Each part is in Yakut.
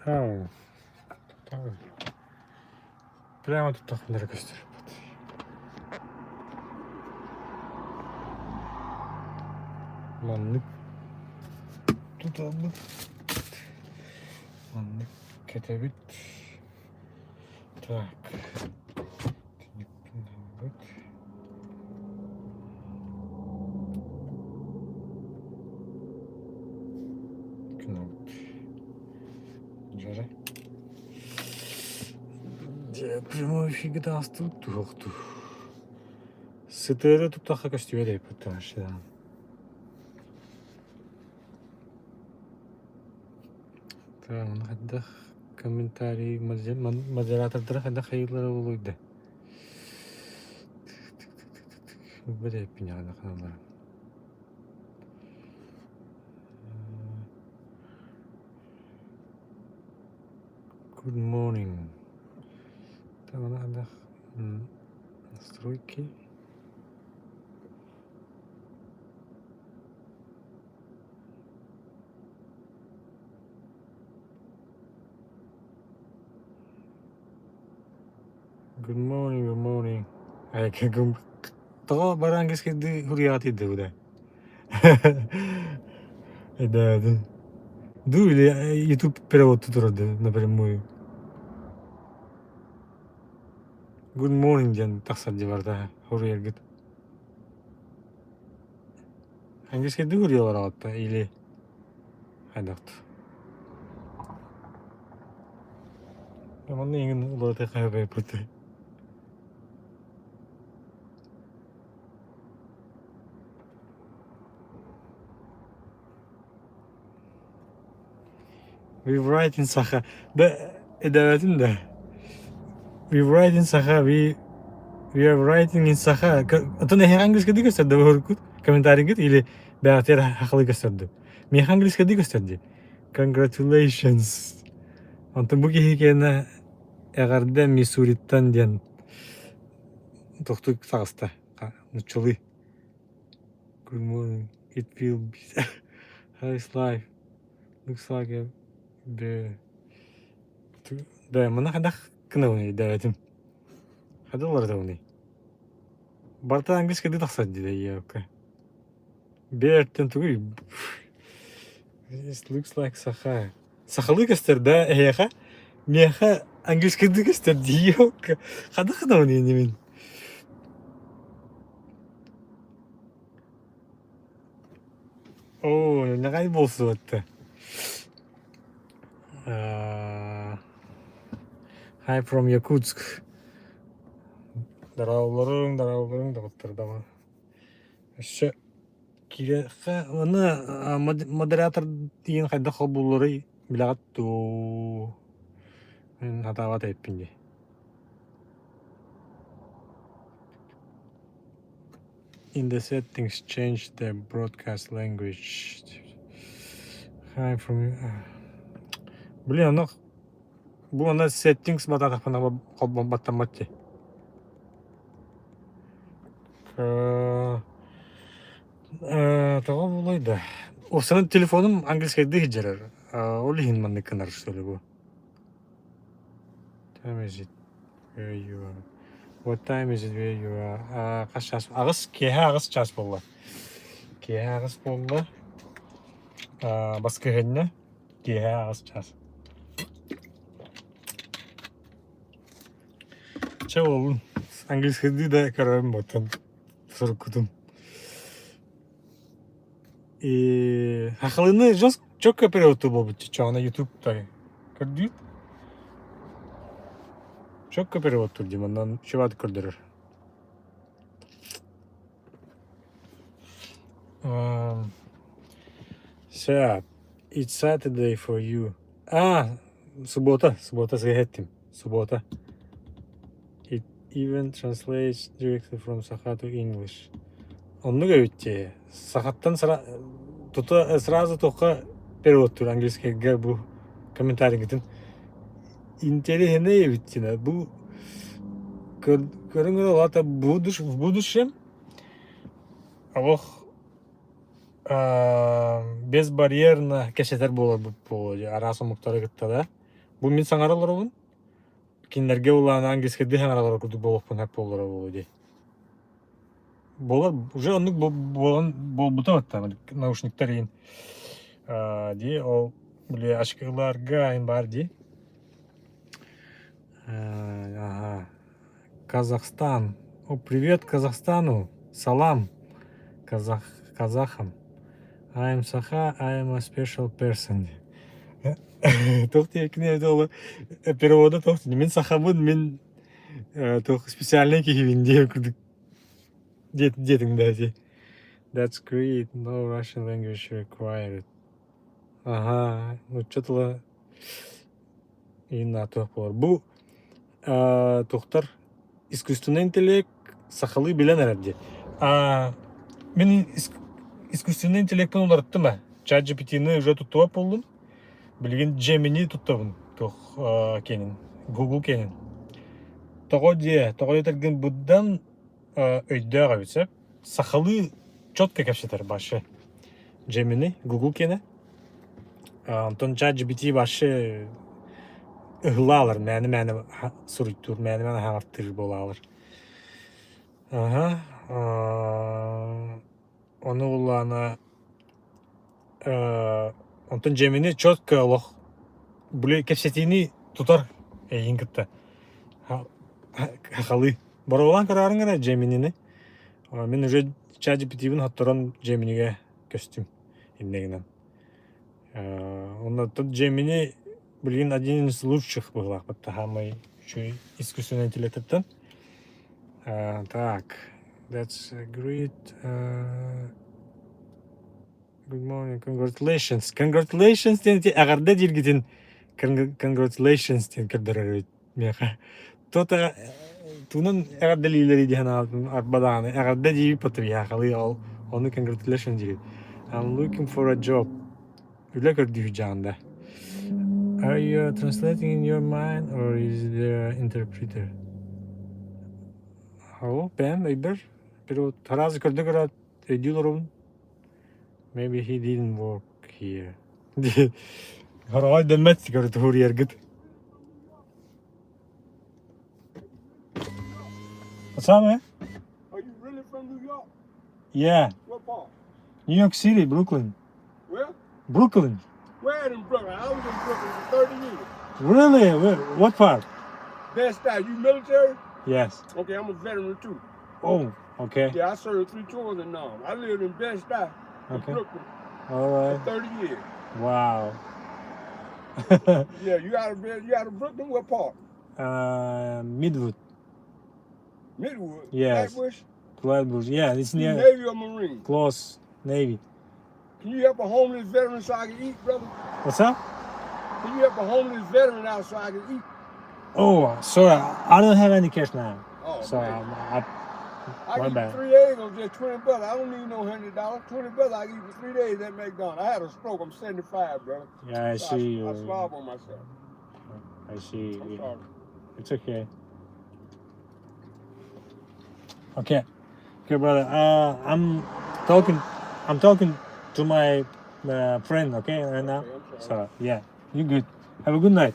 Аа, Прямо туттахпына эрэ көстөр Маннык тутабыт. Маннык кэтэбит. Так. Түннүкпүн Гынабыт. Дьэрэ. Дьэ, прямой эфиргэ таҕыстыбыт туһуохтуу. Сытыары туттахха көстүбэт эбиппит вообще. Так, ону хайдах комментарий модератордара хайдах хайыыллара буолуой да? Билбэт эбиппин дьаҕана ханалларын. Good morning. Таҕана настройки. Good morning, good morning. Тоҕо бараан кэскилдии суруйаҕытый да бу Да, да. Ду или YouTube перевод турар да напрямую. Good morning диэн тахсар дии барда суруйаргыт. Английскийдии суруйаллар аҕатта или хайдах Манна иҥин уларыта хайабайпыт. We write in Sakha. Да, эдэбэтин да. We write in Sakha. We we are writing in Sakha. Оттон эһиэхэ английскайдыы көстөр да уруккут комментарийгыт или бэҕэтигэр хахалыы көстөр дуу? Миэхэ английскайдыы көстөр дии. Congratulations. Онтон бу киһи киэнэ эҕэрдэ Миссуриттан диэн тохтуу таҕыста. Нуччалыы. Good morning. It will be How is life? Looks like a bear. Да, мана хайдах гынабыный дэбэтим. Хайдах уларытабыный? Барыта английскайдыы тахсар дии ийэбиккэ. Bearтэн тугуй? This looks like Саха. Сахалыы көстөр да эһиэхэ? Миэхэ английскайдыы көстөр дии Хайдах гынабыный иннибин? Оо, ньаҕай буолсубатта. Hi from Yakutsk. Дорооболоруҥ, дорооболоруҥ доҕоттор даҕаны. Өссө киириэххэ уонна модератор диэн хайдах холбуулларый билэҕит дуу? Мин сатаабат эбиппин дии. In the settings, change the broadcast language. Hi from Блин, ону бу онно settings батаатахпына холбомматтаммат дии. Тоҕо буолуой да? Уопсайынан телефонум английскайдыы сылдьар. Ол иһин маннык гынар что ли бу. Time is it where you are? What time is it where you are? Аа, хас чаас? Аҕыс, киэһэ аҕыс чаас буолла. Киэһэ аҕыс буолла. Аа, баскыһыанньа киэһэ аҕыс чаас. Чэ буоллун. Английскайдыы да көрөрүм буолтун суруккутун. И хахалыны жестко четко перевод буолбут чоҕуна ютуб-тай көрдүүт четко перевод дии манан чувак көрдөрөр Sir, it's Saturday for you. А, суббота, суббота сыһэттим. Суббота. It even translates directly from Sakha to English. Оннук эбит дии. Сахаттан тута сразу туохха переводтуур английскайга бу комментарийгытын интэриэһинэй эбит дии. Бу көрүҥ улаата в будущем олох безбарьерно кэпсэтэр буоларбыт буолуо дии араас омуктары кытта да. Бу мин саҥара олоробун, кинилэргэ улаана английскайдыы саҥараллара курдук буолуохпун сөп буоллара буолуо дии. Буолар уже оннук буолан буолбута баттаан наушниктар иин дии ол били очкиларга ин баар дии. Ага. Казахстан. О, привет Казахстану. Салам казах, казахам. I am Саха, I am a special person. Туох диэкини ол перевода туох мин сахабын мин туох специальный киһибин диэн курдук диэтиҥ да ити. That's great. No Russian language required. Ага, нуучча тыла Иин туох буолар. Бу туохтар искусственный интеллект сахалыы билэн эрэр дии. Мин искусственный интеллектпин уларыттым ээ. ChatGPT-ны уже туттубат буоллум. Билигин Gemini туттабын туох киэнин, Google киэнин. Тоҕо диэ, тоҕо диэтэргин быдан өйдөөх эбит сөп. Сахалыы четко кэпсэтэр вообще. Gemini, Google киэнэ. Онтон ChatGPT вообще ыһылаалар, мээнэ-мээнэ суруйтуур, мээнэ-мээнэ хаҥартыыр буолаалар. Аха, ону буллаана онтон Gemini четко олох били кэпсэтиини тутар эйигин кытта хахалыы. Боруобалаан көрөөрүҥ эрэ Gemini-ни. Мин уже ChatGPT-бин хотторон Gemini-гэ көстүм иннэ гынан. Онно Gemini билигин один из лучших быһыылаах баттаһаамай үчүгэй искусственный интеллектыттан. Так, that's great. Good morning, congratulations. Congratulations диэн ити эҕэрдэ дииргитин congratulations диэн көрдөрөр эбит миэхэ. То-то тугунан эҕэрдэлииллэрий диэн арба даҕаны эҕэрдэ диибит патриархалыы ол ону congratulations диибит. I'm looking for a job. Үлэ көрдүүр дьаанда. Are you translating in your mind or is there interpreter? Оо, бэйэм өйбөр перевод араас көрдө көрөөт өйдүү олоробун. Maybe he didn't work here. Хороҕой дэммэт туһуруйаргыт. What's up, man? Are you really from New York? Yeah, What part? New York City, Brooklyn. Where? Brooklyn. Where in Brooklyn? I was in Brooklyn for 30 years. Really? Where, what part? Best out. You military? Yes. Okay, I'm a veteran too. Oh, okay. Yeah, I served three tours in Nam. I lived in Best Buy in Okay. Brooklyn All for right. 30 years. Wow. Yeah, you out of you out of Brooklyn? What part? Midwood. Midwood. Yes. Flatbush? Flatbush. Yeah, it's You near Navy or Marine? close Navy. Can you help a homeless veteran so I can eat, brother? What's up? Can you help a homeless veteran out so I can eat? Oh, sorry, I don't have any cash now. Oh So man. I, I my can eat bad. three eggs on just 20 bucks. I don't need no $100. 20 bucks I can eat for 3 days at McDonald's. I had a stroke. I'm 75, brother. Yeah, I So see I, I you. slob on myself. I see. I'm Yeah. sorry. It's okay. Okay. Okay, brother. I'm talking. I'm talking to my friend. Okay, right now. Okay, I'm sorry. So yeah, you good. Have a good night.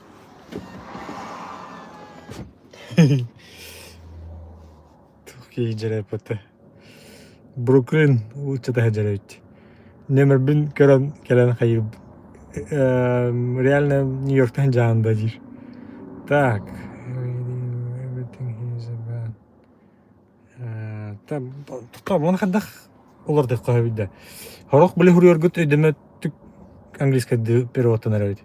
Туох дьэрэппэтэ. Бруклин ууччата дьэрэбит. Нөмөрбүн көрөн кэлэн хайыр реально Нью-Йорктан дьаанда диир. Так, everything is about Та маны хайдах улардыахха сөбүй да. Сорох били суруйаргыт өйдөмөттүк английскайдыы переводтанар эбит.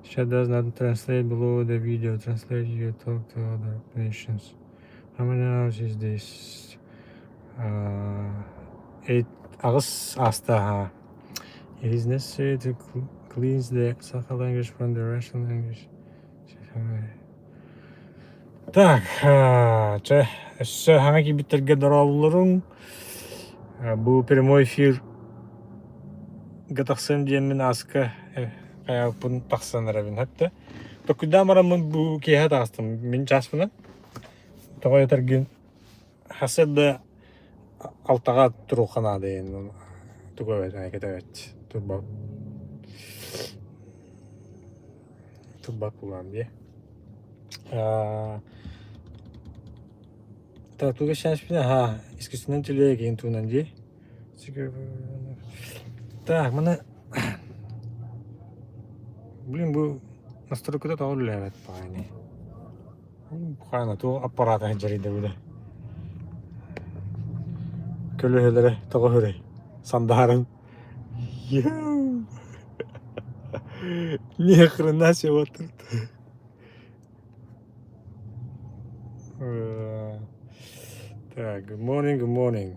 Chat does not translate below the video. Translate you talk to other nations. How many hours is this? Uh, eight аҕыс ааста It is necessary to cleanse the Sakha language from the Russian language. Так, чэ, өссө хаҥа киирбиттэргэ дорооболоруҥ. Бу прямой эфир тахсыам диэммин ааска хайааппын тахсан эрэбин хөттө. Токуйдаан бараммын бу киэһэ таҕыстым. Мин чааспынан. Тоҕо этэргин хасыт да алтаҕа туруохха наада диэн тугу эбэт кэтэбэт турбап. Турбат буолаам дии. Так, туга шашпина, ха, искусственный интеллект киин туһунан дии. Так, маны блин, бу настройката тоҕо үлэлээбэт баҕайыный? Хаана туох аппарата дьарыйда бile. Көлөһөлөрө тоҕо хөрөй? Сандааран. Ни хрена себе вот тут. Так, good morning, good morning.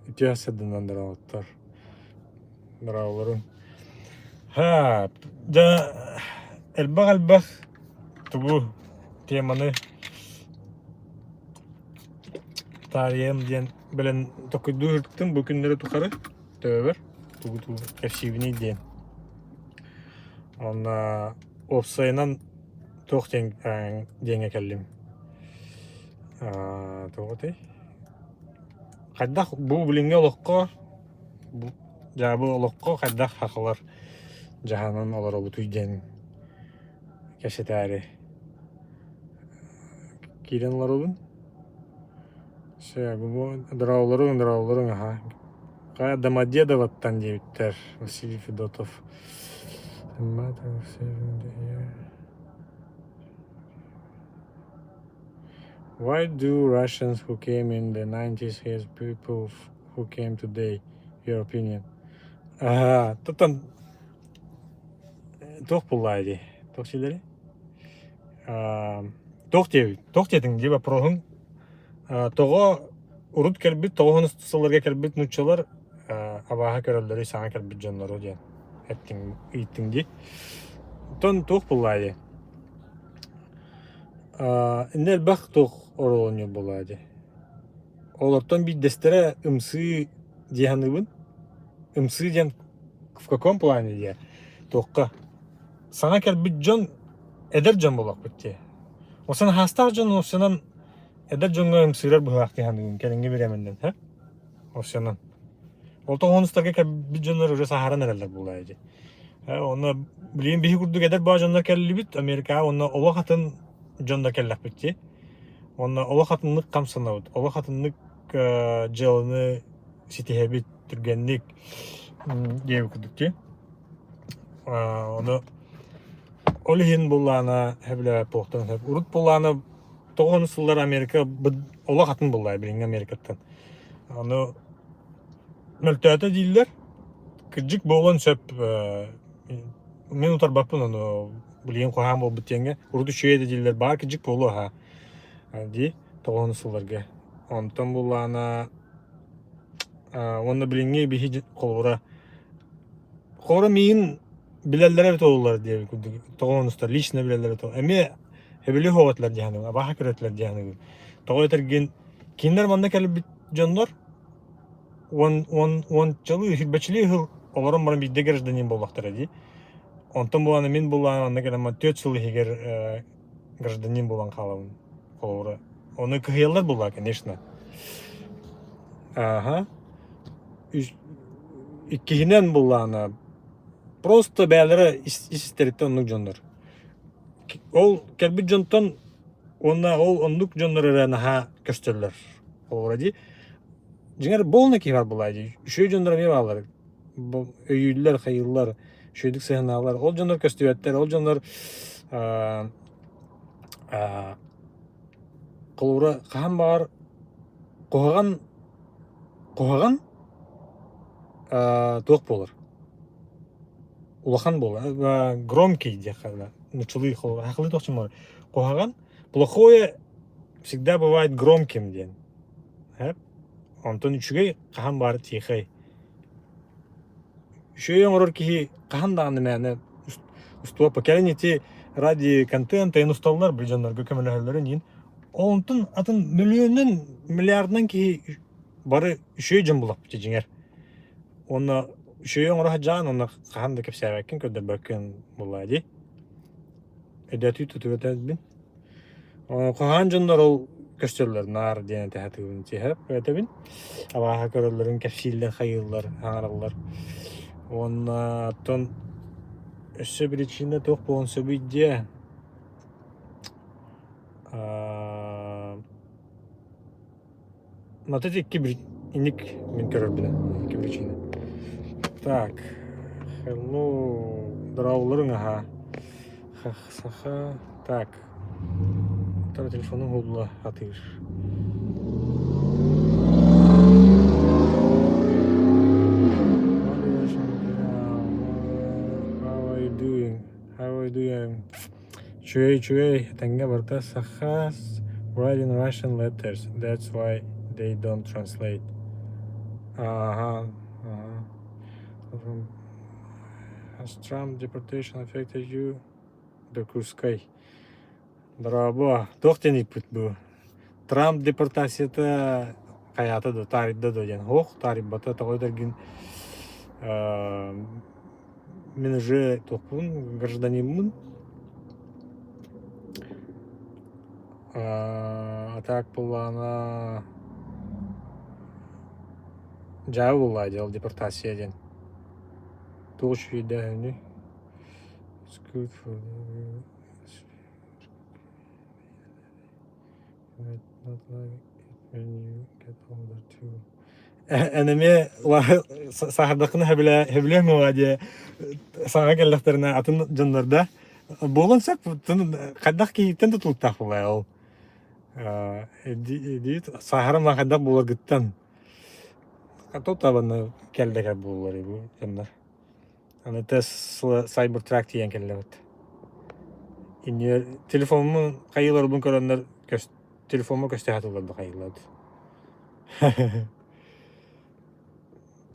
Үтүө сырдынан дорооботтор. Дорооболорун. Ха, дьэ, элбэх-элбэх тугу теманы таарыйыам диэн бэлэн токуйдуу сырыттым бу күннэри тухары төбөбөр тугу тугу кэпсиибиний диэн. Онно уопсайынан туох диэн диэҥҥэ кэллим. Туох этэй? Хайдах бу билиҥҥи олоххо бу дьаабы олоххо хайдах сахалар дьаһанан олоробутуй диэн кэпсэтээри киирэн олоробун. Дорооболоруҥ, дорооболоруҥ аһа. Хайа Домодедовоттан диэбиттэр Василий Федотов. Why do Russians who came in the 90s hate people who came today? Your opinion. Аа, тотон туох буоллаа дии? Туох силэри? Туох диэбит? Туох диэтиҥ дии вопроһуҥ? Тоҕо урут кэлбит, тоҕо сылларга кэлбит нууччалар абааһы көрөллөрүй саҥа кэлбит дьоннору диэн эттиҥ, ыйыттыҥ дии. Оттон туох буоллаа дии? Иннэ элбэх туох оруолунньук буоллаа дии. Олортон биирдэстэрэ ымсыы дии саныыбын. Ымсыы диэн в каком плане диэ? Туохха? Саҥа кэлбит дьон эдэр дьон буолуохпут дии. Осон хаастаах дьон осонон эдэр дьоҥҥо ымсыырар быһыылаах дии саныыбын кэлиҥҥи бириэмэннэн һэ? Осонон. Ол тоҕонустарга кэлбит дьоннор уже саһаран эрэллэр буолаа дии. Онно билигин биһи курдук эдэр баа дьоннор кэллибит Америкаҕа уонна олох атын дьоннор кэллэхпит дии. Уонна олох атыннык хамсанабыт, олох атыннык дьыаланы ситиһэбит түргэнник диэбит курдук дии. Ону ол иһин буллаана сөбүлээбэт буолуохтарын сөп. Урут буллаана тоҕо сыллар Америка олох атын буллаа билиҥҥи Америкаттан. Ону мөлтөөтө дииллэр. Кырдьык буолуон сөп. Мин утарбаппын ону билигин куһаҕан буолбут диэҥҥэ. Урут үчүгэй да дииллэр баар кырдьык буолуо аһа дии тоҕо сылларга. Онтон буллаана уонна билиҥҥи биһи холобура Холобура миигин билэллэрэ эбит буоллар диэбит курдук тоҕо лично билэллэрэ эбит эмиэ эбили хоҕотулар дии саныыбын абааһы көрөтүлэр дии саныыбын тоҕо этэргин кинилэр манна кэлбит дьоннор уон уон уончалыы сүүрбэччэлии сыл олорон баран биирдэ гражданин буоллахтара дии онтон буолан мин булаан манна кэлэн 4 сыл иһигэр гражданин буолан хаалабын холобура ону кыһыйаллар буоллаа конечно ааха Иккиһинэн буллаҕына просто бэйэлэрэ ис истэриттэн оннук дьоннор. Ол кэлбит дьонтон уонна ол оннук дьоннор эрэ наһаа көстөллөр. Холобура дии. Дьиҥэр полный киһи баар буолаа дии. Үчүгэй дьоннор эмиэ бааллар. Өйүүллэр, хайыыллар, үчүгэйдик сыһыаннааллар. Ол дьоннор көстүбэттэр. Ол дьоннор холобура хаһан баҕар куһаҕан Куһаҕан туох буолар? Улахан буолар, громкий диэххэ нууччалыы сахалыы туох буолар? Куһаҕан плохое всегда бывает громким диэн. Онтон үчүгэй хаһан баҕар тихэй. Үчүгэй оҥорор киһи хаһан даҕаны мээнэ устуоппа. Кэлин ити ради контента эн усталлар бу дьоннорго көмөлөһөллөрүн иһин. Онтон атын мөлүйүөнүнэн, миллиардынан киһи бары үчүгэй дьон булаппыт дьиҥэр. Уонна үчүгэй оҥоро сылдьаҕын уонна хаһан да кэпсээбэккин, көрдөрбөккүн буоллаҕа дии. Өйдөөтүү тутугутабын. Куһаҕан дьоннор ол көстөллөр наар диэн этэ сатыыбын тиһэп этэбин. Абааһы көрөллөрүн кэпсииллэр, хайыыллар, аҥараллар. Уонна оттон өссө причина туох буолуон сөбүй диэ. Вот эти икки инник мин көрөрбүнэн икки причина. Так, hello, дорооболоруҥ аһаа. Саха, так, телефону уһулла атыыр. How are you doing? How are you doing? Үчүгэй, үчүгэй, этэҥҥэ барыта Sakhas write in Russian letters, that's why they don't translate. Ага, ага. Has Trump deportation affected you? Докускай. Дорообо, туох диэн ыйыппыт бу? Трамп депортацията хайаата да таарыйда да диэн. Ох, таарыйбата, тоҕо этэргин мин уже туохпун гражданиммын. А так буоллаҕына дьаабы буоллаҕа дьэ ол депортация диэн. Туох үчүгэйдээһиний? It's good for the Not like it when you get older too. Эн эмиэ сааһырдаххына сөбүлүөҥ уоҕа диye саҥа кэллэхтэринэ атын дьоннорда буолуон сөп хайдах киһиттэн тутулуктаах буолай ол сааһыран хайдах буоларгыттан тутабаны кэллэгэр буолар бу дьоннор аны Tesla Cybertruck тиийэн кэллэбит иннигэр телефоммун хайыыларбын көрөннөр телефоммун көстө сатыыллар да хайыыллар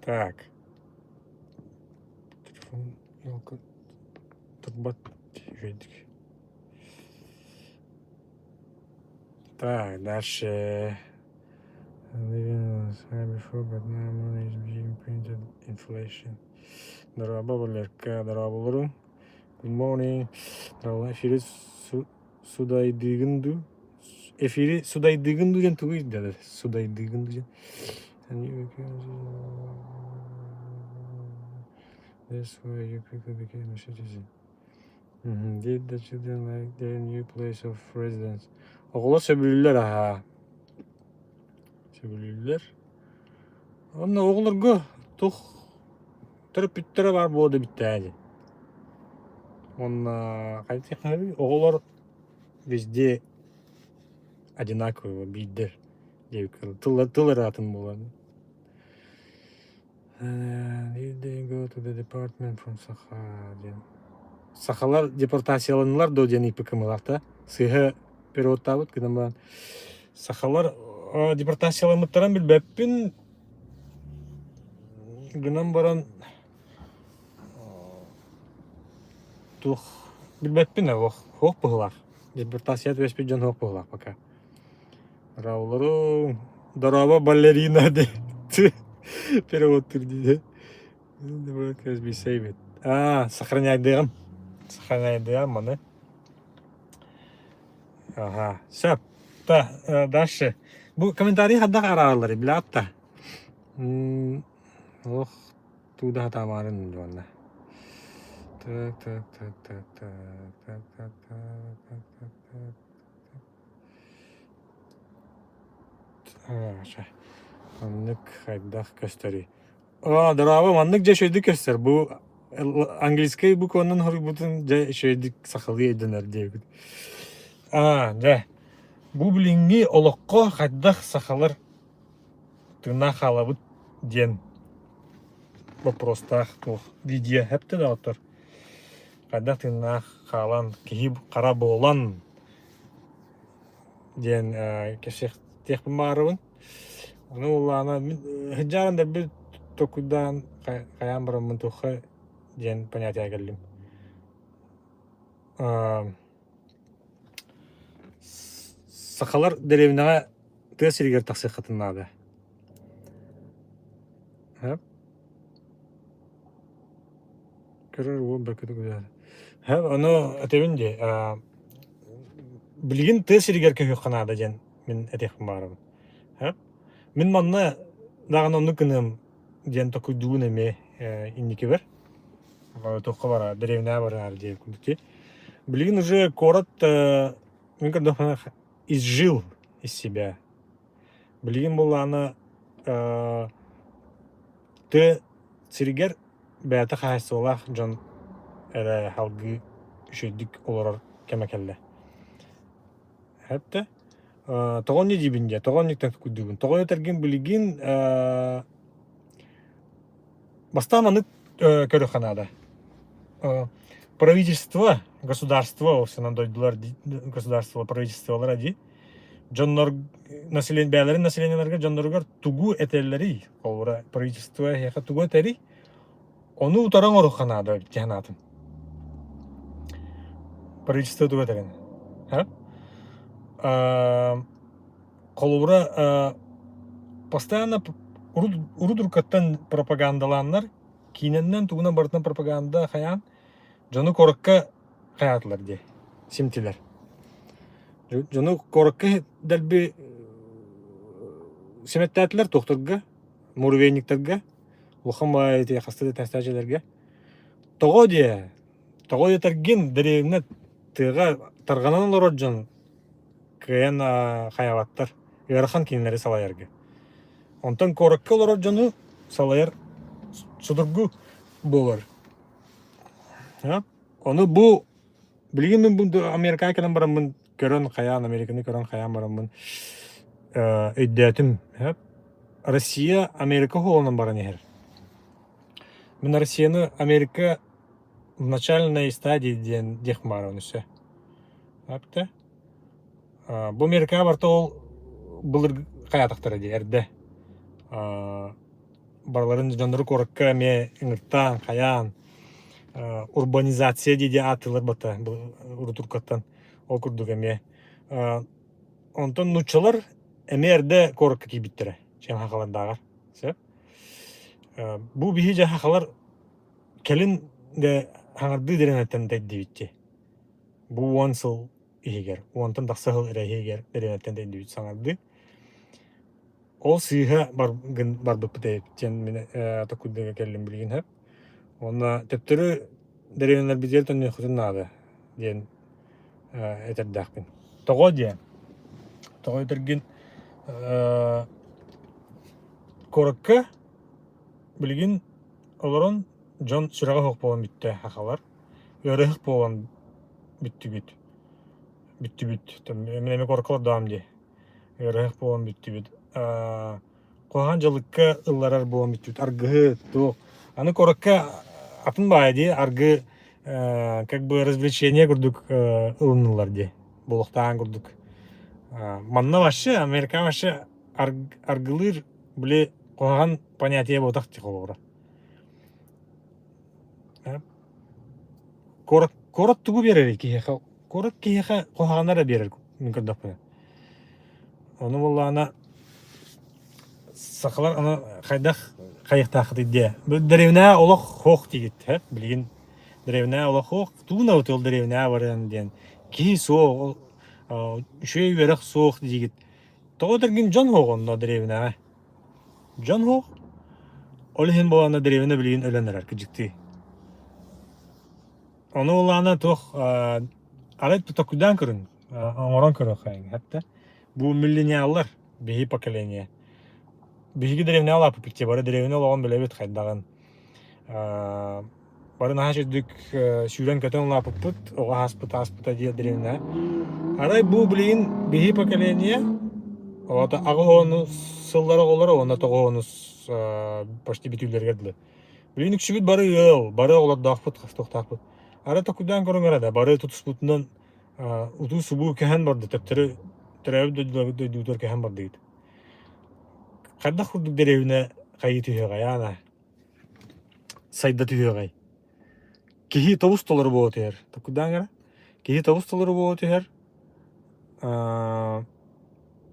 Так. Телефон елка турбат үчүгэйдик. Так, дальше. Living before, but now money is being printed inflation. Дорообо Валерка, дорооболорум. Good morning. Дорообо эфири судайдыыгын дуу? Эфири судайдыыгын дуу диэн тугуй дедер? Судайдыыгын дуу диэн. That's why you quickly became a citizen. Did the children like their new place of residence? Оҕолор сөбүлүүллэр аһаа. Сөбүлүүллэр. Онно оҕолорго туох төрөппүттэрэ баар буолуо да бүттээ дии. Уонна хайдах оҕолор везде одинаковые биирдэр диэбиккэ тыл тыл эрэ атын буолар. Did they go to the department from Саха диэн. Сахалар депортацияланнылар дуо диэн ыйыппыккымылаах да сыыһа переводтаабыт гынан баран сахалар депортацияламмыттарын билбэппин гынан баран туох билбэппин ох суох быһыылаах депортация түбэспит дьон суох быһыылаах пока Дорооболоруҥ дорообо балерина диэн переводтуур дии а сохраняйдыаҕым сохраняйдыаҕым маны Ага, сөп. Та, дальше. Бу комментарий хайдах араараллар билэҕит да? Олох тууда сатаабаарын уонна. Так, так, так, так, так, так, так, так, так, так, так. Маннык хайдах көстөрүй? Оо, дорообо, маннык дьэ үчүгэйдик көстөр. Бу английскай букванан хоруйбутун дьэ үчүгэйдик сахалыы өйдөнөр диэбит. Аа, дьэ, бу билиҥҥи олоххо хайдах сахалар тыыннаах хаалабыт диэн боппуруостаах туох видео эптэ да оттор. Хайдах тыыннаах хаалан, киһи хара буолан диэн кэпсиэхтиэхпин баҕарабын. Ону буоллаҕына мин сыдьаан дэлби толкуйдаан хайаан бараммын туохха диэн понятие кэллим. Сахалар дэриэбинэҕэ тыа сиригэр тахсыаххытын наада. Көрөр уол бэркэ Ону этэбин дии, билигин тыа сиригэр көһүөххэ наада диэн мин этиэхпин баҕарабын. Мин манна даҕаны оннук гыныам диэн толкуйдуубун эмиэ инникибэр. Туохха бара, дэриэбинэҕэ бараар диэн курдук дии. Билигин уже куорат мин көрдөхпүнэ. изжил из себя. Билигин буоллаҕына тыа сиригэр бэйэтэ хаһаайыстыбалаах дьон эрэ салгыы үчүгэйдик олорор кэмэ кэллэ. Эптэ тоҕо инньэ диибин диэ, тоҕо инниктэн куйдуубун? Тоҕо этэргин билигин бастаан маннык көрүөххэ наада. Правительство, государство, уопсайынан дойдулар государство правительстволара дии дьоннор население бэйэлэрин населениеларыгар дьонноругар тугу этэллэрий холобура правительство эһиэхэ тугу этэрий ону утары оҥоруохха наада эбит дии санаатым правительство тугу этэрин холобура постоянно урут уруккаттан пропагандалааннар киинэннэн тугунан барытынан пропаганда хайаан дьону куоракка хайаатылар дии симтилэр дьону куоракка дэлби симэттээтилэр туохтарга муравейниктарга улахан баайы хаста да тэстээчилэргэ тоҕо диэ тоҕо диэтэргин дэриэбинэ тыаҕа тарҕанан олорор дьон кыайан хайаабаттар ыарахан кинилэри салайарга онтон куоракка олорор дьону салайар судургу буолар Ону бу билигин мин бу Америкаҕа кэлэн бараммын көрөн хайаан Американы көрөн хайаан бараммын өйдөөтүм. Россия Америка суолунан баран иһэр. Мин Россияны Америка в начальной стадии диэн диэх баарабын өссө. Апта. Бу Америкаҕа барыта ол былыр хайаатахтара дии эрдэ. Барыларын дьоннору куоракка эмиэ ыҥыртаан, хайаан урбанизация дии ааттыылар бата урутуркаттан ол курдук эмиэ. Онтон нууччалар эмиэ эрдэ куоракка киирбиттэрэ чем хахалардааҕар. Сөп. Бу биһи дьэ хахалар кэлин де хаҥардыы дэриэнэттэн тэйдибит Бу 10 сыл иһигэр, уонтан тахса сыл эрэ иһигэр дэриэнэттэн тэйдибит саҥардыы. Ол сыыһа барбыппыт эбит диэн мин токуйдага кэллим билигин сөп. Уонна төптөрү дэриэбинэлэрбитигэр төннүөххүтүн наада диэн этэрдээхпин. Тоҕо диэн? Тоҕо этэргин куоракка билигин олорон дьон сүрэҕэ суох буолан бүттэ сахалар. Ыарыһах буолан бүттүбүт. Бүттүбүт. Мин эмиэ куоракка олордоҕум дии. Ыарыһах буолан бүттүбүт. Куһаҕан дьалыкка ылларар буолан бүттүбүт. Аргыһы туох. Аны куоракка атын баайа дии аргы как бы развлечение курдук ылыныллар дии. Буолуохтааҕын курдук. Манна вообще Америка вообще аргылыыр били куһаҕан понятие буотах дии холобура. Куорат, куорат тугу биэрэрий киһиэхэ? Куорат киһиэхэ куһаҕаны эрэ биэрэр мин көрдөхпүнэ. Ону буоллаҕына сахалар аны хайдах хайыахтааххытый диэ. Дэриэбинэҕэ олох суох диигит һэ билигин дэриэбинэҕэ олох суох. Тугун ол дэриэбинэҕэ барыан диэн киһи суох, үчүгэй үөрэх суох диигит. Тоҕо этэргин дьон суох онно дэриэбинэҕэ. Дьон суох. Ол иһин буолана дэриэбинэ билигин өлөн эрэр кыдьыктыы. Ону улаана туох арай токуйдаан көрүҥ, оҥорон көрүөххэйиҥ хэттэ. Бу миллениаллар, биһи поколение. Биһиги дэриэбинэҕэ улааппыппыт дии, бары дэриэбинэ олоҕун билэбит хайдаҕын. Бары наһаа үчүгдүк сүүрэн-көтөн улааппыппыт, оҕо ааспыт ааспыта диир дэриэбинэҕэ. Арай бу билигин биһи поколение, оҕото аҕыс оҕону сыллар оҕолоро уонна тоҕус оҕону почти бүтүүлэригэр дылы. Билигин үксүбүт бары ыал, бары оҕолордоохпут, хостуохтаахпыт. Арай токуйдаан көрүҥ эрэ да, бары тутуспутунан утуу-субуу кэһэн барда, төптөрү төрөөбүт дойдуларбыт дойдубутугар кэһэн бардыбыт. Хайдах курдук дэриэбинэ хайыы түһүөҕэй, аана? Сайда түһүөҕэй. Киһи тобус толору буола түһэр. Токуйдаан эрэ. Киһи тобус толору буола түһэр.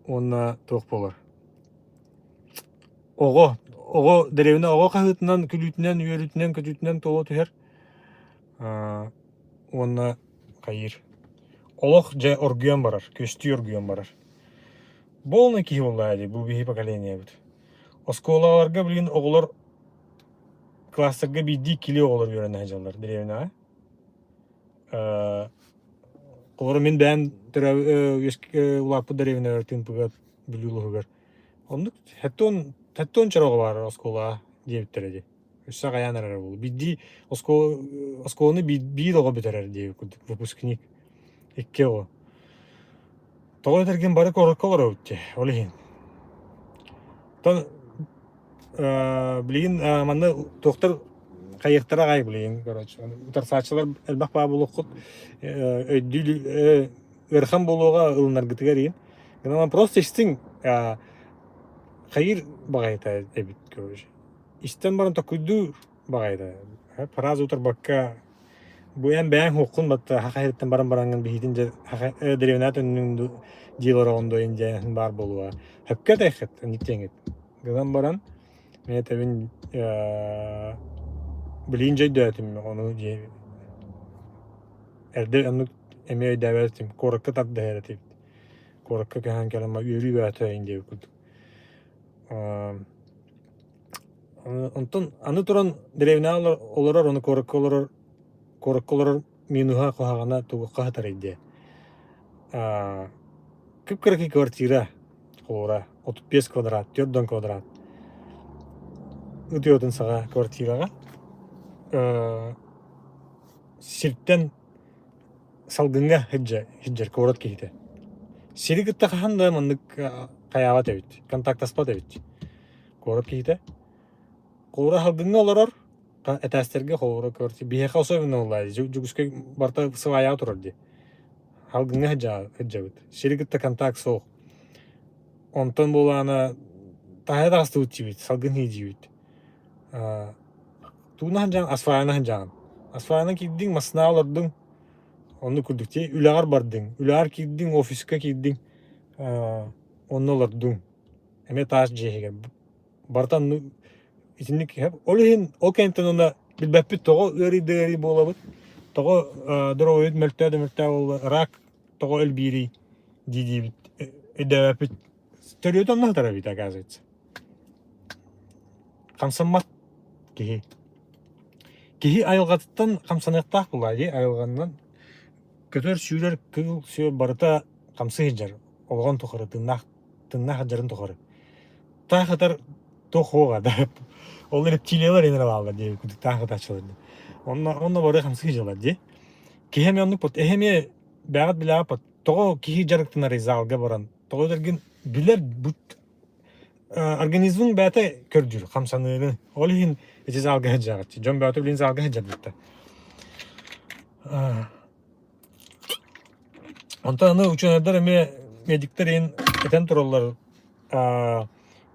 Уонна туох буолар? Оҕо, оҕо дэриэбинэ оҕо хаһыытынан, күлүүтүнэн, үөрүүтүнэн, көтүүтүнэн туола түһэр. Уонна хайыыр. Олох дьэ оргуйан барар, күөстүү оргуйан барар. Полный киһи буоллаҕа дии, бу биһи поколениебыт. Оскуолаларга билигин оҕолор класстарга биирдии килиэ оҕолор үөрэнэ сылдьаллар дэриэбинэҕэ. Холобура мин бэйэм улааппыт дэриэбинэбэр Тыымпыга Бүлүү улууһугар оннук 70 чороҕо баар оскуолаҕа диэбиттэрэ дии. Өссө аҕыйаан эрэрэ буолуо. Биирдии оскуола оскуоланы биир оҕо бүтэрэр диэбит курдук выпускник. Икки оҕо. Тоҕо этэргин бары куоракка олоробут дии, ол иһин. Оттон билигин манна туохтар хайыахтара аҕай билигин короче утарсааччылар элбэх баа буолуоххут өйдүү ыарахан буолуоҕа ылынаргытыгар иһин. Гынан просто истиҥ хайыыр баҕайыта эбит короче. Истэн баран токуйдуу баҕайыта. Фраза утарбакка бу эн бэйэҥ хуоххун батта хаха иһиттэн баран бараҥҥын биһитин дьэ хаха дэриэбинэ төннүҥ дии олороҕун дуо диэн баар буолуо. Хөпкө этэйхит инник диэҥит. Гынан баран мин этэбин билигин дьэ өйдөөтүм ону дии эрдэ оннук эмиэ өйдөөбөт этим куоракка тардыһар этибит. Куоракка көһөн кэлэн үөрүү бөҕөтө диэбит курдук. Онтон аны туран дэриэбинэҕэ олорор уонна куоракка олорор куоракка олорор минуһа куһаҕана тугу хаһытарый диэ. Кып-кыракый квартира холобура 35 квадрат, 40 квадрат ытыатын саҕа квартираҕа сиртэн салгыҥҥа сылдьар куорат киһитэ. Сири кытта хаһан да маннык хайаабат эбит, контактаспат эбит. Куорат киһитэ. Куура салгыҥҥа олорор, этээстэргэ холобура квартира. Биһиэхэ особенно буолла Дьокуускай барыта сыбаайаҕа турар дии. Салгыҥҥа сылдьабыт. Сири кытта контакт суох. Онтон буоллаҕына таһырдьа таҕыстыбыт диибит, салгын һии диибит. Тугунан сылдьаҕын? Асфальынан сылдьаҕын. Асфальынан киирдиҥ, массыынаҕа олордуҥ, оннук курдук дии. Үлэҕэр бардыҥ, үлэҕэр киирдиҥ, офиска киирдиҥ, онно олордуҥ. Эмиэ таас дьиэ иһигэр. Барыта оннук итинник ол иһин ол кэнниттэн уонна билбэппит тоҕо ыарый да ыарый буолабыт, тоҕо доруобуйабыт мөлтөө да мөлтөө буолла, рак тоҕо элбиирий дии диибит өйдөөбөппүт. Төрүөтэ онно сытар эбит оказывается. Хамсаммат киһи. Киһи айылҕатыттан хамсаныахтаах буоллаҕа дии, айылҕанан көтөр-сүүрэр кыыл-сүөл барыта хамсыы сылдьар олоҕун тухары тыыннаах тыыннаах сылдьарын тухары. Таах ытар туох суоҕа да ол рептилиялар инэрэ бааллар дии курдук таах ытааччылар дии. Онно онно бары хамсыы сылдьаллар дии. Киһи эмиэ оннук эһи эмиэ бэҕэт билээҕит тоҕо киһи дьарыктанарый залга баран тоҕо дэргин билэр организмын бэйэтэ көрдүүр хамсаныыны ол иһин ити залга сылдьаҕыт дьон бөҕөтө билин залга сылдьар буолта онтон аны учуонайдар эмиэ медиктэр иһин этэн тураллар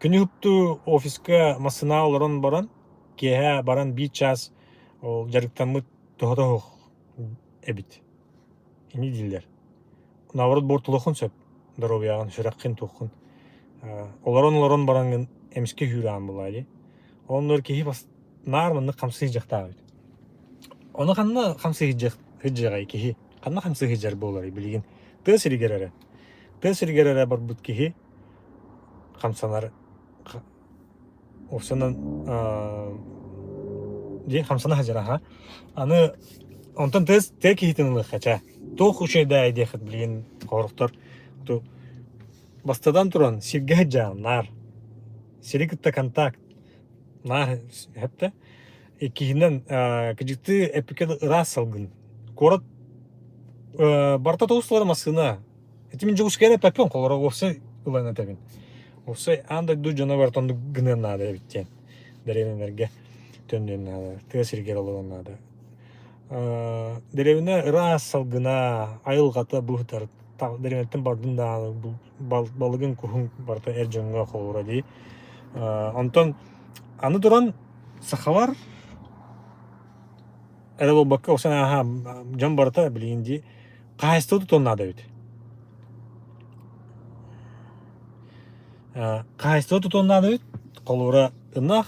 күнү уһуктуу офиска массыынаҕа олорон баран киэһэ баран биир чаас ол дьарыктаммыт туһата суох эбит Ини дииллэр. Наоборот буортулуоххун сөп доруобуйаҕын, сүрэххин, туоххун. Олорон-олорон бараҥҥын эмискэ үүрэҕин буоллаҕа дии. Оннугар киһи бас наар маннык хамсыы сылдьыахтаах эбит. Ону ханна хамсыы сылдьыаҕай киһи? Ханна хамсыы сылдьар буоларый билигин? Тыа сиригэр эрэ. Тыа сиригэр эрэ барбыт киһи хамсанар Уопсайынан дии хамсана сылдьар аха. Аны онтон тыас тыа киһитин ылыахха чэ. Туох үчүгэйдээ диэххит билигин хоруктар ту бастатан туран сиргэ сылдьаҕын наар. Сири кытта контакт наар сөп Иккиһинэн кыдьыктыы эппиккэ ыраас салгын. Куорат барыта тоҕус сыллара массыына Ити мин Дьокуускайга эппэппин, холоро уопсай ылан этэбин. Уопсай аан дойду дьоно барыта оннук гыныан наада эбит диэн. Дэриэбинэлэргэ төннүөн наада, тыа сиригэр олоруон наада. Дэриэбинэ ыраас салгына, айылҕата быһытар. Дэриэбинэттэн бардын даҕаны балыгын куһун барыта эр дьоҥҥо холобура дии. Онтон аны туран сахалар эрэ буолбакка, ол ааһа дьон барыта билигин дии Хаһаайыстыба тутуон наада эбит. Хаһаайыстыба тутуон наада эбит. Холобура, ынах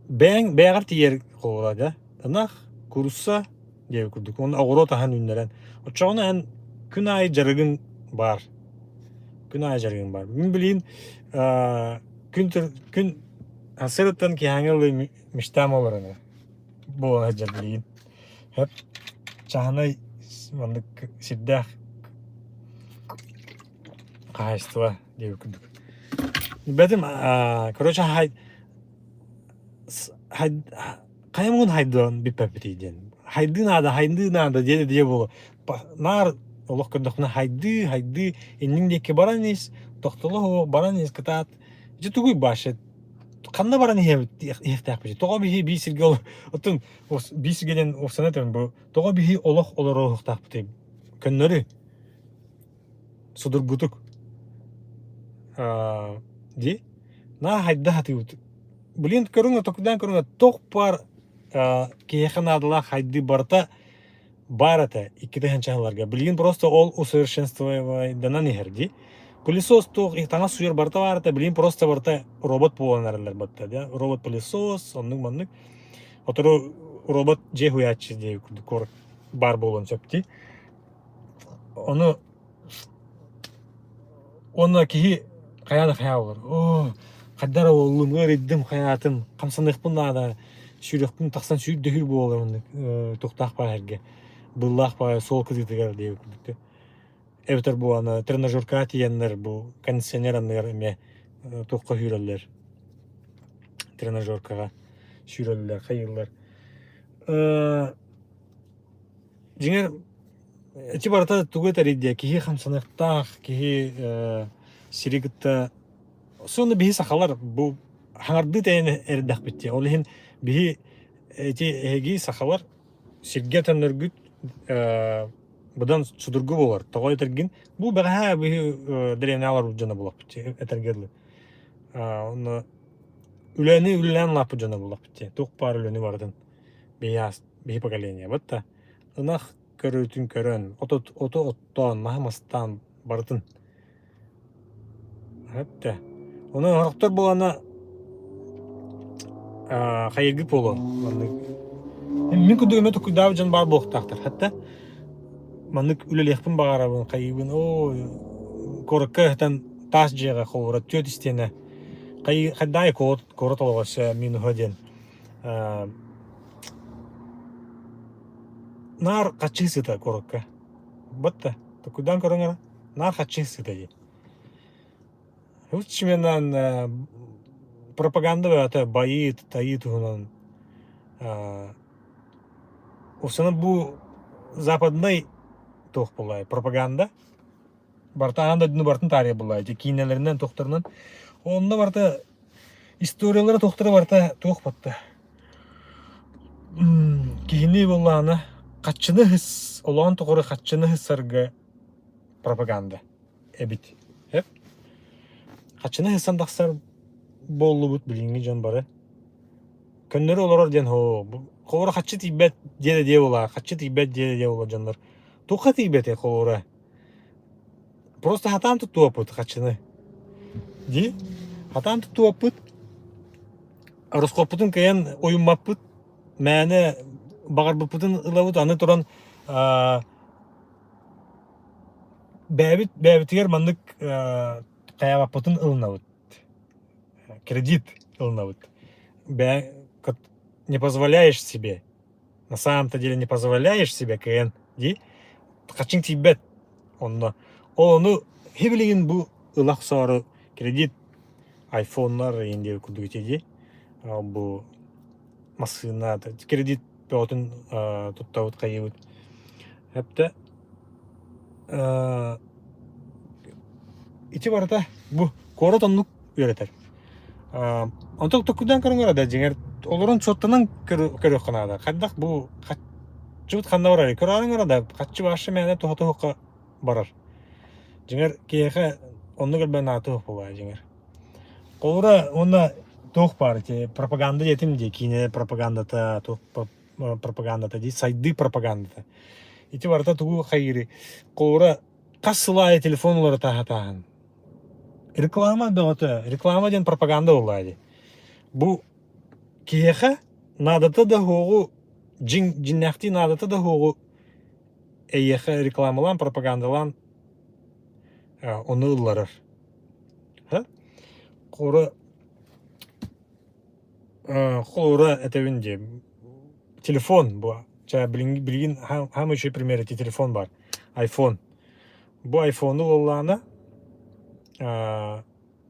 бэйэҥ бэйэҕэр тиийэр холобура да ынах, куурусса диэбит курдук. Уонна оҕуруот аһын үүннэрэн. Оччоҕуна эн күн аайы дьарыгыҥ баар. Күн аайы дьарыгыҥ баар. Мин билигин күн күн сарсыардаттан киэһээҥҥи дылы мечтам олорон буола сылдьар билигин. Чааһынай Маннык сирдээх хаһаайыстыба диэбит курдук. Бэтим, короче, хайа муҥун хайдыан бүппэппитий диэн. Хайдыы наада, хайдыы наада диэн диэ буолуо. Наар олох көрдөхпүнэ хайдыы, хайдыы, инниҥ диэки баран ис, тохтоло суох баран ис, кытаат. Дьэ тугуй баша ханна баран иһэбит иһиэхтээхпит? Тоҕо биһи биир сиргэ оттон биир сиргэ диэн уопсана этэрим бу тоҕо биһи олох олоруохтаахпытый? Көннөрү судургутук дии наа хайда сатыыбыт блин көрүҥ токудаан көрүҥ туох баар киһиэхэ наадалаах хайдыы барыта баар этэ 2 чаһыларга билигин просто ол усовершенствованан иһэр дии пылесос туох таҥас сууйар барыта баар этэ билигин просто барыта робот буолан эрэллэр батта да робот пылесос оннук маннык отору робот дьиэ хуйааччы диэ курдук баар буолуон сөп дии Ону уонна киһи хайаан да хайаа буолар. Оо, хайдах эрэ буоллум, ыарыйдым, хайаатым, хамсаныахпын наада, сүүрүөхпүн тахсан сүүрдэһүү буолар оннук туохтаах баҕайы эргэ, быыллаах баҕайы суол кытыытыгар диэбит курдук. Эбэтэр бу аны тренажеркаҕа тиийэннэр бу кондиционер анныгар эмиэ туохха сүүрэллэр, тренажеркаҕа сүүрэллэр, хайыыллар. Дьиҥэр, ити барыта тугу этэрий диэ, киһи хамсаныахтаах, киһи сири кытта сонно биһи сахалар бу хаҥардыы тэйэн эрдэхпит дии. Ол иһин биһи ити эһиги сахалар сиргэ төннөргүт быдан судургу буолар. Тоҕо этэргин бу бэҕэһээ биһи дэриэбинэҕэ олорбут дьоно буолуохпут дии этэргэ дылы. Онно үлэни үлэлээн улааппыт дьоно буолуохпут дии. Туох баар үлэни барытын биһи биһи поколениебыт да ынах көрүүтүн көрөн, оту, оту оттоон, маһы мастаан барытын. Эптэ. Ону сорохтор буолана хайыргы буолуо. Маннык. Мин курдук эмэ токуйдаабыт дьон баар буолуохтаахтар. Хатта маннык үлэлиэхпин баҕарабын, хайыыбын. Оо, куоракка ыһытан таас дьиэҕэ холобура түөрт истиэнэ. Хайдаай куорат олоҕо өссө минуһа диэн. Наар хаччыы сыта куоракка. Батта, токуйдаан көрөн эрэ. Наар хаччыы сыта дии. Учменан пропаганда бөҕөтө байыы, тайыы туһунан Осана бу западнай туох буоллай пропаганда барыта аан дойдуну барытын таарыйа буоллай ити киинэлэринэн туохтарынан онно барыта историялара туохтара барыта туох батта Киһини буоллаҕына хаччыны ыһыс, олоҕун тухары хаччыны ыһыссарга пропаганда эбит. Эп. Хаччыны ыһыссан тахсар буоллубут билиҥҥи дьон бары. Көннөрү олорор диэн һоо, холобура хаччы тиийбэт диэ диэ буолаа, хаччы тиийбэт диэ диэ буолар дьоннор. Туохха тиийбэтэй холобура? Просто хатаан туттуоппут хаччыны. Дии? Хатаан туттуоппут. Ороскуоппутун кыайан уйуммаппыт, мээнэ баҕарбыппытын ылабыт, аны туран бэйэбит бэйэбитигэр маннык хайаабаппытын ылынабыт, кредит ылынабыт. Бэйэ не позволяешь себе, на самом-то деле не позволяешь себе кыайан дии, хаччыҥ тиийбэт онно. Ол ону билигин бу ыла охсоору кредит айфоннар эҥин диэбит курдук ити дии. Бу массыына кредит бөҕөтүн туттабыт хайыыбыт. Эптэ ити барыта бу куорат оннук үөрэтэр. Онтон токуйдаан көрөн көрө да дьиҥэр олорон суоттанан көрүөххэ наада. Хайдах бу хаччыбыт ханна барарый? Көрөөрүҥ эрэ да хаччы баашшы мээнэ туһа туһукка барар. Дьиҥэр киһиэхэ оннук элбэх наада туох буолуо дьиҥэр. Холобура уонна туох баар ити пропаганда диэтим дии киинэ пропагандата туох пропагандата дии сайдыы пропагандата. Ити барыта тугу хайыырый? Холобура хас сыл аайы телефон уларыта сатааһын. Реклама бөҕөтө. Реклама диэн пропаганда буоллаҕа дии. Бу киһиэхэ наадата да суоҕу дьиҥ дьиҥнээхтии наадата да суоҕу эйиэхэ рекламалаан, пропагандалаан ону ылларар. Холобура, холобура этэбин дии, телефон бу. Чэ, билигин хаамай үчүгэй пример ити телефон баар. iPhone. Бу iPhone-у буоллаҕына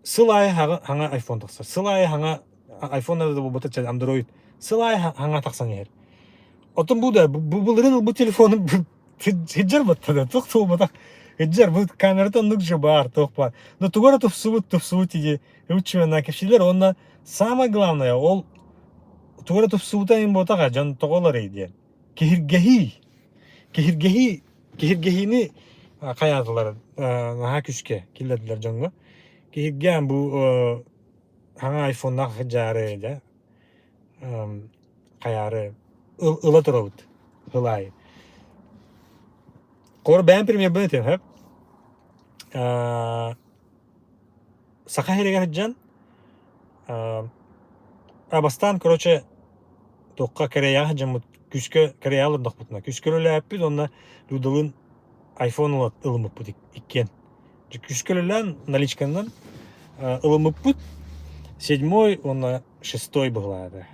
сыл аайы хаҥа iPhone тахсар. Сыл аайы хаҥа iPhone да буолбата чэ Android. Сыл аайы хаҥа тахсан иһэр. Оттон бу да бу былырыын ылбыт телефону сылдьар баттада туох туолбатах сылдьар бу камерата оннук же баар туох баар. Но тугу эрэ тупсубут тупсубут дии ыччымына кэпсиилэр уонна самое главное ол тугу эрэ тупсубута иһин буотаҕа дьон тоҕо ыларый диэн. Киһиргэһии киһиргэһии киһиргэһиини хайаатылар наһаа күүскэ киллэрдилэр дьоҥҥо. Киһиргээн бу хаҥа айфоннаах дьаары дьэ хайаары ыла турабыт ылаайы. Холобур бэйэм премьербын этиэм сөп. Саха сиригэр сылдьан бастаан короче туохха Кореяҕа сылдьаммыт күүскэ Кореяҕа олордохпутуна күүскэ үлэлээппит уонна Людалыын айфон ылыммыппыт иккиэн. Күүскэ үлэлээн наличканан ылыммыппыт седьмой уонна шестой быһылаата.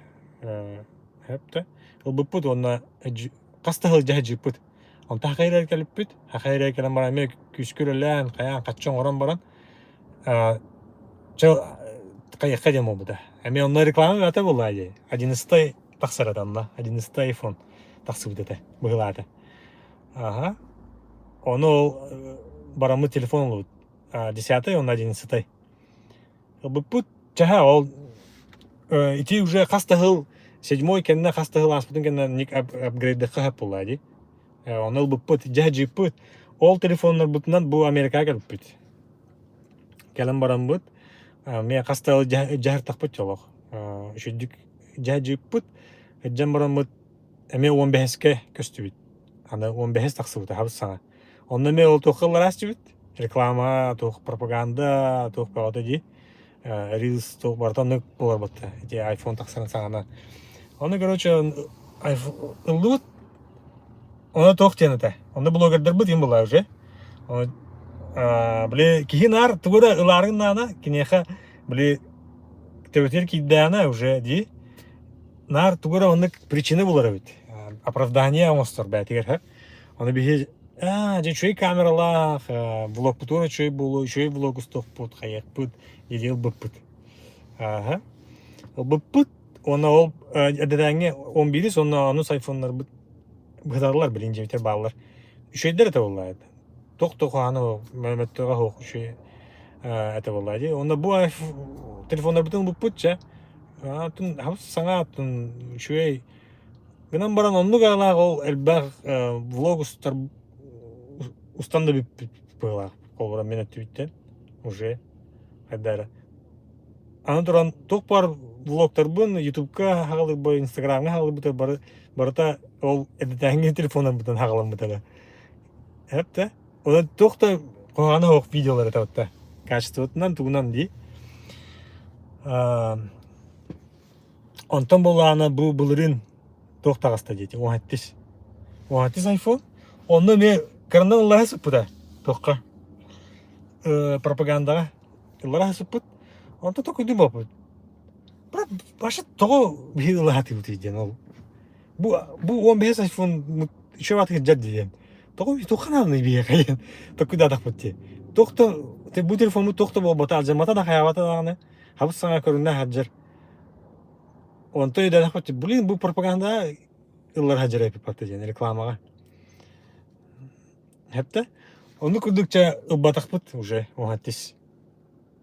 Сөп Ылбыппыт уонна хас да сылдьа сылдьыппыт. Онтон хахайрар кэлиппит. Хахайрар кэлэн баран эмиэ күүскэ үлэлээн, хайаан хаччы оҥорон баран чэ хайыахха диэн буолбута. Эмиэ онно реклама бөҕөтө буолла дии. Одиннадцатай тахсар этэ онно. Одиннадцатай айфон тахсыбыт этэ, быһылаата. Аха. Ону ол бараммыт телефон ылбыт. Десятый, онно одиннадцатай. Ылбыппыт чаһа ол ити уже хас да сыл седьмой кэннэ хас да сыл ааспытын кэннэ ник апгрейдыхха сөп буолла дии. Ону ылбыппыт, дьэ дьыыппыт. Ол телефоннарбытынан бу Америкаҕа кэлбиппит. Кэлэн бараммыт, эмиэ хас да дьаһартахпыт дьолох. Үчүгдүк дьэ дьыыппыт. Дьэн бараммыт эмиэ 15-кэ көстүбүт. Аны 15 тахсыбыта хабыс саҥа. Онно эмиэ ол туохха ылларааччыбыт? Реклама, туох пропаганда, туох бөҕөтө дии. Рилс туох барыта оннук буолар батта. Ити iPhone тахсарын саҕана. Ону, короче, ыллыбыт. Ону туох диэн этэ? Онно блогердарбыт им была уже. Били киһи наар тугу да ылаарын наана, киниэхэ били төбөтүгэр киирдэҕинэ уже дии наар тугу эрэ оннук причина булар эбит. Оправдание оҥостор бээтигэр һэ. Ону биһи аа дьэ үчүгэй камералаах, влогпутугар үчүгэй буолуо, үчүгэй влог устуохпут, хайыахпыт, или ылбыппыт. Ааһа. Ылбыппыт уонна ол эрдэтээҥҥи 11 уонна онус айфоннарбыт быһыталлар билин дьиэбитигэр бааллар. Үчүгэйдэр этэ буолла это. Туох да куһаҕана мөттөҕө суох үчүгэй этэ буолла дии. Уонна бу телефоннарбытын ылбыппыт чэ. Атын саҥа атын үчүгэй Гынан баран оннук аалаах ол элбэх влог устар устан да бүппүт быһыылаах. Холобура мин өттүбүттэн уже хайда эрэ. Аны туран туох баар влогтарбын ютубка хаалырбар, инстаграмҥа хаалырбыта бары барыта ол эрдэтээҥҥи телефоннарбытын хаҕаламмыта эрэ. Эп Онон туох да куһаҕана суох видеолар этэ батта. Качествотынан тугунан дии. Онтон буоллаҕына бу былырыын туох таҕыста диэтиҥ уһаттис. Уһаттис айфон. Онно эмиэ кыранан ыллаһа сыппыта туохха пропагандаҕа ыллара сыппыт. Онтон токуйдум буолбут. Брат, вообще тоҕо биһиги ылаһатыбытый диэн ол. Бу бу 15 айфон еще атыгы дьад диэн. Тоҕо туохха нааданы биһиэхэ диэн токуйдаатахпыт дии. Туох да бу телефоммут туох да буолбата, алдьаммата да хайаабата даҕаны хабыс саҥа көрүнэ сылдьар. Онтон өйдөөхпүт, блин, бу пропаганда ыллар сылдьар эпиппат диэн рекламаҕа. Хэптэ. Ону курдук чэ ылбатахпыт уже уһаттис.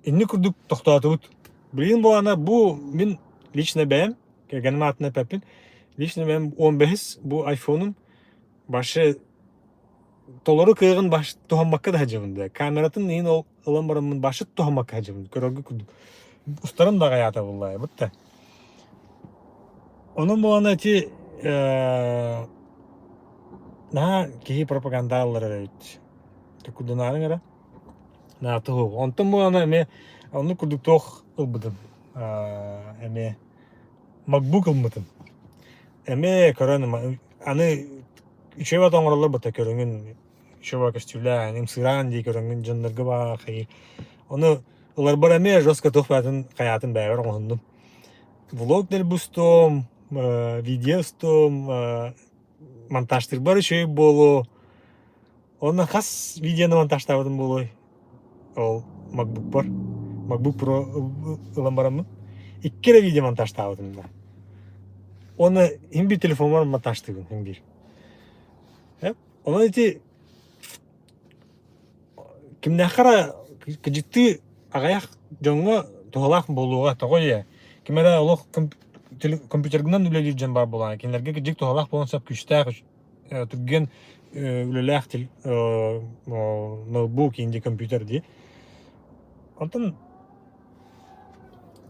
Инни курдук тохтоотубут. Блин буолана бу мин лично бэйэм, кэргэним аатынан эппэппин, лично бэйэм 15 бу айфонум вообще толору кыаҕын баш туһаммакка да сылдьабын да. Камератын иһин ол ылан бараммын башы туһаммакка сылдьабын. Көрөргө курдук. Устарым да аҕайаата буолла бутта. Онон буолана ити наһаа киһи пропаганда ылларар эбит. Курдунаарыҥ эрэ. Наатыһу. Онтон буолана эмиэ оннук курдук туох ылбытым. Эмиэ MacBook ылбытым. Эмиэ көрөн аны үчүгэй бата оҥороллор бата көрүҥүн үчүгэй көстүүлээн ымсыыраан дии көрөҥҥүн дьоннорго баа хайыы ону ыларбар эмиэ жестко туох баатын хайаатын бэйэбэр оҥоһуннум влог дэлби устуом видео устуом. Монтажтыырбар үчүгэй буолуо. Уонна хас видеону монтажтаабытым буолуой? Ол MacBookпар. MacBook Pro ылан бараммын. Икки эрэ видео монтажтаабытым да. Уонна иһин биир телефоммар монтажтыыбын иһин биир. Онон ити кимнээххэ эрэ кыдьыктыы аҕыйах дьоҥҥо туһалаах буолуоҕа. Тоҕо ийэ ким эрэ олох компьютерынан үлэлиир дьон баар буолаҕа. Кинилэргэ кыдьык туһалаах буолуон сөп күүстээх түргэн үлэлээх ноутбук инди компьютер дии. Онтон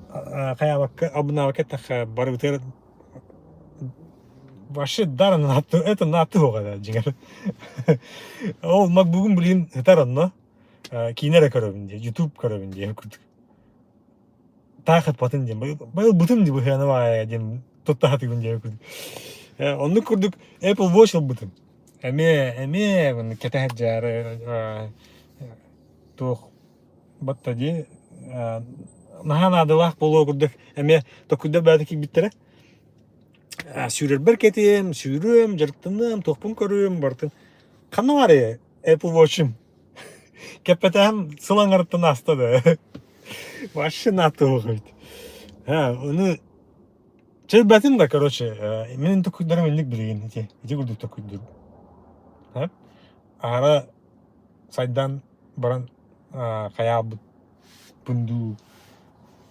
хайаабакка абынаабакка эттэххэ барыбытыгар вообще даран это наатты дьиҥэр. Ол макбугум билигин ытар онно киинэ эрэ көрөбүн дии, ютуб көрөбүн дии курдук. Таах ытпатын диэн, быйыл бытым дии быһыана баайа диэн тутта сатыыбын диэн курдук. Оннук курдук Apple Watch ылбытым. Эмиэ, эмиэ кэтэһэр дьаары туох батта дии наһаа наадалаах буолуо курдук эмиэ токуйдар бэйэтэ киирбиттэрэ. Сүүрэрбэр кэтиэм, сүүрүөм, дьарыктаныам, туохпун көрүөм барытын. Ханна баарый Apple Watch'ым? Кэппэтэҕим сыл аҥарыттан ааста да. Вообще наатыах эбит. Ону чөлбөтүм да, короче, мин токуйдарым инник билигин ити, ити курдук токуйдур. Аара сайдан баран хайаабыт пундуу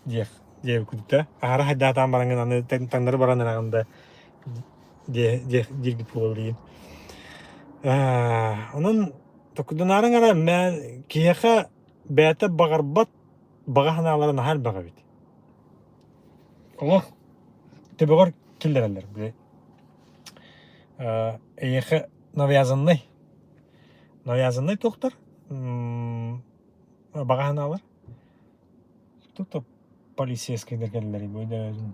диэх диэбит курдук аһара хайдаатаан бараҥҥын аны таҥнары баран эрэҕин да диэх дииргит буола билигин. Онон токуйданаарыҥ эрэ киһиэхэ бэйэтэ баҕарбат баҕа санаалара наһаа элбэх эбит. Олох төбөҕөр киллэрэллэр били эйиэхэ навязанный навязанный туохтар баҕа санаалар Кто-то полицейскайдар кэллэр өйдөөбүтүм.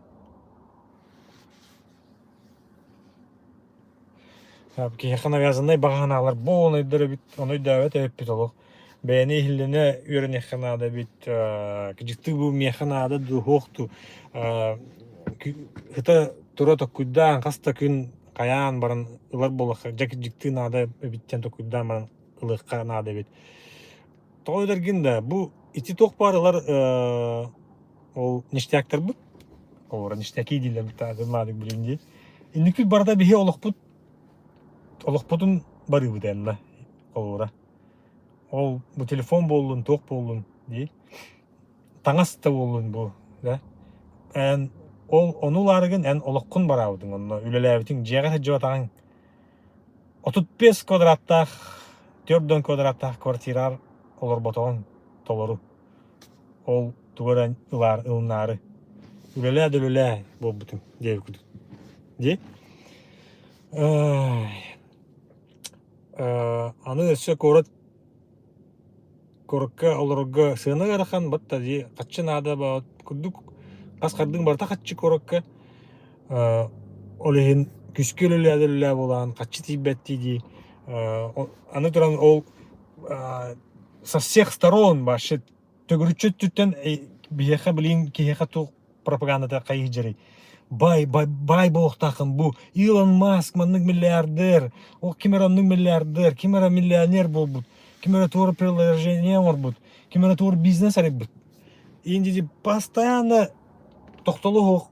Киһиэхэ навязаннай баҕа санаалар буолан эбит, ону өйдөөбөт эбиппит олох. Бэйэни иһиллэнэ үөрэниэххэ наада эбит, кыдьыктыы бу миэхэ наада дуу, суох дуу. Ыта тура токкуйдаан хас да күн хайаан баран ылар буоллахха, дьэ кыдьыктыы наада эбит диэн токкуйдаан баран ылыахха наада эбит. Тоҕо этэргин да, бу ити туох баар ылар ол ништяктарбыт, олор ништяки дииллэр быта билин дии. Инникпит барыта биһи олохпут олохпутун барыыбыт эмна холобура. Ол бу телефон буоллун, туох буоллун дии. Таҥас да буоллун бу, да. Эн ол ону ылаарыгын эн олоххун бараабытыҥ онно үлэлээбитиҥ дьиэҕэ сылдьыбатаҕыҥ 35 квадраттаах, 40 квадраттаах квартираар олорботоҕуҥ толору. Ол тугу эрэ ылаар ылынаары үлэлээ да үлэлээ буолбутум диэбит курдук. Дии. Аны өссө куорат куоракка олорорго сыана ыарахан батта дии хаччы наада баҕат курдук хас хардыҥ барыта хаччы куоракка ол иһин күскэ үлэлээ да үлэлээ буолаан хаччы тиийбэт дии аны туран ол со всех сторон вообще төгүрүччү өттүттэн биһиэхэ билигин киһиэхэ туох пропагандата хайыы дьарый бай бай бай буолуохтааххын бу Илон Маск маннык миллиардер ол ким эрэ оннук миллиардер ким эрэ миллионер буолбут ким эрэ туора приложение оҥорбут ким эрэ туора бизнес арыйбыт инди постоянно тохтоло суох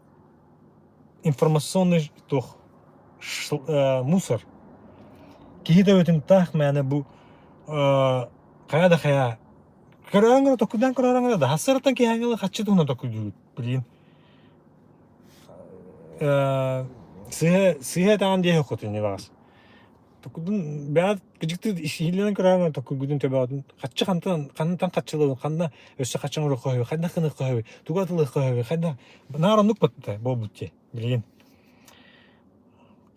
информационный туох мусор киһи төбөтүн таах мээнэ бу хайа да хайа Көрөөн гына токуйдаан көрөөрөн гына да хассараттан киһээҥҥи хаччы туһунан токуйдуубут билигин. Сыыһа сыыһа этэҕин диэһи хотун баҕас. Токуйдун бэйэт кыдьыкты иһиллэнэн көрөөн гына токуйгутун төбөҕүтүн хаччы хантан хантан хаччылабын ханна өссө хаччы оҥоруохха сөбүй хайдах гыныахха сөбүй тугу атылыахха сөбүй хайдах наар оннук батта буолбут дии билигин.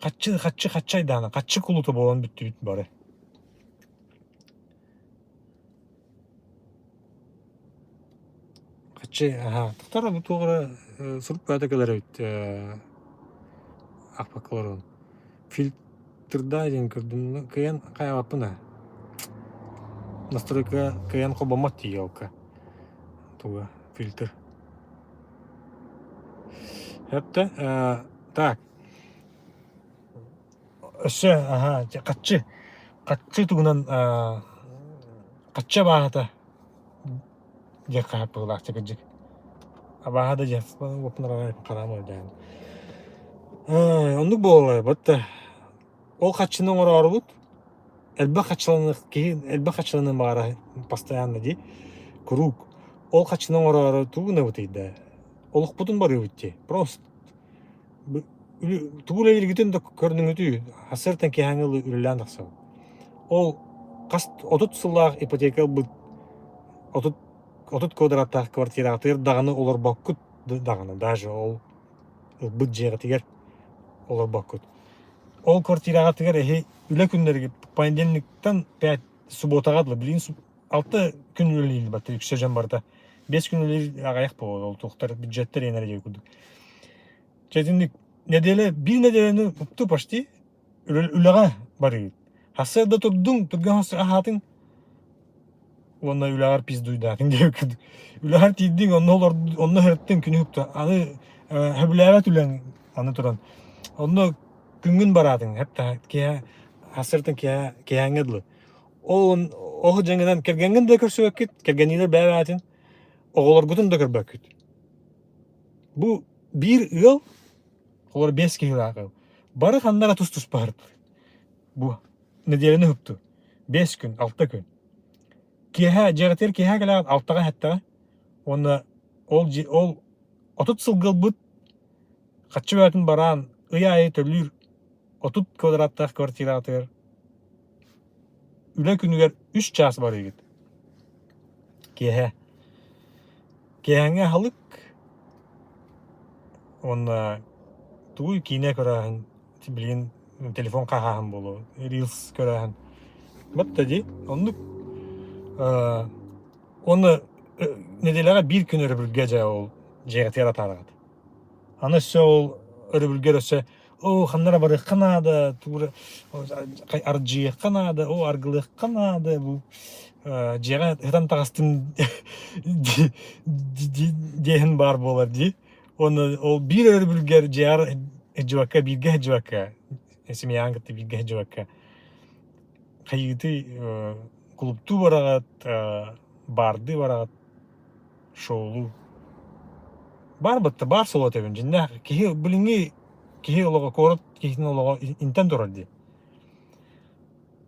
Хаччы хаччы хаччы айдаана хаччы кулута буолан бүттүбүт бары. Хаччы аһаа тохтор бу туох эрэ сурук бөҕөтө кэлэр эбит аахпакка олоробун. Фильтрда диэн көрдүм кыайан хайаабаппын аа. Настройка кыайан холбоммот дии елка. Туга фильтр. Эптэ так. Өссө аһаа хаччы хаччы тугунан хаччы абааһыта диэх хаһыат быһыылаах чэкэдьик. Абааһы да диэх уоппун хараам өйдөөн. Оннук буолла батта ол хаччыны оҥороорубут элбэх хаччыланыах киһи элбэх хаччыланыан баҕарар постоянно дии куруук ол хаччыны оҥороору тугу гынабытый да олохпутун барыыбыт дии просто тугу үлэлииргитин да көрүнүҥүтүй сарсыартан киэһээҥҥи дылы үлэлээн тахсабыт ол хас 30 сыллаах ипотека ылбыт 30 30 квадраттаах квартираҕытыгар даҕаны олорбоккут даҕаны даже ол ылбыт дьиэҕитигэр олорбоккут ол квартираҕытыгар эһи үлэ күннэригэр понедельниктан пять субботаҕа дылы билигин алта күн үлэлиир барыта үксэ дьон барыта 5 күн үлэлиир аҕыйах буолуо ол туохтар бюджеттэр иэнэр диэн курдук Чэ итинник нэдиэлэ биир нэдиэлэни упту почти үлэҕэ барыыр сарсыарда турдуҥ түргэн аһаатыҥ уонна үлэҕэр пиздуйдаатыҥ диэбит курдук үлэҕэр тиийдиҥ онно олор онно сырыттыҥ күнү укту аны сөбүлээбэт үлэҥ аны туран онно күҥҥүн бараатыҥ хепта киэһэ сарсыартан киэһэ киэһээҥҥэ дылы Ол ол дьаҥынан кэргэҥҥин да көрсүбэккит, кэргэнниилэр бэйэ-бэйэтин, оҕолоргутун да көрбөккүт. Бу биир ыал, олор биэс киһилээх ыал, бары ханна эрэ тус-туспа сырыттылар. Бу нэдиэлэни уһукту. 5 күн, 6 күн. Киэһэ, дьиэҕитигэр киэһэ кэлэҕит алтаҕа сэттэҕэ уонна ол дьиэ ол 30 сылга ылбыт хаччы бөҕөтүн бараан ый аайы төлүүр 30 квадраттаах квартираҕытыгар Үлэ күнүгэр үс чаас барыыгыт. Киэһэ. Киэһээҥҥи аһылык уонна тугуй киинэ көрөөһүн, билигин телефон хаһааһын буолуо, рилс көрөөһүн. Батта дии. Оннук уонна нэдиэлэҕэ биир күн өрөбүлгэ дьэ ол дьиэҕитигэр атаараҕыт. Аны өссө ол өрөбүлгэр өссө оо ханна эрэ барыахха наада, тугу эрэ ардьыйыахха наада, оо аргылыахха наада бу дьиэҕэ сытан таҕыстым диэһин баар буолар дии. Уонна ол биир өрөбүлгэр дьиэҕэр сылдьыбакка, бииргэ сылдьыбакка, семьяҕын кытта бииргэ сылдьыбакка хайыытый кулуптуу бараҕыт, баардыы бараҕыт шоулуу. Баар батта баар суола этэбин дьиннээх киһи билиҥҥи киһи олоҕо куорат киһитин олоҕо интэн турар дии.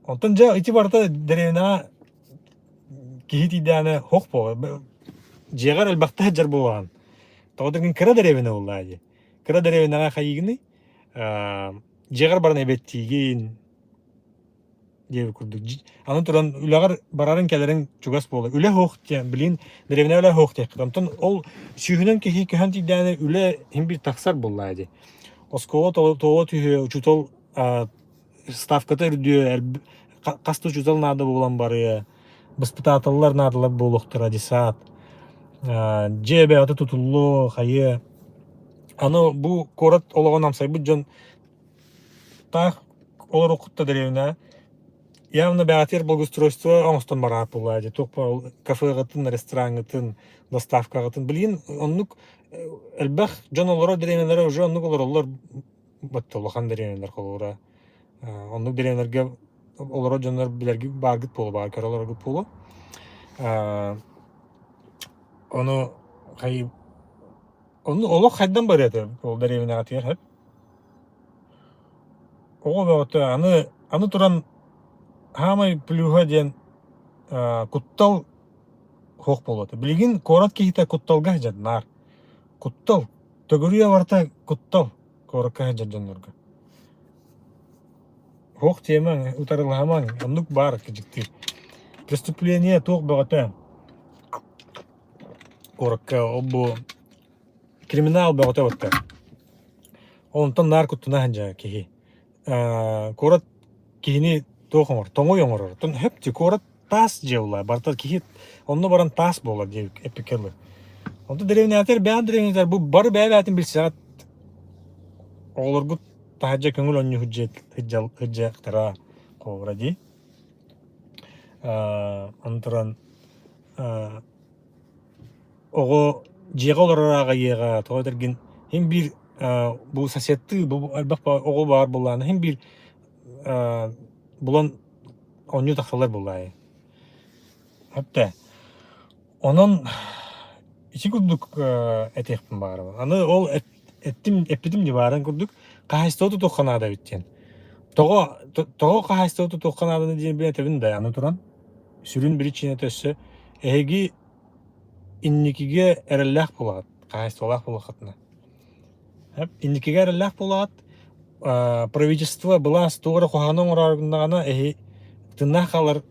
Онтон дьэ ити барыта дэриэбинэҕэ киһи тиийдэҕинэ һуох буолар. Дьиэҕэр элбэхтэ сылдьар буолаҕын. Тоҕо диэн кыра дэриэбинэ буоллаҕа дии. Кыра дэриэбинэҕэ хайыыгыный? Дьиэҕэр баран эбиэттиигин, диэбит курдук. Аны туран үлэҕэр барарыҥ-кэлэриҥ чугас буолар. Үлэ суох диэн, блин, дэриэбинэ үлэ суох диэххит. Онтон ол сүүһүнэн киһи көһөн тиийдэҕинэ үлэ иһин биир тахсар буоллаҕа дии. Оскуола тоҕо түһүө, учуутал ставката үрдүө, хас да учуутал наада буолан барыа, баспытааталлар наадалар буолуохтара десант. Дьиэ бэйэтэ тутуллуо, хайыа. Аны бу куорат олоҕун амсайбыт дьон Таах олоруоххут да дэриэбинэ явно бэҕэтиэр благоустройство оҥостон бараат буоллаа дии туох кафеҕытын, рестораҥҥытын, доставкаҕытын билигин оннук элбэх дьон олорор дэриэбинэлэрэ уже оннук олороллор батта улахан дэриэбинэлэр холобура оннук дэриэбинэлэргэ олорор дьоннор билэргит бааргыт буолуо баар көрө олороргут буолуо ону хайы ону олох хайдан барыа этэ ол дэриэбинэҕитигэр сөп Оҕо бөҕөтө аны аны туран саамай плюһа диэн куттал суох буолуо этэ. Билигин куорат киһитэ кутталга сылдьар наар. Куттал, төгүрүйэ барыта куттал куоракка сылдьар дьоннорго. Суох диэмэҥ, утарылаһымаҥ, оннук баар дьикти. Преступление туох бөҕөтө куоракка ол бу криминал бөҕөтө батта. Онтон наар куттана сылдьар киһи. Куорат киһини туох оҥор, тоҥуй оҥорор. Оттон хөп дии куорат таас дьиэ буолла. Барыта киһи онно баран таас буолар диэн эппиккэ дылы. Онтон дэриэбинэҕитигэр бэйэҕит дэриэбинэтигэр бу бары бэйэ-бэйэтин билсэҕит. Оҕолоргут таһырдьа көҥүл оонньуу сылдьыахтара холобура дии. Аны туран оҕо дьиэҕэ олорор аҕайыаҕа тоҕо этэргин син биир бу соседтыы бу элбэх оҕо баар буоллаҕына син биир булан оонньуу тахсаллар буоллаайы. Эптэ. Онон ити курдук этиэхпин баҕарабын. Аны ол эттим, эппитим дии баарын курдук, хаһаайыстыба тутуохха наада эбит диэн. Тоҕо, тоҕо хаһаайыстыба тутуохха нааданы диэн билэн этэбин да, аны туран, сүрүн биричиинэтэ өссө эһиги инникигэ эрэллээх буолаҕыт, хаһаайыстыбалаах буоллаххытына. Инникигэ эрэллээх буолаҕыт, правительство былаас туох эрэ куһаҕаны оҥороору гыннаҕына эһи тыыннаах хаалар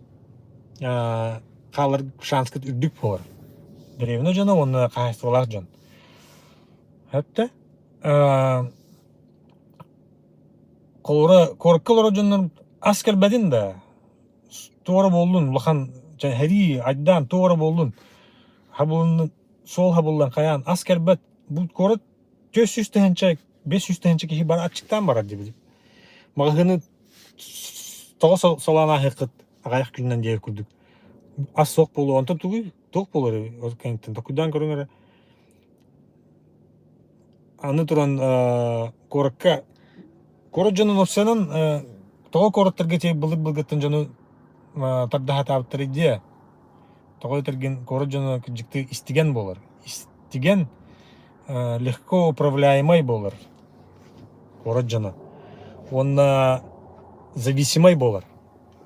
хаалар шанскыт үрдүк буолар. Дэриэбинэ дьоно уонна хаһаайыстыбалаах дьон. Өттө холобура куоракка олорор дьоннор ас кэлбэтин да туора буоллун улахан сэрии айдаан туора буоллун хабылын суол хабыллан хайаан ас кэлбэт бу куорат 400 тыһыынча 500 тыһыынча киһи бар аччыктаан барар диэбит маҕаһыыны тоҕо солоон ааһыаххыт аҕыйах күнүнэн диэбит курдук ас суох буолуо онтон тугуй туох буолар ол кэнниттэн толкуйдаан көрүҥ эрэ аны туран куоракка куорат дьонун уопсайынан тоҕо куораттарга ити былыр-былыргыттан дьону тардаһатаабыттарый диэ тоҕо этэргин куорат дьоно кырдьыктыы истигэн буолар истигэн легко управляемай буолар куорат дьоно уонна зависимай буолар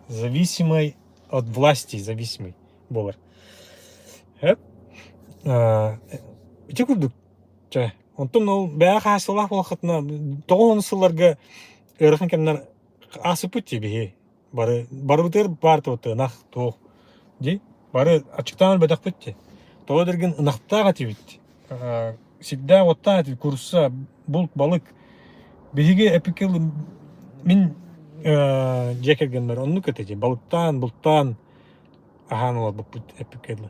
зависимый от власти зависимый буолар ити курдук чэ онтон ол бэйэ хаһаайыстыбалаах буоллаххытына 90 сылларга ыарахан кэмнэр ааспыппыт дии биһи бары барыбытыгар баар ынах туох дии бары аччыктаан өлбөтөхпүт дии тоҕо дэргин ынахтаах этибит сирдээх уоттаах этибит курса булт балык биһиги эпикил мин дьиэ кэргэммэр оннук этэ дии балыктаан бултаан аһаан олорбуппут эппиккэ дылы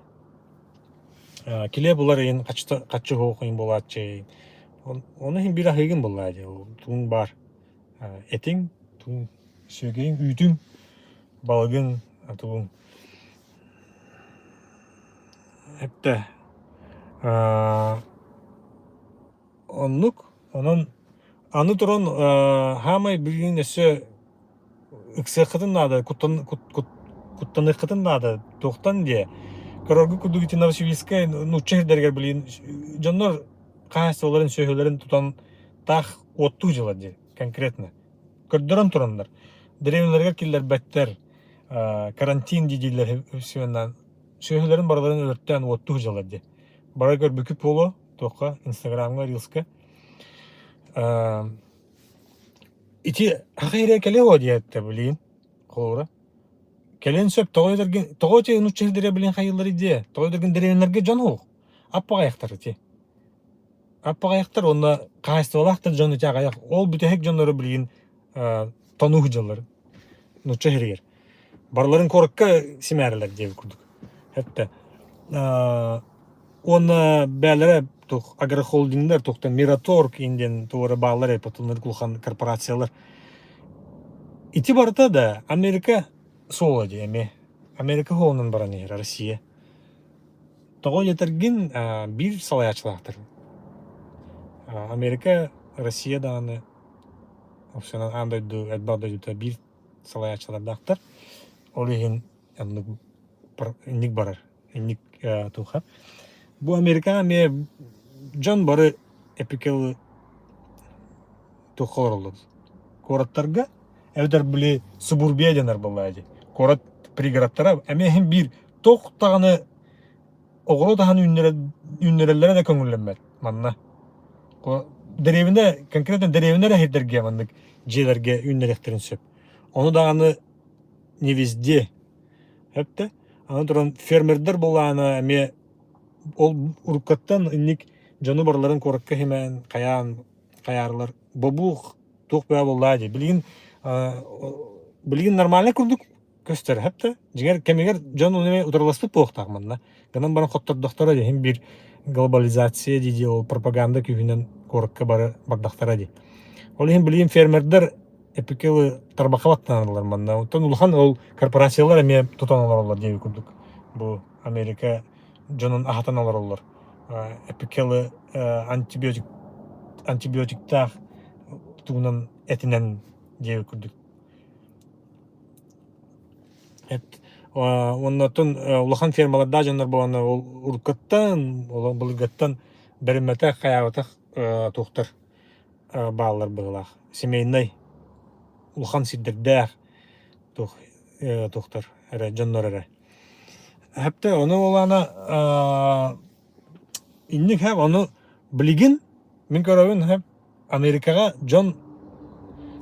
килиэп булар иһин хаччы суох иһин буолааччы ону иһин биир аһыыгын буллаа дии тугуҥ баар этиҥ тугуҥ сүөгэйиҥ үүтүҥ балыгыҥ тугуҥ эптэ оннук онон аны туран хаамай билигин өссө ыксыаххытын наада, куттаныаххытын наада. Туохтан диэ? Көрөргүт курдук ити Новосибирскай нуучча сирдэригэр билигин дьоннор хаһаайыстыбаларын, сүөһүлэрин тутан таах уоттуу дьылар дии конкретно. Көрдөрөн тураннар. Дэриэбинэлэригэр киллэрбэттэр. Карантин дии дииллэр сүөһүлэрин барыларын өлөртөөн уоттуу дьылар дии. Бары көрбүкүт буолуо туохха Инстаграмҥа, Рилска. Ити аҕа эрэ кэлиэ дуо диэттэ билигин холобура. Кэлиэн сөп тоҕо этэргин тоҕо ити нуучча сирдэрэ билигин хайыылларый диэ тоҕо этэргин дэриэбинэлэргэ дьон суох аппаҕайахтар ити аппаҕайахтар уонна хаһаайыстыбалаахтар дьон ити аҕыйах ол бүтэһик дьоннору билигин тонуу сылдьаллар нуучча сиригэр барыларын куоракка симээрэлэр диэбит курдук эттэ Уонна бээлэрэ туох агрохолдингнар туохтан Мираторг диэн туора бааллар ээ потом улахан корпорациялар. Ити барыта да Америка суола дии эмиэ. Америка суолунан баран иһэр Россия. Тоҕо диэтэргин биир салайааччылаахтар. Америка, Россия даҕаны опционал аан дойду элбэх дойдута биир салайааччылардаахтар. Ол иһин оннук инник барар. Инник туха. Бу Америкаҕа эмиэ дьон бары эпикэл туохха олороллор. Куораттарга эбэтэр били субурбия дэнэр буоллаа дии. Куорат пригородтара эмиэ иһин биир туох даҕаны оҕуруот аһын үүннэрэллэрэ да көҥүллэммэт манна. Дэриэбинэ конкретно дэриэбинэ эрэ сирдэргэ маннык дьиэлэргэ үүннэриэхтэрин сөп. Ону даҕаны не везде. Эптэ. Аны туран фермердэр былаана эмиэ ол уруккаттан инник дьону барыларын куоракка иһимээн хайаан хайаарылар бобуу туох бөҕө буоллаа дии. Билигин билигин нормальный курдук көстөр эптэ. Дьиҥэр кэмигэр дьон ону эмиэ утарыласпыт буолуохтаах манна. Гынан баран хоттордохторо иһин биир глобализация дии дии ол пропаганда күүһүнэн куоракка бары бардахтара дии. Ол иһин билигин фермердэр эпикелы тарбахха баттаналлар манна. Оттон улахан ол корпорациялар эмиэ тутан олороллор диэби курдук. Бу Америка дьонун аһатан олороллор. Эпикелы антибиотик антибиотиктаах тугунан этинэн диэби курдук. Эт уонна оттон улахан фермалардаах дьоннор буоланнар ол уруккаттан, ол былыргыттан бэриммэтэх, хайаабатах туохтар бааллар быһыылаах. Семейнай улахан сирдэрдээх туох туохтар эрэ дьоннор эрэ. Хэптэ ону олаана инник хэп ону билигин мин көрөбүн хэп Америкаҕа дьон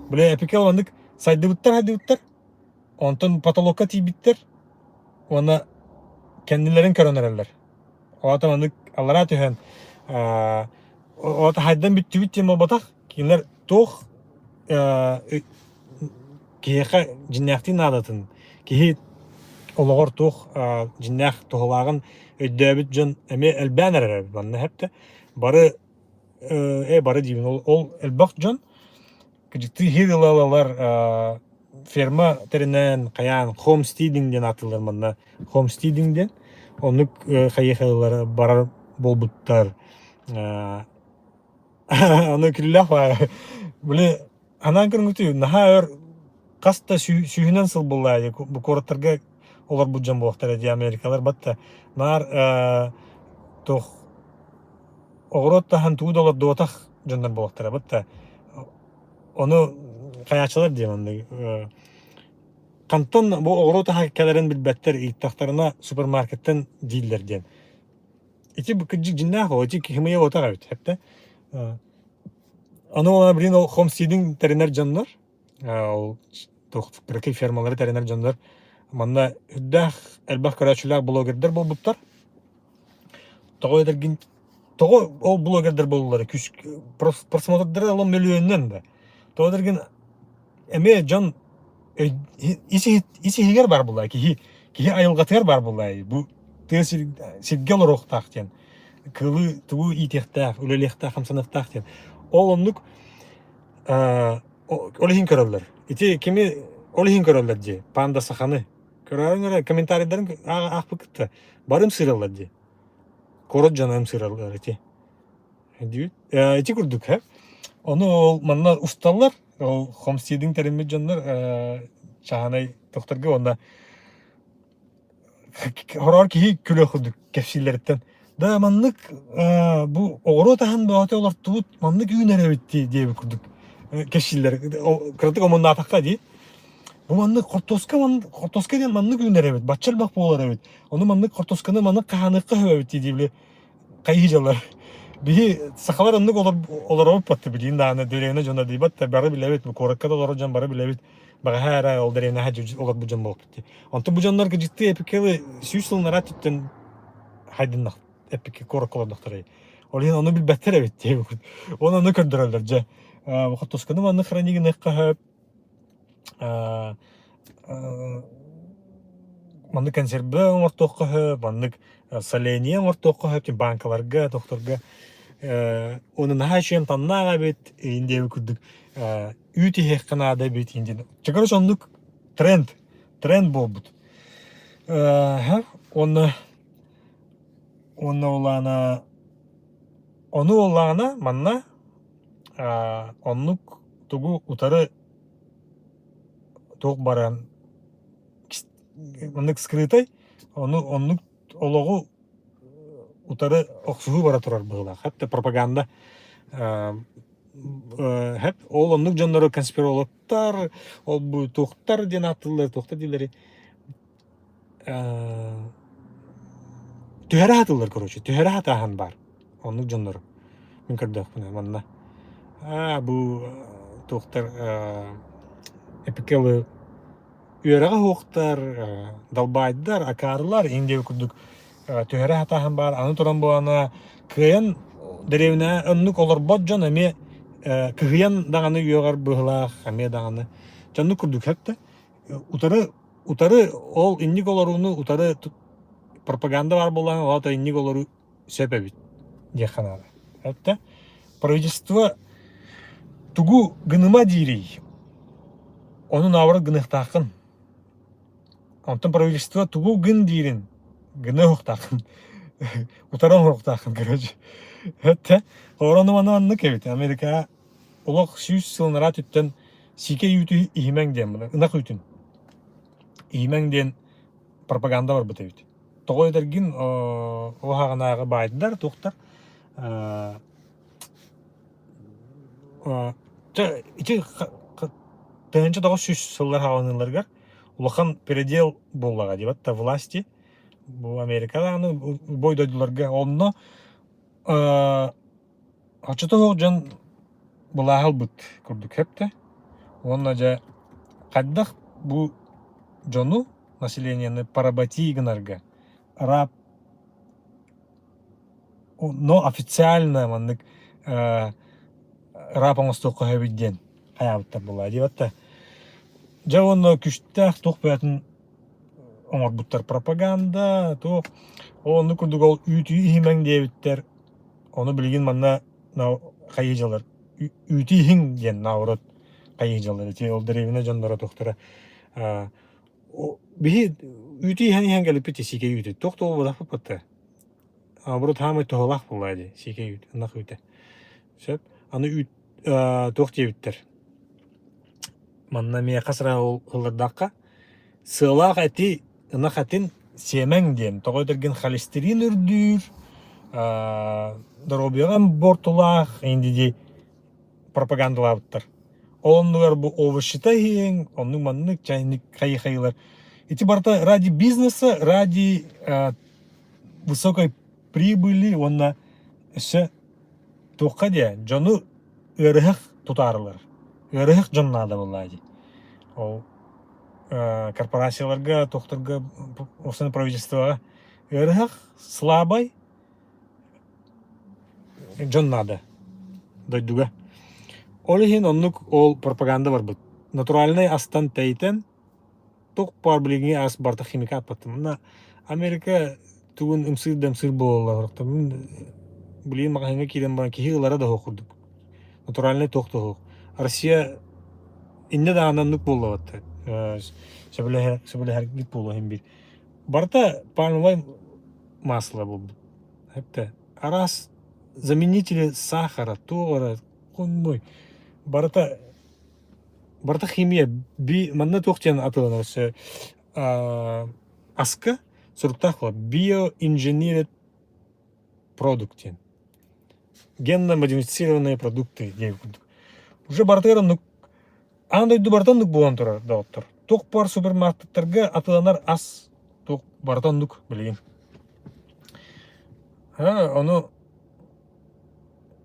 бile эпикэ оннук сайдыбыттар сайдыбыттар онтон потолокка тиийбиттэр уонна кэннилэрин көрөн эрэллэр. Оото маннык аллараа түһэн оото хайдан бүттүбүт диэн буолбатах кинилэр туох киһиэхэ дьиннээхтии наадатын киһи олоҕор туох дьиннээх туһалааҕын өйдөөбүт дьон эмиэ элбээн эрэр эбит манна хэптэ бары э бары диибин ол, ол элбэх дьон кырдьыктыы иһир ылалалар ферма тэринэн хайаан homesteading диэн ааттыыллар манна homesteading диэн оннук хайыхалар барар буолбуттар аны күллээх баар били анаан көрүҥүтү наһаа өр хас да сүүһүнэн сыл буолла бу куораттарга олорбут дьон буолуохтара дии америкалар батта наар туох оҕуруот таһан тугу да олордубатах дьоннор буолуохтара батта ону хайааччылар диэн оннук хантан бу оҕуруот аһа кэлэрин билбэттэр ыйыттахтарына супермаркеттан дииллэр диэн ити кырдьык дьиннээх ол ити киһи отах эбит хэптэ ону ол блин ол хомсидинг тэринэр дьоннор ол туох кыракый фермалары тэринэр дьоннор манна үрдээх элбэх көрөөччүлээх блогердар буолбуттар Тоҕо этэргин тоҕо ол блогердар буоллулар күс просмотрдара ол мөлүйүөнүнэн да. Тоҕо этэргин эмиэ дьон ис ис иһигэр баар буолла киһи киһи айылҕатыгар баар буолла бу тыа сиргэ олоруохтаах диэн кылы тугу иитиэхтээх үлэлиэхтээх хамсаныахтаах диэн ол оннук ол иһин көрөллөр ити кими ол иһин көрөллөр дии панда саханы Көрөөрүҥ эрэ комментарийдарын аахпыккыт да бары ымсыыраллар дии. Куорат дьоно ымсыыраллар ити. Диибит. Ити курдук һэ. Ону ол манна усталлар, ол хомстидинг тэриммит дьоннор чааһынай тохторго уонна хороор киһи күлүөх курдук кэпсииллэриттэн да маннык бу оҕуруот аһын бөҕөтө олортубут маннык үүнэр эбит дии диэбит курдук кэпсииллэр кыратык омуннаатахха дии Бу маннык хортуоска хортуоска диэн маннык үүнэр эбит, бачча элбэх буолар эбит. Ону маннык хортуосканы маннык хаһааныахха сөп эбит дии били хайыы дьалар. Биһи сахалар оннук олоробут батты билиин даҕаны дэриэбинэ дьоно диибат да бары билэбит, куоракка да олорор дьон бары билэбит. Баҕаһаа эрэ ол дэриэбинэҕэ олорбут дьон буолбут дии. Онтон бу дьоннор кыдьыктыы эпикелы сүүс сыл нараа түттэн хайдыннах эппикке куоракка олордохторой. Ол иһин ону билбэттэр эбит диэбит. Оны ону көрдөрөллөр дьэ. Хортуосканы маннык хранигыныахха сөп, маннык консервы оҥортуохха сөп, маннык соление оҥортуохха сөп, банкаларга, тохторго уонна наһаа үчүгэй амтаннаах эбит иин диэбит курдук үүт иһиэххэ наада эбит иин диэн. Чэ, короче, оннук тренд, тренд буолбут. Уонна уонна улаана ону улаана манна оннук тугу утары туох баран оннук скрытай ону оннук олоҕу утары охсуһуу бара турар быһыылаах хэп пропаганда хэп ол оннук дьоннору конспирологтар ол бу туохтар диэн ааттыыллар туохтар дииллэри түһэрэ сатыыллар короче түһэрэ сатааһын баар оннук дьоннору мин көрдөхпүнэ манна аа бу туохтар эпикелы үөрэҕэ суохтар далбаайдар акаарылар иҥ диэбит курдук түһэрэ сатааһын баар аны туран буолана кыайан дэриэбинэҕэ оннук олорбот дьон эмиэ кыһыйан даҕаны үөҕэр быһыылаах эмиэ даҕаны дьоннук курдук сөп да утары утары ол инник олорууну утары пропаганда баар буоллаҕына ол аата инник олоруу сөп эбит диэххэ наада. Это правительство тугу гыныма диирий ону наоборот гыныахтааххын. Онтон правительство тугу гын диирин гыныа уохтааххын. Утары оҥоруохтааххын короче. Это ону маны оннук эбит. Америка олох 100 сыл нараа түттэн сиикэй үүтү иһимэҥ диэн ынах үүтүн. Иһимэҥ диэн пропаганда барбыт эбит. Тоҕо этэргин ол хаҕынааҕы баайдар туохтар Чэ, ити 1900 сыллар хаҕаланыыларыгар улахан передел буоллаҕа дии батта власти бу Америка даҕаны бой дойдуларга онно оччотооҕу дьон былааһы ылбыт курдук сөптө уонна дьэ хайдах бу дьону населениены поработи гынарга раб но официально маннык раб оҥостуохха сөбүй диэн хайаабыттар буолаа дии батта дьэ уонна күштээх туох бэйэтин оҥорбуттар пропаганда туох оннук курдук ол үүтү иһимэҥ диэбиттэр ону билигин манна хайыы дьалар үүтү иһиҥ диэн наоборот хайыы дьалар ити ол дэриэбинэ дьонноро туохтара биһи үүтү иһэн иһэн кэлиппит сиикэй үүтү туох да буолбатахпыт батта Наоборот хаамай туһалаах буоллаа дии сиикэй үүт ынах үүтэ сөп аны үүт туох диэбиттэр манна эмиэ хас эрэ ыллардаахха сыалаах эти ынах этин сиэмэҥ диэн тоҕо этэргин холестерин үрдүүр доруобуйаҕа буортулаах дии пропагандалаабыттар ол оннугар бу овощита иһиэҥ оннук маннык чайник хайы-хайылар ити барыта ради бизнеса ради высокой прибыли уонна өссө туохха диэ дьону ыарыһах тутаарылар ыарыһах дьон наада буоллаа дии ол корпорацияларга туохтарга уопсайынан правительствоҕа ыарыһах слабай дьон наада дойдуга ол иһин оннук ол пропаганда барбыт натуральнай астан тэйтэн туох баар билиҥҥи ас барыта химикат баттым. Мына Америка тугун ымсыыр да ымсыыр буолаллар. Билигин маҕаһыыҥҥа киирэн баран киһи ылара да суох курдук. Натуральнай туох да суох. Россия иннэ даҕаны оннук буолла сөбүлэһэр сөбүлэһэргит буолуо иһин биир. Барыта пальмовай масло буолбут. Эптэ араас заменители сахара, туох эрэ, хонной. Барыта Барыта химия. Би манна туох диэн атыыланар өссө аска суруктаах буолар. Биоинженерия продукт диэн. Генно-модифицированные продукты диэн курдук. Уже барытыгар оннук аан дойду барыта оннук буолан турар доҕоттор. Туох баар супермаркеттарга атыыланар ас туох барыта оннук билигин. Ону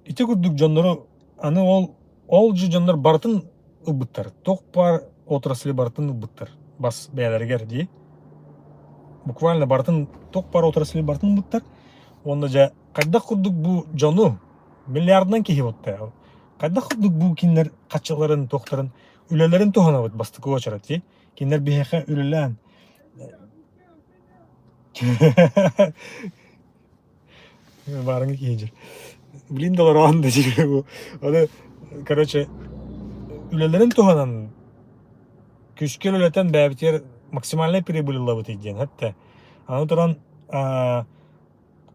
Ити курдук дьоннору аны ол ол же дьоннор барытын ылбыттар. Туох баар отрасли барытын ылбыттар бас бэйэлэригэр дии. Буквально барытын туох баар отрасли барытын ылбыттар. Уонна дьэ хайдах курдук бу дьону миллиардынан киһи буолта. Хайдах курдук бу кинилэр хаччыларын туохтарын үлэлэрин туһанабыт бастакы уочарат дии. Кинилэр биһиэхэ үлэлээн Баарыҥа киһи дьир. Блин да олороон да дьир бу. Аны, короче, үлэлэрин туһанан күүскэ үлэлэтэн бэйэбитигэр максимальнай прибыль ылабыт диэн хэттэ. Аны туран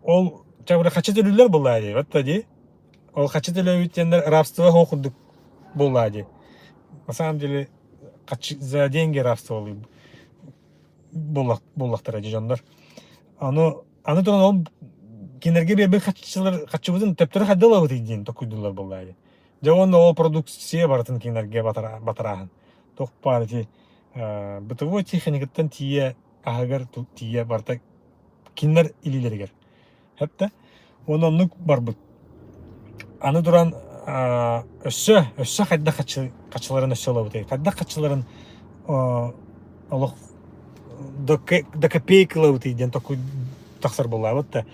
ол чабыры хачы төлүүллэр буоллаа дии, батта дии. Ол хачы төлөөбүт диэннэр рабство хоох курдук буоллаа дии. На самом деле за деньги рабство буоллахтара дии дьоннор. Аны Аны туран ол кинилэргэ биэрбит хаччылар хаччыбытын төптөрү хайда ылабытый диэн токуйдулар буоллаа дии. Дьэ уонна ол продукция барытын кинилэргэ батарааһын. Туох баар ити бытовой техникаттан тиийэ аһыгар тиийэ барыта кинилэр илиилэригэр. Хэптэ. Уонна оннук барбыт. Аны туран өссө өссө хайдах хаччыларын өссө ылабытый? Хайдах хаччыларын олох до, до копейки ылабытый диэн токуй тахсар буоллаабыт да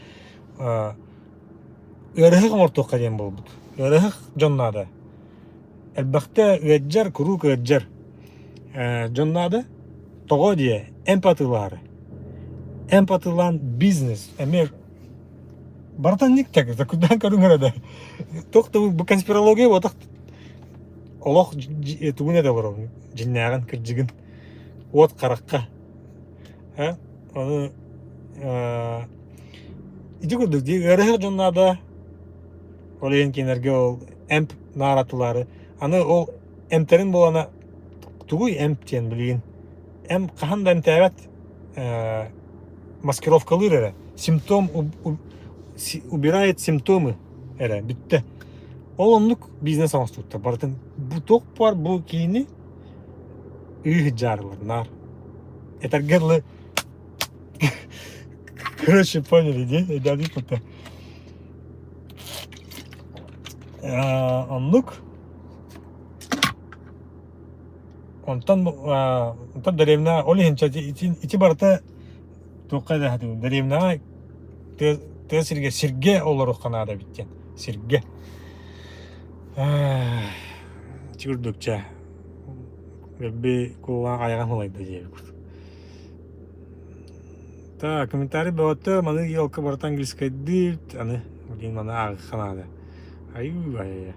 ыарыһах оҥортуохха диэн буолбут. Ыарыһах дьон наада. Элбэхтэ ыаддьар, куруук ыаддьар дьон наада. Тоҕо диэ эмп атыылаары. Эмп атыылаан бизнес эмиэ барытын никтек кудан көрүҥ эрэ да туох да бу конспирология буотах олох тугун этэ олоробун дьиннээҕин кырдьыгын уот харахха ону ити курдук дии ыарыһах дьон наада ол иһин кинилэргэ ол эмп нааратылаары аны ол эмтэрин буолана тугуй эмп диэн билигин. Эм хаһан да эмтээбэт маскировкалыыр эрэ. Симптом убирает симптомы эрэ бүттэ. Ол оннук бизнес оҥостубуттар. Барытын бу туох баар бу киини ыы дьаарылар наар. Этэргэ дылы Короче, поняли, да? Өйдөөдүк Оннук. Онтон онтон дэриэбинэ ол иһин ити ити барыта туохха да дэриэбинэҕэ тыа тыа сиргэ сиргэ олоруохха наада эбит диэн сиргэ ити курдук чэ өлбү кулгаах айаҕын ылайда диэбит курдук Так, комментарий бөҕөтө маны елка барыта английскайдыы аны блин маны ааҕыахха наада айыы ай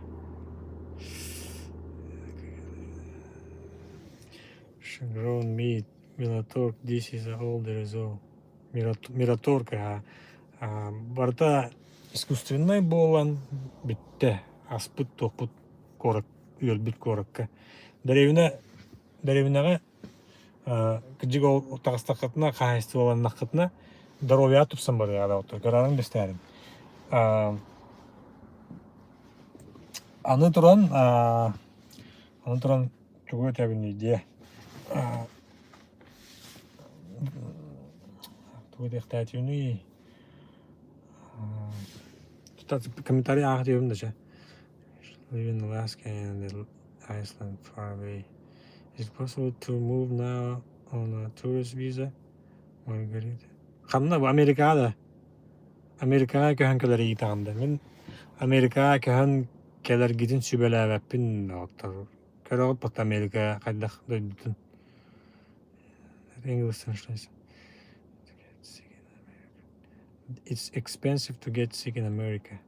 Grown meat, Miratorg, this is all there is all. Мираторг барыта искусственнай буолан бүттэ. Аспыт туохпут куорат үөрбүт куоракка. Дэриэбинэ дэриэбинэҕэ кырдьык ол таҕыстаххытына хаһаайыстыбаланнаххытына доруобуйаҕа тупсан барыаҕа доҕоттор көрөөрүҥ бэстээрин. Аны туран аны туран тугу этэбиний диэ тугу этиэхтээтибиний комментарий аах диэбим да чэ Live in Alaska and Iceland far away. Is it possible to move now on a tourist visa? Маргарита. Ханна бу Америкаҕа да? Америкаҕа көһөн кэлэр ыйытаҕын да. Мин Америкаҕа көһөн кэлэргитин сүбэлээбэппин доҕоттор. Көрөҕүт бата Америка хайдах дойдутун. English translation. It's expensive to get sick in America.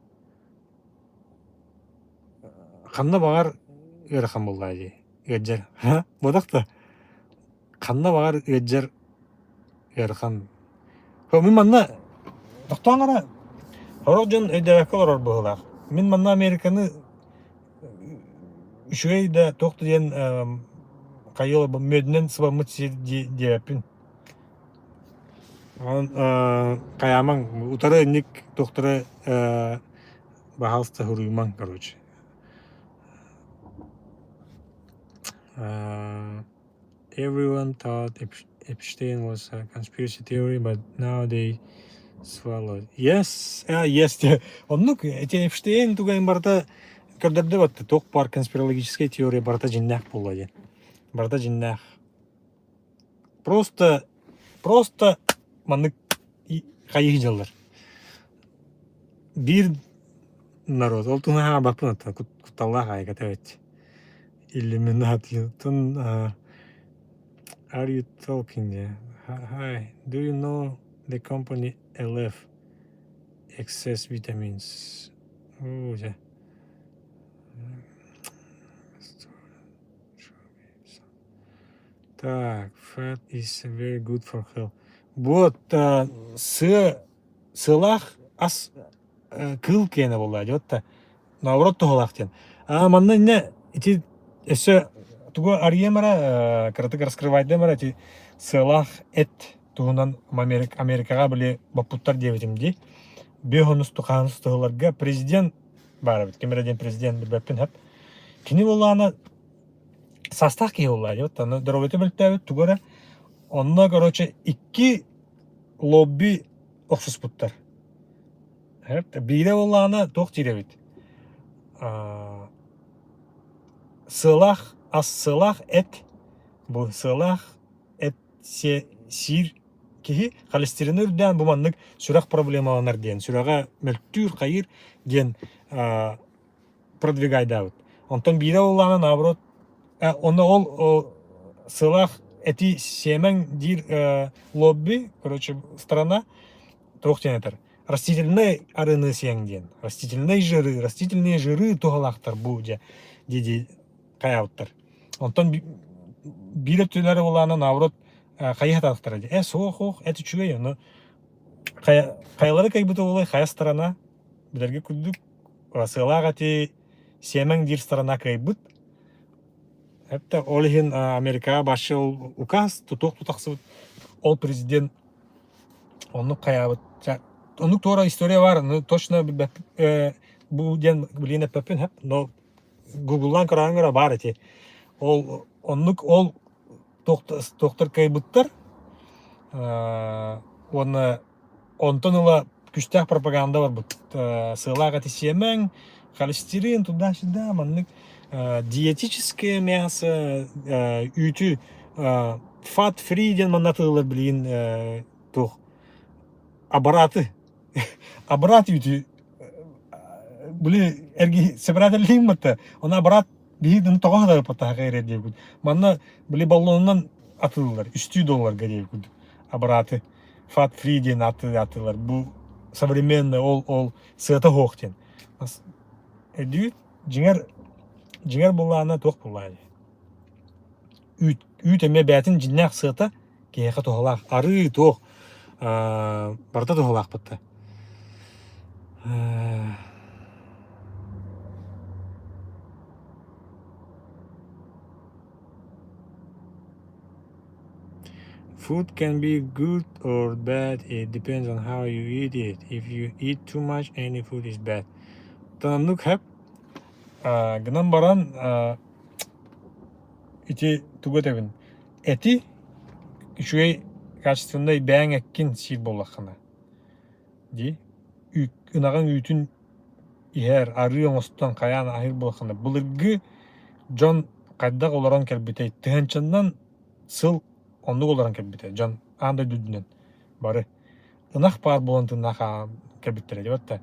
Ханна баҕар ыарахан буоллаҕа дии, ыалдьар. Буотах да? Ханна баҕар ыалдьар ыарахан. Мин манна тохтоон эрэ сорох дьон өйдөөбөккө олорор быһыылаах. Мин манна Американы үчүгэй да туох да диэн хайыы мүөтүнэн сыбаммыт сир диэбэппин. Онон хайаамаҥ утары инник туохтара баһаалыста суруйумаҥ короче. Everyone thought Epstein was a conspiracy theory, but now they swallowed. Yes, yes. Оннук эти Эпштейн тугайын барыта көрдөрдө батта туох баар конспирологическая теория барыта дьиннээх буолла диэн. Барыта дьиннээх. Просто, просто маннык хайыы дьаллар. Биир народ, ол туһунан хаалбаппын оттон кутталлаах аайгата эбит. Иллюминати Are you talking? Hi, do you know the company LF Excess Vitamins? Оо, дьэ. Так, fat is very good for health. Вот сыа сыалаах ас кыыл киэнэ буолла дии да наоборот туһалаах диэн. А манна иннэ ити өссө тугу арыйыам эрэ кыратык раскрывайдыам эрэ ити сыалаах эт туһунан Америкаҕа били боппуттар диэбитим дии. Биэс онус тухааныс тыһыларга президент баар эбит. Ким эрэ диэн президент билбэппин сөп. Кини буоллаҕына саастаах киһи буоллаҕа дии. Вот аны доруобуйата мөлтөөбүт тугу эрэ. Онно короче икки лобби охсуспуттар. Биирэ буоллаҕына туох диир эбит сыалаах ас сыалаах эт бу сыалаах эт сиир киһи холестерины үрдээн бу маннык сүрэх проблемаланар диэн сүрэҕэ мөлтүүр хайыыр диэн продвигайдаабыт. Онтон биирэ буоллаҕына наоборот онно ол сыалаах эти сиэмэҥ диир лобби короче страна туох диэн этэр растительнай арыыны сиэҥ диэн растительные жиры растительные жиры туһалаахтар бу дьэ дии хайаабыттар онтон биир өттүлэрэ буолаана наоборот хайыһа таахтара дии э суох суох эт үчүгэй ону хайалары кайбыта буолай хайа сторона билэргэ курдук сыалаах эти сиэмэҥ диир сторона кыайбыт. Это ол иһин Америкаҕа башы ол указ тутуох тутахсыбыт ол президент оннук хайаабыт. Оннук туора история бар, ну точно бу диэн билиэн эппэппин, но гугллаан көрөөн көрө баар ити. Ол оннук ол туохтар кыайбыттар уонна онтон ыла күстээх пропаганда барбыт. Сыалаах эти сиэмэҥ, холестерин, туда-сюда, маннык диетическое мясо, үүтү fat-free диэн манна атыылар билигин туох абараты абарат үүтү били эрги собирателлиин батта оны абарат биһи тоҕо хатарыппаттаха эрэ диэбит манна били баллонунан атыылар үстүү долларга диэбит абараты fat free диэн атыылар бу современный ол ол сыата суох диэн өйдүүт дьиҥэр дьиҥэр буллаана туох буллаана үүт үүт эмиэ бэйэтин дьиннээх сыата киһиэхэ туһалаах арыы туох барыта туһалаахпыт да Food can be good or bad, it depends on how you eat it. If you eat too much, any food is bad. Оннук хэп гынан баран ити тугу этэбин эти үчүгэй качественнай бэйэҥ эккин сиир буоллаххына дии ынаҕыҥ үүтүн иһэр арыы оҥостон хайаан аһыыр буоллаххына былыргы дьон хайдах олорон кэлбитэй тыһыынчаннан сыл оннук олорон кэлбитэ дьон аан дойду үрдүнэн бары ынах баар буолан тыыннаах кэлбиттэрэ диэбэт да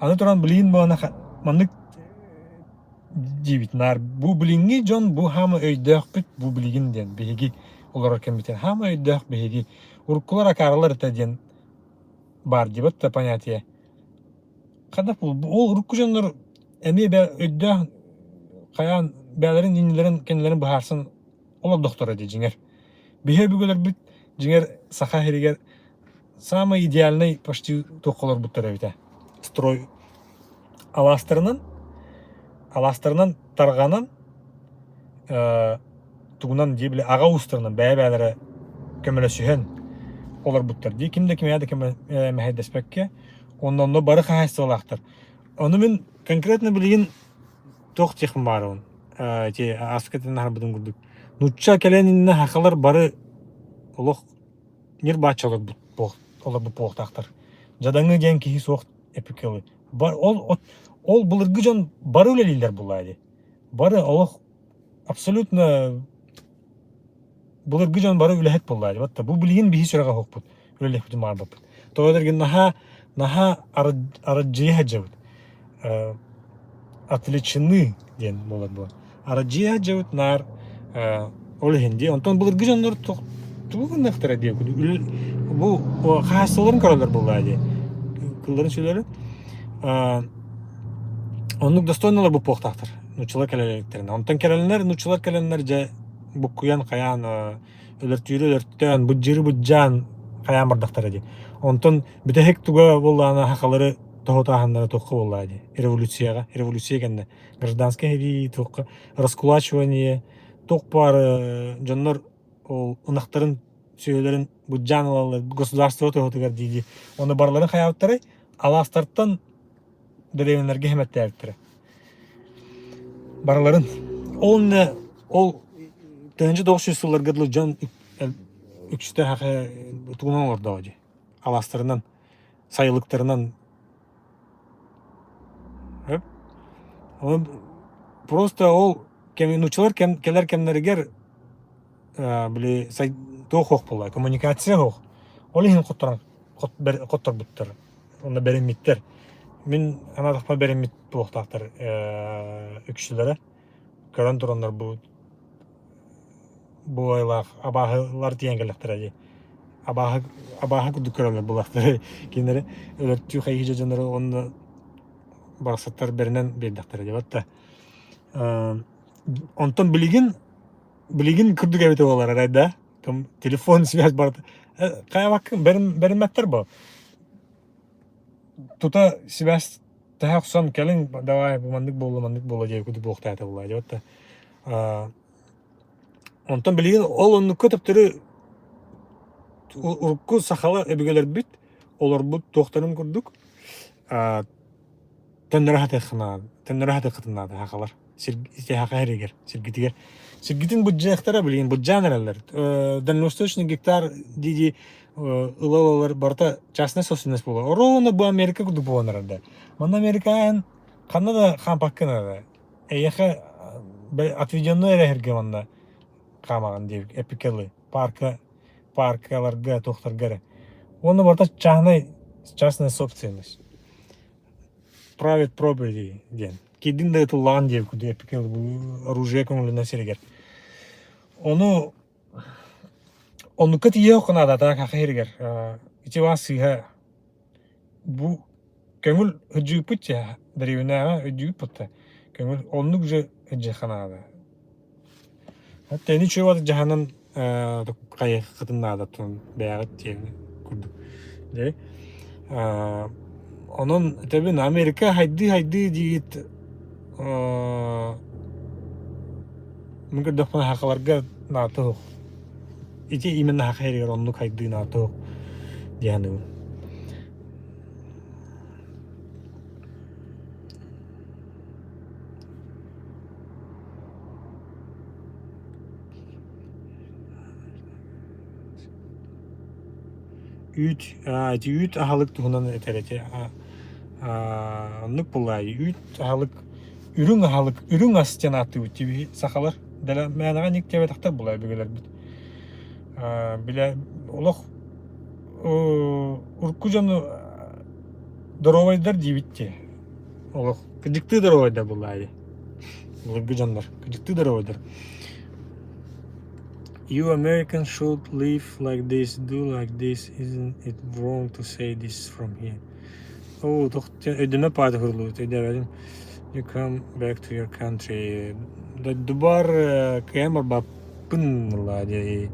аны туран билигин буолана маннык диибит наар бу билиҥҥи дьон бу хаама өйдөөхпүт бу билигин диэн биһиги олорор кэммитин хаама өйдөөх биһиги уруккулар акаарылар этэ диэн баар диэбэт да понятие хайдах ол урукку дьоннор эмиэ өйдөөх хайаан бэйэлэрин иннилэрин кэннилэрин быһаарсан олордохторо дии дьиҥэр. Биһи өбүгэлэрбит дьиҥэр Саха сиригэр самый идеальный почти туохха олорбуттар эбитэ. Строй алаастарынан алаастарынан тарҕанан э, тугунан дии били аҕа уустарынан бэйэ-бэйэлэрэ көмөлөсүһэн олорбуттар дии ким да кимиэхэ да көмө мэһэйдэспэккэ онно онно бары хаһаайыстыбалаахтар. Ону мин конкретно билигин туох диэхпин баарабын ити ааспыкка аһарбытым курдук нуучча кэлэн иннинэ сахалар бары олох ньир-бааччы олорбут олорбут буолуохтаахтар дьадаҥы диэн киһи суох эпикэлы ол ол былыргы дьон бары үлэлииллэр буоллаа дии бары олох абсолютно былыргы дьон бары үлэһит буоллаа дии бу билигин биһи сүрэҕэ суохпут үлэлиэхпитин баҕарбаппыт тоҕо дэргин наһаа наһаа арадьыйа сылдьабыт отвлечены диэн буолар буо арадьыйа сылдьабыт наар ол иһин дии онтон былыргы дьоннор тугу гыныахтара диэ бу хаһаайыстыбаларын көрөллөр буоллаа дии кылларын сүлэрин оннук достойнолор буолуохтаахтар нууччалар кэлэликтэринэ онтон кэлэннэр нууччалар кэлэннэр дьэ буккуйан хайаан өлөртүүрү өлөртөөн быдьыры быдьаан хайаан бардахтара дии онтон бүтэһик туга буоллаҕына сахалары тоһутааһыннара туохха буоллаҕа дии революцияҕа революция кэннэ гражданскай сэрии туохха раскулачивание туох баар дьоннор ол ынахтарын сүөһүлэрин быдьаан ылаллар государство туһатыгар дии дии ону барыларын хайаабыттарай алаастартан дэриэбинэлэргэ хэмэттээбиттэрэ барыларын ол иннэ ол 1900 сылларга дылы дьон үксүтэ тугунан олордоҕо дии алаастарынан сайылыктарынан просто ол нууччалар кэлэр кэмнэригэр били туох суох буолла коммуникация суох ол иһин хотторон хотторбуттар Онно бэриммиттэр. Мин санаатахпына бэриммит буолуохтаахтар үксүлэрэ. Көрөн тураннар бу бу айылаах абааһылар тиийэн кэллэхтэрэ дии. Абааһы абааһы курдук көрөллөр буоллахтара. Кинилэри өлөртүү хайыы дьоннору уонна барахсаттар бэринэн биэрдэхтэрэ дии батта. Онтон билигин билигин курдук эбитэ буолар арай да телефон связь барыта хайабаккын бэриммэттэр бо тута связь тэһэ охсон кэлиҥ давай бу маннык буолла маннык буолла диэки курдук буолуохтаата буолла диэбит да. Онтон билигин ол оннукка төптөрү урукку сахалар өбүгэлэрбит олорбут туохтарын курдук төннөрө сатыахха наада, төннөрө сатыаххытын наада сахалар сир саха сиригэр, сиргитигэр. Сиргитин былдьыахтара билигин былдьаан эрэллэр. Дальневосточный гектар дии-дии ыла-ылалар барыта частная собственность буолар. Ровно бу Америка курдук буолан эрэр да. Манна Америкаан ханна да хаампаккын эрэ. Эйиэхэ отведенное эрэ сиргэ манна хаамаҕын диэбит эпикелы парка паркаларга туохтарга эрэ. Уонна барыта чааһынай частная собственность. Private property диэн. Киирдин да ытыллаҕын диэбит курдук эпикел оружие көҥүлүнэн сиригэр. Ону оннукка тиийиэх наада так саха сиригэр. Ити баар сыыһа бу көҥүл сылдьыыппыт дьэ дэриэбинэҕэ өйдүүбүт да көҥүл оннук же сылдьыахха наада. Тэни үчүгэй дьаһанан хайыаххытын наадатын бэйэҕит диэн курдук. Дьэ онон этэбин Америка хайдыы-хайдыы диигит мин көрдөхпүнэ сахаларга наата суох. Ити именно саха сиригэр оннук хайдыы наата суох дии саныыбын. Үүт, ити үүт аһылык туһунан этэр этэ. Оннук буоллаҕа үүт аһылык, үрүҥ аһылык, үрүҥ ас диэн ааттыыбыт дии сахалар. Дэлэ мээнэҕэ ник диэбэтэхтэр буоллаҕа өбүгэлэрбит. Бile олох урукку дьону доруобайдар диибит дии. Олох кыдьыктыы доруобайдар буоллаҕа дии. Былыргы дьоннор кыдьыктыы доруобайдар. You Americans should live like this, do like this, isn't it wrong to say this from here? Оо, өйдөмө паата хуруллубут, өйдөөбөтүм. You come back to your country. Дойдубар кыайан барбаппын ылла дии.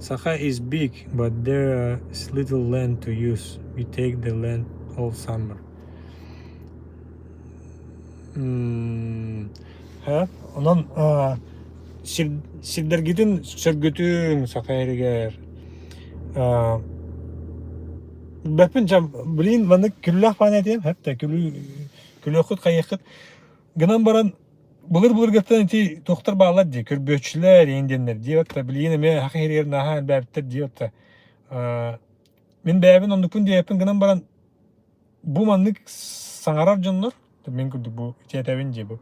Саха is big, but there is little land to use. We take the land all summer. Онон сирдэргитин сөргүтүҥ саха сиригэр. Билбэппин дьэ блин маннык күллээх баҕайы этиэм сөп да күлүөххүт хайыаххыт гынан баран былыр-былыргыттан ити туохтар бааллар дии көрбүөччүлэр иин диэннэр дии батта билигин эмиэ саха сиригэр наһаа элбээбиттэр дии батта мин бэйэбин оннукпун диэбэппин гынан баран Бу маннык саҥарар дьоннор, мин курдук бу итиэтэбин дии бу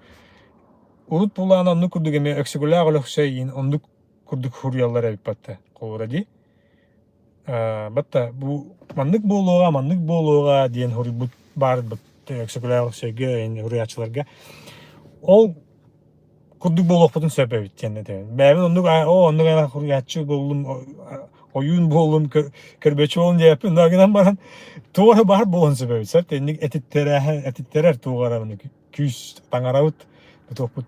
урут булаан оннук курдук эмиэ Өксөкүлээх Өлөксөй иин оннук курдук суруйаллар эбит батта холобура дии батта бу маннык буолуоҕа маннык буолуоҕа диэн суруйбут баар Өксөкүлээх Өлөксөйгө иин суруйааччыларга ол курдук буолуохпутун сөп эбит диэн этэбин. Бэйэбин оннук оо оннук ана суруйааччы буоллум ойуун буоллум көрбөччү буоллум диэппин но гынан баран туох эрэ баар буолуон сөп эбит сөп инник этиттэрээһэ этиттэрэр туох эрэ күүс таҥарабыт туохпут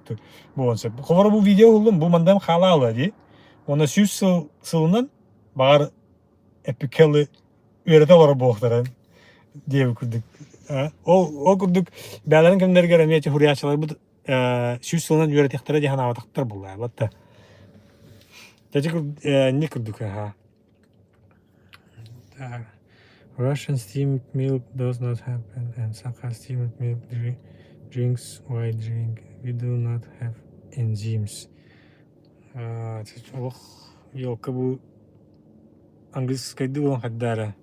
буолуон сөп. Холобура бу видео уһуллум бу мандам хаалаала дии. Уонна 100 сыл сылынан баҕар эпикелы үөрэтэ олорор буолуохтара диэбит курдук. Ол ол курдук бэйэлэрин кэмнэригэр эмиэ суруйааччыларбыт 100 сылынан үөрэтиэхтэрэ дии санаабатахтар буоллаабат да. Дьэ инник курдук аха. Так. Russian steamed milk does not happen and Sakha steamed milk drinks white drink. We do not have enzymes. Олох елка бу английскайдыы буолан хайда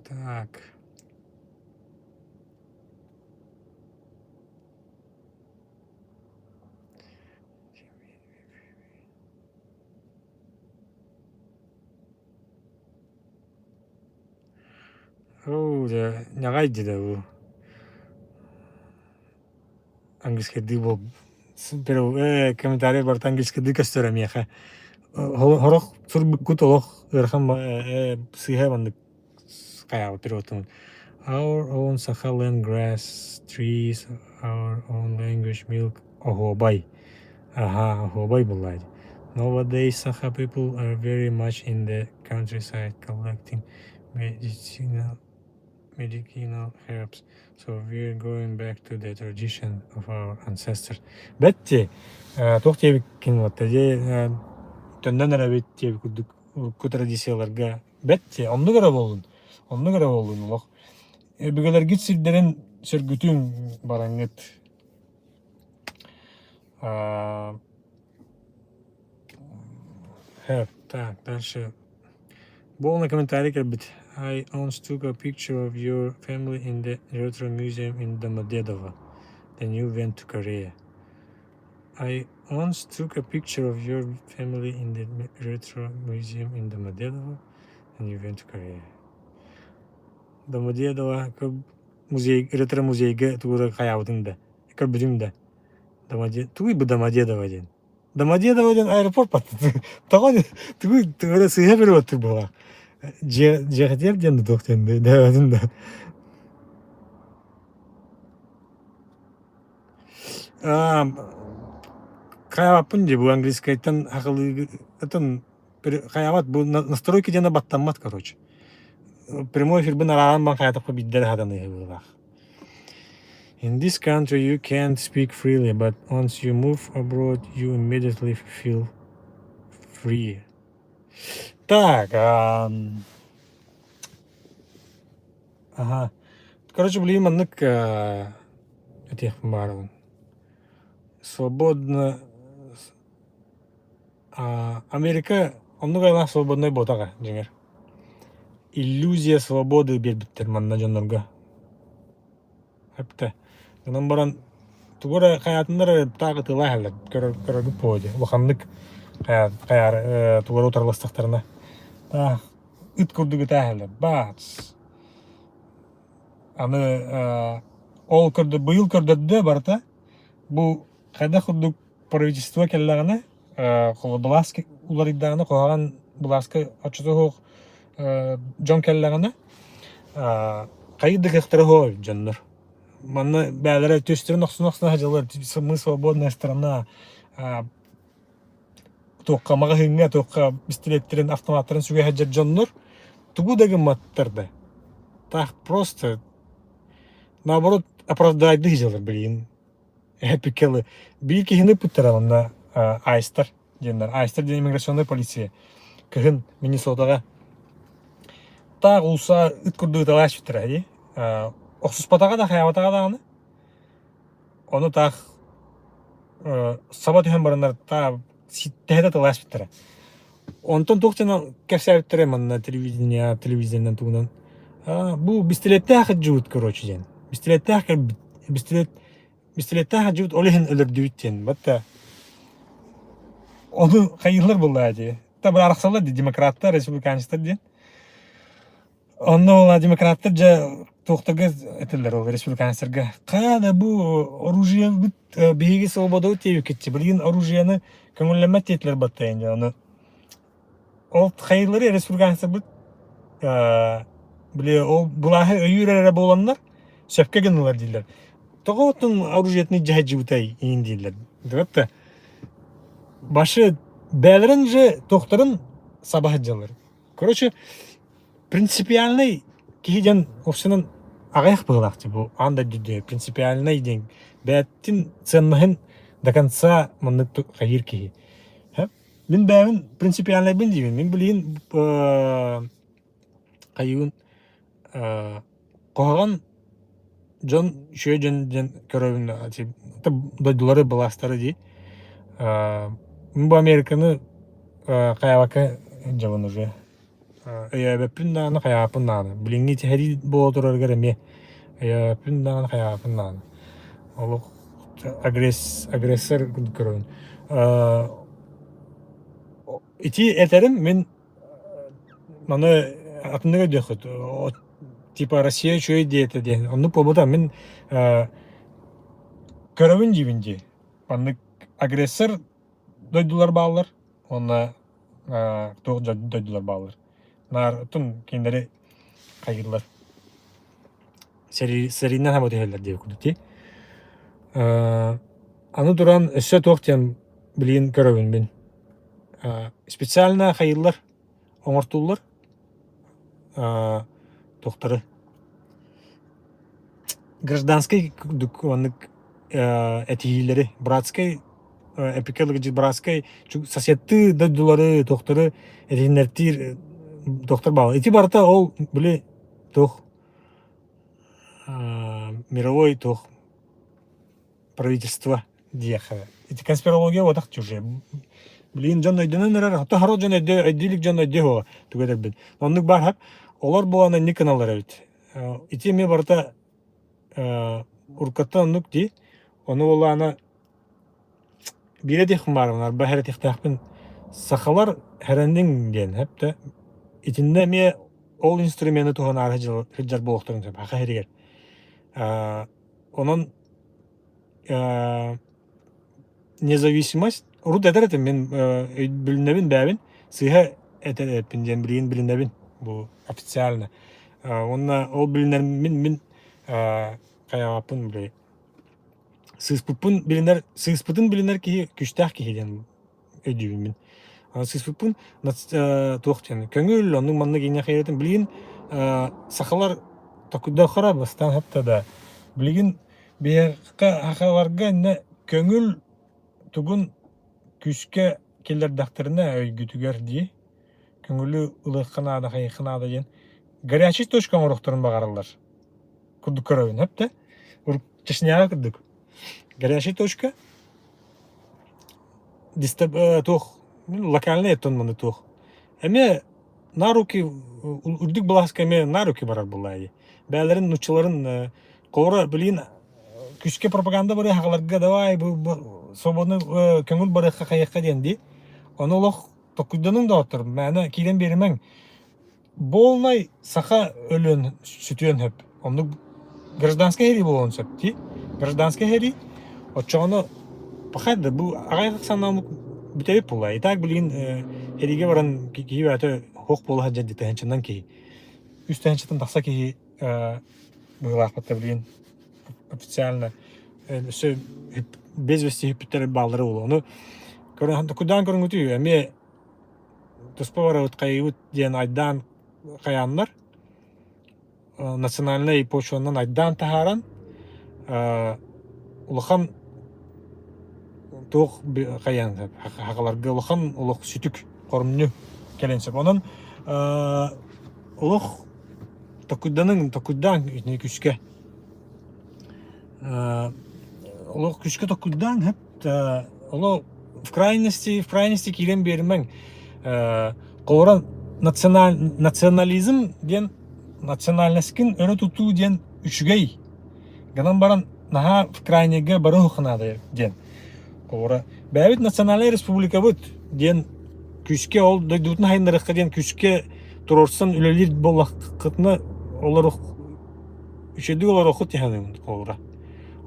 Так. Оо, дьэ, ньаҕай дии да бу. Английскайдыы буол комментарий барыта английскайдыы көстөр миэхэ. Сорох суруйбуккут олох ыарахан сыыһа маннык хайаабыт переводтаммыт. Our own Sakha land grass, trees, our own language, milk, оһуобай. Аха, оһуобай буоллаҕа дии. Nowadays Sakha people are very much in the countryside collecting medicinal. medicinal herbs, so we're going back to the tradition of our ancestors. Бэт туох диэбиккин вот төннөн эрэбит диэбит курдук урукку традицияларга бэт оннук эрэ буоллун оннук эрэ буоллун олох өбүгэлэргит сирдэрин сөргүтүҥ бараҥҥыт Так, дальше. Буолна комментарий кэлбит. I once took a picture of your family in the Retro Museum in Domodedovo. Then you went to Korea. I once took a picture of your family in the Retro Museum in Domodedovo, and you went to Korea. Домодедово музей, ретро-музейга тугу хайаабытыҥ да, көрбүтүҥ да. Тугуй бу Домодедово диэн? Домодедово диэн аэропорт тоҕо тугуй тугу сыыһа переводтуур буоллаах. Дьиэхэтиэр диэн да туох диэн дэбэтин да. Хайаабаппын дии бу английскайтан сахалыыгытын хайаабат бу настройка диэн баттаммат короче. Прямой эфирбин арааран баран хайаатахпа биирдэ эрэ сатаныыһы быһыылаах. In this country you can't speak freely, but once you move abroad you immediately feel free. Так, ага. Короче, билигин маннык этиэхпин баарабын. Свободно Америка оннук айылаах свободнай буотаҕа дьиҥэр. Иллюзия свободы биэрбиттэр манна дьоннорго. Эптэ. Онон баран тугу эрэ хайаатыннар эрэ таах ытыалаан иһэллэр көрөргүт буолуо дии. Улаханнык хайаары тугу эрэ утарыластахтарына таах ыт курдук ытаа иһэллэр. Бац! Аны ол көрдө быйыл көрдөрдө барыта бу хайдах курдук правительство кэллэҕинэ былаас уларыйдаҕына куһаҕан былааска оччото суох дьон кэллэҕинэ хайыы да кыахтара суох эбит дьоннор манна бэйэлэрэ түстэрин охсуна охсуна сылдьаллар мы свободная страна туохха маҕаһыыҥҥа туохха бистилиэттэрин автоматтарын сүгэ сылдьар дьоннор тугу да гымматтар да так просто наоборот оправдайды сылдьаллар билигин Эпикелы биир киһини ыппыттара онно Айстер диэннэр. Айстер диэн иммиграционнай полиция. Кыһын Миннесотаҕа таах уулусса ыт курдук ыталааччыттара дии. Охсуспатаҕа да хайаабатаҕа даҕаны. Ону таах саба түһэн бараннар таах тэһэ да ыталааччыттара. Онтон туох диэн кэпсээбиттэрэ манна телевидение, телевизорынан тугунан бу бистилиэттээх дьыбыт короче диэн. Бистилиэттээх кэлбит бистилиэт бистилиэттээх дьыбыт ол иһин өлөрдүбүт диэн. Батта ону хайыылар буоллаа дии. Та арахсаллар дии демократтар, республиканецтар диэн. Онно буолла демократтар дьэ туохтарга этэллэр ол республиканецтарга хайа да бу оружиебыт биһиги свободабыт диэбиккитчи билигин оружиены көҥүллэммэт диэтилэр баттайын дьэ ону ол хайыылары республиканецтарбыт били ол былааһы өйүүр эрэ буоланнар сөпкө гыннылар дииллэр тоҕо оттон оружиетын илдьэ сылдьыбытай иин дииллэр да башы бэйэлэрин же туохтарын саба сылдьаллар Короче, принципиальный киһи диэн уопсайынан аҕыйах быһыылаах бу аан дойду принципиальный диэн бэйэтин ценноһын до конца маннык хайыыр киһи. Мин бэйэбин принципиальнайбын диибин. Мин билигин хайыыбын куһаҕан дьон үчүгэй дьон диэн көрөбүн дойдулары былаастары дии мин бу Американы хайаабакка дьабын уже өйөөбөппүн даҕаны хайаабаппын даҕаны билиҥҥи сэрии буола турарыгар эмиэ өйөөбөппүн даҕаны хайаабаппын даҕаны олох агрессор курдук көрөбүн ити этэрим мин Маны атыннык өйдүөххүт. Типа Россия үчүгэй диэтэ диэн. Оннук буолбута. Мин көрөбүн диибин дии. Маннык агрессор дойдулар бааллар уонна туох дойдулар бааллар. Наар оттон кинилэри хайыыллар. Сэриинэн хаба түһэллэр диэбит курдук дии. Аны туран өссө туох диэн билигин көрөбүн мин. Специально хайыыллар, оҥортууллар туохтары. гражданскай курдук маннык этиһиилэри братскай эпикэ братскай соседтыы дойдулары туохтары этиһиннэртиир туохтар бааллар. Ити барыта ол били туох мировой туох правительство диэхэ. Ити конспирология буотах чуже. Билигин дьон өйдөнөн эрэр, хата хоро дьон өйдө өйдүүлүк дьон өйдүө тугу этэрбин. Оннук баар хап. Олор буолан инник гыналлар эбит. Ити эмиэ барыта уруккаттан оннук дии. Ону буоллаҕына биирэ этиэхпин баарбын, арба эрэтиэхтээхпин сахалар хэрэнниҥ диэн сөп Итиннэ эмиэ ол инструмены туһанаары сылдьар буолуохтарын сөп саха сиригэр. Онон независимость урут этэр этим мин билинэбин бэйэбин сыыһа этэр эппин диэн билигин билинэбин бу официально. Уонна ол билинэр мин мин хайаҕаппын били сыыспыппын билинэр сыыспытын билинэр киһи күүстээх киһи диэн өйдүүбүн мин. Сыыспыппын туох диэн көҥүл оннук маннык инньэ хайыытын билигин сахалар токуйдахара бастаан хатта да билигин биһиэхэ сахаларга иннэ көҥүл тугун күүскэ киллэрдэхтэринэ өйгүтүгэр дии көҥүлү ылыахха наада хайыахха наада диэн горячий точка оҥоруохтарын баҕараллар курдук көрөбүн сөп Чечняҕа курдук горячий точка туох локальный оттон маны туох эмиэ на руки үрдүк былааска эмиэ на руки барар буоллаа бээлэрин нуччаларын холобура билигин күүскэ пропаганда барыа хагаларга давай свободный көҥүл барыахха хайыахха диэн дии ону олох токкуйдануҥ доҕоттор мээнэ киирэн биэримэҥ Буолунай саха өлүөн сүтүөн сөп. Оннук гражданскай сэрии буолуон сөп дии. Гражданскай сэрии оччоҕуна пахай да бу аҕай санаамык бүтэбит буолла. И так билигин сэриигэ баран киһи бэйэтэ суох буола сылдьар дии тыһыынчанан киһи. Үс тыһыынчаттан тахса киһи быһыылаахпыт билигин официально өссө без вести сүппүттэр бааллара буолуо. Ону көрөн кудаан көрүҥүтүй эмиэ туспа барабыт хайыыбыт диэн айдаан хайааннар национальнай почванан айдаан таһааран улахан туох хайаан хахаларга улахан олох сүтүк хоромньу кэлэн сөп онон олох токуйданыҥ токуйдаан итини күскэ олох күскэ токуйдаан хөп Ону в крайности, в крайности киирэн биэримэҥ. Холобура национализм диэн национальноскын өрө тутуу диэн үчүгэй. Гынан баран наһаа в крайнега барыах наада диэн. Холобура бэйэбит национальнай республикабыт диэн күүскэ ол дойдубутун хайыннарыахха диэн күүскэ туруорсан үлэлиир буоллаххытына олоруох үчүгэйдик олоруоххут дии холобура.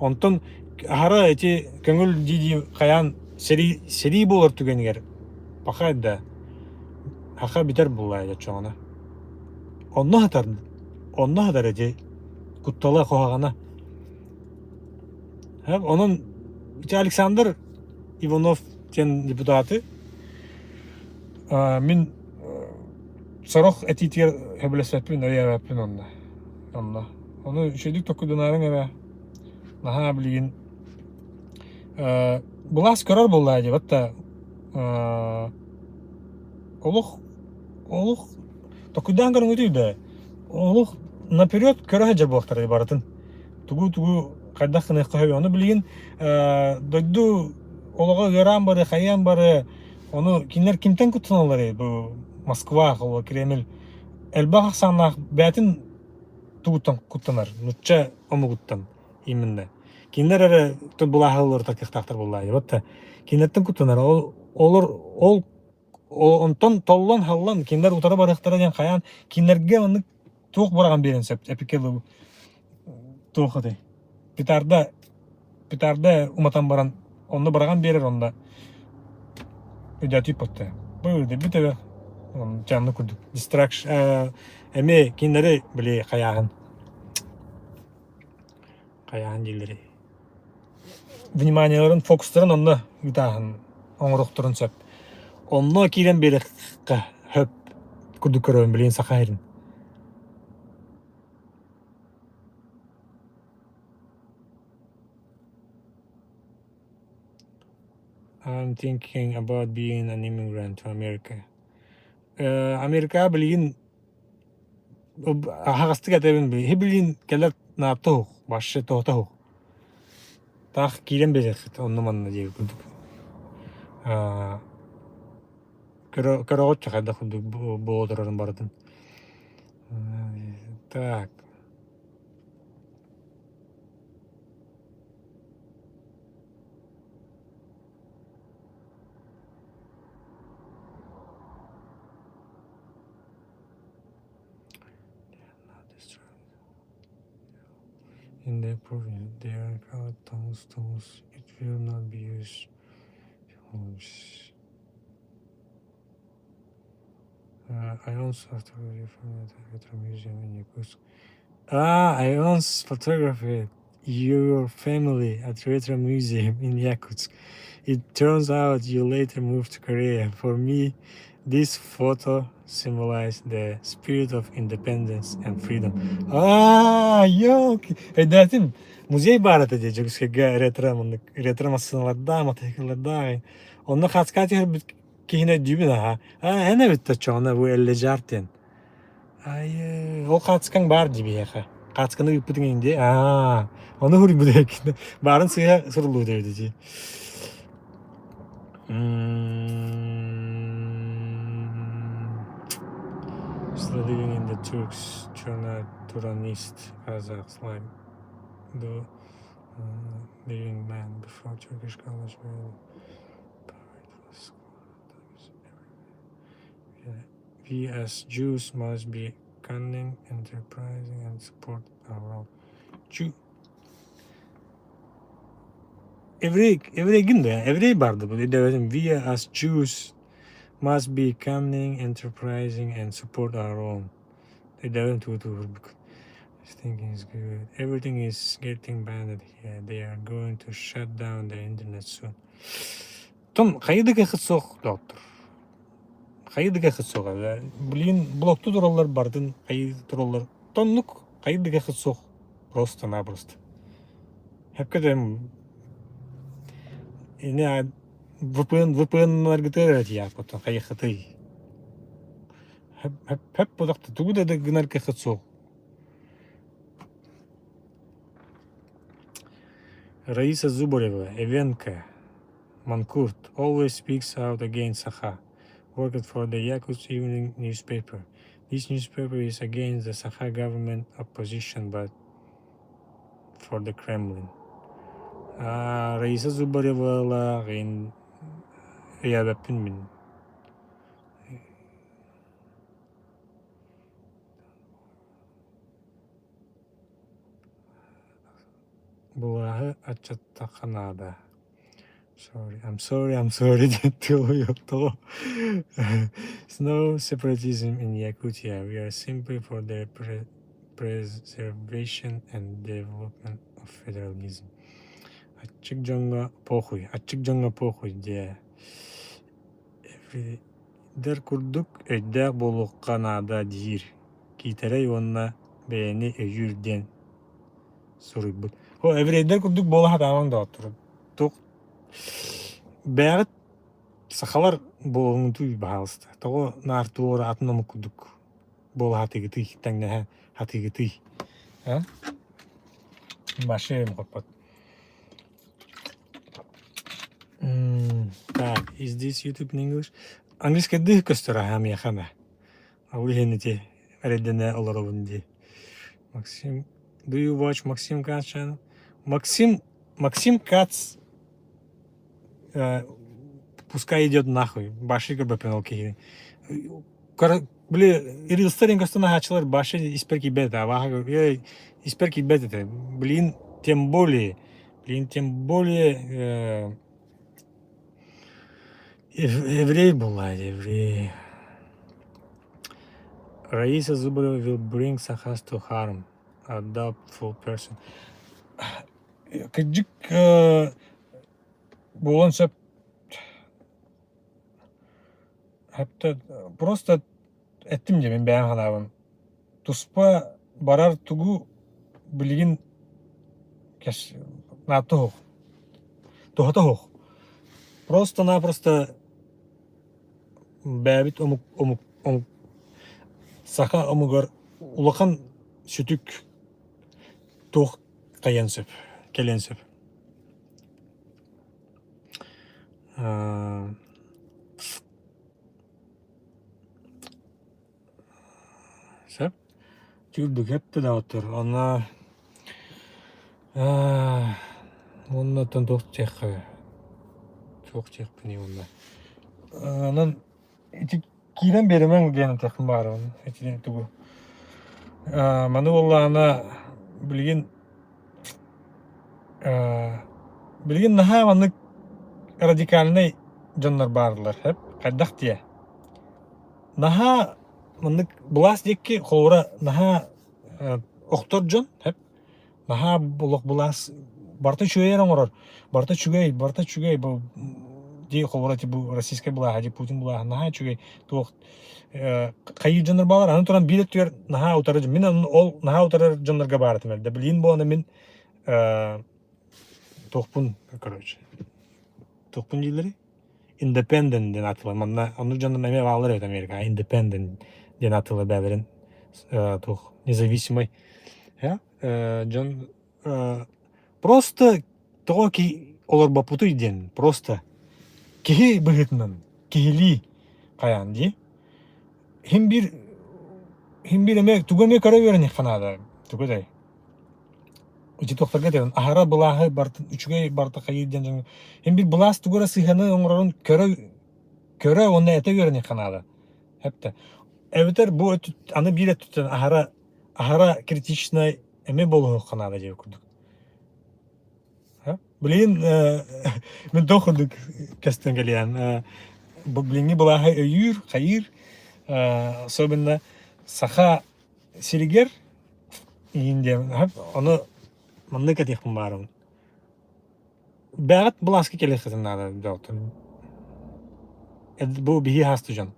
Онтон аһара ити көҥүл дии-дии хайаан сэрии сэрии буолар түгэнигэр пахай да аха бүтэр буоллаа оччоҕуна. Онно сытар онно сытар ити куттала куһаҕана. Онон ити Александр Иванов диэн депутаты мин сорох этиитигэр сөбүлэспэппин өйөөбөппүн онно. Онно. Ону үчүгэйдик токкуйданаарыҥ эрэ наһаа билигин былаас көрөр буоллаа дии батта олох олох токуйдаан көрүҥүтүй да олох наперед көрө сылдьар буолуохтара барытын тугу тугу хайдах гыныахха сөбүй ону билигин дойду олоҕо ыараан бары хайаан бары ону кинилэр кимтэн куттаналларый бу Москва Кремль элбэх ахсааннаах бэйэтин тугуттан куттанар нучча омугуттан именно кинилэр эрэ былааһылар такыахтаахтар буоллаа вот кинилэртэн куттанар ол олор ол онтон толлон халлан кинилэр утары барыахтара диэн хайаан кинилэргэ оннук туох быраҕан биэрэн сөп эпикэ туох этэй петарда петарда уматан баран онно быраҕан биэрэр онно өйдөөтүүп потта бу бүтэ дьанны курдук дистракшн эмиэ кинилэри били хайааһын хайааһын дииллэри вниманиеларын фокустарын онно ыытааһын оҥоруохтарын сөп онно киирэн биэриэххэ сөп курдук көрөбүн билигин саха сирин. I'm thinking about being an immigrant to America. Америкаҕа билигин аһаҕастык этэбин билигин кэлэр наапта уһук, вообще тоһута уһук. Таах киирэн биэриэххит онно-манна диэбит курдук. Көрөҕүт хайдах курдук буола турарын барытын. Так. In the province, there are called towns, towns. It will not be used. I also photography from the Theatre Museum in Yakutsk. Ah, I once photographed your family at Retro Museum in Yakutsk. It turns out you later moved to Korea. For me, this photo symbolized the spirit of independence and freedom. Аа, ёлки! Өйдөөтүм, музей баар этэ дии Дьокуускайга ретро маннык ретро массыыналардаах, матаһыыкылардаах. Онно хааскаа түһэрбит киһини өйдүүбүн аһа. Аа, эн эбит оччоҕуна бу Эллэжар диэн. Айыы, ол хаацкаҥ баар дии биһиэхэ. Хаацканы ыыппытыҥ иһин дии. Аа, ону суруйбут эбиккин. Баарын сыыһа суруллубут эбит дии. Living in the Turks, China, Turanist, Kazakhs, like the living man before Turkish college We as Jews must be cunning, enterprising, and support our own. Jew Еврей, еврейгин да, еврей барды бу. We as Jews must be cunning, enterprising, and support our own. Өйдөөбүн тугу тугурбут. Thinking is good. Everything is getting banned here. They are going to shut down the internet soon. Том хайы да кэхит суох доктор. Хайы да кэхит суох. Блин, блокту тураллар бардын хайы тураллар. Тоннук хайы да кэхит суох. Просто-напросто. Хепке дэм ини VPN VPN-ларгытыар этиякпытын хайыхытый. Хөп бодохто тугу да гынар кэхит суох. Раиса Зубарева, Эвенка, Манкурт, always speaks out against Sakha. Worked for the Yakutsk Evening newspaper. This newspaper is against the Sakha government opposition, but for the Kremlin. Раиса Зубаревалаах өйөөбөппүн мин. Былааһы аччаттахха наада. Sorry, I'm sorry, I'm sorry диэн тылы There's no separatism in Yakutia. We are simply for the preservation and development of federalism. Аччык дьоҥҥо похуй, аччык дьоҥҥо похуй диэ. Эвридэр курдук өйдөөх буолуохха наада диир. Киитэрэй уонна бэйэни өйүүр диэн суруйбут. О, еврейдэр курдук буола сатаабаҥ доҕоттор. Туох бэйэҕит сахалар буолуҥутуй баһаалыста. Тоҕо наар туора атын омук курдук буола сатыыгытый, тэҥнэһэ сатыыгытый? А? Машина хоппот. Так, is this YouTube in English? Английскайдыы көстөр аһа миэхэ эмэ. Ол иһин ити эрэйдэнэ олоробун дии. Максим, do you watch Максим Кац channel? Максим, Максим Кац пускай идет нахуй. Баши көрбөппүн ол киһини. Били рилстар көстөн аһааччылар баши испэр киирбэт этэ. Испэр киирбэт этэ. Блин, тем более, блин, тем более еврей была, еврей. Раиса Зубарева will bring Sakhas to harm a doubtful person. Кырдьык буолуон сөп. Просто эттим дии мин бэйэм санаабын. Туспа барар тугу билигин наадата суох. Туһата суох. Просто-напросто бэйэбит омук омук омук саха омугар улахан сүтүк туох хайыан сөп, кэлиэн сөп. Сөп. Түүрдүк эттэ да оттор. Онно уонна оттон туох диэххэ туох диэхпиний уонна онон ити киирэн биэримэҥ диэн этиэхпин баҕарабын итини тугу маны буоллаҕына билигин билигин наһаа маннык радикальнай дьоннор баарлар сөп хайдах диэ Наһаа маннык былаас диэки холобура наһаа охтор дьон сөп. Наһаа олох былаас барыта үчүгэй эрэ оҥорор, барыта үчүгэй, барыта үчүгэй бу дии холобура ити бу российскай былааһа дии Путин былааһа наһаа үчүгэй туох хайыы дьоннор баалар аны туран биир өттүгэр наһаа утары мин ол наһаа утарар дьоннорго баар этим эрдэ билигин буолана мин туохпун короче туохпун дииллэрий Independent диэн ааттыылар. Манна оннук дьоннор эмиэ бааллар эбит Америкаҕа Independent диэн ааттыылар бэйэлэрин туох независимый дьон просто тоҕо киһи олорбоппутуй диэн просто киһи быһыытынан киһилии хайаан дии иһин биир иһин биир эмиэ тугу эмиэ көрө үөрэниэххэ наада тугу этэй Ити туохтарга этэбин, аһара былааһы барытын үчүгэй барыта хайыыр диэн дьоҥҥо Һин биир былаас тугу эрэ сыһыаны оҥорорун көрө көрө уонна этэ үөрэниэххэ наада. Эптэ. Эбэтэр бу өттүт аны биир өттүттэн аһара аһара критичнай эмиэ буолуохха наада диэбит курдук. Билигин мин туох курдук көстөн кэлиэн билиҥҥи былааһы өйүүр, хайыыр, особенно саха сиригэр Иин диэн ону маннык этиэхпин баарым. Бэҕэт былааска кэлиэххитин наада доҕоттор. Бу биһи хааста дьон.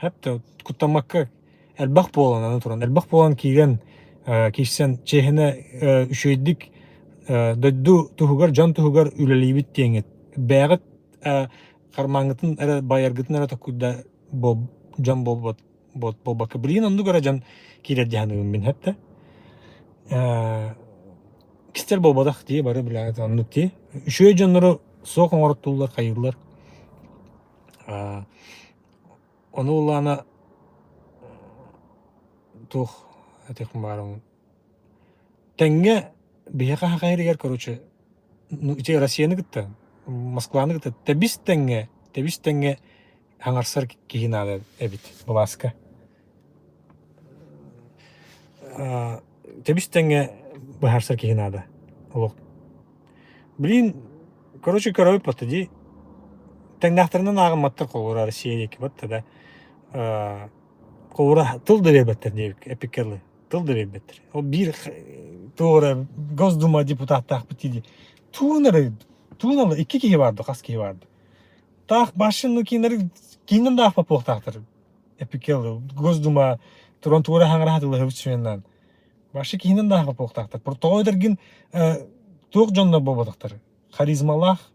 Хэп куттаммакка элбэх буолан аны туран элбэх буолан киирэн киирсэн чиэһинэ үчүгэйдик дойду туһугар дьон туһугар үлэлиибит диэҥҥит бэйэҕит хармааҥҥытын эрэ байаргытын эрэ токкуйда дьон буолбат буолбакка билигин оннук эрэ дьон киирэр дии саныыбын мин хэттэ кистэл буолбатах дии бары билээт оннук дии үчүгэй дьоннору суох оҥороттууллар хайыыллар ону улаана туох этиэхпин баарым тэҥҥэ биһиэхэ хахайырыгар короче ну ити Россияны кытта Москваны кытта тэбис тэҥҥэ тэбис тэҥҥэ аҥарсар киһи наада эбит былааска. Тэбис тэҥҥэ быһаарсар киһи наада олох. Блин, короче, көрөбүт батта дии. Тэҥнээхтэринэн ааҕымматтар холобура Россия диэки батта да. Холобура тыл да биэрбэттэр диэбик эпиккэ дылы. Тыл да биэрбэттэр. Ол биир туора Госдума депутаттаахпыт дии. Туун эрэ туун ала икки киһи баар дуо хас киһи баар дуо? Таах башын кинилэр киинэн да аахпат буолуохтаахтар. Эпикел Госдума туран туора хаҥыраһа тылыһыбыт сүнньүнэн. Башы киһинэн да аахпат буолуохтаахтар. Тоҕо этэргин туох дьоннор буолбатахтар. Харизмалаах,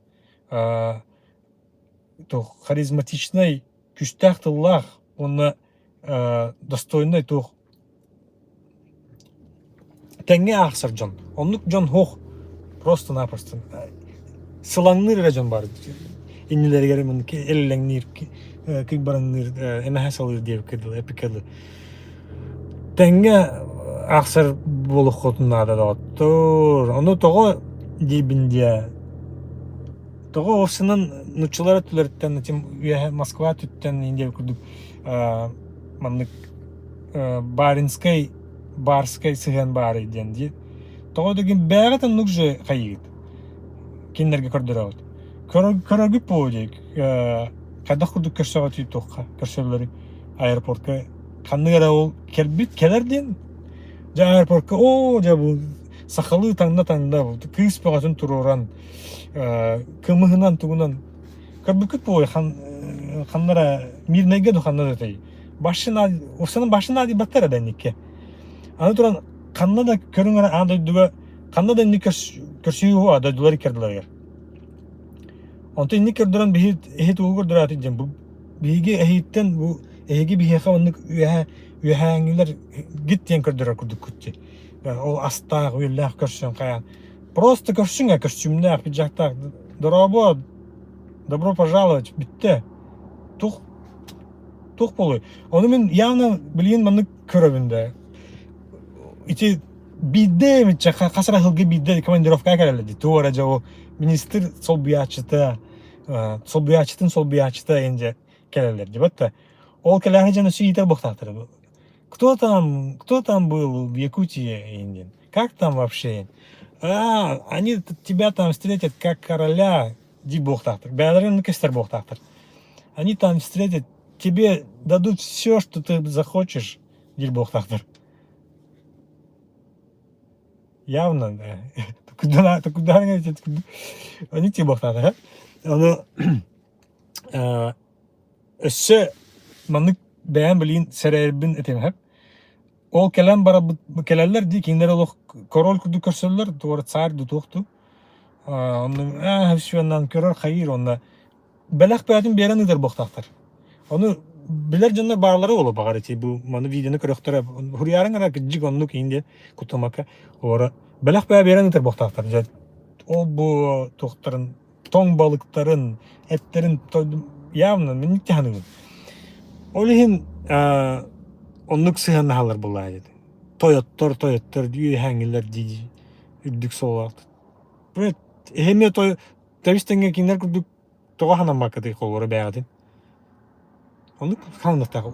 туох харизматичнай, күстээх тыллаах уонна достойнай туох Тэҥҥэ аахсар дьон. Оннук дьон суох. Просто-напросто сылаҥныыр эрэ дьон баар. Иннилэригэр эллэҥниир, кыйбараҥныыр, эмэһэ салыыр диэбиккэ дылы, эпиккэ дылы. Тэҥҥэ аахсар буолуоххутун наада доҕоттоор. Ону тоҕо диибин диэ тоҕо овсынан нуччалар өттүлэриттэн этим үөһэ Москва өттүттэн Индия курдук маннык баринскай барскай сыһыан баарый диэн дии. Тоҕо дэгин бэйэҕит оннук же хайыыгыт. Кинилэргэ көрдөрөҕүт. Көрөргүт буолуо дии. Хайдах курдук көрсөҕүтүй туохха көрсөллөрүй аэропортка ханнык эрэ ол кэлбит кэлэр диэн дьэ аэропортка оо дьэ бу сахалыы таҥна таҥна кыыс бөҕөтүн туруоран кымыһынан тугунан көрбүккүт буолуо ханна эрэ Мирнэйгэ ду ханна да этэй Башина, Урсанын башына диэбэттэр эрэ инникке. Аны туран ханна да көрүҥ эрэ аан дойдуга ханна да инник көрсүһүү дойдулар иккардыларыгар. Онтон инник көрдөрөн биһи эһи тугу көрдөрөөтүн диэн бу биһиги эһииттэн бу эһиги биһиэхэ оннук үөһэ үөһээҥҥилэр гит диэн көрдөрөр курдуккут дии. Ол астаах, үөллээх көрсөн хайаан. Просто көрсүҥ ээ көрсүмнээх, пиджактаах. Дорообо, добро пожаловать, бүттэ. Тух туох буолуой? Ону мин явно билигин маннык көрөбүн да. Ити биирдэ эмиччэ хас эрэ сылга биирдэ командировкаҕа кэлэллэр дии. Туора дьэ ол министр солбуйааччыта, солбуйааччытын солбуйааччыта эҥин дьэ кэлэллэр дии батта. Ол кэлээһи дьон өссө иитэр буолуохтаахтар. Кто там был в Якутии эҥин диэн. Как там вообще? А, они тебя там встретят как короля дии буолуохтаахтар. Бэйэлэрин кэстэр буолуохтаахтар. Они там встретят, тебе дадут все, что ты захочешь диир буолуохтаахтар. Явно, да. Куда, куда они тебе буолуохтаахтар. Ону өссө маннык бэйэм билигин сэрэйэрбин этим сөп. Ол кэлэн барабыт кэлэллэр дии кинилэр олох король курдук көрсөллөр туора царь дуу туох дуу. Онно аа всё көрөр хайыыр онно бэлэх бэйэтин биэрэн ыытар буолуохтаахтар. Ону билэр дьоннор бааллара буолуо баҕар ити бу маны видеону көрөхтөрө хуруйаарыҥ эрэ кырдьык оннук иин диэн куттамакка олоро бэлэх бэйэ биэрэн ыытар буолуохтаахтар. Дьэ ол бу туохтарын тоҥ балыктарын эттэрин явно минник саныыбын. Ол иһин оннук сыһыаннаһаллар буоллаҕа дии. Тойоттор, тойоттор үөһээҥҥилэр дии үрдүк сололоох. Эһэмиэ той тэбис тэҥҥэ кинилэр курдук тоҕо санаммаккытый холобура бэйэҕитин? Оннук сананыахтаах.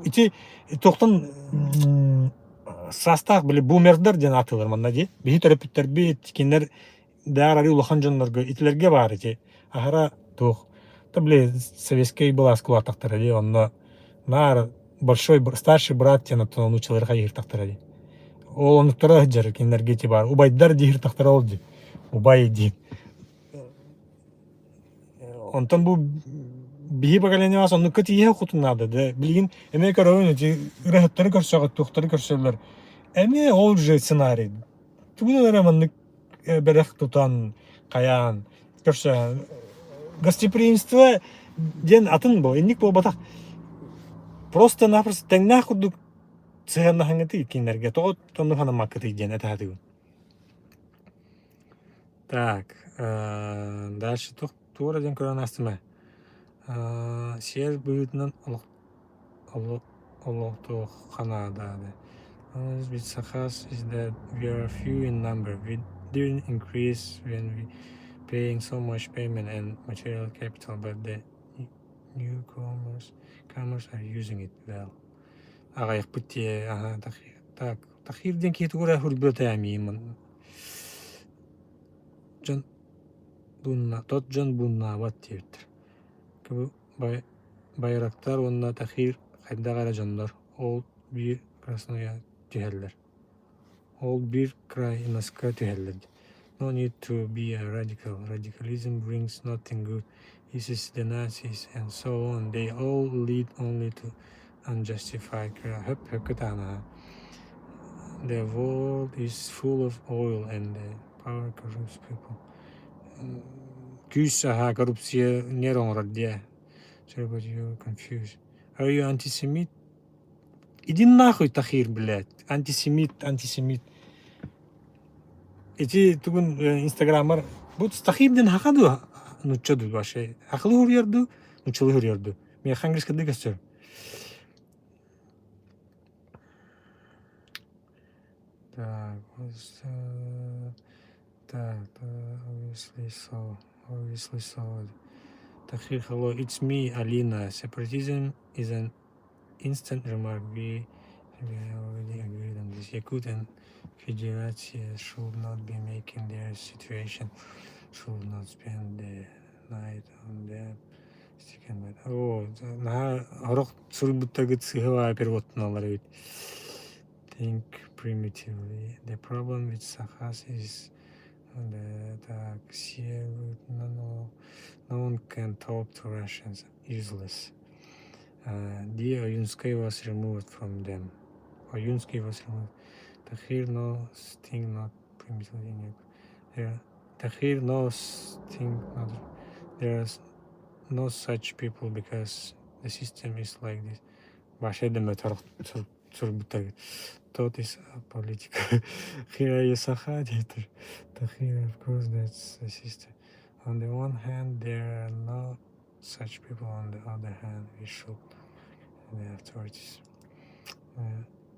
Ити туохтан саастаах били бумердар диэн ааттыыллар манна дии. Биһи төрөппүттэрбит кинилэр Даар арыы улахан дьоннорго итилэргэ баар ити аһара туох да били советскай былаас кулаатахтара дии онно наар большой старший брат диэн оттон онуччалары хайыһыртахтара дии ол оннуктара сылдьар кинилэргэ ити баар убайдар дииртахтара ол дии убай диин онтон бу биһи поколениебас оннукка тиийэ хотун наада да билигин эмиэ көрөбүн ити ырыһыттары көрсөҕүт туохтары көрсөллөр эмиэ ол же сценарий тугун эрэ маннык бэлэх тутан, хайаан, көрсөһөн. Гостеприимство диэн атын бу, инник буолбатах. Просто-напросто тэҥнээх курдук сыһыаннаһыҥҥытый кинилэргэ тоҕо оннук санаммаккытый диэн этэ сатыыбын. Так, дальше туох туора диэн көрөн аастым ээ. Сиэр быһыытынан олох Олохтоохха наада. With Sakhas is that we are few in number. We didn't increase when we paying so much payment and material capital, but the newcomers comers are using it well. Аҕайахпыт дии аһа так Тахир диэн киһи тугу эрэ суруйбут эмиийим дьон буунна тот дьон бууннаабат диэбиттэр. Байрактар уонна Тахир хайдах эрэ дьоннор, ол биир Красноярга түһэллэр, ол биир Крайноска түһэллэр No need to be a radical. Radicalism brings nothing good. ISIS, the Nazis, and so on. They all lead only to unjustified The world is full of oil and the power corrupts people. Күүс аһаа коррупция нер оҥорор диэ. Sorry, but you're confused. Are you antisemit? Иди нахуй, Тахир, блядь. Антисемит, антисемит. Ити тугун инстаграммар бу Тахир диэн хаха дуу нучча дуу вообще хахылы хуруйар дуу нуччалыы хуруйар дуу миэхэ английскайдыы көстөр так Так, obviously so. Obviously so. Tahir, hello, it's me, Alina. Separatism is an instant remark. We already agreed on this. Yakut and Federaция should not be making their situation, should not spend the night on the second night. Оо, наһаа орох суруйбуттаргыт сыһыа переводтаналлар эбит. Think primitively. The problem with Sakhas is that no, no one can talk to Russians. Useless. The Oyunskaya was removed from them. Oyunskaya was removed. Tahir no think not primitively. Yeah. Tahir no think not. There's no such people because the system is like this. Вообще да суруйбуттар. Тот is политика. Here is Саха диэтэр. Of course that's the system. On the one hand, there are no such people. On the other hand, we should the authorities.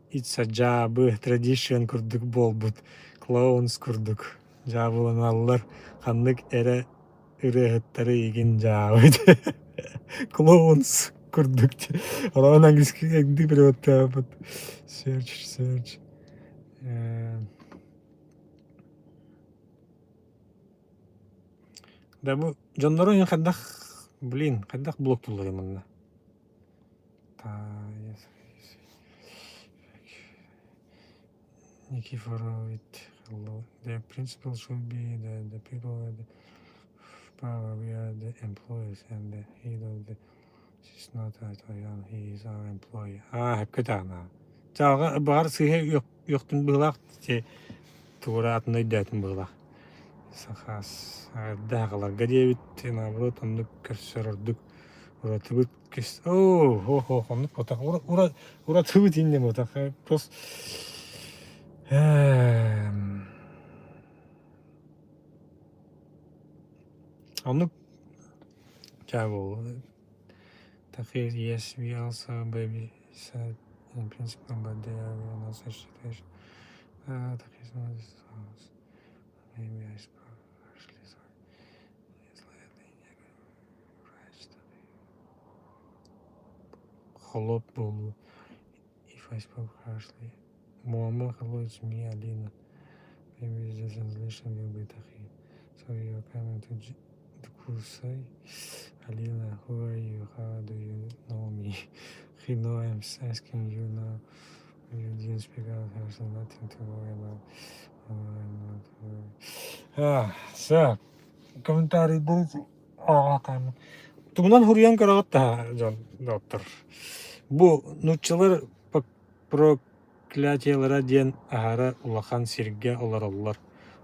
It's a дьаабы tradition курдук буолбут. Clowns курдук. Дьаабыланаллар ханнык эрэ ырыаһыттары игин дьаабы Clowns курдук. Орон английский переводтаабыт. Search, search. Да бу дьоннору хайдах, блин, хайдах блоктууллар манна? Nikiforovich, hello. The principle should be that the people at the power, we are the employees, and the head of the is not a Toyon, he is our employee. Аа, сөпкө даҕаны. Чааҕа баҕар сыыһа үөхтүн быһыылаах тугура атын өйдөөтүм быһыылаах. Сахаас даҕаларга диэбит, наоборот оннук көрсөр ордук уратыбыт кис оо хо оннук ботах уратыбыт иннем ботах просто оннук чаа Таких yes, we also baby said in principle, but there are no such situation. Maybe I spoke harshly, sorry. Холоп буолуу. If I spoke harshly. Муома, hello, it's me, Alina. Maybe the translation will be Tahi. So you are coming to Дьокуускай. Alina, who are you? How do you know me? You know I'm asking you now. You didn't speak out, there's nothing to worry about. I'm not worried. А, все. Комментарийдары ааҕатааммын. Тугунан суруйан көрөҕүт да дьон доктор. Бу нууччалар проклятиелара диэн аһара улахан сиргэ олороллор.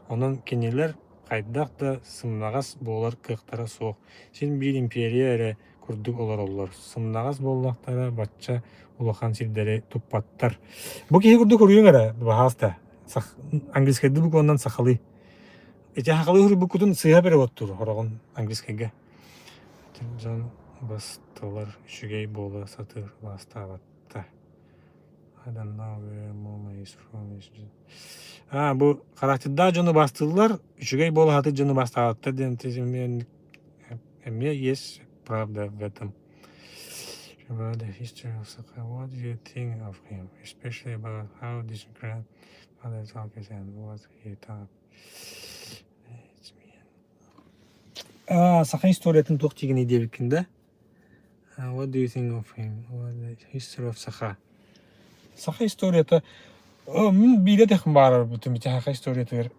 Онон кинилэр хайдах да сымнаҕас буолар кыахтара суох. Син биир империя эрэ курдук олороллор. Сымнаҕас буоллахтара бачча улахан сирдэри туппаттар. Бу киһи курдук уруйуҥ эрэ, баһаалыста. Английскайдыы букванан сахалыы. Ити сахалыы суруйбуккутун сыыһа переводтуур хороҕун английскайга. Дьон бастылар үчүгэй буола сатыыр бастаабатта. I don't know where Moma is from. А, бу характердаах дьону бастыыллар, үчүгэй буола сатыыр дьону бастаабаттар диэн эмиэ есть правда в этом. About the history of Sakha, what do you think of him, especially about how this grandfather talks and what he taught? It's me. А, саха историятын туох диигиний диэбиккин да? What do you think of him? What the history of Саха? Саха историята мин биирэ тэхин баарарбытым ити саха историятыгар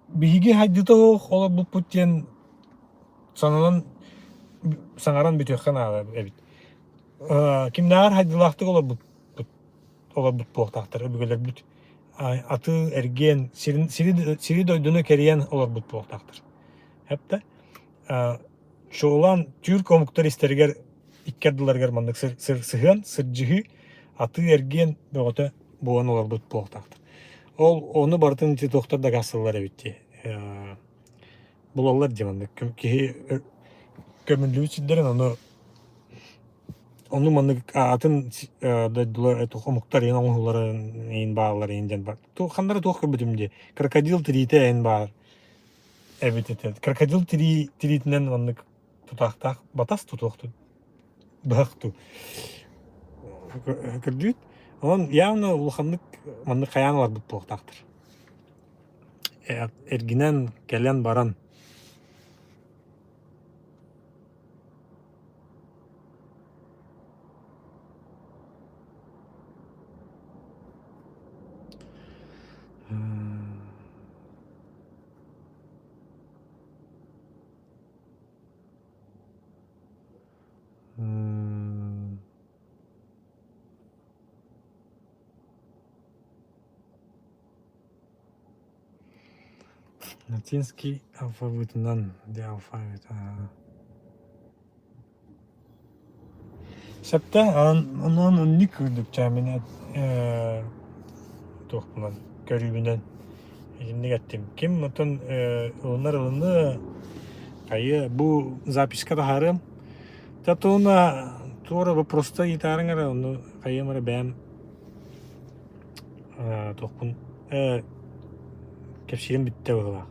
биһиги хайдыта суох олорбуппут диэн сананан саҥаран бүтүөххэ наада эбит. Кимнээҕэр хайдылаахтык олорбуппут олорбут буолуохтаахтар өбүгэлэрбит атыы эргиэн сирин сири дойдуну кэрийэн олорбут буолуохтаахтар. Эптэ чуолаан түүр омуктар истэригэр икки ардыларыгар маннык сыһыан, сырдьыһыы, атыы-эргиэн бөҕөтө буолан олорбут буолуохтаахтар. Ол ону барытын ити туохтар дакаастыыллар эбит дии. Булаллар дии маннык киһи көмүллүбүт сирдэрин ону ону маннык атын дойдулар омуктар иһин оҥоһууларын иһин бааллар иһин диэн бар. Ханна эрэ туох көрбүтүм дии. Крокодил тириитэ иһин баар эбит этэ. Крокодил тирии тириитинэн маннык тутаахтаах батас тутуох быһах ту көрдүүт. Онон явно улаханнык маннык хайаан ыларбыт буолуохтаахтар. Эргинэн кэлэн баран Латинский алфавитынан, где алфавит? Сөптө, онон оннук курдук чаамина туохпунан көрүүбүнэн итинник эттим. Ким оттон ылынар ылыны хайы бу записка таһаарыам. Татуна туора вопроста ыйытаарыҥ эрэ ону хайыам эрэ бэйэм туохпун кэпсиирим бүттэ быһыылаах.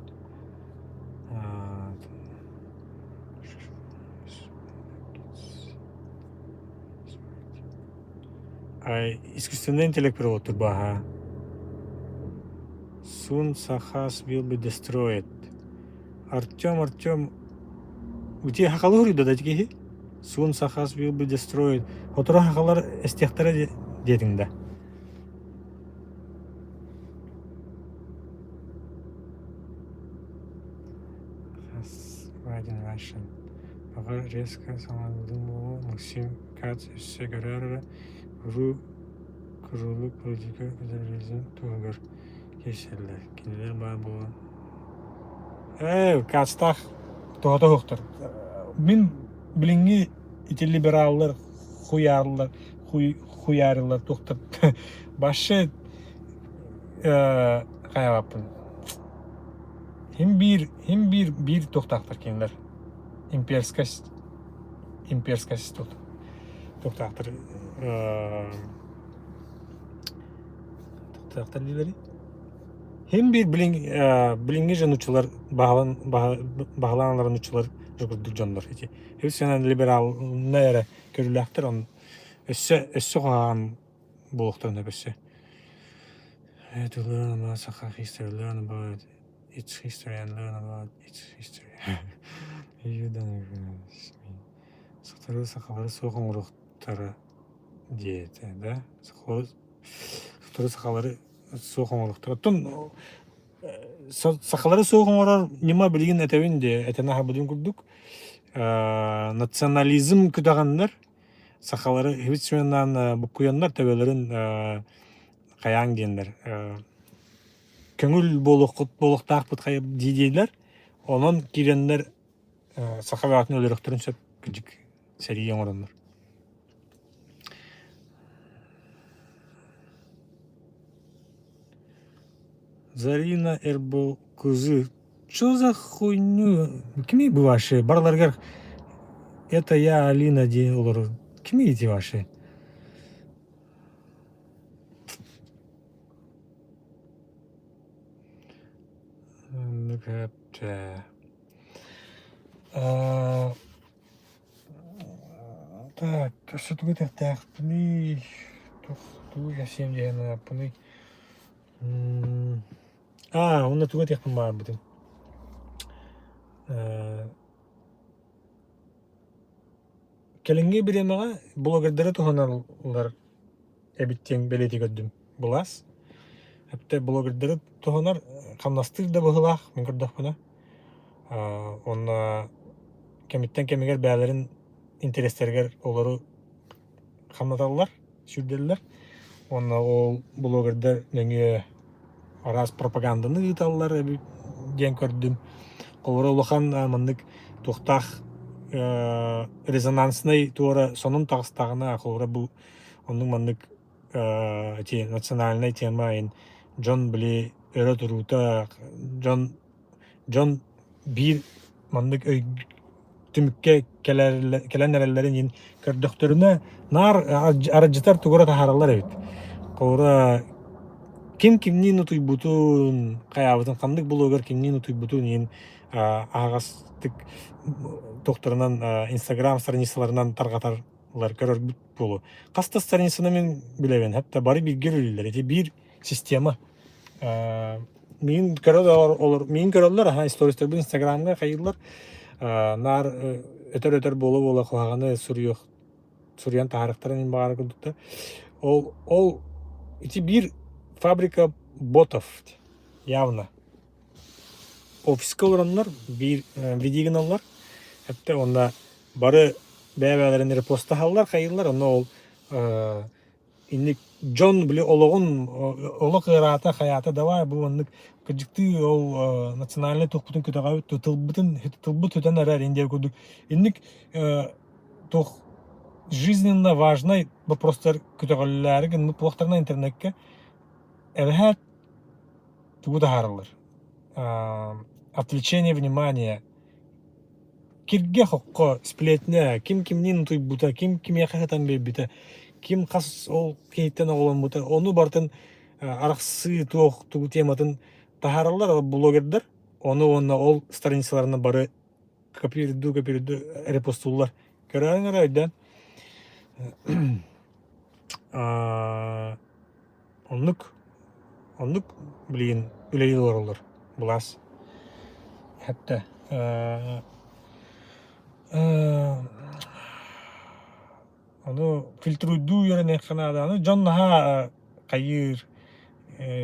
Искусственный интеллект переводтур бааһа. Soon Sakhas will be destroyed. Артем, Артем, у тебя хахалы хуруйда да киһи? Soon Sakhas will be destroyed. Сотору хахалар эстиэхтэрэ диэтиҥ да. Хас Russian. Аҕа резко саҥардым буолуо Максим Кац өссө көрөөр эрэ, уруу курулук политика федерализм туһугар киирсэллэр. Кинилэр баар буолан Ээ, Кацтаах туһата суохтар. Мин билиҥҥи ити либераллар хуйаарлар хуйаарылар туохтар вообще хайаабаппын. Хим биир хим биир биир туохтаахтар кинилэр имперскость имперскость туохтаахтар туохтаахтар диилэрий Хим биир билиҥҥи же нуччалар баһылаан баһылаан олорор нуччалар курдук дьоннор ити үс либеральнай эрэ көрүүлээхтэр он өссө өссө куһаҕан буолуохтарын сөп өссө To learn about Sakha history, learn about its history and learn about its history. You don't agree with me. Сотору сахалары суох оҥоруохтара диэтэ да? Сотору сахалары суох оҥоруохтара. Оттон сахалары суох оҥорор ньыма билигин этэбин диэ, этэн аһарбытым курдук национализм күтэҕэннэр сахалары хибит буккуйаннар төбөлөрүн хайаан диэннэр көҥүл буолуоххут буолуохтаахпыт дии дииллэр. Онон киирэннэр саха баҕатын өлөрүөхтэрин сөп кырдьык сэрии оҥороннор. Зарина Эрбол-Кызы Что за хуйню? Кимий бу ваши? Барыларыгар это я Алина диэн олорор. Кимий ити ваши? Так, өссө тугу этиэхтээхпиний? Тугу кэпсиэм диэн ааппыный? Аа, уонна тугу этиэхпин баҕарбытым. Кэлиҥҥи бириэмэҕэ блогердары туһаналлар эбит диэн бэлиэтии көрдүм. Былаас. Эптэ блогердары туһанар хамнастыыр да быһыылаах мин көрдөхпүнэ. Уонна кэмиттэн кэмигэр бэйэлэрин интэриэстэригэр олору хамнаталлар, сүүрдэллэр. Уонна ол блогердар нөҥүө араас пропаганданы ыыталлар эбит диэн көрдүм. Олоро улахан маннык туохтаах резонанснай туора сонун таҕыстаҕына холобура бу оннук маннык ити национальнай тема ин дьон били өрө туруута дьон дьон биир маннык өй түмүккэ кэлэн эрэллэрин иһин көрдөхтөрүнэ наар аралдьытар тугура таһаараллар эбит. Холобура ким кимниин утуйбутун, хайаабытын, ханнык блогер кимниин утуйбутун иһин аһаҕастык туохтарынан инстаграм страницаларынан тарҕаталлар көрөрбүт буолуо. Хас да страницаны мин билэбин, хатта бары бииргэ үлэлииллэр. Ити биир система. Миин көрө олор миин көрөллөр аха истористарбын инстаграмҥа хайыыллар наар өтөр-өтөр буола-буола куһаҕаны суруйуох суруйан таһаарыахтарын иһин баҕара курдуктар. Ол ол ити биир фабрика ботов явно. Офиска олороннор биир видео гыналлар. Эптэ онно бары бэйэ-бэйэлэрин репостаһаллар, хайыыллар, онно ол инник дьон били олоҕун олох ыараата хайаата давай бу оннук кырдьыктыы ол национальнай туохпутун көтөҕөбүт тылбытын тылбыт сүтэн эрэр индия курдук инник туох жизненно важнай вопростар көтөҕүллээри гыммыт буоллахтарына интернеккэ эбэһээт тугу таһаараллар отвлечение внимания киргэ-хоххо сплетня ким кимниин утуйбута ким кимиэхэ сытан биэрбитэ ким хас ол киһиттэн оҕоломмута ону барытын арахсыы туох тугу тематын таһаараллар блогердар ону уонна ол страницаларына бары копируйдуу копируйдуу репостууллар көрөөрүҥ эрэ өйдөөн Оннук, оннук билигин үлэлии олороллор былаас. Хатта ону фильтруйдуу үөрэниэххэ наада. Аны дьон наһаа хайыыр,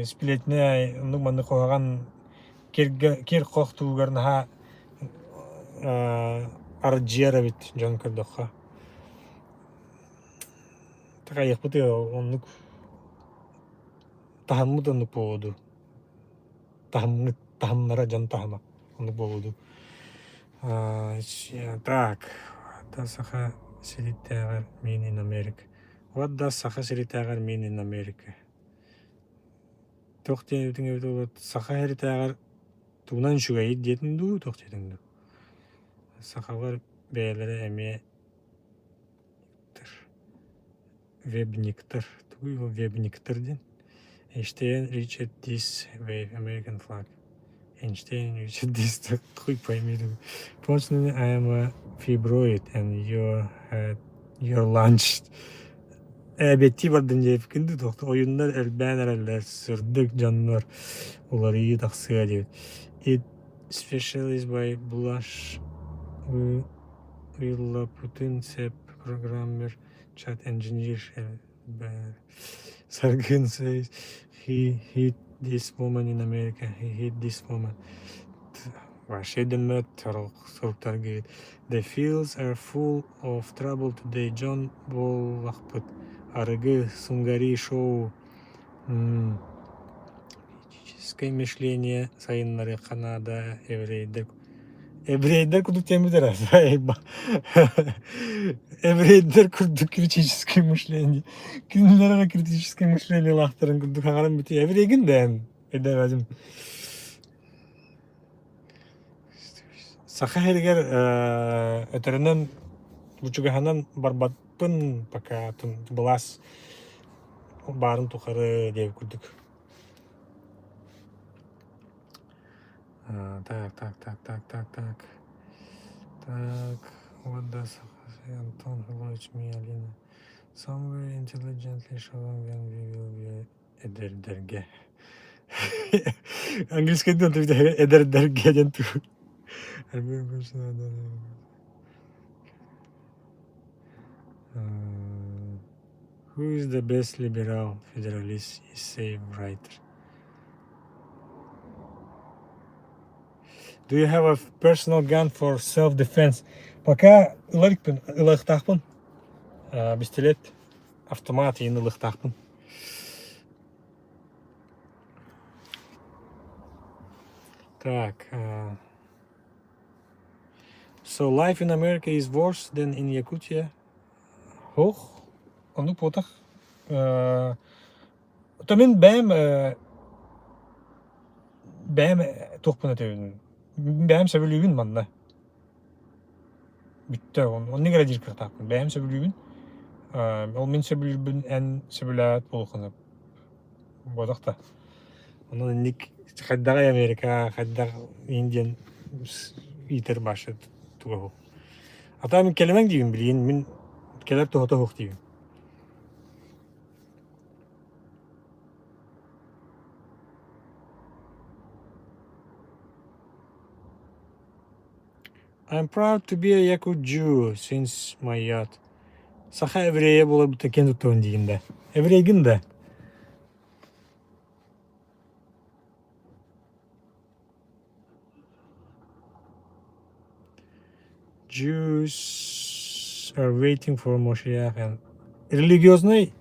сплетня оннук маннык куһаҕан киргэ кир-хох туһугар наһаа аралдьыйар эбит дьон көрдөххө. Такайыахпыт оннук таһыммыт оннук буолуо дуу таһыммыт таһымнара дьон таһыма оннук буолуо дуу так да Саха сириттээҕэр mean in America what does Саха сиритээҕэр mean in America туох диэн эбитиҥ эбитэ буолуо Саха сиритээҕэр тугунан үчүгэйий диэтиҥ дуу туох диэтиҥ дуу сахалар бэйэлэрэ эмиэ Вебниктар. Тугуй ол вебниктар диэн? Эйнштейн Ричард This wave American flag. Эйнштейн Ричард This хуй пойми. Fortunately, I am a fibroid and you had your lunch. Эбиэттии бардым диэбиккин дуу туох ойуннар элбээн эрэллэр сырдык дьоннор уларыйыы тахсыа диэбит. It specialized by Blush Виллапутынцев programmer chat engineer Sargon says he hit this woman in America, he hit this woman. Вообще дэммэт суруктар The fields are full of trouble today. Дьон буоллахпыт. Арыгы, сунгари шоу, критическое мышление сайыннарыахха наада еврейдэр Еврейдэр курдук диэммит эрэ Еврейдэр курдук критическое мышление кинилэр эрэ критическое мышлениелаахтарын курдук хаҥаран бүтүө еврейгин да эн өйдөөбөтүм Саха сиригэр өтөрүнэн бучугаһынан барбаппын пока былаас баарын тухары диэбит курдук Так, так, так, так, так, так. Так, what does Антон Филиппович me, Алина? Somewhere intelligently showing when we will be эдэрдэргэ. Английскайдан эдэрдэргэ диэн тугу. Who is the best liberal federalist essay writer? Do you have a personal gun for self-defense? Пока ыларыкпын, ылыахтаахпын. Пистолет, автомат иин ылыахтаахпын. Так. So life in America is worse than in Yakutia. Ох, оннук буотах. То мин бэйэм бэйэм туохпун этэбин бэйэм сөбүлүүбүн манна. Бүттэ оннук эрэ диир кыахтаахпын. Бэйэм сөбүлүүбүн. Ол мин сөбүлүүрбүн эн сөбүлээбэт буолуоххун сөп. Буотах да. Онон инник хайдаҕый Америка, хайдах Индиян иитэр баша туга суох. Ата мин кэлимэҥ диибин билигин мин кэлэр туһата суох диибин. I'm proud to be a Yakut Jew since my youth. Саха еврейэ буоларбыттан киэн туттабын диигин да. Еврейгин да? Jews are waiting for Moshiach and религиознай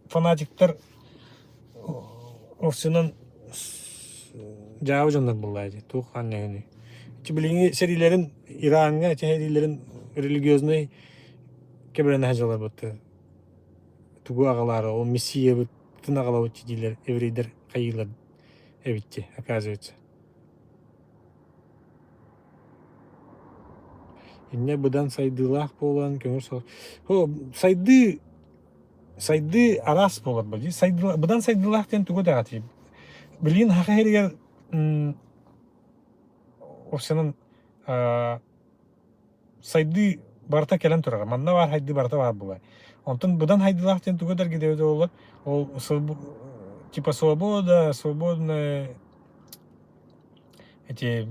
фанатиктар овсенан дьаабы дьоннор буоллаа дии туох хаанньаһыный ити билиҥҥи сэриилэрин Ираҥҥа ити сэриилэрин религиознай Кэбирэн сылдьаллар Тугу аҕалаары ол мессиябытын аҕалабыт дииллэр еврейдэр хайыылар эбит дии оказывается. Инньэ быдан сайдыылаах буолан көҥүл соҕус сайдыы сайдыы араас буолар дии сайдыы быдан сайдыылаах диэн тугу даҕатый билигин саха сиригэр уопсайынан сайдыы барыта кэлэн турара. Манна баар хайдыы барыта баар буолар. Онтон быдан хайдыылаах диэн тугу да эргидэбит буоллар, ол типа свобода, свободная эти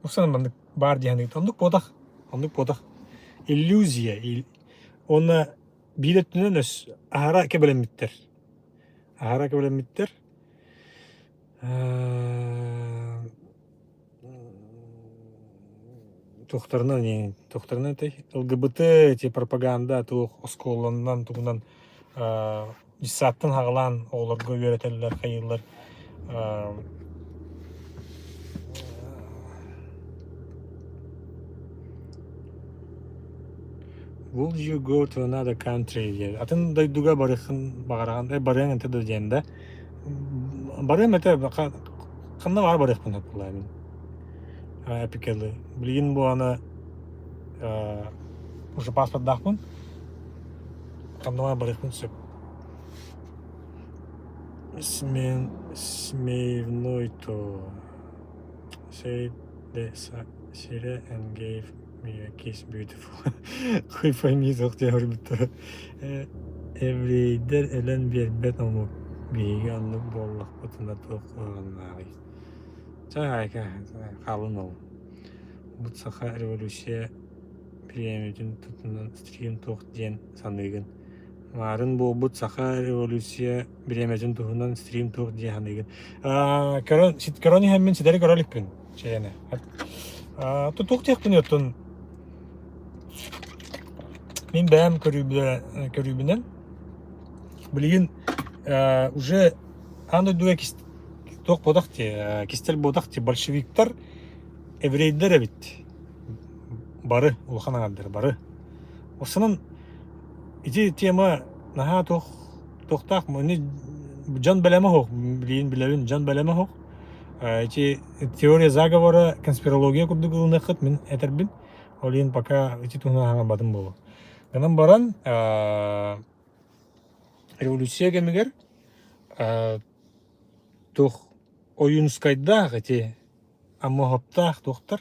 уксанан маннык баар диэн оннук буотах, оннук буотах. Иллюзия. Уонна биир өттүнэн өс аһара кэбилэммиттэр. Аһара кэбилэммиттэр. Туохтарынан туохтарынан этэй ЛГБТ эти пропаганда туох оскуоланан тугунан детсадтан хаҕалаан оҕолорго үөрэтэллэр хайыыллар Would you go to another country диэн атын дойдуга барыаххын баҕараҕын барыаҥ этэ да диэн да Барыам этэ, ханна баар барыахпын сөп буоллаҕа мин. Эпикэлы. Билигин бу аны уже паспордаахпын. Ханна баар барыахпын сөп. Смен смевной то say the сире and gave me a kiss beautiful. Хуй пойми суох диэн суруйбуттара. Еврейдэр өлөн биэрбэт омук биһиги оннук буоллахпытына туох куһаҕаннааҕый? Чэ айка хаалын ол. Бу саха революция бириэмэтин тутунан стрим туох диэн саныыгын? Маарын буолбут саха революция бириэмэтин туһунан стрим туох диэн саныыгын? Көрөн, көрөн иһэммин ситэри көрө иликпин. Чэйэне. Туох диэхпин оттон Мин бэйэм көрүүбүнэн билигин уже аан дойдуга туох буотах дии кистэл буотах дии большевиктар еврейдэр эбит бары улахан аҥардар бары Осунан ити тема наһаа туох туохтаах дьон бэлэмэ суох билигин билэбин дьон бэлэмэ суох ити теория заговора конспирология курдук ылыныаххыт мин этэрбин Ол иһин пока ити туһунан хаҥарбатым буолуо. Гынан баран революция кэмигэр туох Ойуунускайдаах ити Аммоһоптаах туохтар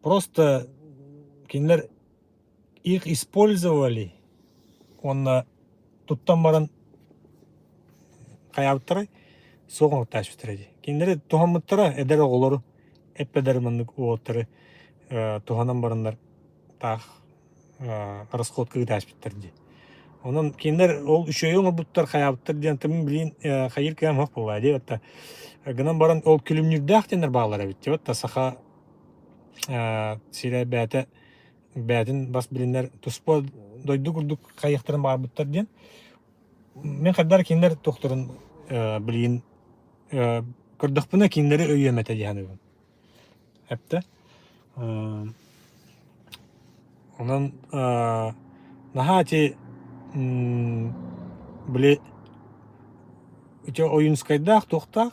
просто кинилэр их использовали уонна туттан баран хайаабыттарай суох оҥортооччуттара дии. Кинилэри туһаммыттара эдэр оҕолору эп-эдэр маннык уолаттары туһанан бараннар таах расходка ыытаачпыттар дии. Онон кинилэр ол үчүгэйи оҥорбуттар, хайаабыттар диэн тымын билин хайыр кыам суох буолла дии. Отта гынан баран ол күлүмнүүрдээх диэннэр бааллар эбит дии. Отта саха сирэ бэйэтэ бэйэтин бас билинэр туспа дойду курдук хайыахтарын баҕарбыттар диэн. Мин хайдах кинилэр туохтарын билигин көрдөхпүнэ кинилэри өйүөм этэ дии саныыбын. Эптэ. Онон наһаа ити били ити Ойуунскайдаах туохтаах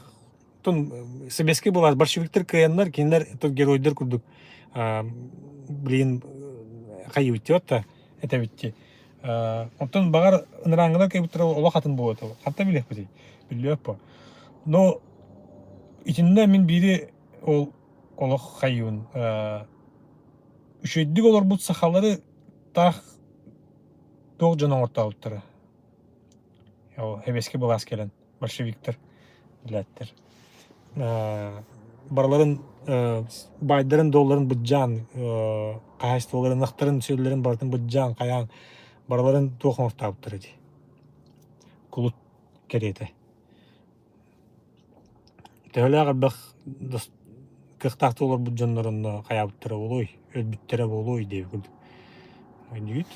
Оттон сэбиэскэй былаас большевиктар кыайаннар, кинилэр тот геройдар курдук блин хайыбыттыбат да этэбитти. Оттон баҕар ынырааҥҥылар кыайбыттара олох атын буолуо этэ. Хантан билиэхпитий? Биллибэт буо. Но итиннэ мин биири ол олох хайыбын үчүгэйдик олорбут сахалары таах туох дьон оҥортообуттара. Ол сэбиэскэй былаас кэлэн большевиктар билээттэр барыларын баайдарын долларын быдьаан хаһаайыстыбаларын ынахтарын сүөллэрин барытын быдьаан хайаан барыларын туох оҥортообуттар ити кулут кэриэтэ төһөлөөх элбэх кыахтаахтык олорбут дьоннор онно хайаабыттара буолуой өлбүттэрэ буолуой диэбит курдук өйдүүгүт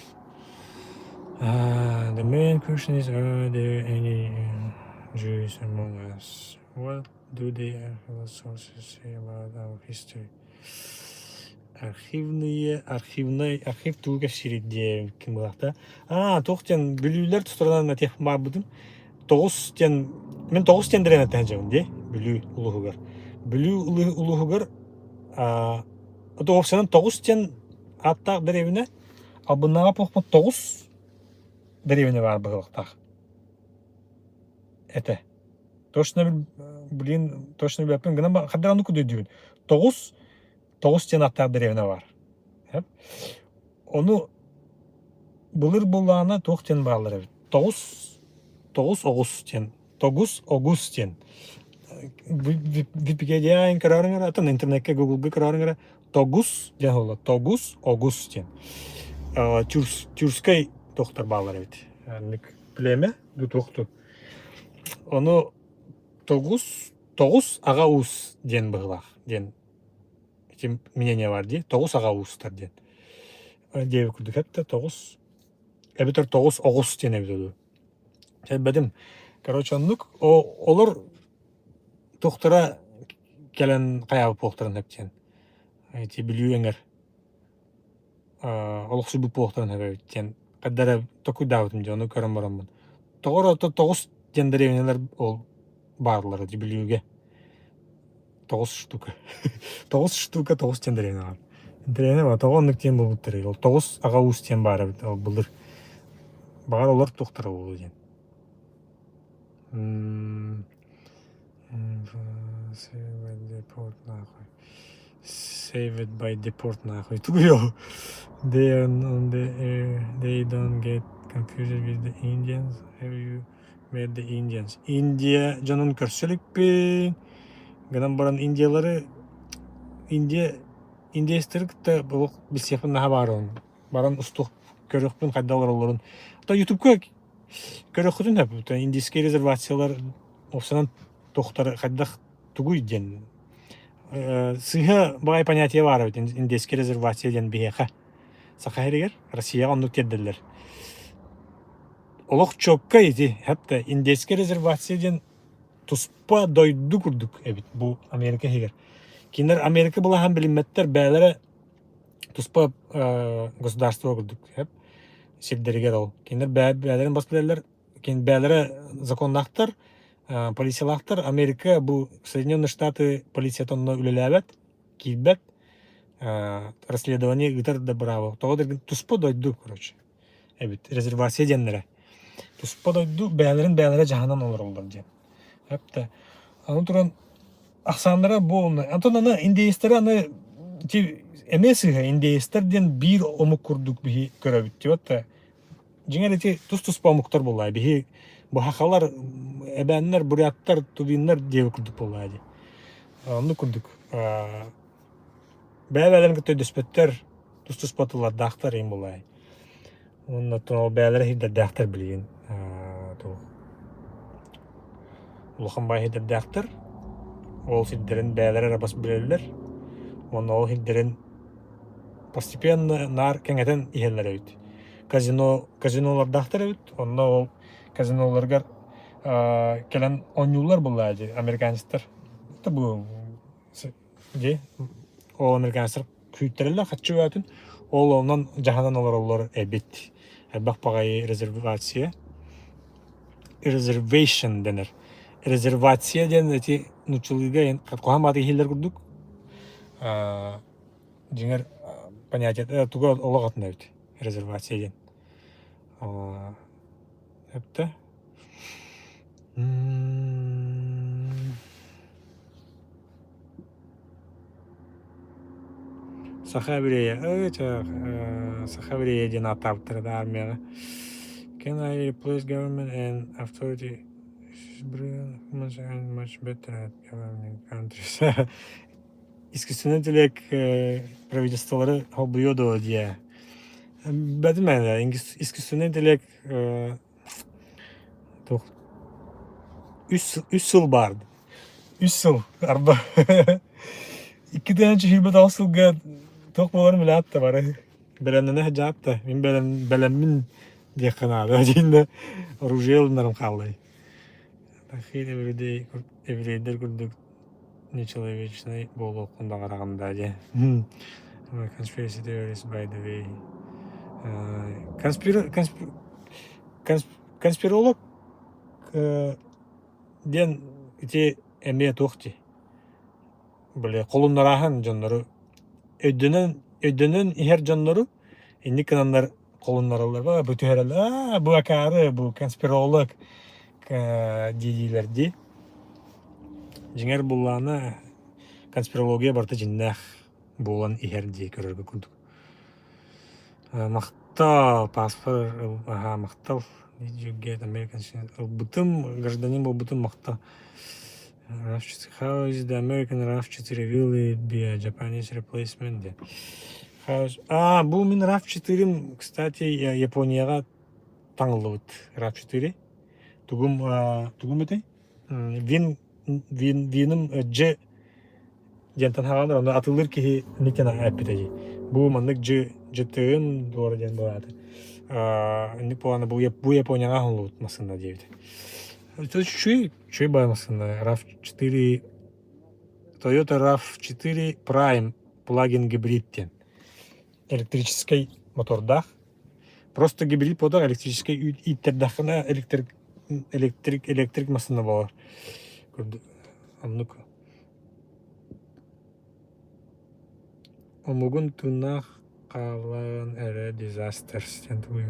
The main question is are there any Jews among us? What do the archival sources say about our history? Архивные, архивнай, архив тугу кэпсиирий диэбиккин буолаахта. Аа, туох диэн Бүлүүлэр тустарынан этиэх баарбытым. Тоҕус диэн, мин тоҕус диэн дэриэбинэ сылдьабын дии, Бүлүү улууһугар. Бүлүү улууһугар аа, уопсайынан тоҕус диэн ааттаах дэриэбинэ, албыннааҕа буолбут тоҕус дэриэбинэ баар быһыылаах этэ. Точно, блин, точно билбэппин гынан ханна оннук өйдүүбүн. Тоҕус тоҕус диэн ааттаах дэриэбинэ баар. Ону былыр буоллаҕына туох диэн бааллар эбит? Тоҕус тоҕус оҕус диэн тогус огус диэн Википедия көрөөрүҥ эрэ атын интернеккэ гуглга көрөөрүҥ эрэ тогус диэн буолла тогус огус диэн тюркскай туохтар бааллар эбит оннук племя туохту ону тогус тоҕус аҕа уус диэн быһыылаах диэн ити мнение бар дии тоҕус аҕа уустар диэн диэбит курдук эттэ тоҕус эбэтэр тоҕус оҕус диэн эбитэ дуу Кэлбэтим. Короче, оннук олор туохтара кэлэн хайаабыт буолуохтарын сөп диэн. Ити Бүлүү эҥэр олохсуйбут буолуохтарын сөп эбит диэн хайда эрэ толкуйдаабытым дии, ону көрөн бараммын. Тоҕо эрэ тоҕус диэн дэриэбинэлэр ол бааллар ити Бүлүүгэ. Тоҕус штука. Тоҕус штука тоҕус диэн дэриэбинэ баар. Дэриэбинэ баар, тоҕо оннук диэн буолбуттарый? Ол тоҕус аҕа уус диэн баар эбит ол былыр. Баҕар олор туохтара буолуо диэн. Save it by deport нахуй. Тугуй ол? They are on the air. They don't get confused with the Indians. Have you met the Indians? Индия дьонун көрсө иликпин. Гынан баран Индиялары Индия индейцтэри кытта олох билсиэхпин наһаа баарым. Баран устуох көрүөхпүн хайдах олороллорун. То Ютубка көрүөххүтүн сөп. Индийскэй резервациялар уопсанан туохтара хайдах тугуй диэн сыыһа баҕайы понятие баар эбит индийскэй резервация диэн биһиэхэ Саха сиригэр Россияҕа оннук тиэрдэллэр. Олох чуоккай ити хатта индийскэй резервация диэн туспа дойду курдук эбит бу Америка иһигэр. Кинилэр Америка былаһан билиммэттэр бэйэлэрэ туспа государство курдук сирдэригэр ол. Кинилэр бэйэлэрин бас билэллэр, бэйэлэрэ законнаахтар, полициялаахтар. Америка бу Соединенные Штаты полицията онно үлэлээбэт, киирбэт, расследование ыытар да бырааба. Тоҕо да туспа дойду, короче, эбит. Резервация диэннэрэ. Туспа дойду бэйэлэрин бэйэлэрэ дьаһанан олороллор диэн. Эптэ. Аны туран ахсааннара буолна. Антон аны индеецтэр аны ити эмиэ сыыһа индеецтэр диэн биир омук курдук биһи көрөбүт диэбэт Дьиҥэр ити тус-туспа омуктар буоллаа. Биһи бу сахалар, эбээннэр, буряттар, тувиннар диэбит курдук буоллаа дии. Оннук курдук бэйэ-бэйэлэрин кытта өйдөспөттөр, тус-туспа тыллардаахтар иһин буоллаа. Уонна оттон ол бэйэлэрэ сирдэрдээхтэр билигин туох улахан баай сирдэрдээхтэр. Ол сирдэрин бэйэлэрэ эрэ бас билэллэр. Уонна ол сирдэрин постепенно наар кэҥэтэн иһэллэр эбит. Казино казинолардаахтар эбит. Онно ол казиноларыгар кэлэн оонньууллар буоллаа дии американецтар. Это бу дии ол американецтар күүттэрэллэр харчы бөҕөтүн. Ол онон дьаһанан олороллор эбит. Элбэх баҕайы резервация. Reservation дэнэр. Резервация диэн ити нууччалыыга куһаҕан баҕайытык иһиллэр курдук. Дьиҥэр понятие туга олох атын эбит резервация диэн. Эптэ. Саха еврея Саха еврея диэн ааттаабыттара да армияҕа. Can I replace government and authority and much better at governing countries? Искусственный интеллект правительстволары холбуйуо дуо диэ. Бэтим ээ искусственный интеллект туох үс үс сыл баар үс сыл арба икки тыһыынча сүүрбэ тоҕус сылга туох буоларын билээт да бары бэлэмнэнэ сылдьаат да мин бэлэм бэлэммин диэххэ наада диэн оружие ылынарым хааллай Тахир еврей еврейдэр курдук нечеловечный буолуоххун баҕараҕын даа диэн. Conspiracy theories by the way. Конспир... Конспиролог диэн ити эмиэ туох дии били холуннарааһын дьоннору өйдөнөн өйдөнөн иһэр дьоннору инник гынаннар холуннараллар бу түһэрэллэр бу акаары бу конспиролог дии-диилэр дии дьиҥэр буллаана конспирология барыта дьиннээх буолан иһэр дии көрөргө курдук Махтал, паспорт аһаа махтал ылбытым, гражданин буолбутум махтал. How is the American RAV4 will it be a Japanese replacement диэн. А, бу мин RAV4-м, кстати, Японияҕа таҥыллыбыт RAV4. Тугум, тугум этэй? Вин, вин, виным Дж диэнтэн хаалар, онно атыллыыр киһи инниттэн эппитэ дии. Бу маннык Дж, ЖТ-ын дуора диэн буолааты. Инник буолана бу, бу Японияҕа оҥоһуллубут массыына диэбит. Үчүгэй, үчүгэй баай массыына. RAV4 Toyota RAV4 Prime плагин гибрид диэн. Электрическэй мотордаах. Просто гибрид буолар электрическэй ииттэрдэххинэ электрик электрик электрик массыына буолар. Оннук Омугун тыыннаах хаалларан эрэ disasters диэн тугуй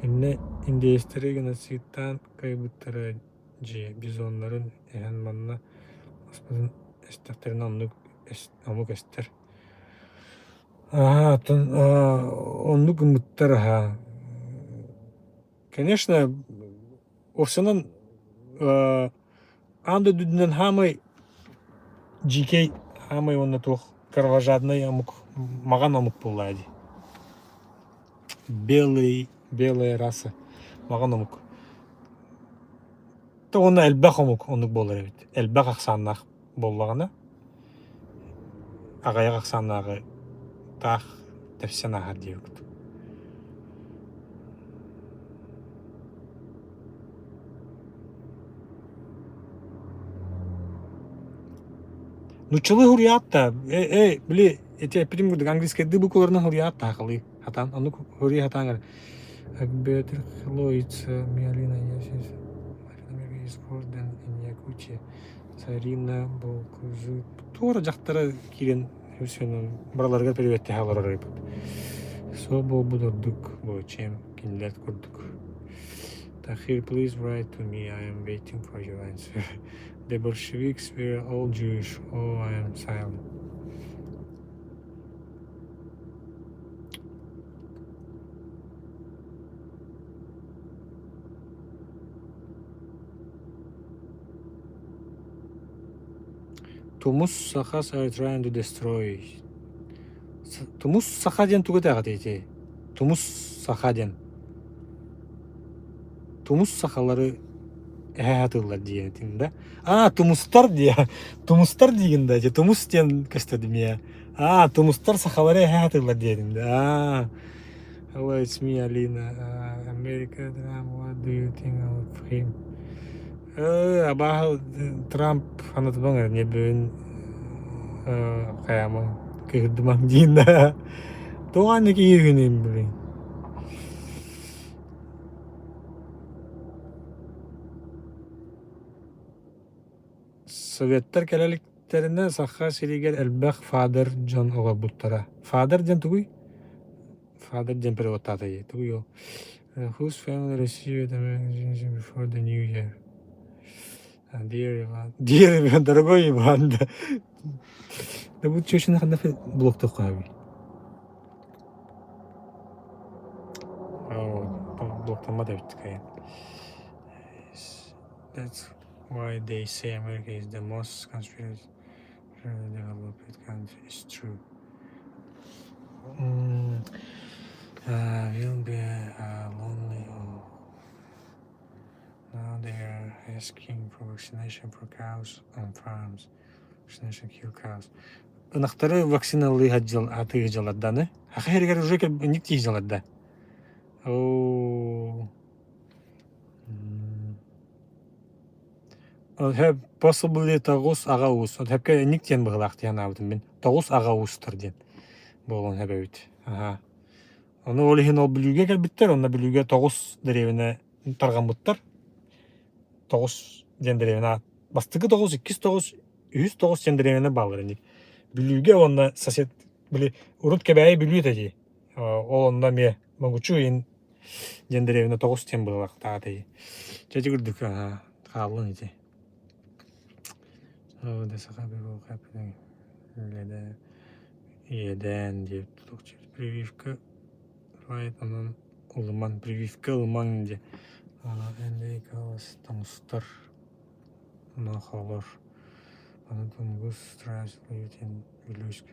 иннэ индеецтэри геноцидтаан кыайбыттара дьиэ бизоннарын эһэн манна аспытын эстэхтэринэ оннук омук эстэр Аа, оттон оннук гыммыттар аһаа. Конечно, уопсанан аан дойдутунан хаамай дьиикэй хаамай уонна туох кровожадный омук маҕан омук буоллаа дии. Белый, белая раса маҕан омук. Уонна элбэх омук оннук буолар эбит. Элбэх ахсааннаах буоллаҕына аҕыйах ахсааннааҕы таах тэпсэн ааһар диэбит Нуччалыы суруйаат да, э, э, били, эти эппитим курдук английскайдыы букваларынан суруйаат да сахалыы хатаан, оннук суруйа сатаан эрэ. Бетер Хлоица, Миалина, из Гордон, in Якутия. Царина Болкузу туора дьахтара киирэн үсүнэн барыларыгар переведтэһэ олорор эбит. Суох буолбут ордук бу чем кинилэр курдук. Tahir, please write to me. I am waiting for your answer. The Bolsheviks were all Jewish. Oh, I am silent. Тумус Сахас are trying to destroy. Тумус Саха диэн тугу этэҕитий ити? Тумус Саха диэн. Тумус сахалары эһэ сатыыллар диэн этиҥ да? Аа, тумустар диэ. Тумустар диигин да ити тумус диэн көстөдүм ээ. Аа, тумустар сахалары эһэ сатыыллар диэтиҥ да. Аа. Hello, it's me, Alina. America, Trump, what do you think of him? Абааһы Трамп анатыбаҥ эрэ бүгүн хайаамаҥ кыыһырдымаҥ диин да. Тоҕо аннык иһигинин блин. Советтар кэлэ иликтэринэ Саха сиригэр элбэх фадер дьон олорбуттара. Фадер диэн тугуй? Father диэн переводтаата дии. Тугуй ол? Whose family received American before the new year? Dear Иван. Dear Иван, дорогой Иван, да. Да бу чөчүнэ ханна блоктуохха Блоктаммат эбит кайын. That's why they say America is the most conspiracy developed country. It's true. Will be lonely. Now they are asking for vaccination for cows on farms. Vaccination kill cows. Ынахтары вакциналыы атыы дьаларданы. Аха хэригэр уже ник тиий дьаларда. Оо. Possibly тоҕус аҕа уус. Хөпкө инник диэн быһыылаах диэн анаабытым мин. Тоҕус аҕа уустар диэн. Буолуон сөп эбит. Аһаа. Ону ол иһин ол Бүлүүгэ кэлбиттэр, онно Бүлүүгэ тоҕус дэриэбинэ тарҕаммыттар. Тоҕус диэн дэриэбинэ бастакы тоҕус, иккис тоҕус, үһүс тоҕус диэн дэриэбинэ бааллар инник. Бүлүүгэ уонна сосед били урут Кэбээйи Бүлүү этэ дии. Ол онно эмиэ Могучу иһин диэн дэриэбинэ тоҕус диэн быһыылаахтаах этэ. Чэ ити курдук хааллын ити. Иэдээн диэбит Прививка бывает онон ылымаҥ прививка ылымаҥ диye тоҥустар нохолор аны тунгус Вилюйск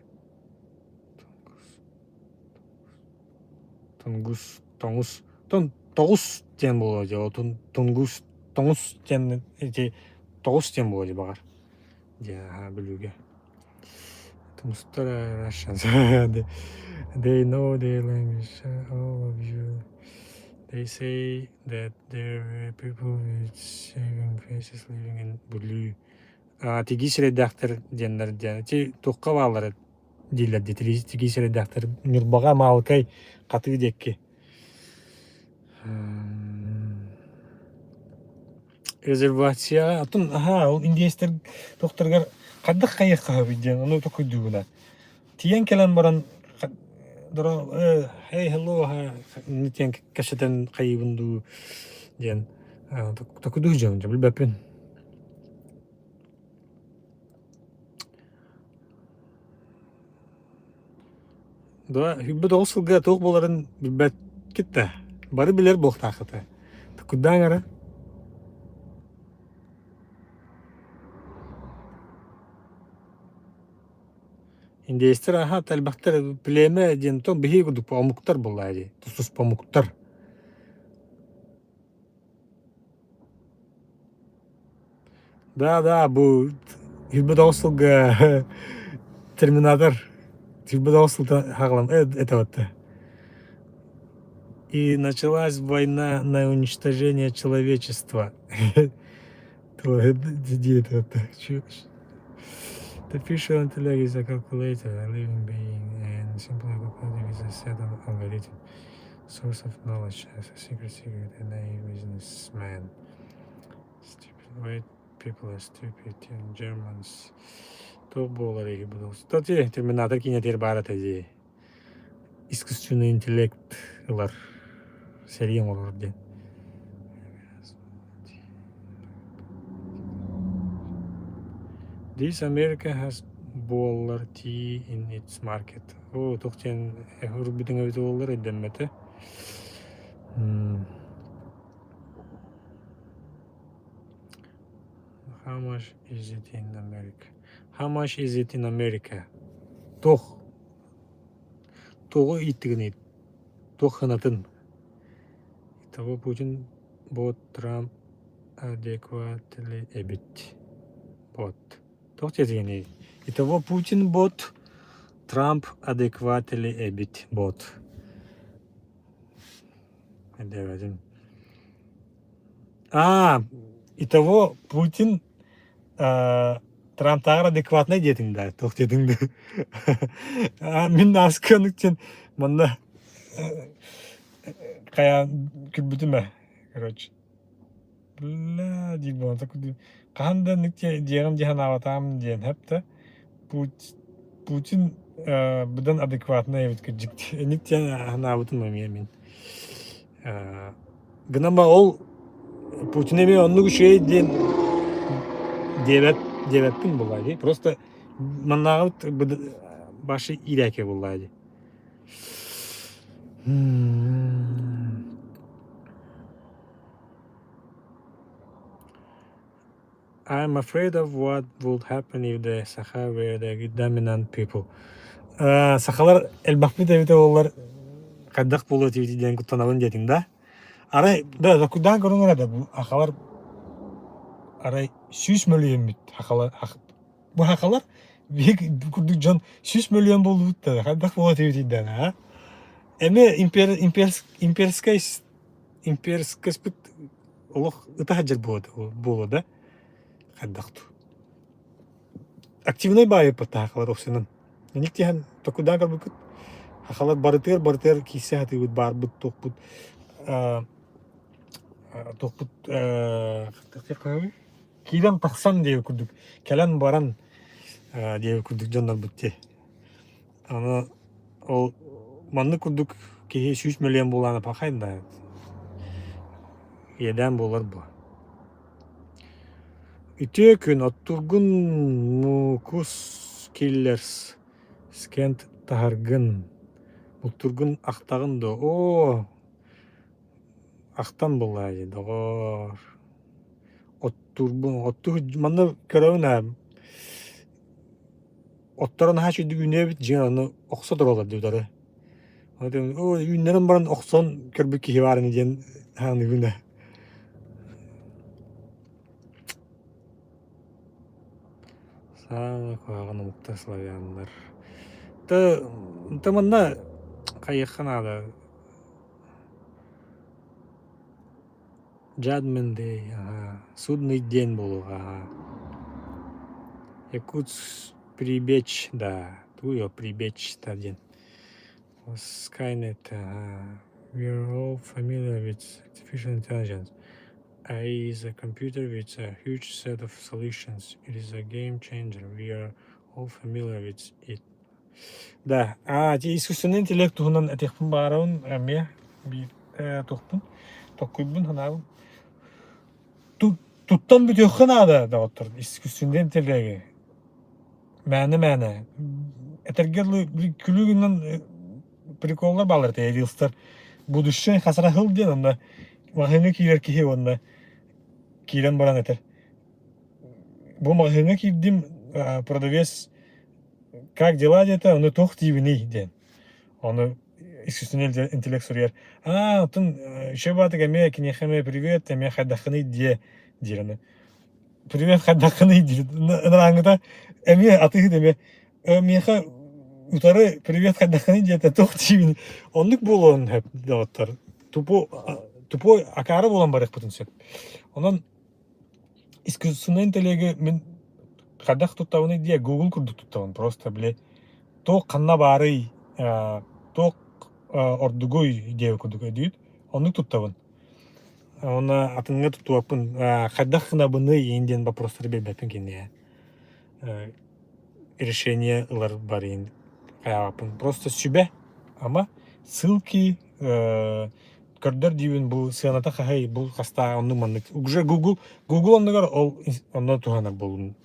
Тунгус тоҥус тон тоҕус диэн буолуо дии тунгус тоҥус диэн ити тоҕус диэн буолуо дии баҕар дии аһаа Бүлүүгэ Тумустар Russians they know their language all of you they say that there were people with shaven faces living in Бүлүү тигии сирэйдээхтэр диэннэр диэн ити туохха бааллар дииллэр дии тигии сирэйдээхтэр Ньурбаҕа Маалыкай Хатыы диэки резервацияҕа атын аһаа ол индиэстэр туохтарыгар хайдах хайыахха сөбүй диэн ону токуйдуугуна тиийэн кэлэн баран hey hello диэн кэпсэтэн хайыыбын дуу диэн токуйдуу дьон билбэппин. Да, 29 сылга туох буоларын билбэккит да. Бары билэр буолуохтааххыт. Кудаҥ эрэ. Индейстэр аһа элбэхтэр племя диэн то биһиги курдук омуктар буоллаа дии. Тус-туспа омуктар. Да, да, бу 29 сылга Терминатор 29 сылта хаҕалан это вот. И началась война на уничтожение человечества. The official intellect is a calculator, a living being, and simply calculating is a set of algorithms. Source of knowledge as a secret secret and a businessman. Stupid white people are stupid and Germans. Туох буолар эги бу Кстати, Терминатор киинэтигэр баар этэ дии. Искусственный интеллект ылар сэрии оҥорор диэн. This America has буоллар tea in its market. Оо, туох диэн уруйбутуҥ эбитэ буоллар өйдөммөтө. How much is it in America? How much is it in America? Туох туоҕу ииттигиний? Туох сыанатын? Итого Путин бот Трамп адекватли эбит. Бот. Туох диэтигиний? Итого Путин бот Трамп адекватли эбит бот. Өйдөөбөтүм. А, итого Путин Трамптааҕар адекватнай диэтиҥ да, туох диэтиҥ да. Мин ааскыанык диэн манна хайа күлбүтүм ээ, короче. Бля диир буолан хаһан да инник дьиэҕим дии санаабатаҕым диэн сөп да Путин быдан адекватнай эбит кырдьык инник диэн санаабытым эмиэ мин гынан ба ол Путин эмиэ оннук үчүгэй диэн диэбэт диэбэппин буоллаа дии просто маннааҕыбыт башы иирээки буоллаа дии. I'm afraid of what would happen if the Sakha were the dominant people. Сахалар элбэхпит эбитэ буоллар хайдах буолуо этибит диэн куттанабын диэтиҥ да? Арай да докудаан көрүҥ эрэ да бу сахалар арай 100 мөлүйүөммүт сахалар бу сахалар биһиги курдук дьон 100 мөлүйүөн буолбут да хайдах буолуо этибитий да а? Эмиэ импер, имперс, имперскэй имперскэспит олох ыта сылдьар буолуо да хайдах дуу активнай баайыппыт таһаахалар охсунан инник тиһэн токудаан көрбүккүт. Сахалар барытыгар барытыгар киирсэ сатыыбыт баарбыт туохпут туохпут киирэн тахсан диэбит курдук кэлэн баран диэбит курдук дьоннорбут дии. Аны ол маннык курдук киһи 100 миллион буолаана пахай да иэдээн буолар буо. Үтүө күн оттургун мукус киллерс скент таһаргын бултургун ахтаҕын дуо оо ахтан буоллаа дии доҕоор оттуурбун оттуу манна көрөбүн ээ отторо наһаа үчүгдүк үүнүөбүт дьиҥэр ону охсо тураллар дии утары оо үүннэрэн баран охсон көрбүт киһи баар ини диэн ханыыбын ээ Саамай куһаҕан омуктар славяннар. Ты ты манна хайыахха наада Judgment Day, аха, Судный день буолуоҕа, аха. Якутск Прибеч, да, тугуй Прибеч да диэн. Skynet, ага. We are all familiar with artificial intelligence. AI is a computer with a huge set of solutions. It is a game changer. We are all familiar with it. Да, а ити искусственный интеллект туһунан этиэхпин баҕарабын эмиэ биир туохпун толкуйбун санаабын туттан бүтүөххэ наада доҕоттор искусственный интеллеги мээнэ-мээнэ этэргэ дылы күлүү гынан приколлар бааллар этэ рилстар будущее хасарахыл диэн онно маҕаһыыҥҥа киирэр киһи уонна киирэн баран этэр бу маҕаһыыҥҥа киирдим продавец как дела диэтэ ону туох диибиний диэн ону искусственный интеллект суруйар аа оттон еще баатык эмиэ киниэхэ эмиэ привет эмиэ хайдаххыный диэ диир аны привет хайдаххыный диир ынырааҥҥыта эмиэ атыыһыт эмиэ миэхэ утары привет хайдаххыный диэтэ туох диибин оннук буолуон сөп доҕоттор тупо тупой акаары буолан барыахпытын сөп онон Искусственный интеллеги мин хайдах туттабыный диэ Google курдук туттабын просто били туох ханна баарый туох ордугуй диэбит курдук өйдүүт оннук туттабын уонна атыҥҥа туттубаппын хайдах гынабыный иин диэн вопростары биэрбэппин киниэхэ решение ылар барыын хайаабаппын просто сүбэ ама ссылки көрдөр диибин бу сыаната хаһай бу хастаа оннук маннык уже Google Google оннугар ол онно туһанар буолун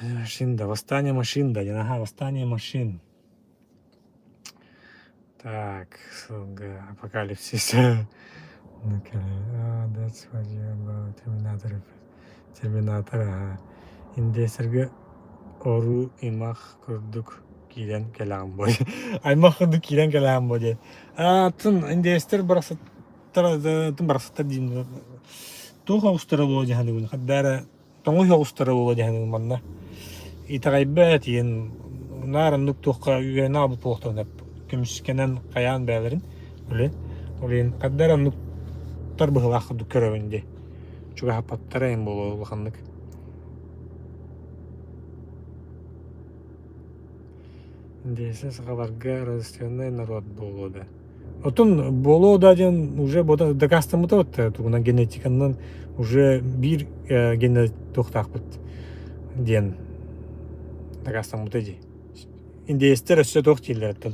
машин да восстание машин да ага восстание машин так апокалипсис ah, that's what you about Terminator Терминатор аһа индиэстэргэ оруу аймах курдук киирэн кэлэҕин буо аймах курдук киирэн кэлэҕин буо диэн атын индиэстэр барахсаттар атын барахсаттар диим туох оҕустара буолуо дии саныыбын ханна эрэ тоҥуй оҕустара буолуо дии саныыбын манна итэҕэйбэт иэн наар оннук туохха үөрэнэ хаалбыт буолуохтарын көмүскэнэн хайаан бэйэлэрин били ол иһин ханна эрэ оннуктар быһыылаах курдук көрөбүн дии чугаһаппаттара эҥин буолуо улаханнык Индиэсэ сахаларга родственный народ буолуо да Отон буолуо да диэн уже дакаастаммыта вот тугунан генетиканан уже биир гена туохтаахпыт диэн дакаастаммыта дии. Индиэстэр өссө туох дииллэр оттон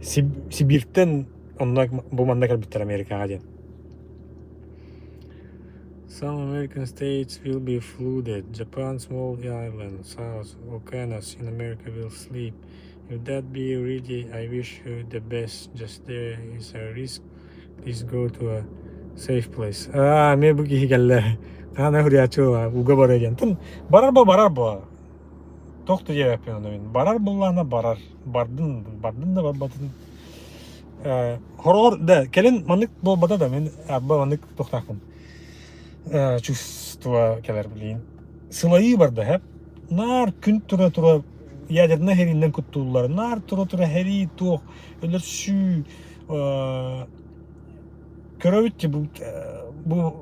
Сибииртэн онно бу манна кэлбиттэр Америкаҕа диэн. Some American states will be flooded. Japan, small island, south volcanoes in America will sleep. If that be really, I wish you the best. Just there is a risk. Please go to a safe place. Аа, эмиэ бу киһи кэллэ. Хаана хуруйааччы уга барар диэн. Тын барар бо барар бо. Туох да диэбэппин ону мин. Барар буоллаҕына барар. Бардын, бардын да барбатын. Хороҕор да кэлин маннык буолбата да мин арба маннык туохтаахпын чувство кэлэр билигин сылайыы барда һэп наар күн тура тура ядернай хэрииннэн куттууллар наар тура тура хэрии туох өлөрсүү көрөбүт бу бу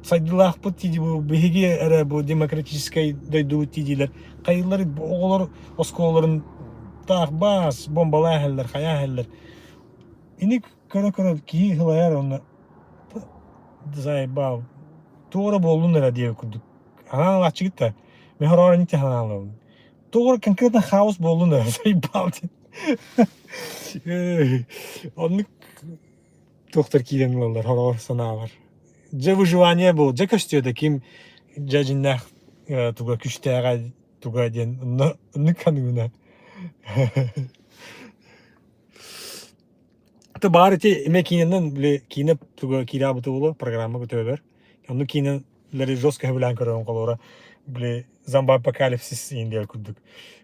сайдыылаахпыт дии бу биһиги эрэ бу демократическай дойдубут диилэр хайыылар оҕолор оскуолаларын. Таах баас, бомбалаан иһэллэр, хайаан иһэллэр. Ини көрө-көрө киһи сылайар уонна заебал, туох эрэ буоллун эрэ диэбит курдук. Анаан ылааччыгыт да, мин хороҕор инник санаан ылабын. Туох эрэ конкретно хаос буоллун эрэ, заебал диэн. Оннук туохтар киирэн ылаллар хороҕор санаалар. Дьэ выживание был, дьэ көстүө да ким дьэ дьиннээх туга күстээҕэ туга диэн оннук ханыгына. Это баар ити эмэ киинэнэн били киинэ туга киирээбыты буолуо программа көтөбөр. Онну киинэлэри жестко сөбүлээн көрөрүн холобура били зомби-апокалипсис диэн курдук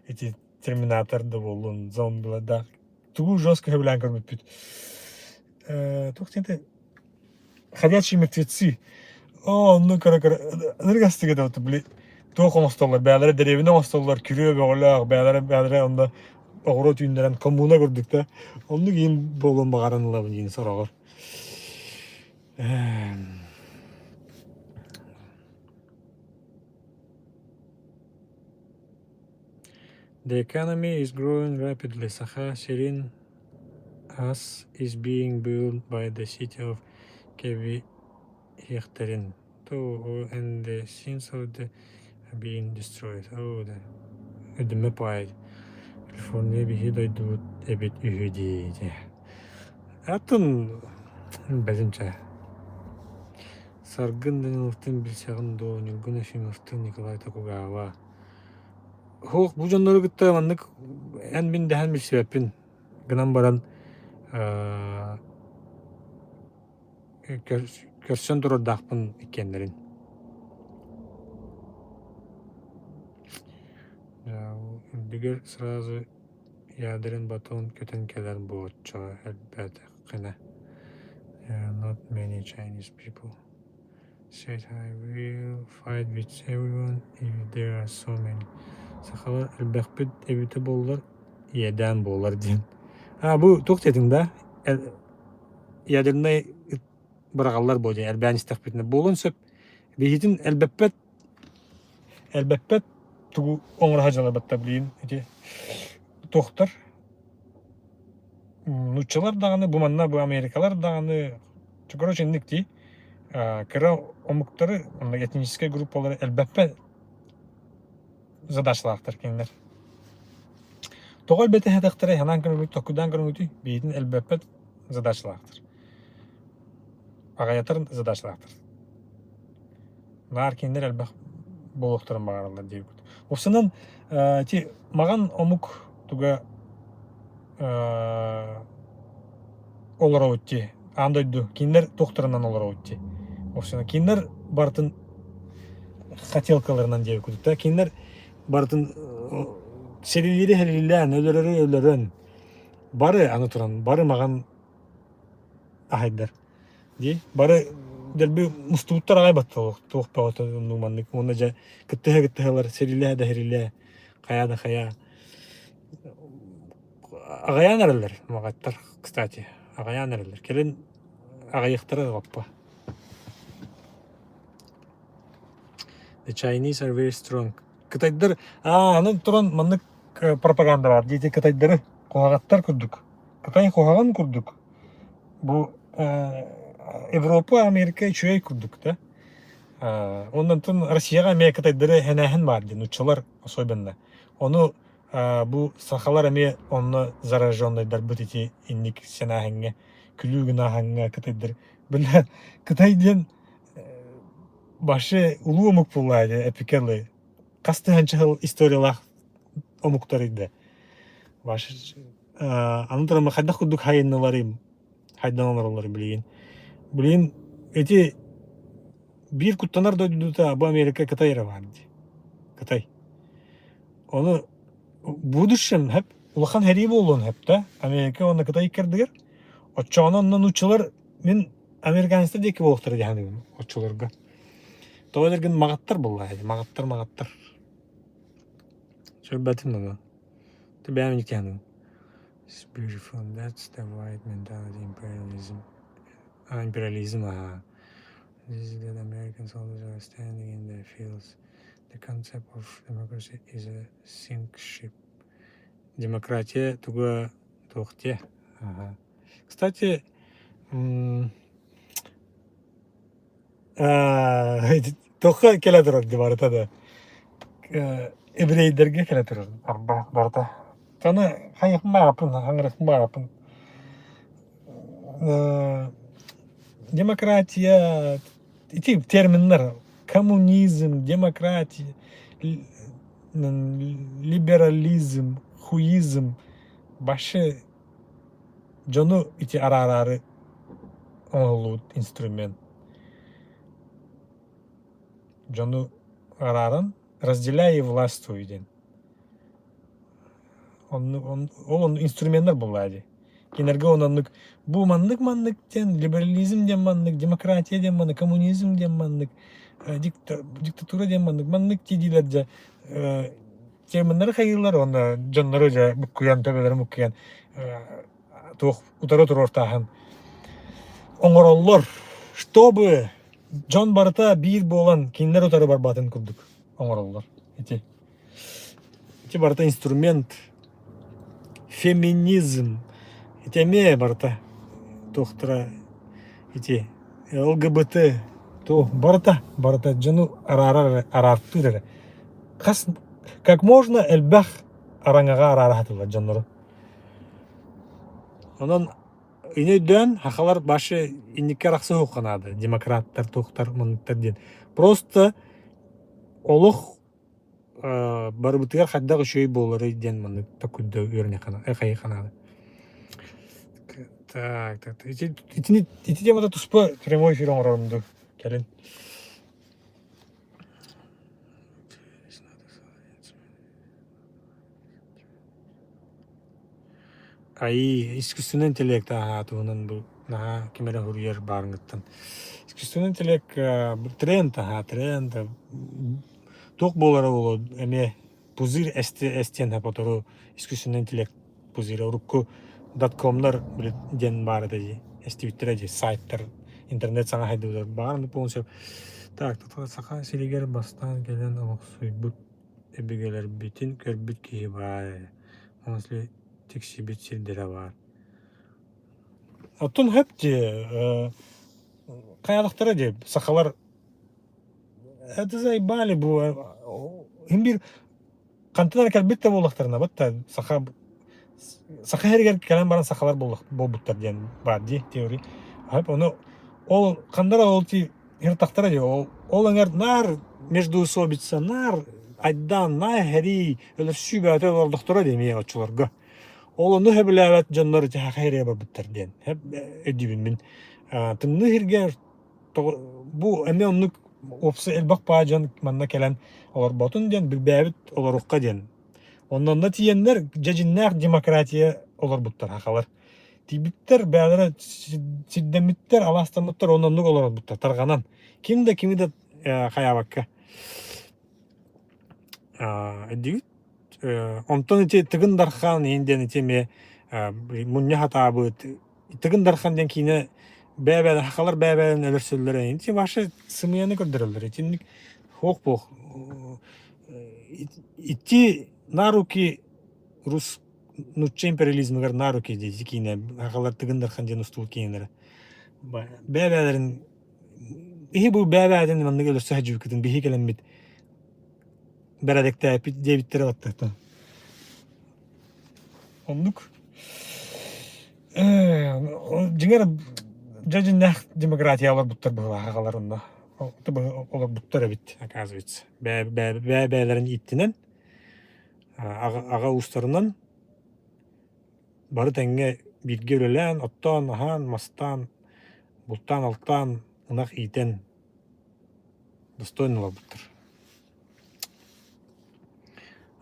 ити Терминатор да буоллун, зомбилар да тугу жестко сөбүлээн көрбүппүт. Туох диэн Ходячие мертвецы. Оо, онну көрө-көрө ынырык астык этэ били туох оҥостоллор, бэйэлэрэ дэриэбинэ оҥостоллор, күрүө бөҕөлөөх, бэйэлэрэ бэйэлэрэ онно оҕуруот үүннэрэн коммуна курдук да. Оннук иин буолуон баҕаран ылабын иин сороҕор. The economy is growing rapidly. Саха сирин ас is being built by the city of Кэбиһиэхтэрин and the scenes of the being destroyed. Oh, the өдүмэ паай Калифорния биһи дойдубут эбит үһү дии. Атын бэлинчэ. Саргын Даниловтыын билсэҕин дуо, Ньургун Ефимовтыын Николай Токугава. Суох, бу дьоннору кытта маннык эн-мин дэһэн билсибэппин гынан баран көрсөн турардаахпын иккиэннэрин. Үрдүгэр сразу ядрин батон көтөн кэлэр буоччаҕа элбээтэххинэ. Not many Chinese people said I will fight with everyone if there are so many. Сахалар элбэхпит эбитэ буоллар, иэдээн буолар диэн. А бу туох диэтиҥ да? Ядернай быраҕаллар буо диэн элбээн истэхпитинэ буолуон сөп. Биһитин элбэппэт элбэппэт тугу оҥоро сылдьаллар билигин ити туохтар нууччалар даҕаны бу манна бу америкалар даҕаны короче инник дии кыра омуктары этническэй группалары элбэппэт задачалаахтар кинилэр тоҕо элбэтэ сатахтарай санаан көрүҥүт толкуйдаан көрүҥүтүй биһитин элбэппэт задачалаахтар аҕыйатар задачалаахтар Наар кинилэр элбэх буолуохтарын баҕараллар диэбит. Уопсайынан ити маҕан омук туга олоробут дии. Аан дойду кинилэр туохтарынан олоробут дии. Уопсайынан кинилэр барытын хотелкаларынан диэбит курдук да кинилэр барытын сэрилиири сэрилээн, өлөрөрү өлөрөн бары аны туран бары маҕан аһайдар Дии бары дэлби мустубуттар аҕай батталлар туох бөҕөтө оннук маннык уонна дьэ кыттыһа кыттыһалар сэрилээ да сэрилээ хайаа да хайаа аҕайаан эрэллэр маҕаттар кстати аҕайаан эрэллэр кэлин аҕайыахтара лаппа The Chinese are very strong. Кытайдар аа аны туран маннык пропаганда бар диэти кытайдары куһаҕаттар курдук Кытай куһаҕан курдук Бу Европа, Америка үчүгэй курдук да. Онтон Россияҕа эмиэ кытайдары хэнээһин баар диэн нууччалар особенно. Ону бу сахалар эмиэ онно зараженныйдарбыт ити инник сэнээһиҥҥэ, күлүү гынааһыҥҥа кытайдар. Бile Кытай диэн вообще улуу омук буоллаа дии эпикелы. Хас тыһыынча сыл историялаах омуктар да. Вообще аны туран хайдах курдук хайынныларым хайдан олороллор билигин. Билигин ити биир куттанар дойдута бу Америка Кытай эрэ баар дии. Кытай. Ону будущем хэп улахан хэрии буолуон хэп да Америка уонна Кытай иккэрдигэр. Оччоҕуна онно нууччалар мин американецтар диэки буолуохтара дии саныыбын оччолорго. Тоҕо дэргин маҕаттар буоллаа маҕаттар маҕаттар. Сөрбөтүм ону. It's beautiful. That's the white mentality imperialism. Ah, imperialism, aha. This is that American soldiers are standing in their fields. The concept of democracy is a sink ship. Демократия туга туох диэ. Ага. Кстати, туохха кэлэ турар дии барыта да еврейдэргэ кэлэ турар барыта. Аны хайыахпын баҕараппын, хаҥырыахпын баҕараппын. Демократия ити терминнэр коммунизм, демократия, либерализм, хуизм вообще дьону ити араараары оҥоһуллубут инструмент. Дьону арааран разделяй и властвуй диэн. Оннук ол оннук инструменнар буоллаа дии. Кинилэргэ оннук бу маннык-маннык диэн либерализм диэн маннык, демократия диэн маннык, коммунизм диэн маннык, диктатура диэн маннык, маннык дии диилэр дьэ терминнары хайыыллар уонна дьоннору дьэ буккуйан төбөлөрүн буккуйан туох утары туруортааһын оҥороллор чтобы дьон барыта биир буолан кинилэр утары барбатын курдук оҥороллор ити ити барыта инструмент феминизм ити эмиэ барыта туохтара ити ЛГБТ туох барыта барыта дьону араарар араартыыр эрэ хас как можно элбэх араҥаҕа араара сатыыллар дьоннору онон ини өйдөөн сахалар башы инникки арахсыһыахха наада демократтар туохтар манныктар диэн просто олох барыбытыгар хайдах үчүгэй буоларый диэн маннык такуйда үөрэниэххэ хайыахха наада так так ити итини ити темата туспа прямой эфир оҥорорум дуу кэлин АИ искусственный интеллект аһаа туһунан бу наһаа ким эрэ суруйар баарыҥыттан. Искусственный интеллект тренд аһаа тренд туох буолара буолуо эмиэ пузырь эстиэн сотору искусственный интеллект пузыря урукку доткомнар диэн баар этэ дии эстибиттэрэ дии сайттар интернет саҥа сайдыбытыгар баар полностью так Саха сиригэр бастаан кэлэн олохсуйбут өбүгэлэрбитин көрбүт киһи баар ээ Если тиксибит сирдэрэ баар. Оттон хөп дии хайалахтара дии сахалар это заебали бу им бир хантан эрэ кэлбит да буоллахтарына батта саха саха иһэригэр кэлэн баран сахалар буолбуттар диэн баар дии теория ону ол ханна эрэ ол ти ыртахтара дии ол ол эҥэр наар междоусобица наар айдаан наар хэрии өлөрсүү бөҕөтө олордохторо дии эмиэ оччолорго ол ону сөбүлээбэт дьоннор ити саха иһэригэр барбыттар диэн өйдүүбүн мин тымныы сиргэ бу эмиэ оннук уопсай элбэх баа дьон манна кэлэн олорботун диэн билбээбит олорукка диэн. Онно тиийэннэр дьэдьиннээх демократия олорбуттар сахалар. Тиийбиттэр бэйэлэрэ сирдэммиттэр, алаастаммыттар онно оннук олорбуттар тарҕанан. Ким да кими да хайаабакка. Өйдүүгүт? Онтон ити Тыгын Дархан иһин диэн ити эмиэ мунньа сатаабыт Тыгын Дархан диэн киинэ бэйэ-бэйэ сахалар бэйэ-бэйэлэрин өлөрсөллөрө ити вообще сымыйаны көрдөрөллөр итинник хуох-буох ити на руки рус нуучча империализмыгар на руки дии ити киинэ сахалар Тыгын Дархан диэн устубут киинэлэрэ бэйэ-бэйэлэрин иһи бу бэйэ-бэйэтин маннык өлөрсө сылдьыбыккытын биһи кэлэммит бэрэдэктээппит диэбиттэрэ баттахтан оннук Дьиҥэр дьэ дьиҥнээх демократия олорбуттар быһыылаах аҕалар онно олорбуттар эбит оказывается бэйэ-бэйэлэрин ииттинэн аҕа уустарынан бары тэҥҥэ бииргэ үлэлээн оттоон аһаан мастаан бултаан-алтаан ынах иитэн достойно олорбуттар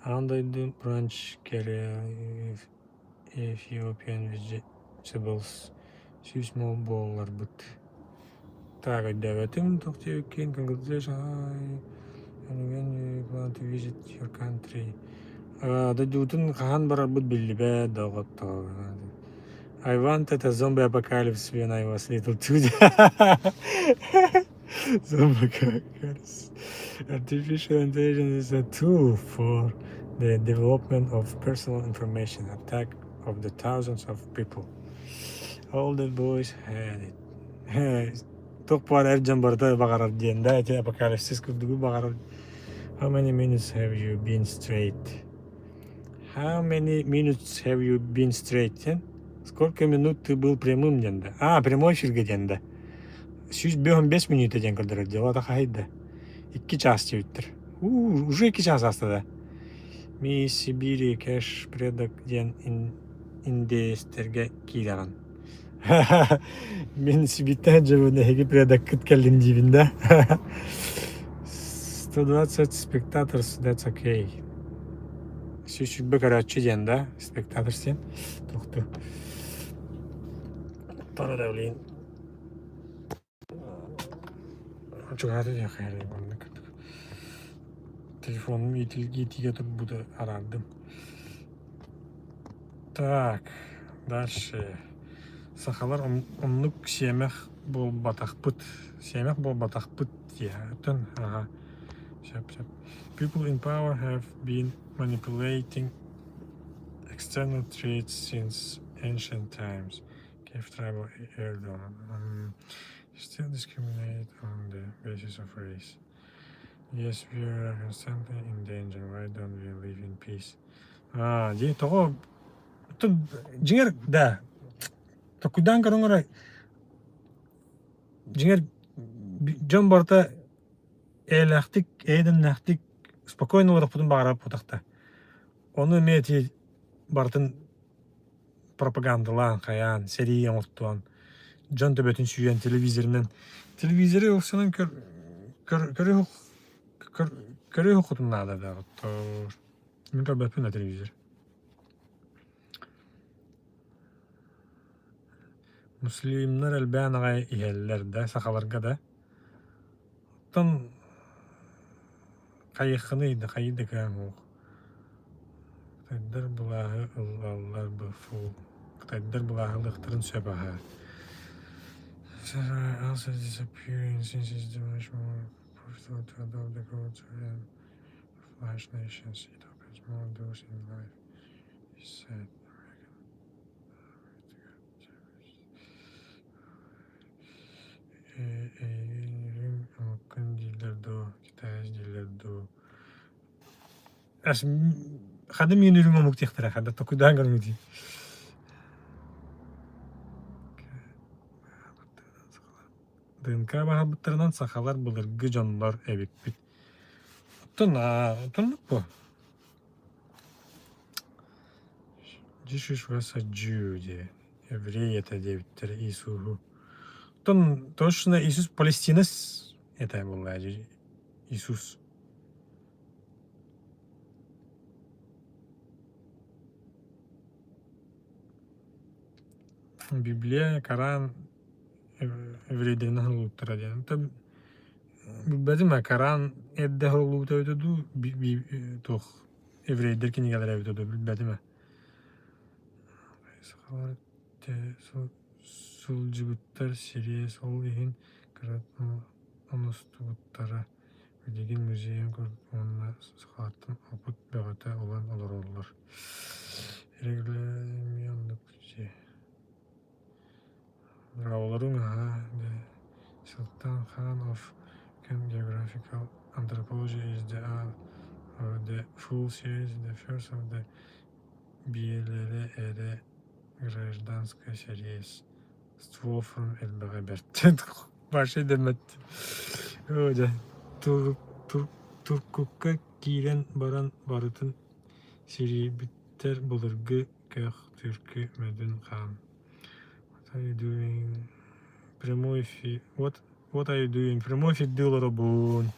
Аан дойду бранч Ethiopian Vegetables 100 мол буолларбыт. Так, өйдөөбөтүм туох диэбиккин Congratulations and when you plan to visit your country. Дойдубутун хаһан барарбыт биллибэт доҕоттоор. I wanted a zombie apocalypse when I was little too. Zombie apocalypse. Artificial intelligence is a tool for. The development of personal information attack of the thousands of people. All the boys had it. Туох баар эр дьон барыта баҕарар диэн да ити апокалипсис курдугу баҕарар. How many minutes have you been straight? How many minutes have you been straight диэн? Сколько минут ты был прямым диэн да? А, прямой эфиргэ диэн да. 105 минута диэн көрдөрөр дьэ, ол хаһайда. Икки чаас диэбиттэр. Уу, уже икки чаас ааста да. Ми Сибири кэш предок диэн индеецтэргэ киирэҕин. Мин Сибииртэн дьыбын эһиги предоккыт кэллим диибин да. 120 spectators, that's okay. Сүүс көрөөччү диэн да, spectators диэн. Тохту. Параллелин. Чугаһата диэххэ эрэ маннык телефонум иитигэ турбута араардым. Так, дальше. Сахалар оннук сиэмэх буолбатахпыт. Сиэмэх буолбатахпыт диэхтэн аха. Сөп сөп. People in power have been manipulating external traits since ancient times. Cave tribal Erdogan. Still discriminate on the basis of race. Yes, we are constantly in danger. Why don't we live in peace? Аа, дии тоҕо дьиҥэр да токуйдаан көрөн эрэ дьиҥэр дьон барыта эйэлээхтик эйэ-дэмнээхтик спокойно олоруохпутун баҕарар буотахта. Ону эмиэ ити барытын пропагандалаан, хайаан, сэрии оҥортуон, дьон төбөтүн сүүйэн телевизорынан телевизоры ылсанан көр көр көрүөх көрүөх наада да оттоор. Мин көрбөппүн да телевизор. Муслимнар элбээн аҕай иһэллэр да, сахаларга да. Оттон хайыаххыный да, хайыы да кыаҥ суох. Кытайдар былааһы ылаллар БФУ. Кытайдар былааһы ылыахтарын сөп аһа. Also disappearing since it's much more profitable to adopt the culture and of large nations. It opens more doors in life, he said. Эйигин омуккун дииллэр дуо, китаец дииллэр дуу Ханна миин үрүҥ омук диэхтэрэ ханна токуйдаан көрүҥ дии. ДНК баһарбыттарынан сахалар былыргы дьоннор эбиппит. Оттон оттон бу Jesus was a Jew диye. Еврей это диэбиттэр Иисуһу. Оттон точно Иисус Палестина это буолла Иисус. Библия, Коран еврейдэринэн уһуллубуттара диэн. Оттон билбэтим ээ, Коран эрдэ уһуллубута эбитэ дуу, туох еврейдэр кинигэлэрэ эбитэ дуу, билбэтим ээ. Сахалар сылдьыбыттар сириэс ол иһин кыра оностубуттара. Билигин музейын курдук уонна сахалартан опыт бөҕөтө ылан олороллор. Регламент оннук дьиэ. Браvolарыҥ аһа the Sultan Khan of Geographical Anthropology is the author of the full series, the first of the биэлэрэ эрэ гражданская series. Ствол элбэҕи бэрт. Ваша дэммэт. Оо дьэ, туркукка киирэн баран барытын сирийбиттэр былыргы көх түркү мөдүн хаан. What are you doing? Прямой эфир. What, what are you doing? Прямой эфирдии олоробун.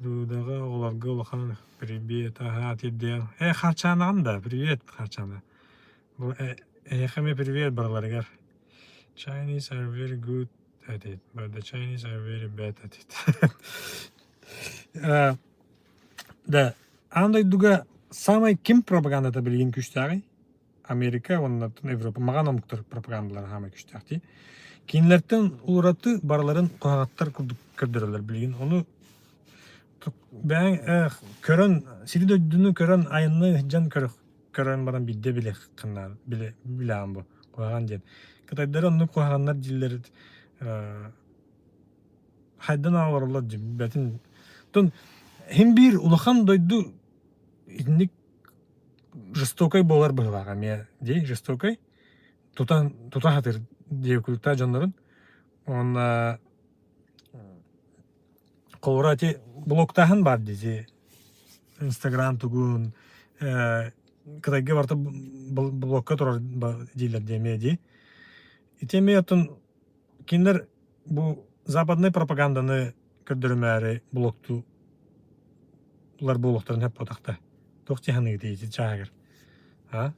Руудаҕа оҕолорго улахан привет. Аһаа, тиэрдиэм. Э, Харчаанаҕын да? Привет, Харчаана. Бу эһиэхэ эмиэ привет барыларыгар. Chinese are very good at it, but the Chinese are very bad at it. Да, аан дойдуга самай ким пропагандата билигин күүстээҕий? Америка уонна Европа маҕан омуктар пропагандалара хаамай күүстээх дии. Кинилэртэн ураты барыларын куһаҕаттар курдук көрдөрөллөр билигин. Ону Бэйэҥ көрөн, сири-дойдуну көрөн, айанныы сылдьан көрөн баран биирдэ билиэххин билэҕин бу куһаҕан диэн. Кытайдары оннук куһаҕаннар дииллэр хайдан олороллор дьиҥ Оттон син биир улахан дойду итинник жестокай буолар быһыылаах эмиэ дии жестокай тутан тута сатыыр диэбиккэ дьоннорун уонна Холобура ити блоктааһын баар дии ити Инстаграм тугун Кытайга барыта блокка турар дииллэр дии эмиэ дии. Ити эмиэ оттон кинилэр бу западнай пропаганданы көрдөрүмээри блоктуулар буолуохтарын сөп буотахта. Туох дии саныыгытый ити чааһыгар? А?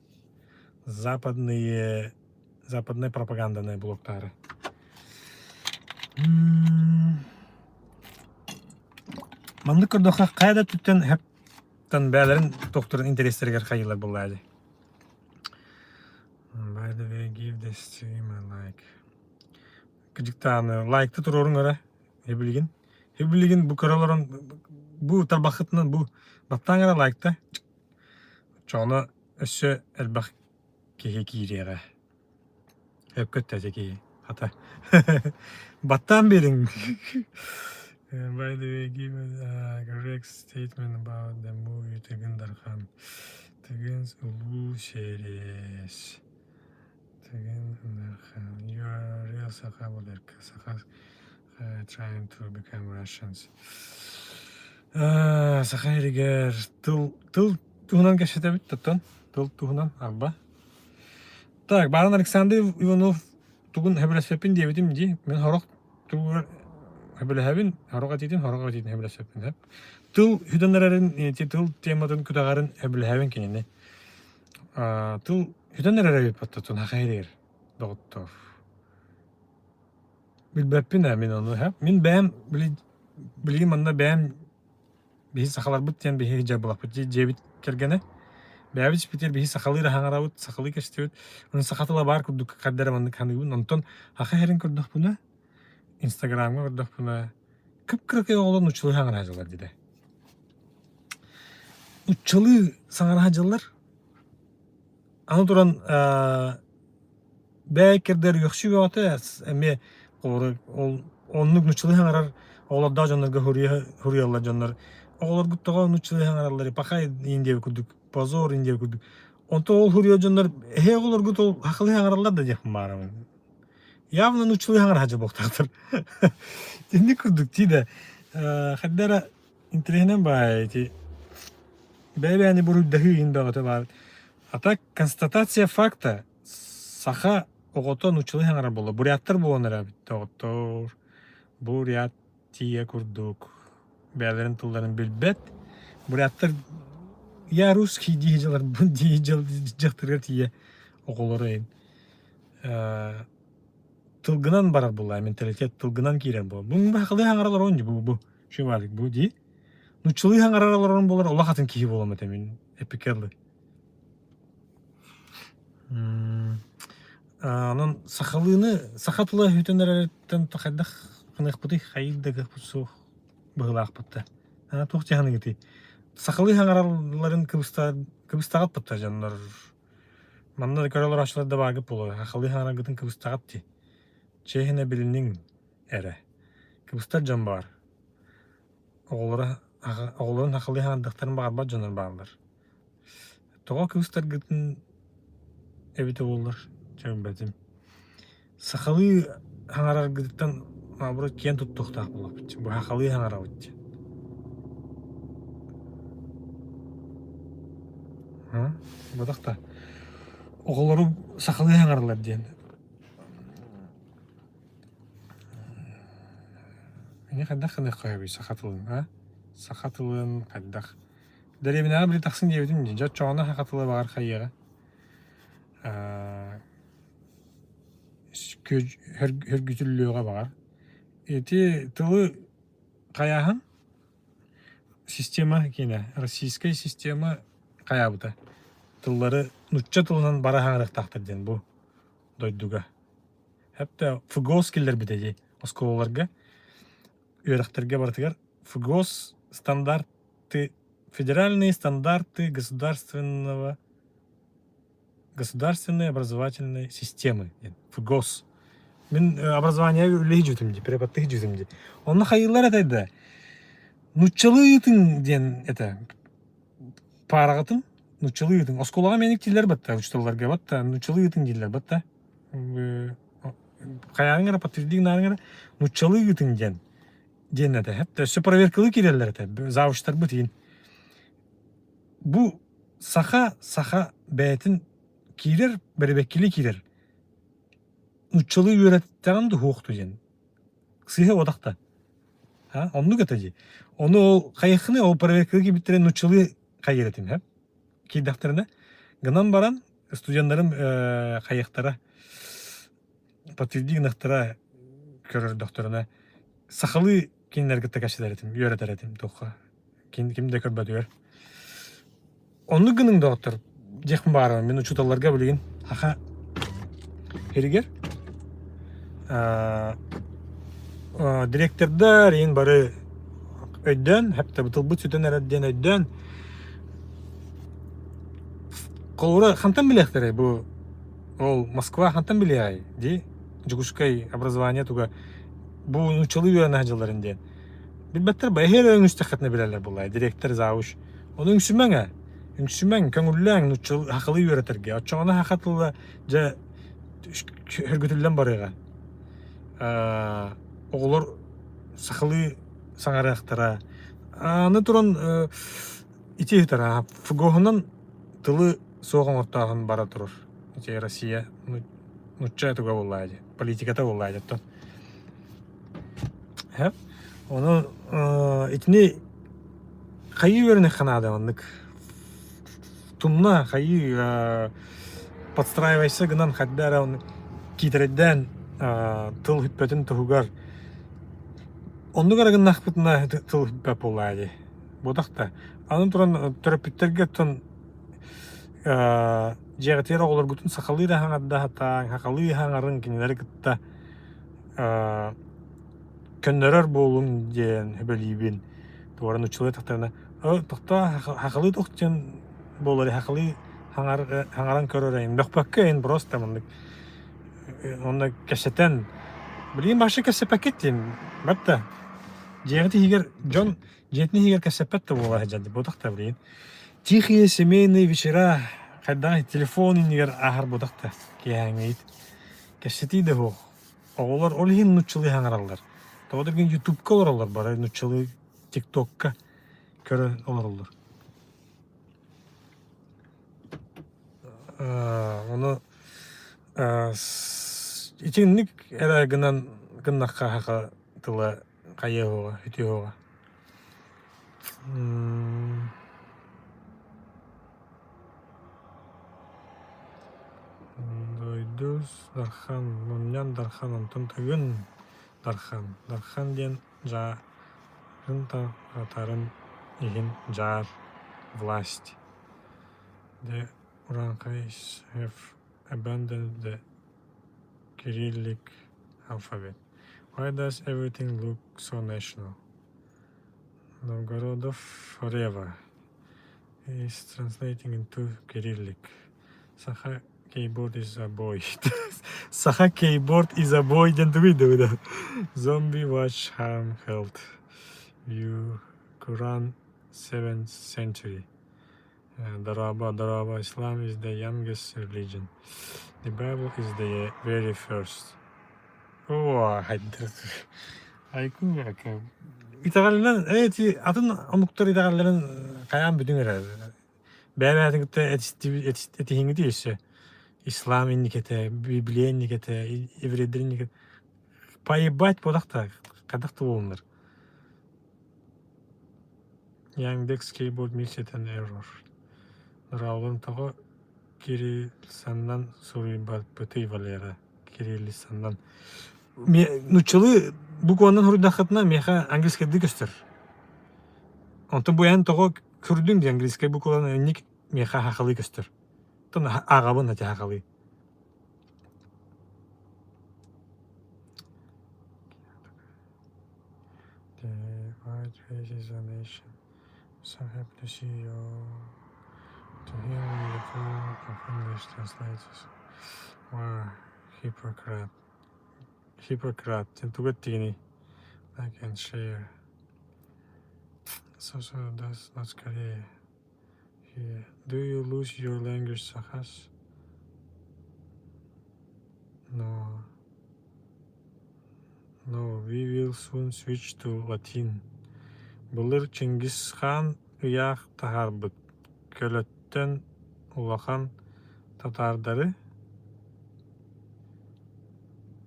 Западные западной пропаганданы блоктаары. Маннык көрдөххө хайа да өттүттэн хэптэн бэйэлэрин тохторун интэриэстэригэр хайыылар буоллаа дии. By the way, give this stream a like. Кыдьыктааны лайкты туруоруҥ эрэ билигин. Билигин бу көрө олорон бу тарбаххытынан бу баттааҥ эрэ лайкта. Чоҕуна өссө элбэх киһи киириэҕэ. Өпкөттө ити киһи хата. Баттаан биэриҥ. By the way, give a correct statement about the movie Тыгын Дархан. Тыгын Улуу series. Тыгын Дархан. You are a real Саха буоларка. Саха trying to become Russians. Саха сиригэр тыл тыл туһунан кэпсэтэбит оттон тыл туһунан арба. Так, Барон Александр Иванов тугун сөбүлэспэппин диэбитим дии. Мин сорох тугугар сөбүлэһэбин, сорох этиитин, сорох этиитин сөбүлэспэппин сөп. Тыл сүтэн эрэрин, ити тыл тематын күтэҕэрин сөбүлэһэбин кинини. Тыл сүтэн эрэр эбит оттон саха сиригэр доҕоттоор. Билбэппин ээ мин ону сөп. Мин бэйэм били билигин манна бэйэм биһи сахаларбыт диэн биһиги дьарбалаппыт дьиэбит кэргэнэ. Бэйэбит испитигэр биһи сахалыы эрэ хаҥарабыт, сахалыы кэстибит. Ону саха тыла баар курдук хардара эрэ маннык саныыбын. Онтон саха иһэрин көрдөхпүнэ, Инстаграмҥа көрдөхпүнэ, кып-кыракый оҕолор нууччалыы хаҥара сылдьаллар диде. Нууччалыы саҥара сылдьаллар. Аны туран бэйкэрдэр үөхсүү бөҕөтө эмиэ холобура ол оннук нууччалыы саҥарар оҕолордоох дьоннорго суруйаллар дьоннор оҕолоргут тоҕо нууччалыы саҥараллар пахай индия курдук позор индия курдук онтон ол суруйар дьоннор эһээ оҕолоргут ол сахалыы саҥараллар да диэхпин баарабын явно нууччалыы саҥара сылдьар буолуохтаахтар итинник курдук дии да хайда эрэ интэриэһинэй баайы ити бэйэ-бэйэни буруйдаһыы иһин бөҕөтө баар а так констатация факта Саха оҕото нууччалыы саҥарар буолла. Буряттар буолан эрэбит доҕоттоор. Бурятия курдук бэйэлэрин тылларын билбэт. Буряттар я русский дии дьылар дии дьахтарыгар тиийэ оҕолоро иһин тылгынан барар буолла менталитет тылгынан киирэр буолла. Бу сахалыы саҥарар олорон бу бу шивалик бу дии. Нууччалыы саҥарар олорон буолар олох атын киһи буолам этэ мин эпикеллы. Онон сахалыыны саха тыла өһүтэн эрэриттэн хайдах гыныахпытый хайыыр да кыахпыт суох быһыылаахпыт да. Туох дьаһаныгытый? Сахалыы саҥаралларын кыбыстаҕыт бутта дьоннор. Манна да көрө олорооччулар да бааргыт буолуо. Сахалыы саҥараргытын кыбыстаҕыт дии. Чиэһинэ билиниҥ эрэ. Кыбыстар дьон баар. Оҕолоро оҕолорун сахалыы саҥардыахтарын баҕарбат дьоннор бааллар. Тоҕо кыбыстаргытын эбитэ буоллар, чөмбөтүм. Сахалыы саҥараргытыттан наоборот киэн туттуохтаах буолуохпут. Бу сахалыы саҥарабыт диэн. Буотах да оҕолору сахалыы саҥараллар диэн. Ини хайдах гыныахха сөбүй саха тылын, а? Саха тылын хайдах Дэриэбинэҕэ били тахсын диэбитим дии, дьэ оччоҕуна саха тыла баҕар хайыаҕа хөргүтүллүөҕэ баҕар. Ити тылы хайааһын система киинэ, российскай система хайаабыта. Тыллары нучча тылынан бара хаҥырыахтаахтар диэн бу дойдуга. Хэптэ ФГОС киллэрбитэ дии оскуолаларга, үөрэхтэргэ барытыгар ФГОС. стандарты федеральные стандарты государственного государственной образовательной системы диэн ФГОС. Мин образование үлэһи дьүтүм дии, преподтых дьүтүм дии. Онно хайыылар этэй да нуччалыы ыытыҥ диэн этэ паараҕытын нуччалыы ыытыҥ. Оскуолаҕа мэник дииллэр батта, учууталларга батта, нуччалыы ыытыҥ дииллэр батта. Хайааҥ эрэ подтвердиҥ нааҥ эрэ нуччалыы ыытыҥ диэн диэн этэ. Хэп өссө проверкалыы киирэллэр этэ. Завучтарбыт иин. Бу саха саха бэйэтин киирэр, бэрэбэккили киирэр. Нуччалыы үөрэттэҕин да суохту диэн. Сыыһа уотахта. А, оннук этэ дии. Ону ол хайыххыный ол проверкалыы киирбиттэрэ нуччалыы хайыыр этим һэ. Киирдэхтэринэ гынан баран студеннарым хайыахтара подтверди гынахтара көрөрдөхтөрүнэ сахалыы кинилэргэ кытта кэпсэтэр этим, үөрэтэр этим туохха ким, ким да көрбөтүгэр. Оннук гыныҥ доҕоттор диэхпин баҕарабын мин учууталларга билигин саха сиригэр директордар иин бары өйдөөн хэптэ тылбыт сүтэн эрэр диэн өйдөөн холобура хантан билиэхтэрэй бу ол Москва хантан билиэҕэй дии Дьокуускай образование туга бу нууччалыы үөрэнэ сылдьалларын диэн билбэттэр ба эһиэл өҥүстэххитинэ билэллэр буоллаа директор завуч ону үҥсүмэҥ ээ үҥсүмэҥ көҥүллээҥ нууччалыы сахалыы үөрэтэргэ оччоҕуна саха тыла дьэ сөргүтүллэн барыаҕа оҕолор сахалыы саҥарыахтара аны туран ити ыһытар ФГО-һунан тылы суох оҥортооһун бара турар ити Россия нучча туга буоллаа дии политиката буоллаа дии оттон Ону итини хайыы үөрэниэххэ наада маннык тумна хайыы подстраивайся гынан хайда эрэ оннук киитэрэйдээн тыл бүппэтин туһугар оннук эрэ гыннахпытына тыл бүппэт буоллаҕа дии буотах да аны туран төрөппүттэргэ оттон дьиэҕитигэр оҕолоргутун сахалыы да саҥарда сатааҥ сахалыы саҥарыҥ кинилэри кытта көннөрөр буолуҥ диэн сөбүлүүбүн. Туора нууччалыы тахтарына тохтоо сахалыы туох диэн буолар сахалыы хаҥаран көрөр эйин бөхпөккө эйин просто маннык онно кэпсэтэн билигин вообще кэпсэппэккит диэн батта дьиэҕит иһигэр дьон дьиэтин иһигэр кэпсэппэт да буола сылдьар буотах да билигин тихие семейные вечера хайдах телефон иннигэр ааһар буотах да киэһээҥҥит кэпсэтии да суох Оҕолор ол иһин нууччалыы саҥараллар. Тоҕо да ютубка олороллор бары нууччалыы тиктокка көрөн олороллор. Ону итинник эрэ гынан гыннахха саха тыла хайыа уоҕа, үтүө уоҕа. Дойду Дархан, Мунньан Дархан, онтон Тыгын Дархан. Дархан диэн дьаарын тарҕатарын иһин дьаар власть. The Urankhais have abandoned the Cyrillic alphabet. Why does everything look so national? Новгородов forever is translating into Cyrillic. Саха keyboard is a boy. Саха keyboard is a boy диэн тугуй да Zombie watch harm health. View Quran 7th century. Дорообо, дорообо, Islam is the youngest religion. The Bible is the very first. Оо, Айку итэҕэлинэн эти атын омуктар итэҕэллэрин хайаан бүтүҥ эрэ бэйэ-бэйэтин кытта этиһиҥҥит өссө ислам инникэтэ библия инникэтэ еврейдэр инникэтэ поебать буолах да хайдах да буолуннар Яндекс Keyboard missed an error Нураулун тоҕо кириллицаннан суруйбаппытый Валера кириллицаннан нуччалыы букванан суруйдаххытына миэхэ английскайдыы көстөр онтон бу эн тоҕо көрдүҥ дии английскай букваларын инник миэхэ сахалыы көстөр оттон ааҕабын ати сахалыы that race is a nation. So happy to see you. To hear the pool of English translators. Wow, hypocrite. Hypocrite. Диэн тугу эттигиний? Like and share. So so that's not Korea. Here. Do you lose your language, Sakhas? No. No, we will soon switch to Latin. Былыр Чингисхан ыйаах таһаарбыт көлөттөн улахан татаардары,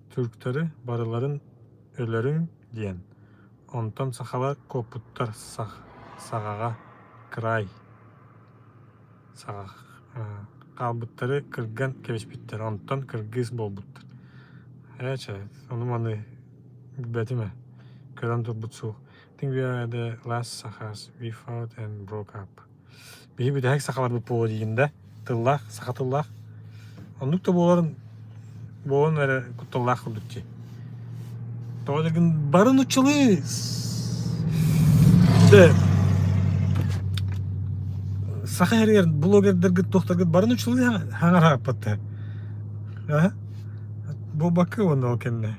түрктары барыларын өлөрүҥ диэн. Онтон сахалар куоппуттар саҕаҕа край хаалбыттары кырган кэбиспиттэр, онтон кыргыз буолбуттар. Ээ чэ, ону-маны билбэтим ээ, көрөн турбут суох. Think we are the last Sakhas we fought and broke up. Биһи бүтэһик сахаларбыт буолуо диигин да, тыллаах, саха тыллаах. Оннук да буоларын буолан эрэ кутталлаах курдук дии. Тоҕо дэгин бары нуччалыы да саха эригэр блогердаргыт туохтаргыт бары нуччалыы хаҥарааппатта. Аа? Буолбакка уонна ол кэннэ.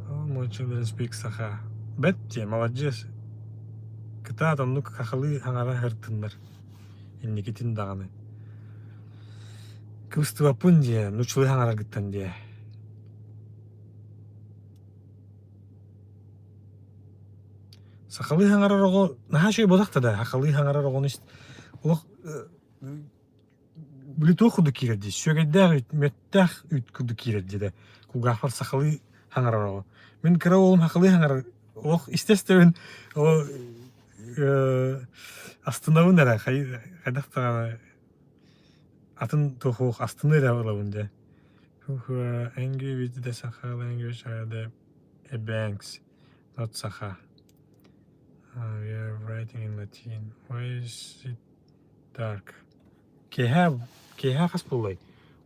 All my children speak Саха. Бэт дии, маладьыас. Кытаат оннук хахалыы хаҥара сыртыннар. Инникитин даҕаны. Кыбыстыбаппын диэ, нуччалыы хаҥараргыттан диэ. Сахалыы хаҥарар оҕо наһаа үчүгэй буолбатах да, сахалыы хаҥарар оҕону олох били туох курдук киирэр дии, сүөгэйдээх үүт, мүөттээх үүт курдук киирэр дии да, кулгаахпар сахалыы хаҥарар оҕо. Мин кыра уолум сахалыы хаҥарар, олох истэ-истэбин ол астынабын эрэ, хайдах даҕаны атын туох астыныы эрэ ылабын дьэ. Who are angry with the Sakha language are the Ebanks, not Sakha. We are writing in Latin. Why is it dark? Киэһэ, киэһэ хас буоллай?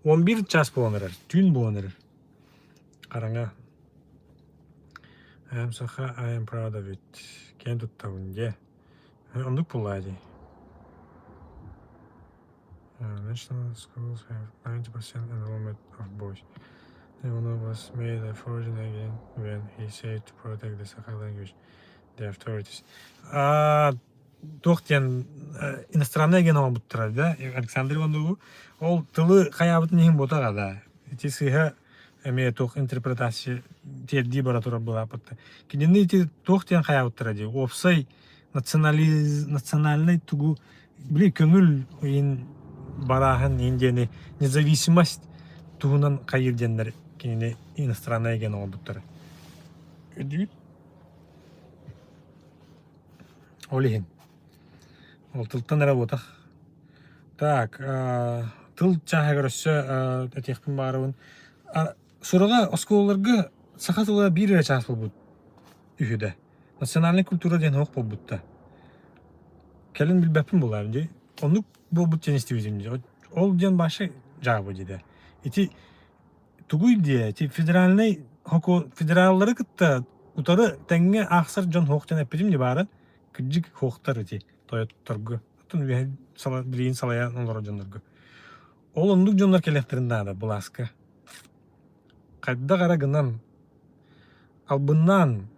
11 час буолан эрэр, түүн буолан эрэр. Хараҥа. I am Sakha, I am proud of it. Киэн туттабын дьэ. Оннук буоллаа дии. National schools have 90% enrollment of boys. Ivanov was made a foreign agent when he said to protect the Sakha language. The authorities. Туох диэн иностранный агент оҥорбуттара да Александр Иванову ол тылы хайаабытын иһин буотаҕа да ити сыыһа эмиэ туох интерпретация тиэрдии бара турар былааппытта кинини ити туох диэн хайаабыттара дии уопсай национализ национальнай тугу били көҥүл иин барааһын иин диэни независимость туһунан хайыыр диэннэр кинини иностранный агент оҥорбуттара өйдүүгүт Ол иһин. Ол тылтан эрэ буотах. Так, тыл чааһыгар өссө этиэхпин баҕарабын. Сураҕа оскуолаларга саха тыла биир эрэ чаас буолбут үһү да. Национальнай культура диэн суох буолбут да. Кэлин билбэппин буолаам дии. Оннук буолбут диэн истибитим дии. Ол диэн вообще дьаабы дии да. Ити Тугуй диэ, ити федеральнай федераллары кытта утары тэҥҥэ аахсар дьон суох диэн эппитим дии баара. Кырдьык суохтар ити тойотторго. Оттон үөһэ билигин салайан олорор дьоннорго. Ол оннук дьоннор кэлиэхтэрин наада былааска. Хайдах эрэ гынан албыннаан,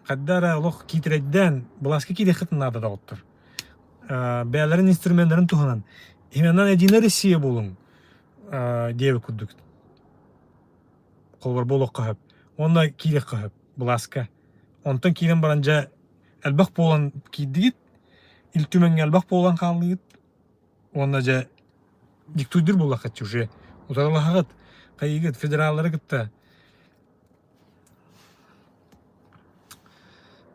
хайдах эрэ олох киитэрэйдээн былааска киириэххитин наада доҕоттор. Бэйэлэрин инструменнарын туһанан именно Единая Россия буолуҥ диэбит курдук холобур буолуохха сөп уонна киириэххэ сөп былааска онтон киирэн баран дьэ элбэх буолан киирдигит Ил Түмэҥҥэ элбэх буолан хааллыгыт уонна дьэ диктуйдуур буоллаххыт уже утарылаһаҕыт хайыыгыт федераллары кытта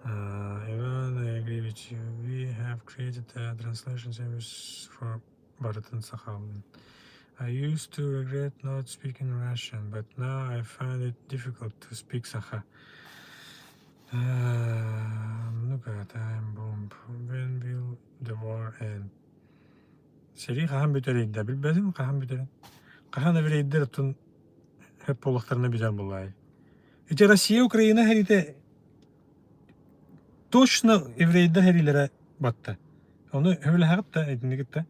Иван Игоревич, we have created a translation service for барытын сахалыы. I used to regret not speaking Russian, but now I find it difficult to speak Sakha. Ну-ка, time bomb. When will the war end? Сэрии хаһан бүтэрий да билбэтим хаһан бүтэрин. Хаһан эбирейдер оттон хөп буоллахтарына бүтэр буоллаай. Ити Россия Украина сэриитэ. Точно еврейдэр сэриилэрэ батта. Ону сөбүлэһэҕит да итинник да.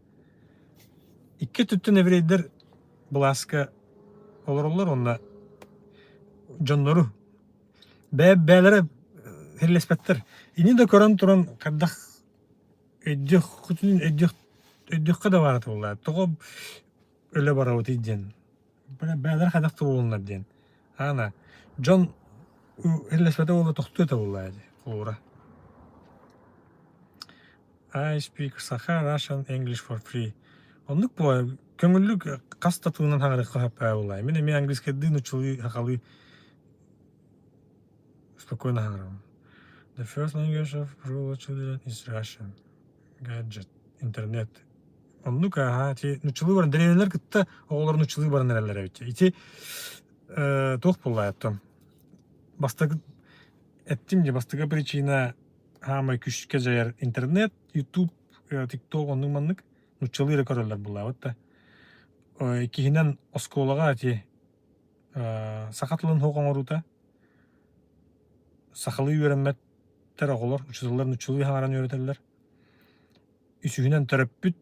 Икки өттүттэн еврейдэр былааска олороллор уонна дьоннору бэйэ бэйэлэрэ сэриилэспэттэр. Ини да көрөн туран хайдах өйдүөххүтүн өйдүөх өйдүөххэ да баара буолла. Тоҕо өлө барабытый диэн. Бэйэлэрэ хайдах туруулуннар диэн. Аана дьон иллэспэтэ буолла тохтуо этэ буоллаа дии холобура. I speak Sakha Russian English for free. Оннук буолар көҥүллүк хас да тылынан хаҥырыахха сөп буоллаа. Мин эмиэ английскайдыы нууччалыы сахалыы спокойно хаҥырабын. The first language of rural children is Russian. Гаджет, интернет. Оннук ааһа ити нуччалыы баран дэриэбинэлэр кытта оҕолор нуччалыы баран эрэллэр эбит. Ити э, туох буолла оттон бастакы эттим дии бастакы причина хаамай күүскэ дьайар интернет, YouTube, TikTok оннук маннык нуччалыы эрэ көрөллөр буоллаабыт да. Иккиһинэн оскуолаҕа ити саха тылын суох оҥоруута сахалыы үөрэммэттэр оҕолор, учууталлар нуччалыы саҥаран үөрэтэллэр. Үсүһүнэн төрөппүт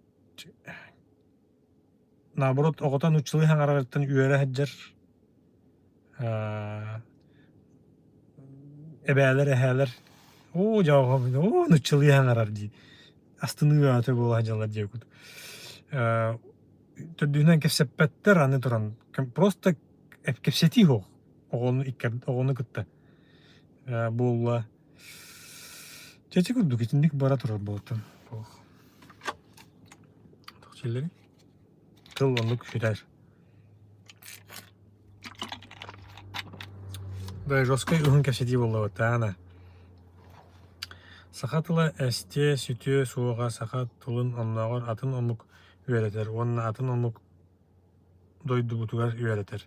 наоборот оҕото нууччалыы саҥарарыттан үөрэ сылдьар эбээлэр эһээлэр оо дьэ оо нууччалыы саҥарар дии астыныы бөҕөтө буола сылдьаллар диэбит төрдүһүнэн кэпсэппэттэр аны туран просто кэпсэтии суох оҕону оҕону кытта буолла Чэчи курдук итинник бара турар буолтун. Туох. Туох дииллэрий? Тыл оннук сүтэр. Да, жесткай уһун кэпсэтии буолла Таана. Саха тыла эстиэ, сүтүө суоҕа саха тылын оннооҕор атын омук үөрэтэр уонна атын омук дойдубутугар үөрэтэр.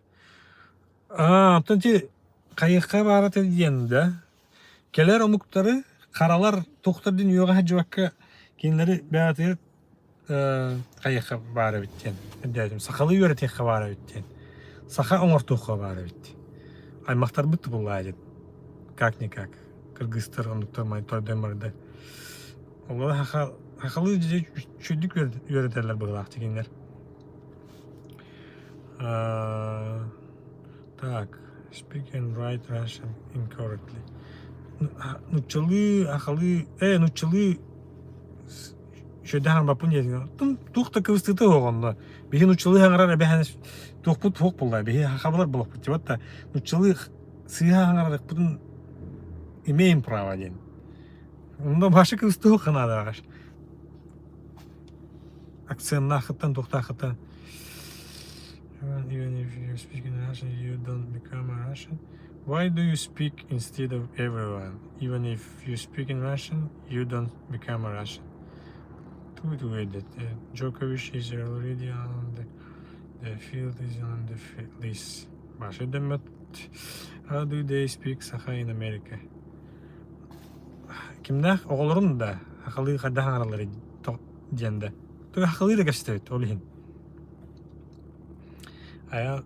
Аа, оттон ити хайыахха баара диэн да Кэлэр омуктары харалар туохтар диэн үөҕэ сылдьыбакка кинилэри бэйэтигэр хайыахха баар эбит диэн өйдөөтүм. Сахалыы үөрэтиэххэ баар эбит диэн. Саха оҥортуохха баар эбит. Аймахтарбыт тубуллаа диэн. Как-никак. Кыргызтар оннуктар тордой барда. Олор саха сахалыы үчүгдүк үөрэтэллэр быһыылаах кинилэр. Так, speak and write Russian incorrectly. Нуччалыы, ахалыы, э, нуччалыы үчүгэйдик хаҥарбаппын диэтиҥ. Туох да кыбыстыыта суох онно. Биһи нуччалыы хаҥарар эбэһэн туохпут суох буолла. Биһи хахабылар буолуохпут типа да нуччалыы сыыһа хаҥарарыкпытын имеем право диэн. Онно башы кыбыстыы ханаада Акценнаахыттан туохтаахыттан Even if you speak in Russian, you don't become a Russian. Why do you speak instead of everyone? Even if you speak in Russian, you don't become a Russian. Тут выйдет. Djokovic is already on the, the field is on the list. Баша дэммэт. How do they speak Sakha in America? Кимнээх оҕолорум да сахалыы хайдах аҥаралларый диэн да. Туга сахалыы да кэпсэтэбит ол иһин. Айа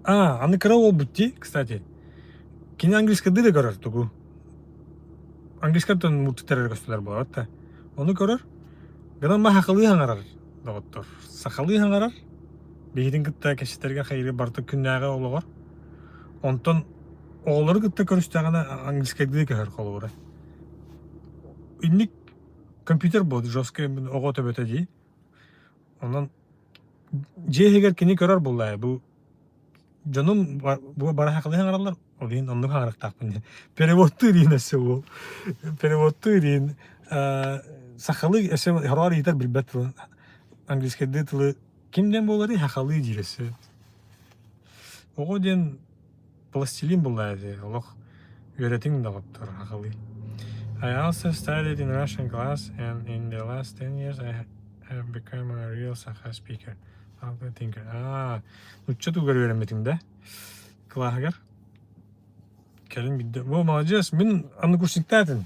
А, аны кыра уолбут дии, кстати. Кини английскайдыы да көрөр тугу. Английскайтан мультиктар эрэ көстөлөр буолар да. Ону көрөр. Гынан ма сахалыы хаҥарар доҕоттор. Сахалыы хаҥарар. Биһигин кытта кэпсэтэргэ хайыры барыта күннээҕи олоҕор. Онтон оҕолору кытта көрүстэҕинэ английскайдыы көһөр холобура. Инник компьютер буолду жесткай оҕо төбөтө дии. Онон дьиэ иһигэр кини көрөр буоллаа бу дьонум бу бара сахалыы саҥараллар ол иһин оннук саҥарыахтаахпын диэн переводтуур иһин өссө уол переводтуур иһин сахалыы өссө хороҕор ыйытар билбэт тылын английскайдыы тылы ким диэн буоларый сахалыы диир өссө оҕо диэн пластилин буоллаа дии олох үөрэтиҥ доҕоттор сахалыы I also studied in Russian class and in the last 10 years I have become a real Sakha speaker. Thinker. Аа, нучча тугар үөрэммитиҥ да? Кылааһыгар? Кэлин бидде. Бу маладьыас, мин однокурсниктаатын.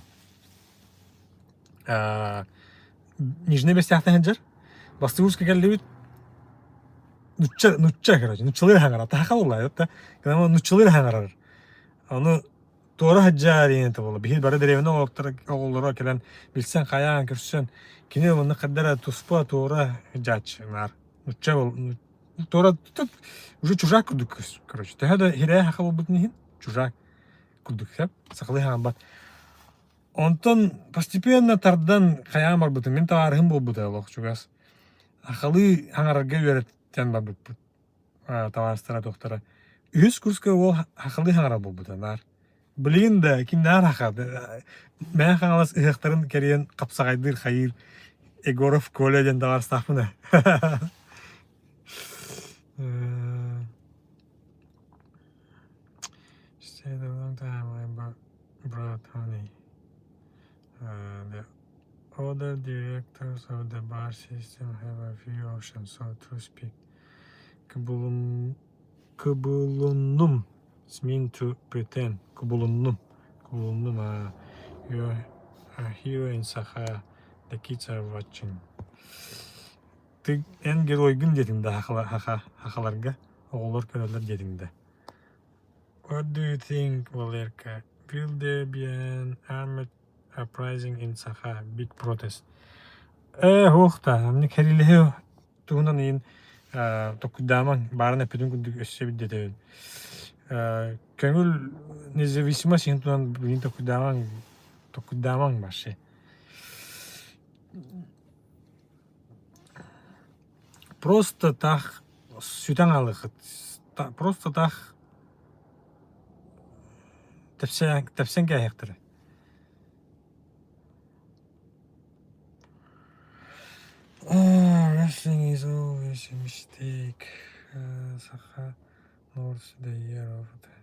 Аа, Нижней Бестяхтан сылдьар. Бастыгурска кэллибит. Нучча, нучча, короче, нуччалыы хаҥарар. Таха буолла, это. Когда нуччалыы хаҥарар. Ону. Туора сылдьаар диэн этэ буолла. Биһиги бары дэриэбинэ оҕолоро кэлэн билсэн хайаан көрсөн кини онно хайда эрэ туспа туора сылдьааччы наар. Нучча буол туора уже чужак курдук короче. Төһө да хирээ саха буолбутун иһин чужак курдук сөп. Сахалыы хаамбат. Онтон постепенно тардан хайаан барбытым. Мин табаарыһым буолбута олох чугас. Сахалыы хаҥарарга үөрэтэн барбыппыт. Табаарыстара туохтара. Үһүс курска уол сахалыы хаҥарар буолбута наар. Билигин да кимнээр хаха Мэҥэ Хаҥалас ыһыахтарын кэрийэн хапсаҕайдыыр хайыыр Егоров Коля диэн табаарыстаахпын ээ. Stayed a long time, I brought honey. The other directors of the bar system have a few options, so to speak. Кыбылынным It's mean to pretend. Кубулуннум. Кубулуннум. Uh, you're a hero in Sakha. The kids are watching. Ты эн геройгун диэтиҥ да хахаларга оҕолор көрөллөр диэтиҥ да. What do you think, Валерка? Will there be an armed uprising in Sakha? Big protest. Ээ, уох да, эмне кэрилэһи туһунан иин токуйдаамаҥ, баарын эппитин курдук өссө билдэтэбин. Көҥүл независимость иһин туһунан билигин токуйдаамаҥ, токуйдаамаҥ вообще. Просто так сүтэн хаалыаххыт. Просто так тэпсэн тэпсэн кээһиэхтэрэ. Wrestling is always a mistake. Саха North the year of the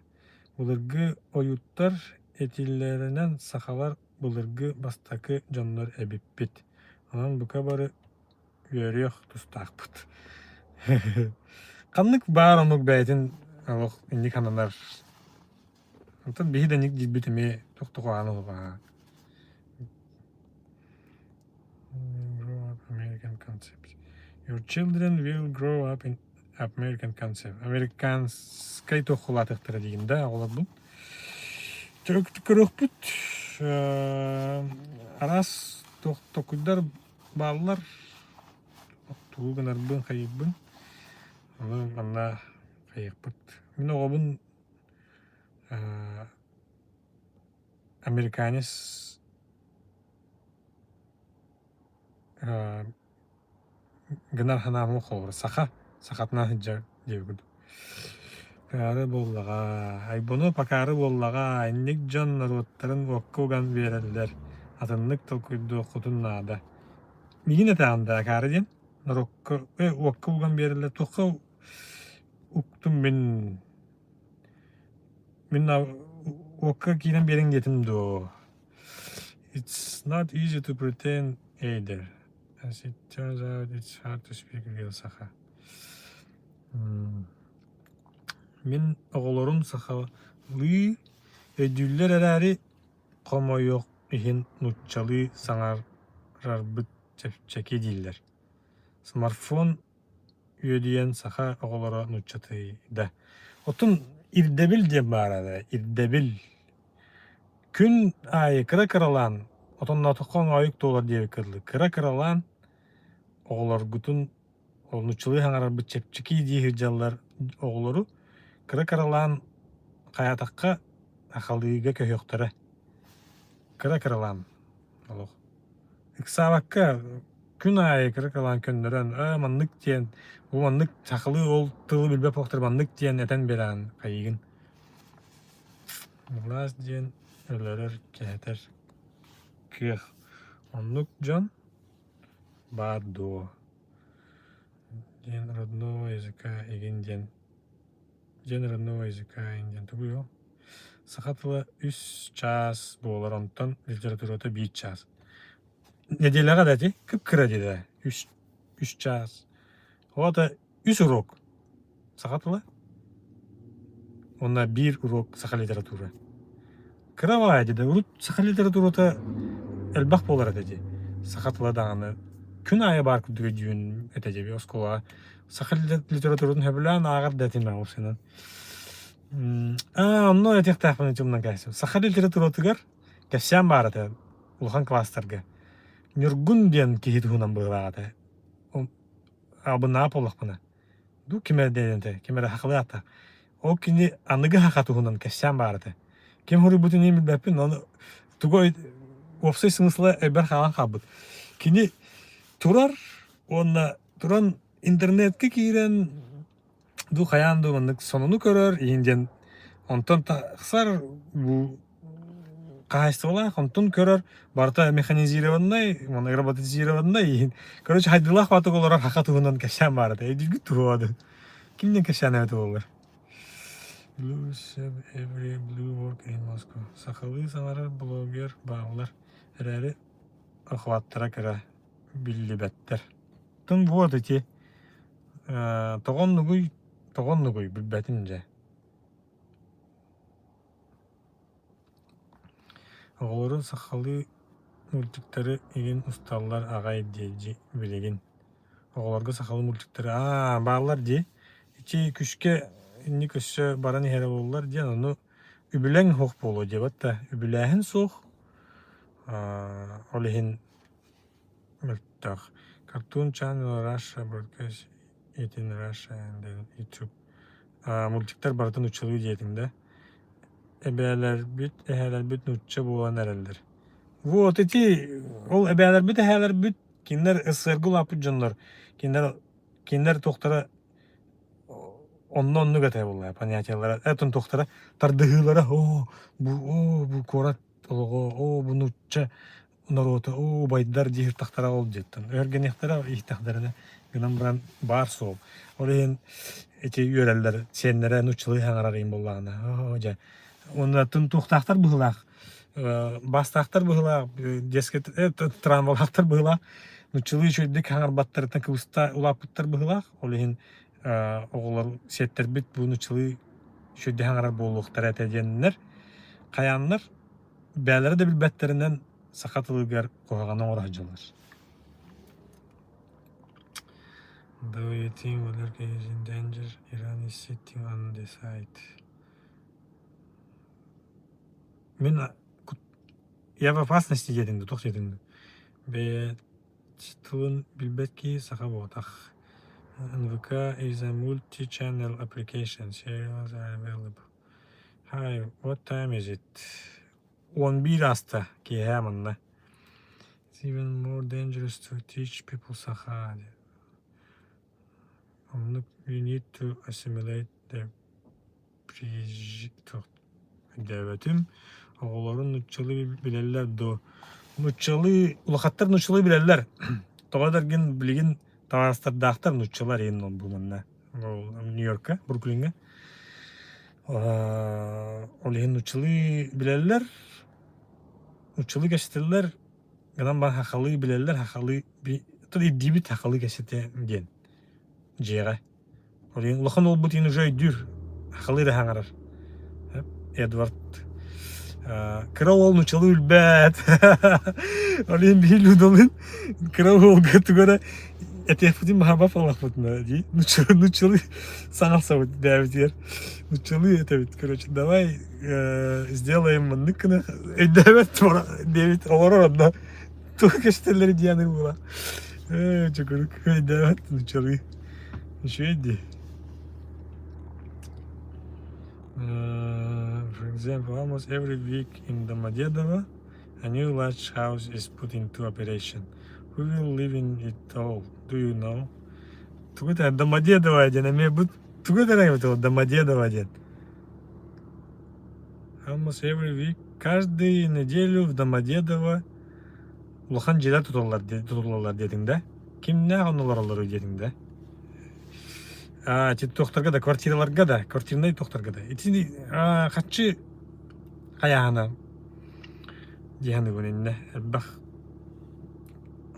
Былыргы ойууттар этиилэринэн сахалар былыргы бастакы дьоннор эбиппит. Онон бука бары үөрүөх тустаахпыт. Ханнык баар омук бэйэтин олох инник сананар. Онтон биһи да инник диирбит эмиэ туох да куһаҕана суоҕа. Grow up American concept. Your children will grow up in American concept. Американскай туох улаатыахтара диигин да оҕолорбун. Көрүөхпүт араас туох токуйдар бааллар. Тугу гынарбын, хайыырбын. Ону манна хайыахпыт. Мин оҕобун американец гынар санаам холобура саха сахатынан сылдьар диэбит курдук. Акаары буоллаҕа, айбону акаары буоллаҕа, инник дьон норуоттарын уокка уган биэрэллэр, атыннык толкуйдуоххутун наада. Миигин этэҕин да акаары диэн норуокка уокка уган биэрэллэр туохха уктум мин мин уокка киирэн биэриҥ диэтим дуо? It's not easy to pretend either. As it turns out, it's hard to speak real Sakha. Мин оҕолорум сахалыы өйдүүллэр эрээри, хомойуох иһин нууччалыы саҥарарбыт чэпчэки дииллэр. Смартфон үөдүйэн саха оҕолоро нууччатыйда. Оттон ирдэбил диэн баара да, ирдэбил. Күн аайы кыра-кыралаан, отонноотоххо оҥоойук туолар диэбиккэ дылы, кыра-кыралаан оҕолоргутун ол нууччалыы саҥарарбыт чэпчэки дии сылдьаллар оҕолору кыра-кыралаан хайаатахха сахалыыга көһүөхтэрэ. Кыра-кыралаан олох. Ыксаабакка күн аайы кыра-кыралаан көннөрөн, ээ маннык диэн, бу маннык сахалыы ол тылы билбэт буолуохтар маннык диэн этэн биэрэҕин хайыыгын. Былаас диэн өлөрөр, кэһэтэр кыах. Оннук дьон баар дуо? Диэн родного языка игин диэн диэн родного языка игин диэн тугуй ол? Саха тыла үс чаас буолар, онтон литературата биир чаас. Нэдиэлэҕэ да ити кып-кыра диэтэ үс үс чаас. Ол аата үс уруок саха тыла уонна биир уруок саха литература. Кыра баҕайы дии да урут саха литературата элбэх буолар этэ дии. Саха тыла даҕаны күн аайы баар курдук өйдүүбүн этэ дии оскуолаҕа. Саха литературатын сөбүлээн ааҕар да этим ол сынан. Аа, онно этиэхтээхпин умнан кээстим. Саха литературатыгар кэпсээн баар этэ улахан класстарга. Ньургун диэн киһи туһунан быһыылаах этэ. Албыннаах буоллахпына. Дуу ким эрэ диэн этэ, ким эрэ хахалыы ааттаах. Ол кини аныгы хаха туһунан кэпсээн баар этэ. Ким суруйбутун иһин билбэппин, ону тугу уопсай смысла өйбөр хаалан хаалбыт. Кини турар уонна туран интернетке киирэн дуу хайаан дуу маннык сонуну көрөр иһин диэн онтон тахсар бу хаһаайыстыбалаах онтун көрөр барыта механизированнай уонна роботизированнай иһин короче хайдылаах баатык олорор хаха туһунан кэпсээн баар этэ өйдүүргүт туһуоду кимнен кэпсээн эбит буоллар Blue sub every blue work in Moscow. Сахалыы саҥарар блогер бааллар эрээри охваттара кыра биллибэттэр. Тын вот ити тоҕо оннугуй тоҕо оннугуй билбэтим дьэ. Оҕолору сахалыы мультиктары игин усталлар аҕай дии билигин. Оҕолорго сахалыы мультиктары аа бааллар дии. Ити күскэ инник өссө баран иһэрэ буоллар диэн ону үбүлэҥ суох буолуо диэбэт да үбүлээһин суох. Ол иһин мөлтөх. Cartoon Channel Russia broadcast it in Russia and then YouTube. Мультиктар барытын нууччалыы диэтиҥ да. Эбээлэрбит, эһээлэрбит нуучча буолан эрэллэр. Вот ити ол эбээлэрбит, эһээлэрбит кинилэр СССРга улааппыт дьоннор, кинилэр кинилэр туохтара онно оннук этэ буолла понятиелара, этон туохтара тардыһыылара оо бу оо бу куорат олоҕо оо бу нуучча норуота оо убайдар диир тахтара ол дьиэттэн өһөргениэхтэрэ иһтэхтэринэ гынан баран баар суол ол иһин ити үөрэллэр сиэннэрэ нууччалыы саҥарар иһин буоллаҕына оо дьэ уонна тын туохтаахтар быһыылаах бастаахтар быһыылаах дескать травмалаахтар быһыылаах нууччалыы үчүгэйдик саҥарбаттарыттан кыбыста улааппыттар быһыылаах ол иһин оҕолор сиэттэрбит бу нууччалыы үчүгэйдик саҥарар буолуохтара этэ диэннэр хайааннар бэйэлэрэ да билбэттэринэн саха тылыгар куһаҕаны оҥоро сылдьаллар. Do you think Valerka is in danger? Iran is sitting on the side. Мин я в опасности диэтиҥ да туох диэтиҥ да бэйэ тылын билбэт киһи саха буолбатах. НВК is a multi-channel application. Serials are available. Hi, what time is it? 11 ааста киэһээ манна. It's even more dangerous to teach people Sakha. Оннук you need to assimilate their Өйдөөбөтүм. Оҕолорун нууччалыы билэллэр дуо? Нууччалыы, улахаттар нууччалыы билэллэр. Тоҕо дэргин билигин табаарыстардаахтар нууччалар иһин ол бу манна Нью-Йоркка, Бруклиҥҥа. Ол иһин нууччалыы билэллэр, нууччалыы кэпсэтэллэр, гынан баран сахалыы билэллэр, сахалыы ирдиибит сахалыы кэпсэтэ диэн дьиэҕэ. Ол иһин улахан уолбут иһин уже өйдүүр, сахалыы эрэ саҥарар. Эдвард кыра уол нууччалыы билбэт. Ол иһин биһи Людалыын кыра уолга тугу эрэ этиэхпитин баҕарбат буоллахпытына дии нууччалыы саҥарсабыт бэйэбитигэр нууччалыы этэбит короче давай сделаем маннык гына өйдөөбөт диэбит олорор онно тугу кэпсэтэллэр диэн буола чукурук өйдөөбөт нууччалыы үчүгэй дии For example, almost every week in Domodedovo, a new large house is put into operation. Who will live in it all? Do you know? Тугу этэ Домодедово диэн эмиэ бу тугу этэр эбит ол Домодедово диэн? Almost every week, каждую неделю в Домодедово улахан дьиэлэр тутуллар тутуллаллар диэтиҥ да? Кимнээх онно олороллоруй диэтиҥ да? А, ити туохтарга да, квартираларга да, квартирнай туохтарга да. Итини хаччы хайааһына дии саныыбын иннэ элбэх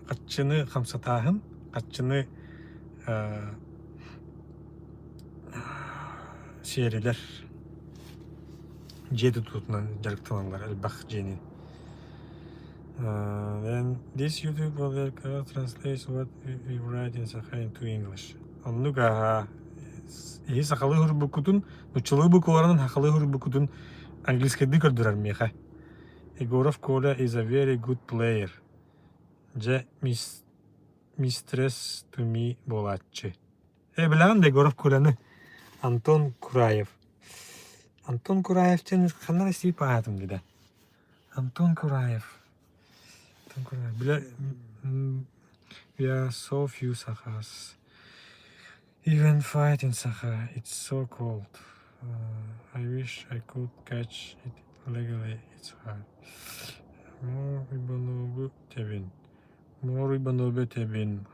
хаччыны хамсатааһын, хаччыны сиэрилэр дьиэ тутуутунан дьарыктаналлар элбэх дьиэни. Then this YouTube will translates what we write in Sakha into English. Оннук аһаа. Эһи сахалыы суруйбуккутун, нууччалыы букваларынан сахалыы суруйбуккутун английскайдыы көрдөрөр миэхэ. Егоров Коля is a very good player. Дьэ, мистресс to me буолааччы. Э, билэҕин да Егоров Коляны? Антон Кураев. Антон Кураев диэн ханна эрэ истибит аатым дии да. Антон Кураев. Антон Кураев. Бile we are so few Sakhas. Even fight in Sakha, it's so cold. I wish I could catch it legally, it's hard. More Иванову тэбин. More Иванову тэбин.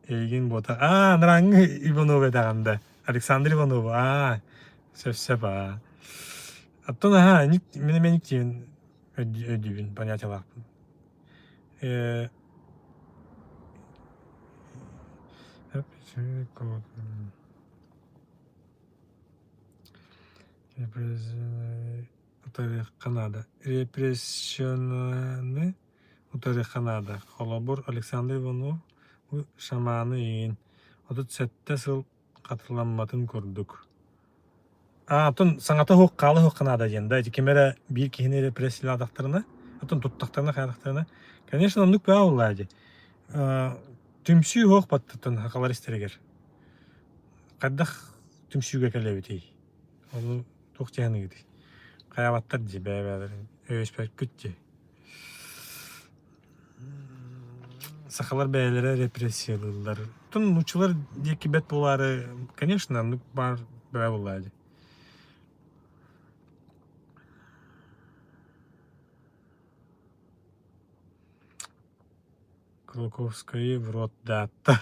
Эйигин буота. Аа, нараңҥы Иванов этэҕин да. Александр Иванов. Аа, сөп-сөп аа. Оттон аһаа, мин эмиэ никтиин өйдүүбүн, понятиялаахпын. Утарыахха наада. Репрессионаны утарыахха наада. Холобур, Александр Иванов шаманы иин 37 сыл хатыламматын курдук. Аа, оттон саҥата суох хаала суохха наада диэн да, ити ким эрэ биир киһини репрессиялаатахтарына, оттон туттахтарына хаалахтарына, конечно, оннук баа буоллаа дии. Түмсүү суох баттыттан сахалар истэригэр. Хайдах түмсүүгэ кэлэбитий? Ону туох дьаһаныгытый? Хайаабаттар дии бэйэ-бэйэлэрин өйөспөккүт дии. Сахалар бэйэлэрэ репрессиялыыллар. Оттон нууччалар диэки бэт буолаары, конечно, оннук баар бөҕө буоллаа дии. Кулаковскайы в рот даатта.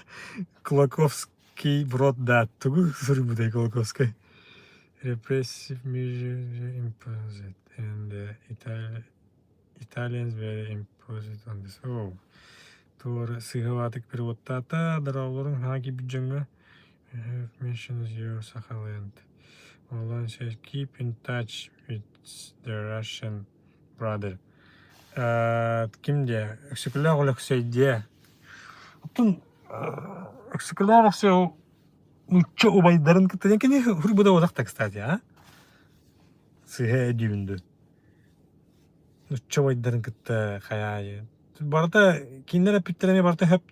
Кулаковский в рот даат. Тугу суруйбутай Кулаковскай? Repressive measures imposed and the Italians were imposed on this. Oh. Туора сыһыалаатык переводтаата, дороолорун хаҥа киирбит дьоҥҥо You have mentioned your Sakhalin. Olan says keep in touch with the Russian brother. Ким диэ? Өксөкүлээх Өлөксөй диэ. Оттон Өксөкүлээх Өлөксөй ол нуучча убайдарын кытта кини хуруйбута буолбатах кстати, а? Сыыһа өйдүүбүн дуу? Нуучча убайдарын кытта хайаайы. Барыта кинилэр эппиттэрэ эмиэ барыта сөп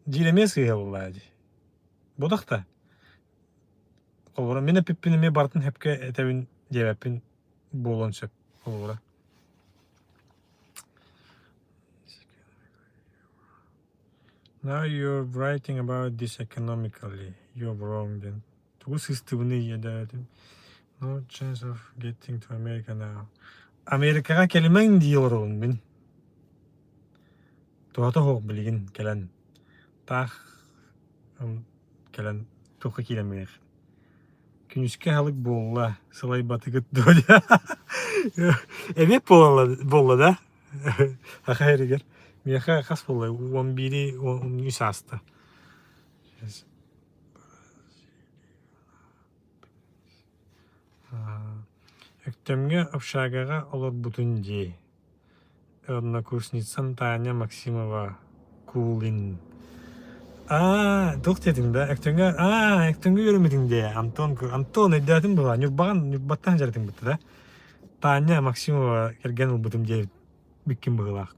диир эмиэ сыыһа буоллаа дии. Буолах да. Холобура мин эппиппин эмиэ барытын сөпкө этэбин диэбэппин буолуон сөп холобура. Now you're writing about this economically. You're wrong then. Тугу сыыстыбыный ийэдээбитим. No chance of getting to America now. Америкаҕа кэлимэҥ дии олоробун мин. Туһата суох билигин кэлэн. Таах кэлэн туохха киирэн билиэх. Күнүскү аһылык буолла, сылайбатыгыт дуо Эбиэт буолла, буолла да? Аха эригэр. Миэхэ хас буолла? 11 13 ааста. Өктөмҥө общагаҕа олорбутун дии. Однокурсницам Таня Максимова Кулин. Аа, туох диэтиҥ да? Өктөмҥө аа, Өктөмҥө үөрэммитиҥ дии. Антон Антон өйдөөтүм буолаа. Ньурбаҕын Ньурбаттан сылдьар бытта да. Таня Максимова кэргэн ылбытым диэбит биккин быһыылаах.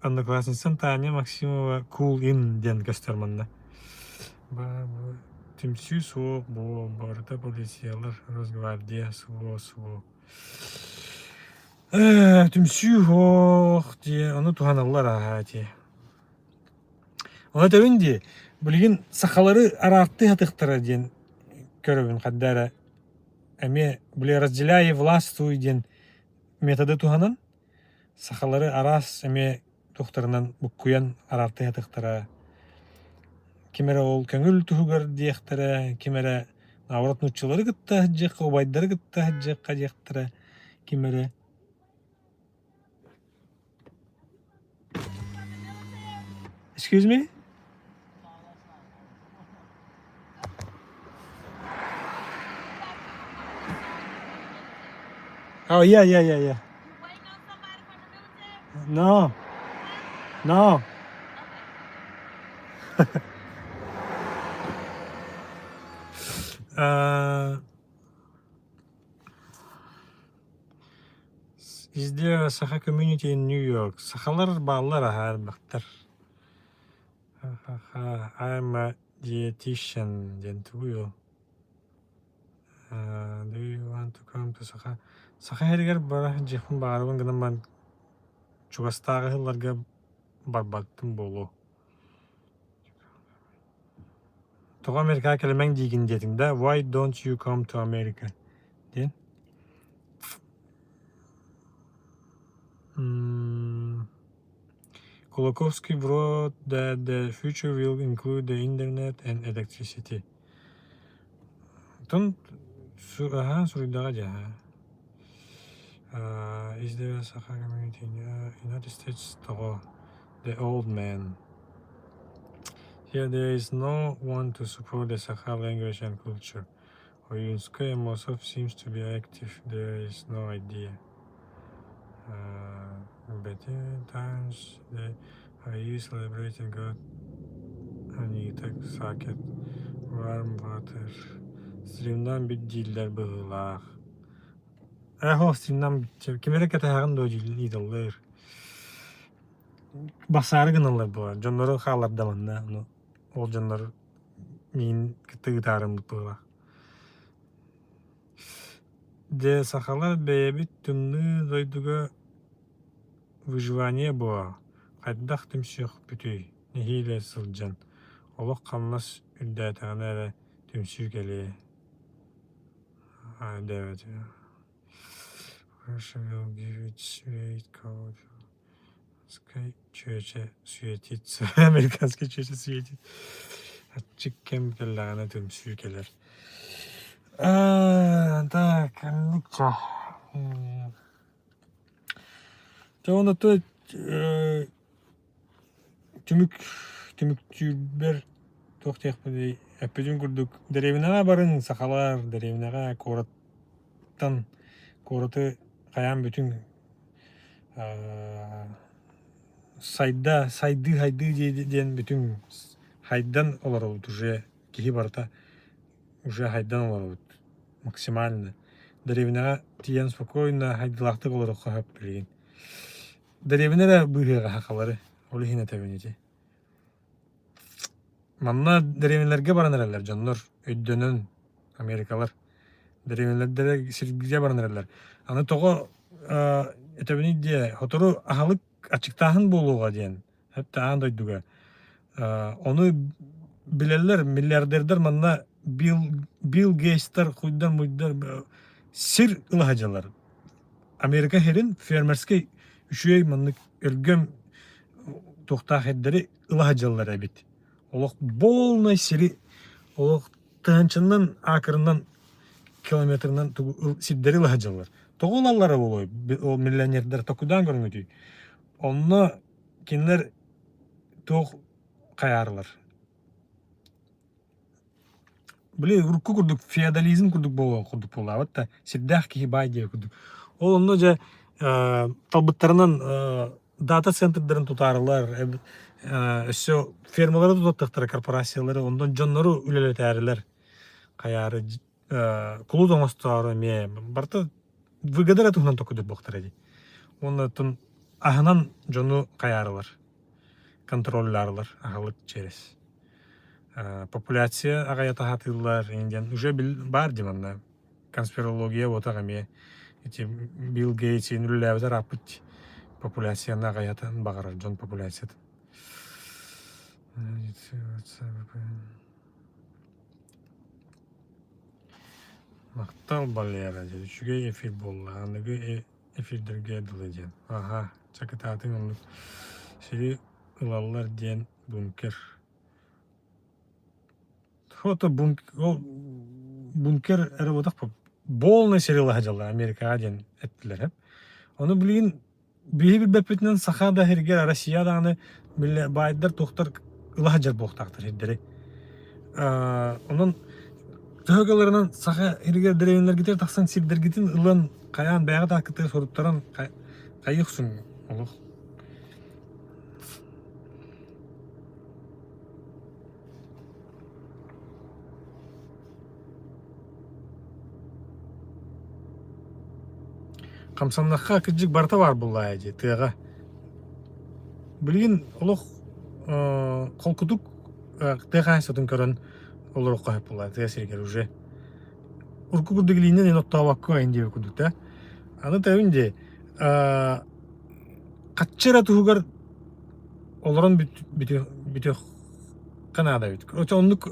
Одноклассницам Таня Максимова Cool In диэн көстөр манна. Түмсүү суох буо, барыта полициялар, Росгвардия суо суох. Түмсүү суох дии, ону туһаналлар ааһа дии. Ону этэбин дии, билигин сахалары араартыы сатыахтара диэн көрөбүн ханна эрэ эмиэ били разделяй и властвуй диэн методы туһанан Сахалары араас эмиэ туохтарынан буккуйан араартыы сатыахтара. Ким эрэ ол көҥүл туһугар диэхтэрэ, ким эрэ наоборот нууччалары кытта сылдьыахха, убайдары кытта сылдьыахха диэхтэрэ, ким эрэ Excuse me? Oh yeah, yeah, yeah, yeah. No. No. Is there a Sakha community in New York? Сахалар бааллар аһаа элбэхтэр. Ха-ха-ха, I'm a dietitian диэн тугуй ол? Do you want to come to Саха? Саха сиригэр бара сылдьыахпын баҕарабын гынан баран чугастааҕы сылларга барбаттым буолуо. Тоҕо Америкаҕа кэлимэҥ диигин диэтиҥ да Why don't you come to America диэн. Кулаковский wrote that the future will include the internet and electricity. Оттон аһаан суруйдаҕа дьэ Is there a Sakha community in United States тоҕо The old man. Here there is no one to support the Sakha language and culture. Oyunskaya Amosov seems to be active. There is no idea. Better times the Айыы celebrating God Anita Saket Warm Water Стримнаан бүт дииллэр быһыылаах. Ээ, стримнаан бүт ким эрэ кэтэһэҕин дуо ыыталлар. Басаары гыналлар буолар. Дьоннору хаалларда манна. Ону ол дьоннор миин кытта ыытаарыммыт быһыылаах. Дьэ, сахалар бэйэбит тымныы дойдуга выживание буо, хайдах түмсүөхпүтүй, нэһиилэ сылдьан, олох хамнас үрдээтэҕинэ эрэ түмсүү кэлиэ Чүөчэ светится, американский чүөчэ светит. Аччык кэм кэллэҕинэ түмсүү кэлэр. Так, ханнык Дьэ уонна түмүк түмүктүүрбэр туох диэхпиний эппитим курдук дэриэбинэҕэ барыҥ сахалар дэриэбинэҕэ куораттан куораты хайаан бүтүҥ сайда сайдыы сайдыы диэн бүтүҥ хайдан олоробут уже киһи барыта уже хайдан олоробут максимально дэриэбинэҕэ тиийэн спокойно хайдылаахтык олоруохха сөп билигин дэриэбинэ эрэ быыһыаҕа сахалары ол иһин этэбин ити манна дэриэбинэлэргэ баран эрэллэр дьоннор өйдөнөн америкалар дэриэбинэлэрдэрэ сиргэ баран эрэллэр аны тоҕо этэбиний диэ сотору аһылык аччыктааһын буолуоҕа диэн Хатта аан дойдуга. Ону билэллэр, миллиардердар манна Билл, Билл Гейтстар, хуйдар-муйдар сир ыла сылдьаллар. Америка сирин фермерскэй үчүгэй маннык өлгөм туохтаах эрдэри ыла сылдьаллар эбит. Олох полный сири олох тыһыынчанан акрынан километрынан тугу сирдэри ыла сылдьаллар. Тоҕо ылаллара буолуой ол миллионердар токудаан көрүҥүтүй? Онно кинилэр туох хайаарылар били урукку курдук феодализм курдук буолуон курдук буоллаабыт да сирдээх киһи баай диэки курдук ол онно дьэ талбыттарынан дата-центрдарын тутаарылар өссө фермалары тутаттахтара корпорациялары онтон дьоннору үлэлэтээрилэр хайаары кулут оҥостоору эмиэ барыта выгода эрэ туһунан токуйдур буолуохтара дии. Уонна оттон аһынан дьону хайаарылар, контроллаарылар аһылык через. Популяция аҕайа таһаатыыллар диэн уже баар дии манна конспирология буотах эмиэ ити Билл Гейтс үлэлээбит арааппыт популяцияны аҕайатан баҕарар дьон популяциятын. Махтал, Валера, диэн үчүгэй эфир буолла, аныгы эфирдэргэ дылы диэн. Аһа, чакытаатыҥ оннук сири ылаллар диэн бункер. Фото ол бункер эрэ буотах полный сири ыла сылдьаллар Америкаҕа диэн эттилэр. Ону билигин Биһи билбэппитинэн саха да сиргэ Россия даҕаны баайдар туохтар ыла сылдьар буолуохтаахтар сирдэри. Онон төһө гыларынан саха сиригэр дэриэбинэлэргитигэр тахсан сирдэргитин ылан хайаан бэйэҕит ааккытыгар суруттаран хайыы охсуҥ олох. Хамсаннахха кырдьык барыта баар буоллаҕа дии тыаҕа. Билигин олох холкутук тыа хаһаайыстыбатын көрөн олоруохха сөп буоллаҕа тыа сиригэр уже. Урукку курдук илиинэн эн оттообокко эн диэбит курдук да. Аны тэбин дии хаччы эрэ туһугар олорон бүтүөххэ наада эбит. Короче оннук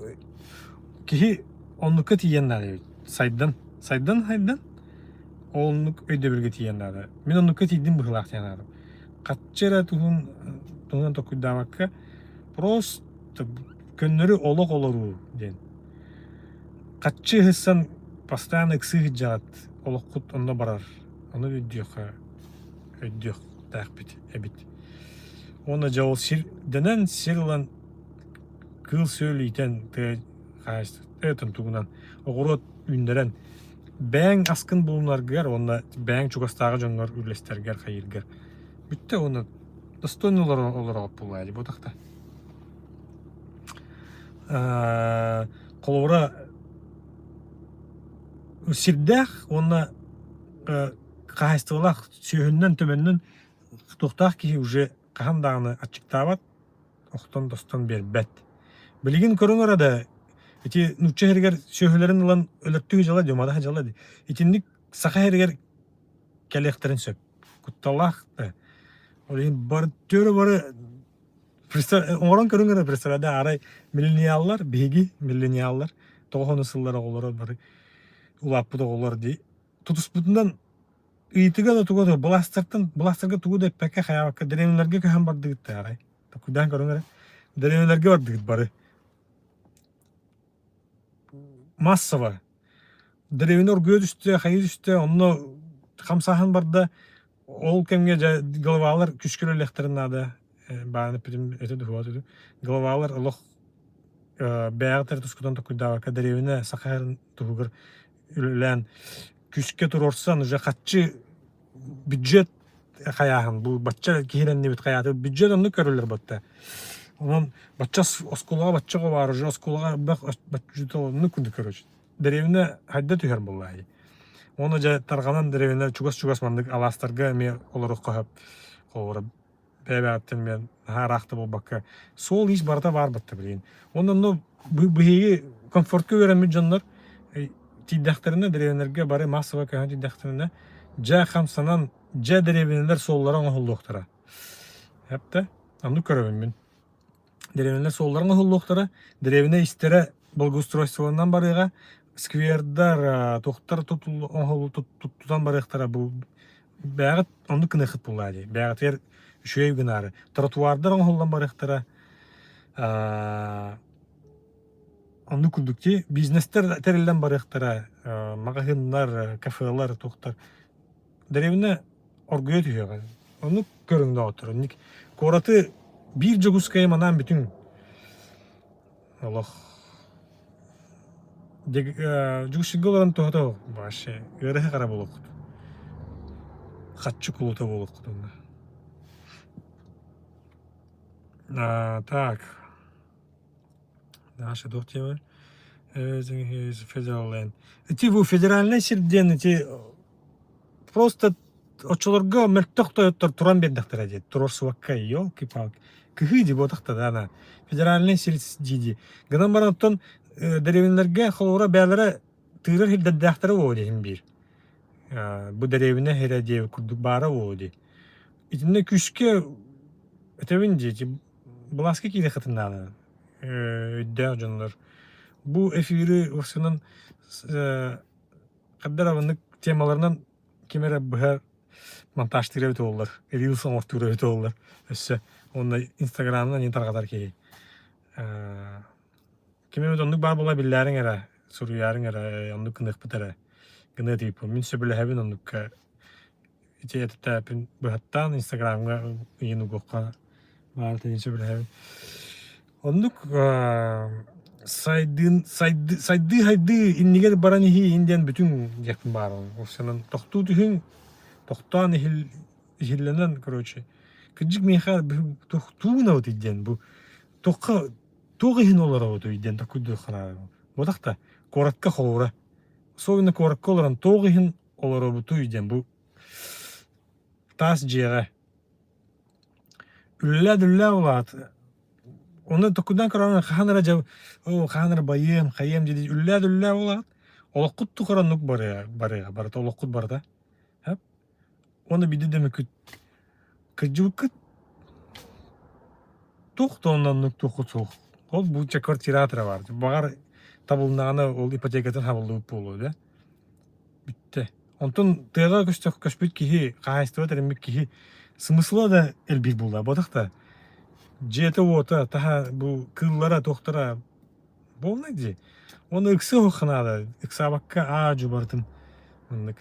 киһи оннукка тиийэн наада эбит. Сайдан, сайдан, сайдан оннук өйдөбүлгэ тиийэн наада. Мин оннукка тиийдим быһыылаах диэн аатым. Хаччы эрэ туһун туһунан толкуйдаабакка просто көннөрү олох олоруу диэн. Хаччы ыһыссан постоянно ыксыы сылдьаҕыт, олоххут онно барар. Ону өйдүөххэ өйдүөхтээхпит эбит. Уонна дьэ ол сирдэнэн сир ылан кыыл-сүөл иитэн тыа хаһаайыстыбатын тугунан оҕуруот үүннэрэн бэйэҥ аскын булунаргар уонна бэйэҥ чугастааҕы дьоҥҥор үллэстэргэр хайыыргар бүттэ уонна достойно олороҕут буолуо дии буотахта. Холобура сирдээх уонна хаһаайыстыбалаах сүөһүннэн төбөннөн туохтаах киһи уже хаһан даҕаны аччыктаабат, охтон-тостон биэрбэт. Билигин көрүҥ эрэ да, ити нуучча иһэригэр сүөһүлэрин ылан өлөртүү дьала дии, умадаһа дьала дии. Итинник саха иһэригэр кэлиэхтэрин сөп. Кутталлаах да. Ол иһин бары түөрэ бары оҥорон көрүҥ эрэ представляда арай миллениаллар, биһиги миллениаллар, тоҕо сыллар оҕолоро бары улааппыт оҕолор дии. Тутуспутунан Ыйытыга да туга да былаастартан былаастарга тугу да эппэккэ хайаабакка дэриэбинэлэргэ көһөн бардыгыт да арай толкуйдаан көрүҥ эрэ дэриэбинэлэргэ бардыгыт бары массово дэриэбинэ оргуйа түстэ хайыы түстэ онно хамсааһын барда ол кэмҥэ дьэ главалар күүскэ үлэлиэхтэрин наада бааны эппитим этэ дуһуа главалар олох бэйэҕит эрэ тускутун толкуйдаабакка дэриэбинэ саха туһугар үлэлээн күүскэ туруорсан уже хаччы бюджет хайааһын бу бачча киһилэннибит хайааты бюджет оннук көрөллөр батта онон бачча оскуолаҕа бачча оҕо баар уже оскуолаҕа элбэх оннук курдук короче дэриэбинэ хайда түһэр буоллаҕай уонна дьэ тарҕанан дэриэбинэ чугас-чугас маннык алаастарга эмиэ олоруохха сөп холобура бэйэ-бэйэҕиттэн мен наһаа ыраах да буолбакка суол-иис барыта баар батта билигин. Уонна онно биһиги комфортка үөрэммит дьоннор тиийдэхтэринэ дэриэбинэлэргэ бары массово көһөн тиийдэхтэринэ дьэ хамсанан дьэ дэриэбинэлэр суоллара оҥоһуллуохтара. Эптэ оннук көрөбүн мин. Дэриэбинэлэр суоллара оҥоһуллуохтара, дэриэбинэ истэрэ благоустройстволанан барыаҕа, сквердар, туохтар тутан барыахтара бу Бэйэҕит оннук гыныаххыт буоллаа дии. Бэйэҕитигэр үчүгэй гынаары. Тротуардар оҥоһуллан барыахтара. Оннук курдук дии. Бизнестэр тэриллэн барыахтара. Маҕаһыыннар, кафелар, туохтар. Дэриэбинэ оргуйа түһүөҕэ. Оннук көрүҥнөөҕүттэр. Оннук куораты биир Дьокуускайы манаан бүтүҥ. Олох Дьокуускайга олорон туһата вообще ыарыһах эрэ буолуоххут. Хаччы кулута буолуоххут онно. Так. Наша туох диэбэр? Federal Land. Ити бу федеральнай сир диэн ити Просто оччолорго мөлтөх тойоттор туран биэрдэхтэрэ дии, туруорсубакка елки-палки. Кыһыы дии буотахта да ана. Федеральный сир дии-дии. Гынан баран оттон дэриэбинэлэргэ холобура бэйэлэрэ тыырар сирдэрдээхтэрэ буолуо диэһин биир. Бу дэриэбинэ сирэ диэбит курдук баара буолуо дии. Итиннэ күүскэ этэбин дии, былааска киириэххитин наада өйдөөх дьоннор. Бу эфири уопсайынан Хабдар оннук темаларынан ким эрэ быһа монтажтыыр эбит буоллар, рилс оҥортуур эбит буоллар өссө уонна инстаграмынан иин тарҕатар киһи. Ким эмит оннук баар буола биллээриҥ эрэ, суруйаарыҥ эрэ, оннук гыныахпыт эрэ гыныа тиийппин. Мин сөбүлэһэбин оннукка ити этэтээппин быһаттаан инстаграмҥа ыйын угуохха баар этин сөбүлэһэбин. Оннук сайдыын сайды сайдыы сайдыы иннигэр баран иһии диэн бүтүн диэхпин баарым. Уопсайынан тохтуу түһүҥ, тохтоон иһил иһиллэнэн короче кырдьык миэхэ туох гынабытый диэн бу туохха туох иһин олоробутуй диэн толкуйдуохха наада. Буотах да куоратка холобура особенно куоракка олорон туох иһин олоробутуй диэн бу. Таас дьиэҕэ. Үллээ-дүллээ улаат. Ону токудан көрөн хаһан эрэ дьэ оо хаһан эрэ байыам, хайыам дии үллээ-дүллээ улаат. Олоххут тухары оннук барыа барыа барыта олоххут барыта. Хөп. Уонна биирдэ да мүкүт кырдьыбыккыт туох да оннук туоххут суох. Ол бу чэ квартирата эрэ баар. Баҕар табылыннаҕына ол ипотекатын хабыллыбыт буолуо да. Бүттэ. Онтон тыаҕа көстөх көспүт киһи, хаһаайыстыба тэриммит киһи смысла да элбиир буолла. Буотах да дьиэтэ-уота, таһа бу кыыллара, туохтара буолла дии. Уонна ыксыа суохха наада. Ыксаабакка аа-дьуо барытын маннык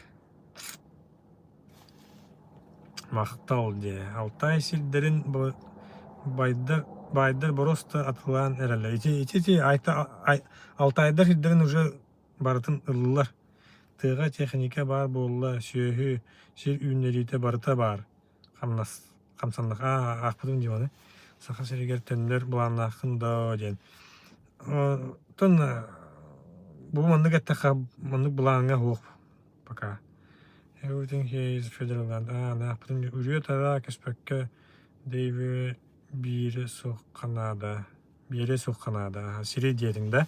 Махтал диэ. Алтай сирдэрин байдар баайдар боруоста атылаан эрэллэр. Ити ити ити айта Алтайдар сирдэрин уже барытын ыллылар. Тыаҕа техника баар буолла, сүөһү, сир үүннэриитэ барыта баар. Хамнас хамсаннах аа аахпытым дии ону. Саха сиригэр төннөр былааннааххын доо диэн. Оттон бу маннык эттэххэ маннык былааҥҥа суох пока. Everything here is federal land. Аа, аахпытым дии. Үрүө-тараа кэспэккэ Дэйви биирэ суохха наада. Биэриэ суохха наада. Сири диэтиҥ да.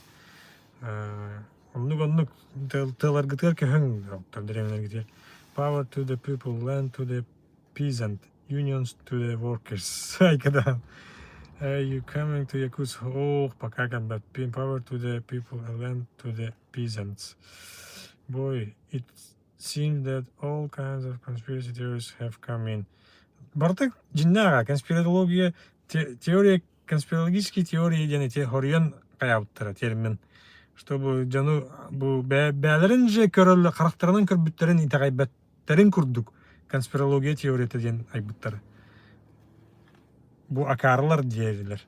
Оннук-оннук тыаларгытыгар көһөҥ дэриэбинэлэргитигэр. Power to the people, land to the peasant, unions to the workers. Айкадаан. Are you coming to Yakutsk? Oh, пока кэлбэппин. Power to the people, land to the peasants. Boy, it seems that all kinds of conspiracy theories have come in. Барыта дьиннээҕэ конспирология теория конспирологические теории диэн ити хоруйан хайаабыттара термин чтобы дьону бу бээлэрин же көрөллөр харахтарынан көрбүттэрин итэҕэйбэттэрин курдук конспирология теорията диэн айбыттара бу акаарылар диэрилэр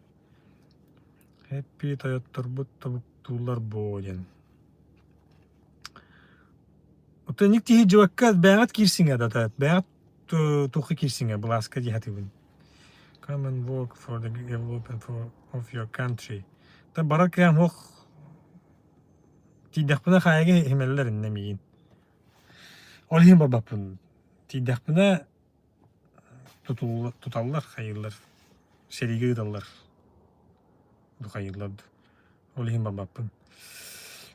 хэппи тойотторбут тобуктууллар буо диэн Оттон киһи дьыбакка бэйэҕит киирсиҥэ да бэйэҕит туохха киирсиҥэ былааска дии сатыыбын. Come and work for the development for, of your country. Та барар кыам суох тиийдэхпинэ хаайга иһимэллэр иннэ миигин. Ол иһин барбаппын. Тиийдэхпинэ туталлар, хайыыллар, сэриигэ ыыталлар. Хайыыллар Ол иһин барбаппын.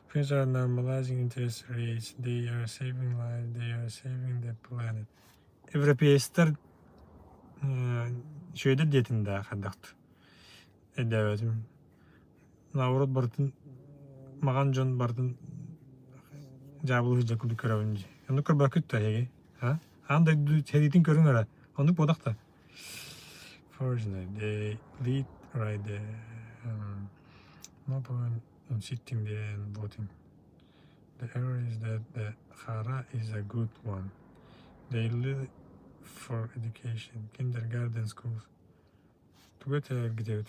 Friends are normalizing interest rates. They are saving lives. They are saving the planet. Европеецтар үчүгэйдэр диэтин да хайдахт өйдөөбөтүм. Наоборот барытын маҕан дьон барытын дьаабылыы сылдьар курдук көрөбүн дии. Оннук көрбөккүт да эһиги? А? Аан дойду сэриитин көрүҥ эрэ. Оннук буолах да. Fortunately, they lead right there. No point in sitting there and voting. The error is that the Khara is a good one. They live for education, kindergarten schools. Тугу этэргитэ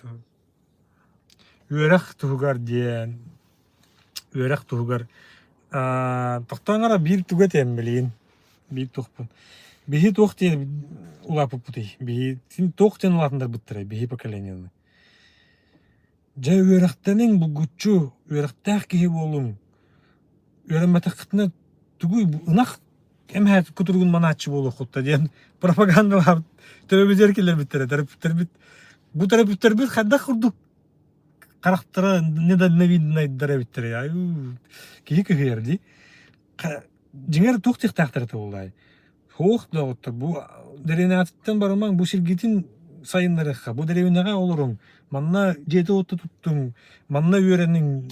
Үөрэх туһугар диэн үөрэх туһугар тохтоон эрэ биир тугу этиэм билигин биир туохпун биһи туох диэн улааппыппытый биһи туох диэн улаатыннарбыттарай биһи поколениены дьэ үөрэхтэниҥ булгуччу үөрэхтээх киһи буолуҥ үөрэммэтэххитинэ тугуй ынах эмэһэ кутуругун манааччы буолуоххут да диэн пропагандалаабыт төрөбүтүгэр киллэрбиттэрэ төрөппүттэрбит бу төрөппүттэрбит хайдах курдук харахтара недальновиднайдар эбиттэр айуу киһи кыһыйар дии дьиҥэр туох диэхтээхтэр этэ буоллаай суох доҕоттор бу дэриэбинэҕититтэн барымаҥ бу сиргитин сайыннарыахха бу дэриэбинэҕэ олоруҥ манна дьиэтэ-уота туттуҥ манна үөрэниҥ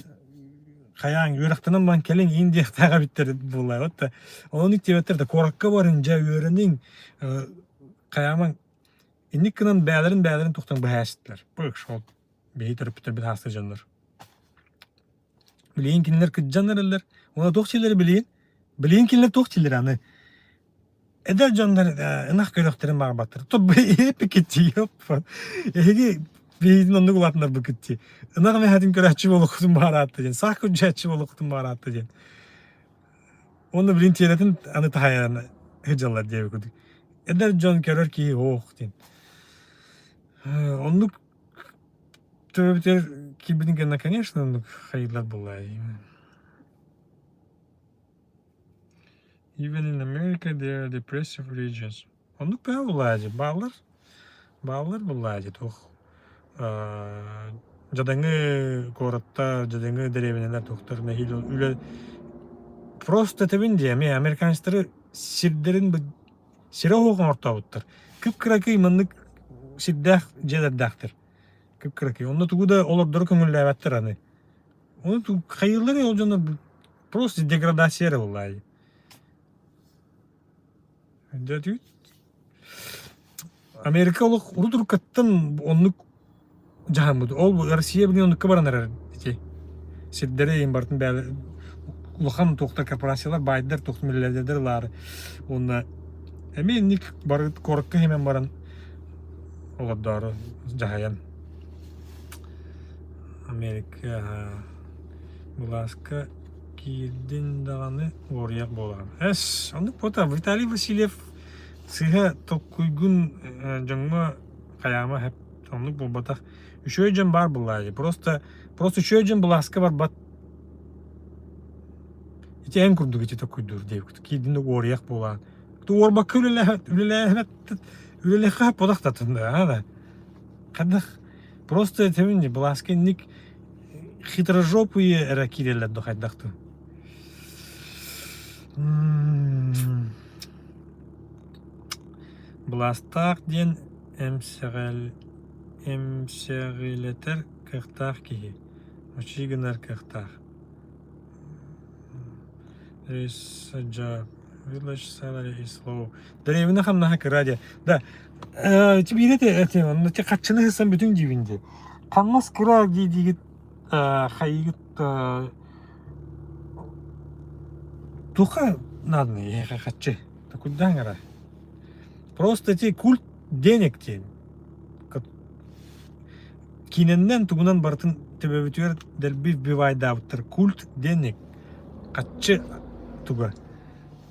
хайааҥ үөрэхтэнэн баран кэлиҥ иин диэхтээх эбиттэр буоллаабыт да ону диэбэттэр да куоракка барыҥ дьэ үөрэниҥ хайаамаҥ инник гынан бээлэрин бээлэрин тухтан быһаастылар бу биһи төрөппүттэрбит хаасты дьоннор билигин кинилэр кырдьан эрэллэр уонна туох сиэллэрэ билигин билигин кинилэр туох сиэллэрэ аны Эдэр дьоннор ынах көрүөхтэрин баҕарбаттар. Эһиги биһигин оннук улаатыннарбыккыт дии. Ынах эмэһэтин көрөөччү буолуоххутун баҕараатта диэн, саах күрдьээччи буолуоххутун баҕараатта диэн. Уонна билин тиэрэтин аны таһайан сылдьаллар диэбит курдук. Эдэр дьон көрөр киһи ох диэн. Оннук төрөбүтэр киирбитин кэннэ, конечно, оннук хайыылар буоллаа. Even in America there are depressive regions. Оннук баа булаадьы бааллар бааллар булаадьы туох дьадаҥы куораттар, дьадаҥы дэриэбинэлэр туохтар нэһиилэ үлэ просто этэбин дии эмиэ американецтары сирдэрин сирэ оһох оҥортообуттар. Кып-кыракый маннык сирдээх дьиэлэрдээхтэр. Кып-кыракый. Онно тугу да олордору көҥүллээбэттэр аны. Ону хайыыллар ол дьоно просто деградация эрэ буоллаайы. Дьэ Америка олох урут уруккаттан оннук дьаһаммыт. Ол Россия билигин оннукка баран эрэр ити. Сирдэри иһин барытын бэйэлэр улахан туохтар корпорациялар баайдар туох миллиардердэр ылаары уонна эмиэ инник бары куоракка химэн баран олордоору дьаһайан Америка былааска киирдин даҕаны уоруйах буолаҕын. Эс, оннук буота Виталий Васильев сыыһа толкуйгун дьоҥҥо хайаама хэп оннук буолбатах. Үчүгэй дьон баар буоллаа Просто просто үчүгэй дьон былааска барбат. Ити эн курдук ити толкуйдуур диэбит. Киирдин да уоруйах буолаан. Уорбакка үлэлээһэт үлэлээһэт үлэлэххэ подахтатын да. Хайдах просто этэбин былааска инник хитрожопые эрэ киирэллэр да хайдах дуу. Былаастаах диэн эмсэҕэл эмсэҕилэтэр кыахтаах киһи, мучуй гынар кыахтаах. There is a job. Village salary is low. Дэриэбинэ хамнаһа кыра диэ. Да, ити биирэ этэ, онно ти хаччыны сысан бүтүн диибин дии. Хамнас кыра дии диигит хайыгыт туха надо эһиэхэ хаччы такуйдаан эрэ. Просто эти культ денег диэн киинэннэн тугунан барытын төбөбүтүгэр дэлби вбивайдаабыттар культ денег хаччы туга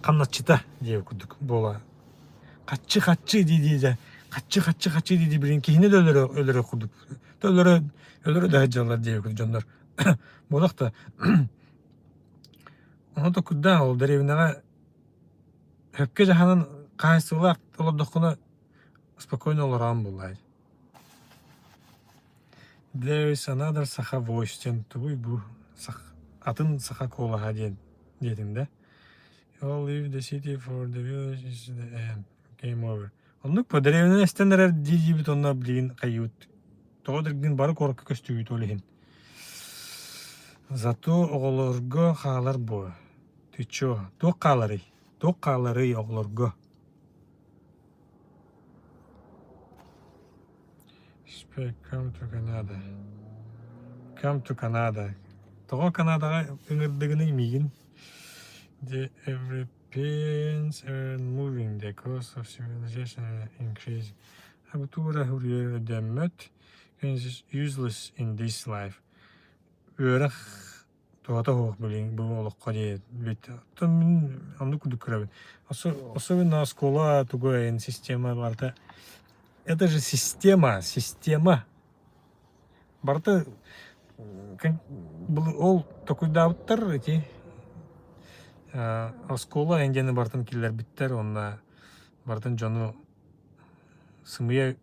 хамначчыта диэбит курдук буола хаччы хаччы дии дии дьэ хаччы хаччы хаччы дии дии билигин киһини да өлөрө өлөрө курдук өлөрө өлөрө да сылдьаллар диэбит дьоннор буолах да ону токуйдаан ол дэриэбинэҕэ сөпкө дьаһанан хаһаайыстыбалаах олордоххуна спокойно олороон буоллаай There is another Саха voice диэн тугуй бу атын саха куолаһа диэн диэтиҥ да All leave the city for the village is the end. Game over. Оннук по дэриэбинэ эстэн эрэр дии-диибит онно билигин хайыыбыт. Тоҕо диргин бары куоракка көстүүбүт ол иһин. Зато оҕолорго хаалар буо. Ты чё? Туох хааларый? Туох хааларый оҕолорго? Speak, come to Canada. Come to Canada. Тоҕо Канадаҕа ыҥырдыгыный миигин? The Europeans are moving the cost of civilization increase. Абитура өйдөммөт is useless in this life. Үөрэх туһата суох билин бу олоххо диэбит. Оттон мин оннук курдук көрөбүн. Особенно оскуола тугу система барыта. Это же система, система. Барыта ол токуйдаабыттар ити оскуола эҥин барытын киллэрбиттэр уонна барытын дьону сымыйа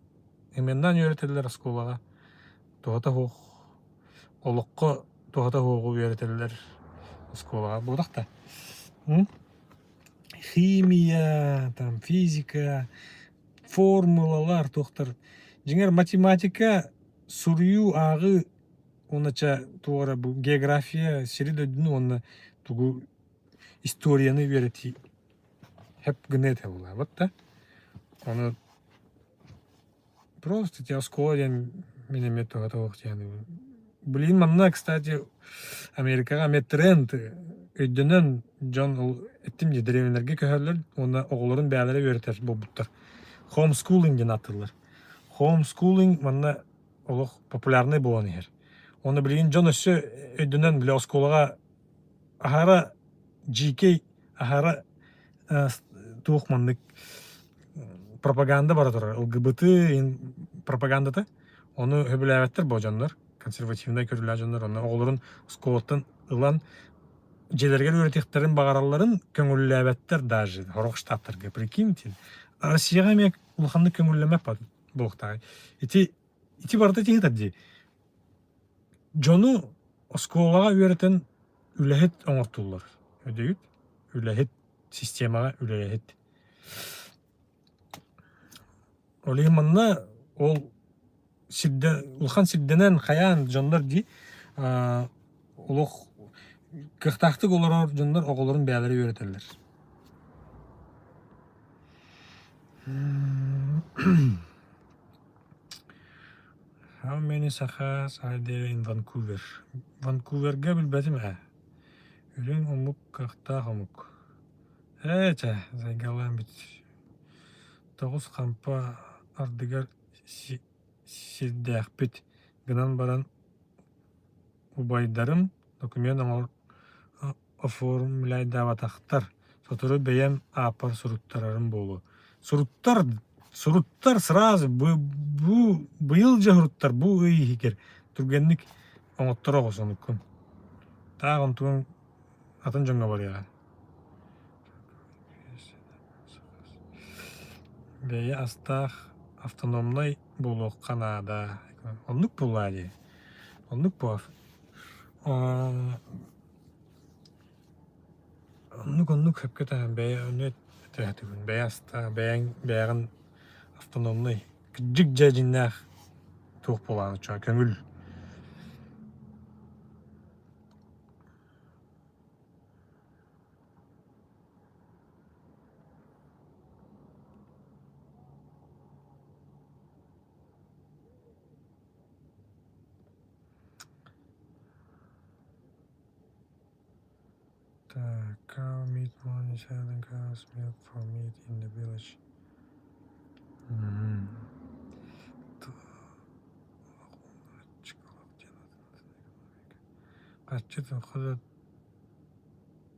именнан үөрэтэллэр оскуолаҕа туһата суох олоххо туһата суоҕу үөрэтэллэр оскуолаҕа буолах да химия там физика формулалар туохтар дьиҥэр математика суруйуу ааҕыы уонна чэ туох эрэ бу география сири-дойдуну уонна тугу историяны үөрэтии хэп гыныа этэ буолаабыт да ону просто те оскуола диэн мин эмиэ туһата суох диэн блин манна кстати Америкаҕа эмиэ тренд өйдөнөн дьон ол эттим дии дэриэбинэлэргэ көһөллөр уонна оҕолорун бэйэлэрэ үөрэтэр буолбуттар homeschooling диэн ааттыыллар homeschooling манна олох популярнай буолан иһэр уонна билигин дьон өссө өйдөнөн били оскуолаҕа аһара дьиикэй аһара туох маннык пропаганда бара турар ЛГБТ пропагандата ону сөбүлээбэттэр бу дьоннор консервативнай көрүүлээх дьоннор онно оҕолорун оскуолаттан ылан дьиэлэригэр үөрэтиэхтэрин баҕаралларын көҥүллээбэттэр даже сорох штаттарга прикиньте. Россияҕа эмиэ улаханнык көҥүллэммэт буолуохтаах. Ити ити барыта тиһитэр дии. Дьону оскуолаҕа үөрэтэн үлэһит оҥортууллар. Өйдүүгүт? Үлэһит системаҕа үлэлэһит. Ол иһин манна ол сирдэ улахан сирдэнэн хайаан дьоннор дии олох кыахтаахтык олорор дьоннор оҕолорун бэйэлэрэ үөрэтэллэр. How many Sakhas are there in Vancouver? Ванкуверга билбэтим ээ. Үрүҥ омук кыахтаах омук. Ээ чэ, сайгалаан бүт. Тоҕус хампа ардыгар сирдээхпит гынан баран убайдарым документ оҥор оформляйдаабатахтар, сотору бэйэм ааппар суруттарарым буолуо. Суруттар, суруттар сразу бу, бу быйыл дьэ суруттар бу ый иһигэр түргэнник оҥотторо оҕус онуккун. Таах онтугуҥ атын дьоҥҥо барыаҕа. Бэйэ астаах автономнай буолуохха наада. Оннук буоллаа дии. Оннук буо. Оннук-оннук сөпкө этэҕин бэйэ ону этээхтигин бэйэ астаах бэйэҥ бэйэҕин автономнай кырдьык дьэ дьиҥнээх туох буолаҕын оччоҕо көҥүл. The cow meat money selling cow's milk for meat in the village. Харчы туохха да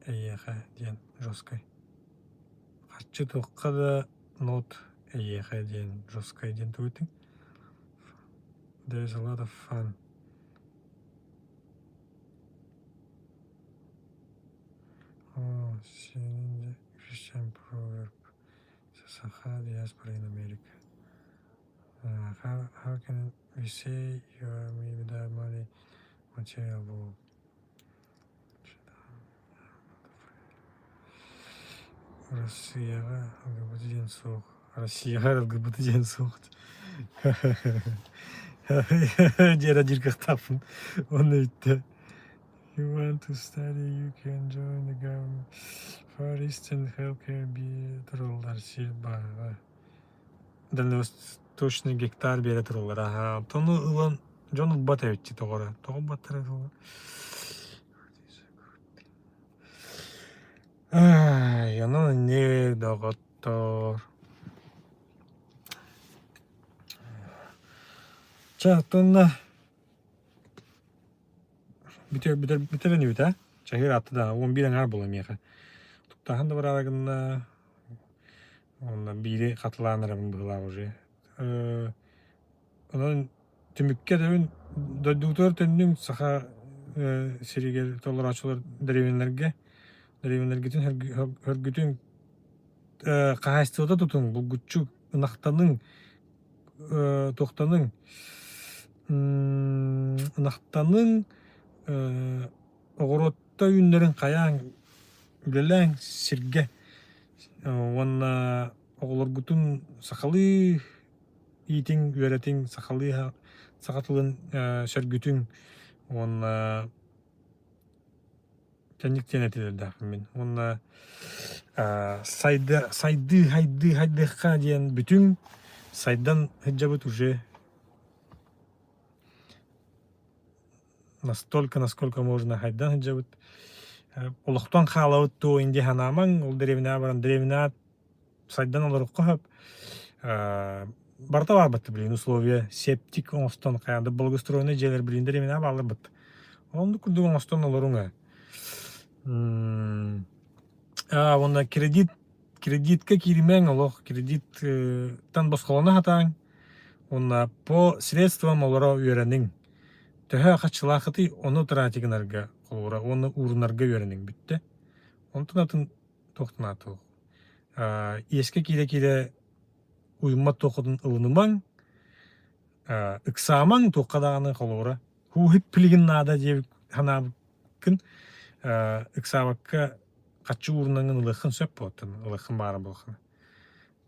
эйиэхэ диэн жесткай. Харчы туохха да нот эйиэхэ диэн жесткай диэн тугутуҥ. There is a lot of fun. Oh, seeing the Christian proverb. Sakha diaspora in America. How can we say you are me without money, material world? Россияҕа ЛГБТ диэн суох. Россияҕа ЛГБТ диэн суох. Диэн диир кыахтаахпын. Уонна бүттэ. You want to study, you can join the government. Far Eastern Healthcare биэрэ тураллар сир баара. Дальневосточный гектар биэрэ тураллар. Аһаа, оттон ылан дьон ылбат эбит тоҕо Тоҕо ылбаттара буолуо? Ай, онон инник доҕоттоор. Чэ, оттонно бүтэр бүтэр бүтэр инибит ээ. Чаһыыр аатта да 11 аҥаар буолла миэхэ. Туттааһын да бараары гынна. Онно биири хатылаан эрэбин быһыылаах уже. Онон түмүккэ этэбин дойдубутугар төннүҥ саха сиригэр толорооччулар дэриэбинэлэргэ дэриэбинэлэргитин хөргүтүҥ хаһаайыстыбата тутуҥ булгуччу ынахтаныҥ туохтаныҥ ынахтаныҥ оҕуруотта үүннэрин хайааҥ үлэлээҥ сиргэ уонна оҕолоргутун сахалыы иитиҥ, үөрэтиҥ, сахалыы саха тылын сөргүтүҥ уонна кэнник диэн этилэрдээхпин мин. Уонна сайда сайдыы хайдыы хайдыахха диэн бүтүҥ сайдан сылдьабыт уже настолько, насколько можно хайдан сылдьабыт. Олохтон хаалабыт туо инди санаамаҥ, ол дэриэбинэҕэ баран дэриэбинэҕэ сайдан олоруохха сөп. Барыта баар билигин условия септик оҥостон хайаан да благоустроенный дьиэлэр билигин дэриэбинэҕэ бааллар бытта. Оннук курдук оҥостон олоруҥ ээ. Уонна кредит кредитка кииримэҥ олох кредиттан босхолоно сатааҥ уонна по средствам олоро үөрэниҥ. Төһө хаччылаахытый ону тратить гынарга холобура уонна уурунарга үөрэниҥ бүттэ. Онтон атын туох да наада суох. Иэскэ киирэ-киирэ. уйуммат туоххутун ылынымаҥ, ыксаамаҥ туохха даҕаны холобура һууһүп билигин наада диэбит санаабыккын ыксаабакка хаччы уурунаҥҥын ылыаххын сөп буолтун ылыаххын баара буолхына.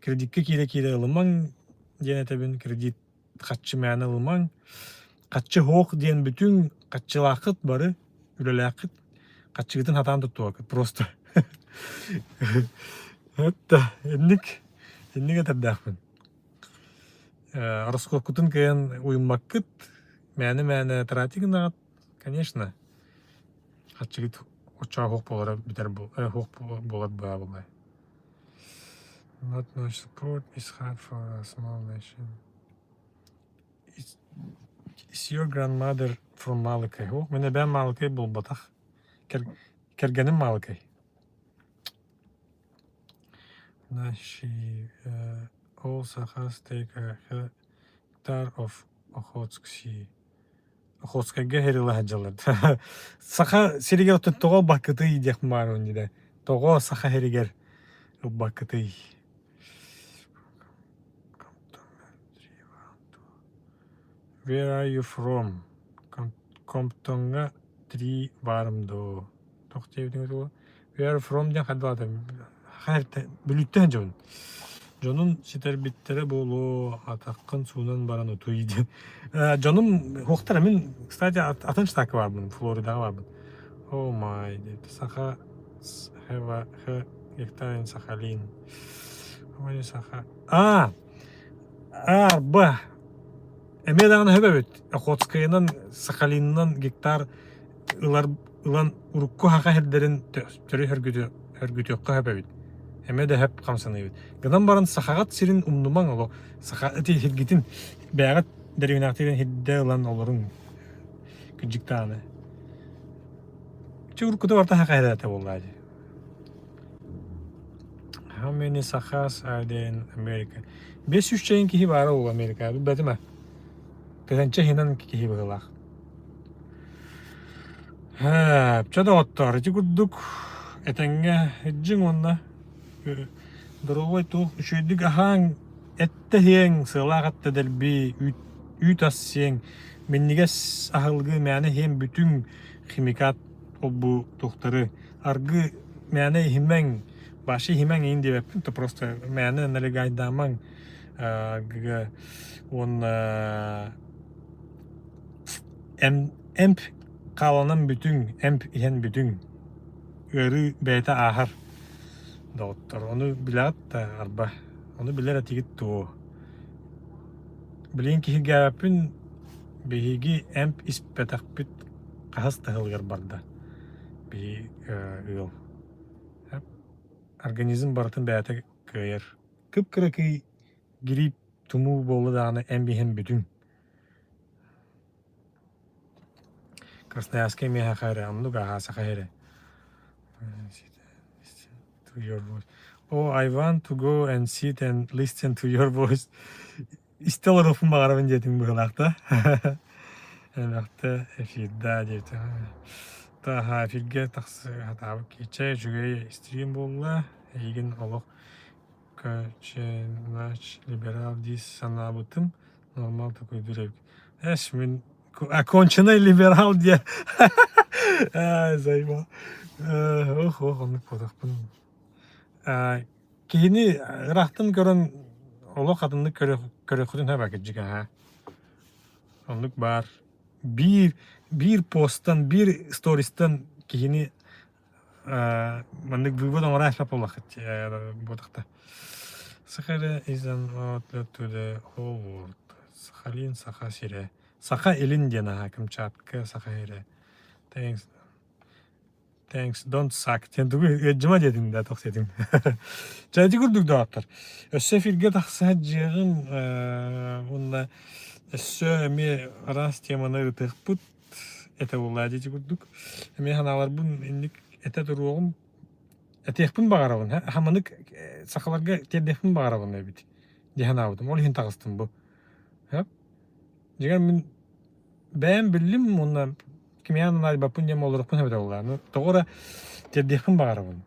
Кредиккэ киирэ-киирэ ылымаҥ диэн этэбин, кредит хаччы мээнэ ылымаҥ. Хаччы һуох диэн бүтүҥ, хаччылааххыт бары, үлэлээххит, хаччыгытын хатаан туттубаккыт просто. Это инник, инник этэрдээхпин. Ороскуоккутун кыайан уйуммаккыт, мээнэ-мээнэ тратить гынаҕыт, конечно. Хаччыгыт оччоҕо һуох буолара бүтэр һуох буолар быһа буоллай. Not much support is hard for a small nation. Is, is your grandmother from Малыкай? О, мин эбээм Малыкай буолбатах. Кэр, кэргэним Малыкай. Наши uh, all Sakhas take a hectare of Okhotsk Sea. Охотскайга хэрила сылдьаллар. Саха сиригэр оттон тоҕо ылбаккытый диэх баар иннинэ. Тоҕо саха сиригэр ылбаккытый? Where are you from? Комптоҥҥа три баарым дуу? Туох диэбитиҥ тугу? Where from диэн хайдалаатым? Бүлүүттэн дьон. Дьонун ситэрбиттэрэ буолуо, атаххын суунан баран утуй диэн. Дьонум хуохтара мин, кстати, атын штакка барбын, Флоридаҕа барбын. Oh my, Саха have a hectare in Сахалин. Саха. А, арба. Эмиэ даҕаны сөп эбит. Охотскайынан, Сахалинынан гектар ылар ылан урукку саха сирдэрин төрү хөргүтүөххэ сөп эбит. Эмиэ да сөп хамсаныыбыт. Гынан баран сахаҕыт сирин умнумаҥ олох. Саха ити сиргитин бэйэҕит дэриэбинэҕитин сирдэ ылан олоруҥ. Кырдьык даҕаны. Чэ уруккута барыта саха сирэ этэ буоллаа дии. How many Sakhas are there in America? 500 чайын киһи баара ол Америкаҕа билбэтим ээ. Тыһыынча иһинэн киһи быһыылаах. Ээ, чэ доҕоттоор, ити курдук этэҥҥэ илдьиҥ уонна доруобай туох үчүгэйдик аһааҥ, эттэ иһиэҥ, сыалаах эттэ дэлби, үүт, үүт ас сиэҥ, минньигэс аһылыгы мээнэ иһиэн бүтүҥ, химикат ол-бу туохтары аргы мээнэ иһимэҥ, вообще иһимэҥ иһин диэбэппин, то просто мээнэ налегайдаамаҥ уонна эмп хааланан бүтүҥ, эмп иһэн бүтүҥ. Ыарыы бэйэтэ ааһар доҕоттор. Ону билэҕит да арба. Ону билэр этигит дуо? Билигин киһиргээбэппин, биһиги эмп испэтэхпит хаһыс да сылыгар барда. Биһи ыал. Организм барытын бэйэтэ кыайар. Кып-кыракый грипп, тумуу буолла даҕаны эмп иһэн бүтүҥ. Красноярскай миэхэ эрэ, оннук аһаа саха эрэ. To your voice. Oh, I want to go and sit and listen to your voice. Истэ олоруохпун баҕарабын диэтиҥ быһыылаах да. Элбэхтэ эфирда диэтэ. Таһа эфиргэ тахсыахатаабыт киһичэ үчүгэй стрим буолла. Эйигин олох Каченач либерал дии санаабытым нормал такой эбит. Эс мин оконченный либерал диэн заебал. Ох ох оннук буолуохпун. Киһини ыраахтан көрөн олох атыннык көрөххүтүн сөп кырдьык аһаа. Оннук баар. Биир биир постан, биир стористан киһини маннык вывод оҥоро ааспат буоллаххыт буотахта. Саха is an outlet to the whole world. Сахалин, Саха сирэ. Саха Илин диэн аһа Камчатка, Саха сирэ. Thanks. Thanks, don't suck. Диэн тугу ыаддьыма диэтиҥ да тох диэтиҥ. Чэ ити курдук доҕоттор. Өссө эфиргэ тахса дьиэҕим уонна өссө эмиэ араас теманы ырытыахпыт. Этэ буоллаа дии курдук. Эмиэ санааларбын инник этэ туруоҕум. Этиэхпин баҕарабын. Хаманык сахаларга тиэрдиэхпин баҕарабын эбит дии санаабытым. Ол иһин таҕыстым бу. Дьиҥэр мин бэйэм биллим уонна кимиэхэ наадыйбаппын диэн олоруохпун эбитэ буоллаа. Тоҕо эрэ тиэрдиэхпин баҕарабын.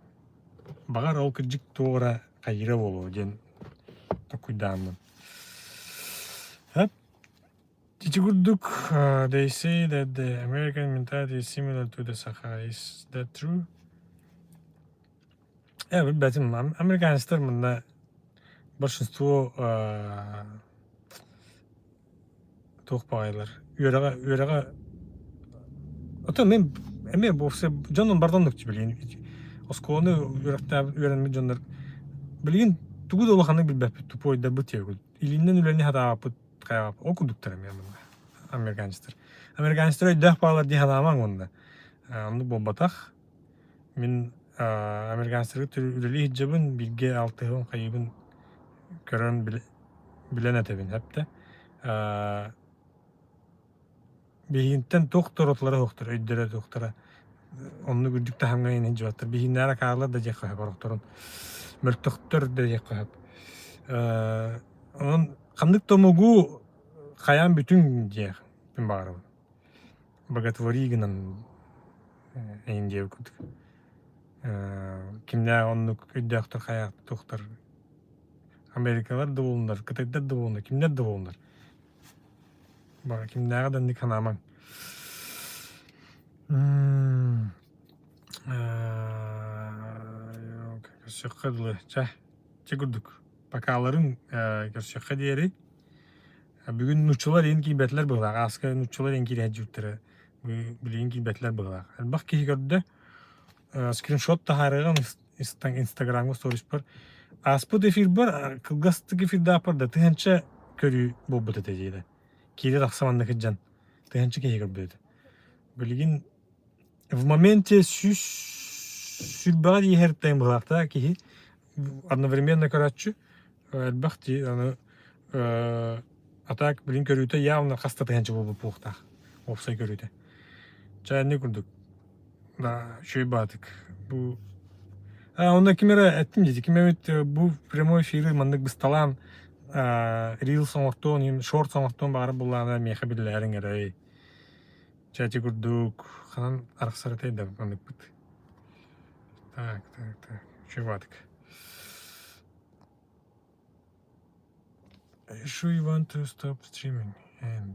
Баҕар ол кырдьык туох эрэ хайыыра буолуо диэн. Токуйдааммын. Ити курдук, they say that the American mentality is similar to the Sakha. Is that true? Билбэтим. Американецтар манна большинство туох баҕайылар үөрэҕэ үөрэҕэ Оттон мин эмиэ буолса дьонум бардан билигин оскуоланы үөрэхтээх үөрэммит дьоннор билигин тугу да улаханнык билбэппит тупойдарбыт диэбит илиинэн үлэни сатаабаппыт хайаабаппыт ол курдуктар эмиэ манна американецтар американецтар өйдөөх баалар дии санаамаҥ уонна оннук буолбатах. Мин американецтарга үлэлии сылдьабын, бииргэ алтыһабын, хайыыбын көрөн билэн этэбин сөп да. Биһигинтэн туох да уратылара суохтар, өйдөрө суохтара. Оннук үрдүк таһымҥа иҥэн сылдьыбаттар. Биһигиннээҕэр акаарылар да диэххэ сөп орохторун. Мөлтөхтөр да диэххэ сөп. Онон ханнык да омугу хайаан бүтүҥ диэхпин баҕарабын. Боготвори гынан эйин диэбит курдук. Кимнээх оннук өйдөөхтөр хайаахтар Америкалар да буоллунар, кытайдар да буоллунар, кимнэр да буоллунар. Бары кимнээҕи да инник санаамаҥ. Көрсүөххэ дылы. Чэ, чэ курдук. Покаларын көрсүөххэ диэри. Бүгүн нууччалар иһин киирбэтилэр быһыылаах. Ааска нууччалар иһин киирэ сылдьыбыттара. Билигин киирбэтилэр быһыылаах. Элбэх киһи көрдө. Скриншот таһаарыаҕым Инстаграмҥа сториспар. Ааспыт эфирбэр кылгастык эфирдаахпар да тыһыынча көрүү буолбут этэ диэтэ. Киирэ тахса манна кырдьан тыһыынча киһи көрбүт этэ. Билигин в моменте сүүс сүүрбэҕэ тиийэр тэҥ быһыылаахтаах киһи одновременно көрөөччү элбэх дии аны а так билин көрүүтэ явно хаста тыһыынча буолбут буолуохтаах уопсай көрүүтэ. Чэ инник курдук да үчүгэй баатык бу онно ким эрэ эттим дии ким эбит бу прямой эфиры маннык бысталаан рилс оҥортуон шорт оҥортуон баҕарар буоллаҕына миэхэ биллээриҥ эрэй чэ ити курдук ханан арахсар этэй да манныкпыт. Так, так, так. Үчүгэй баатык. Sure you want to stop streaming and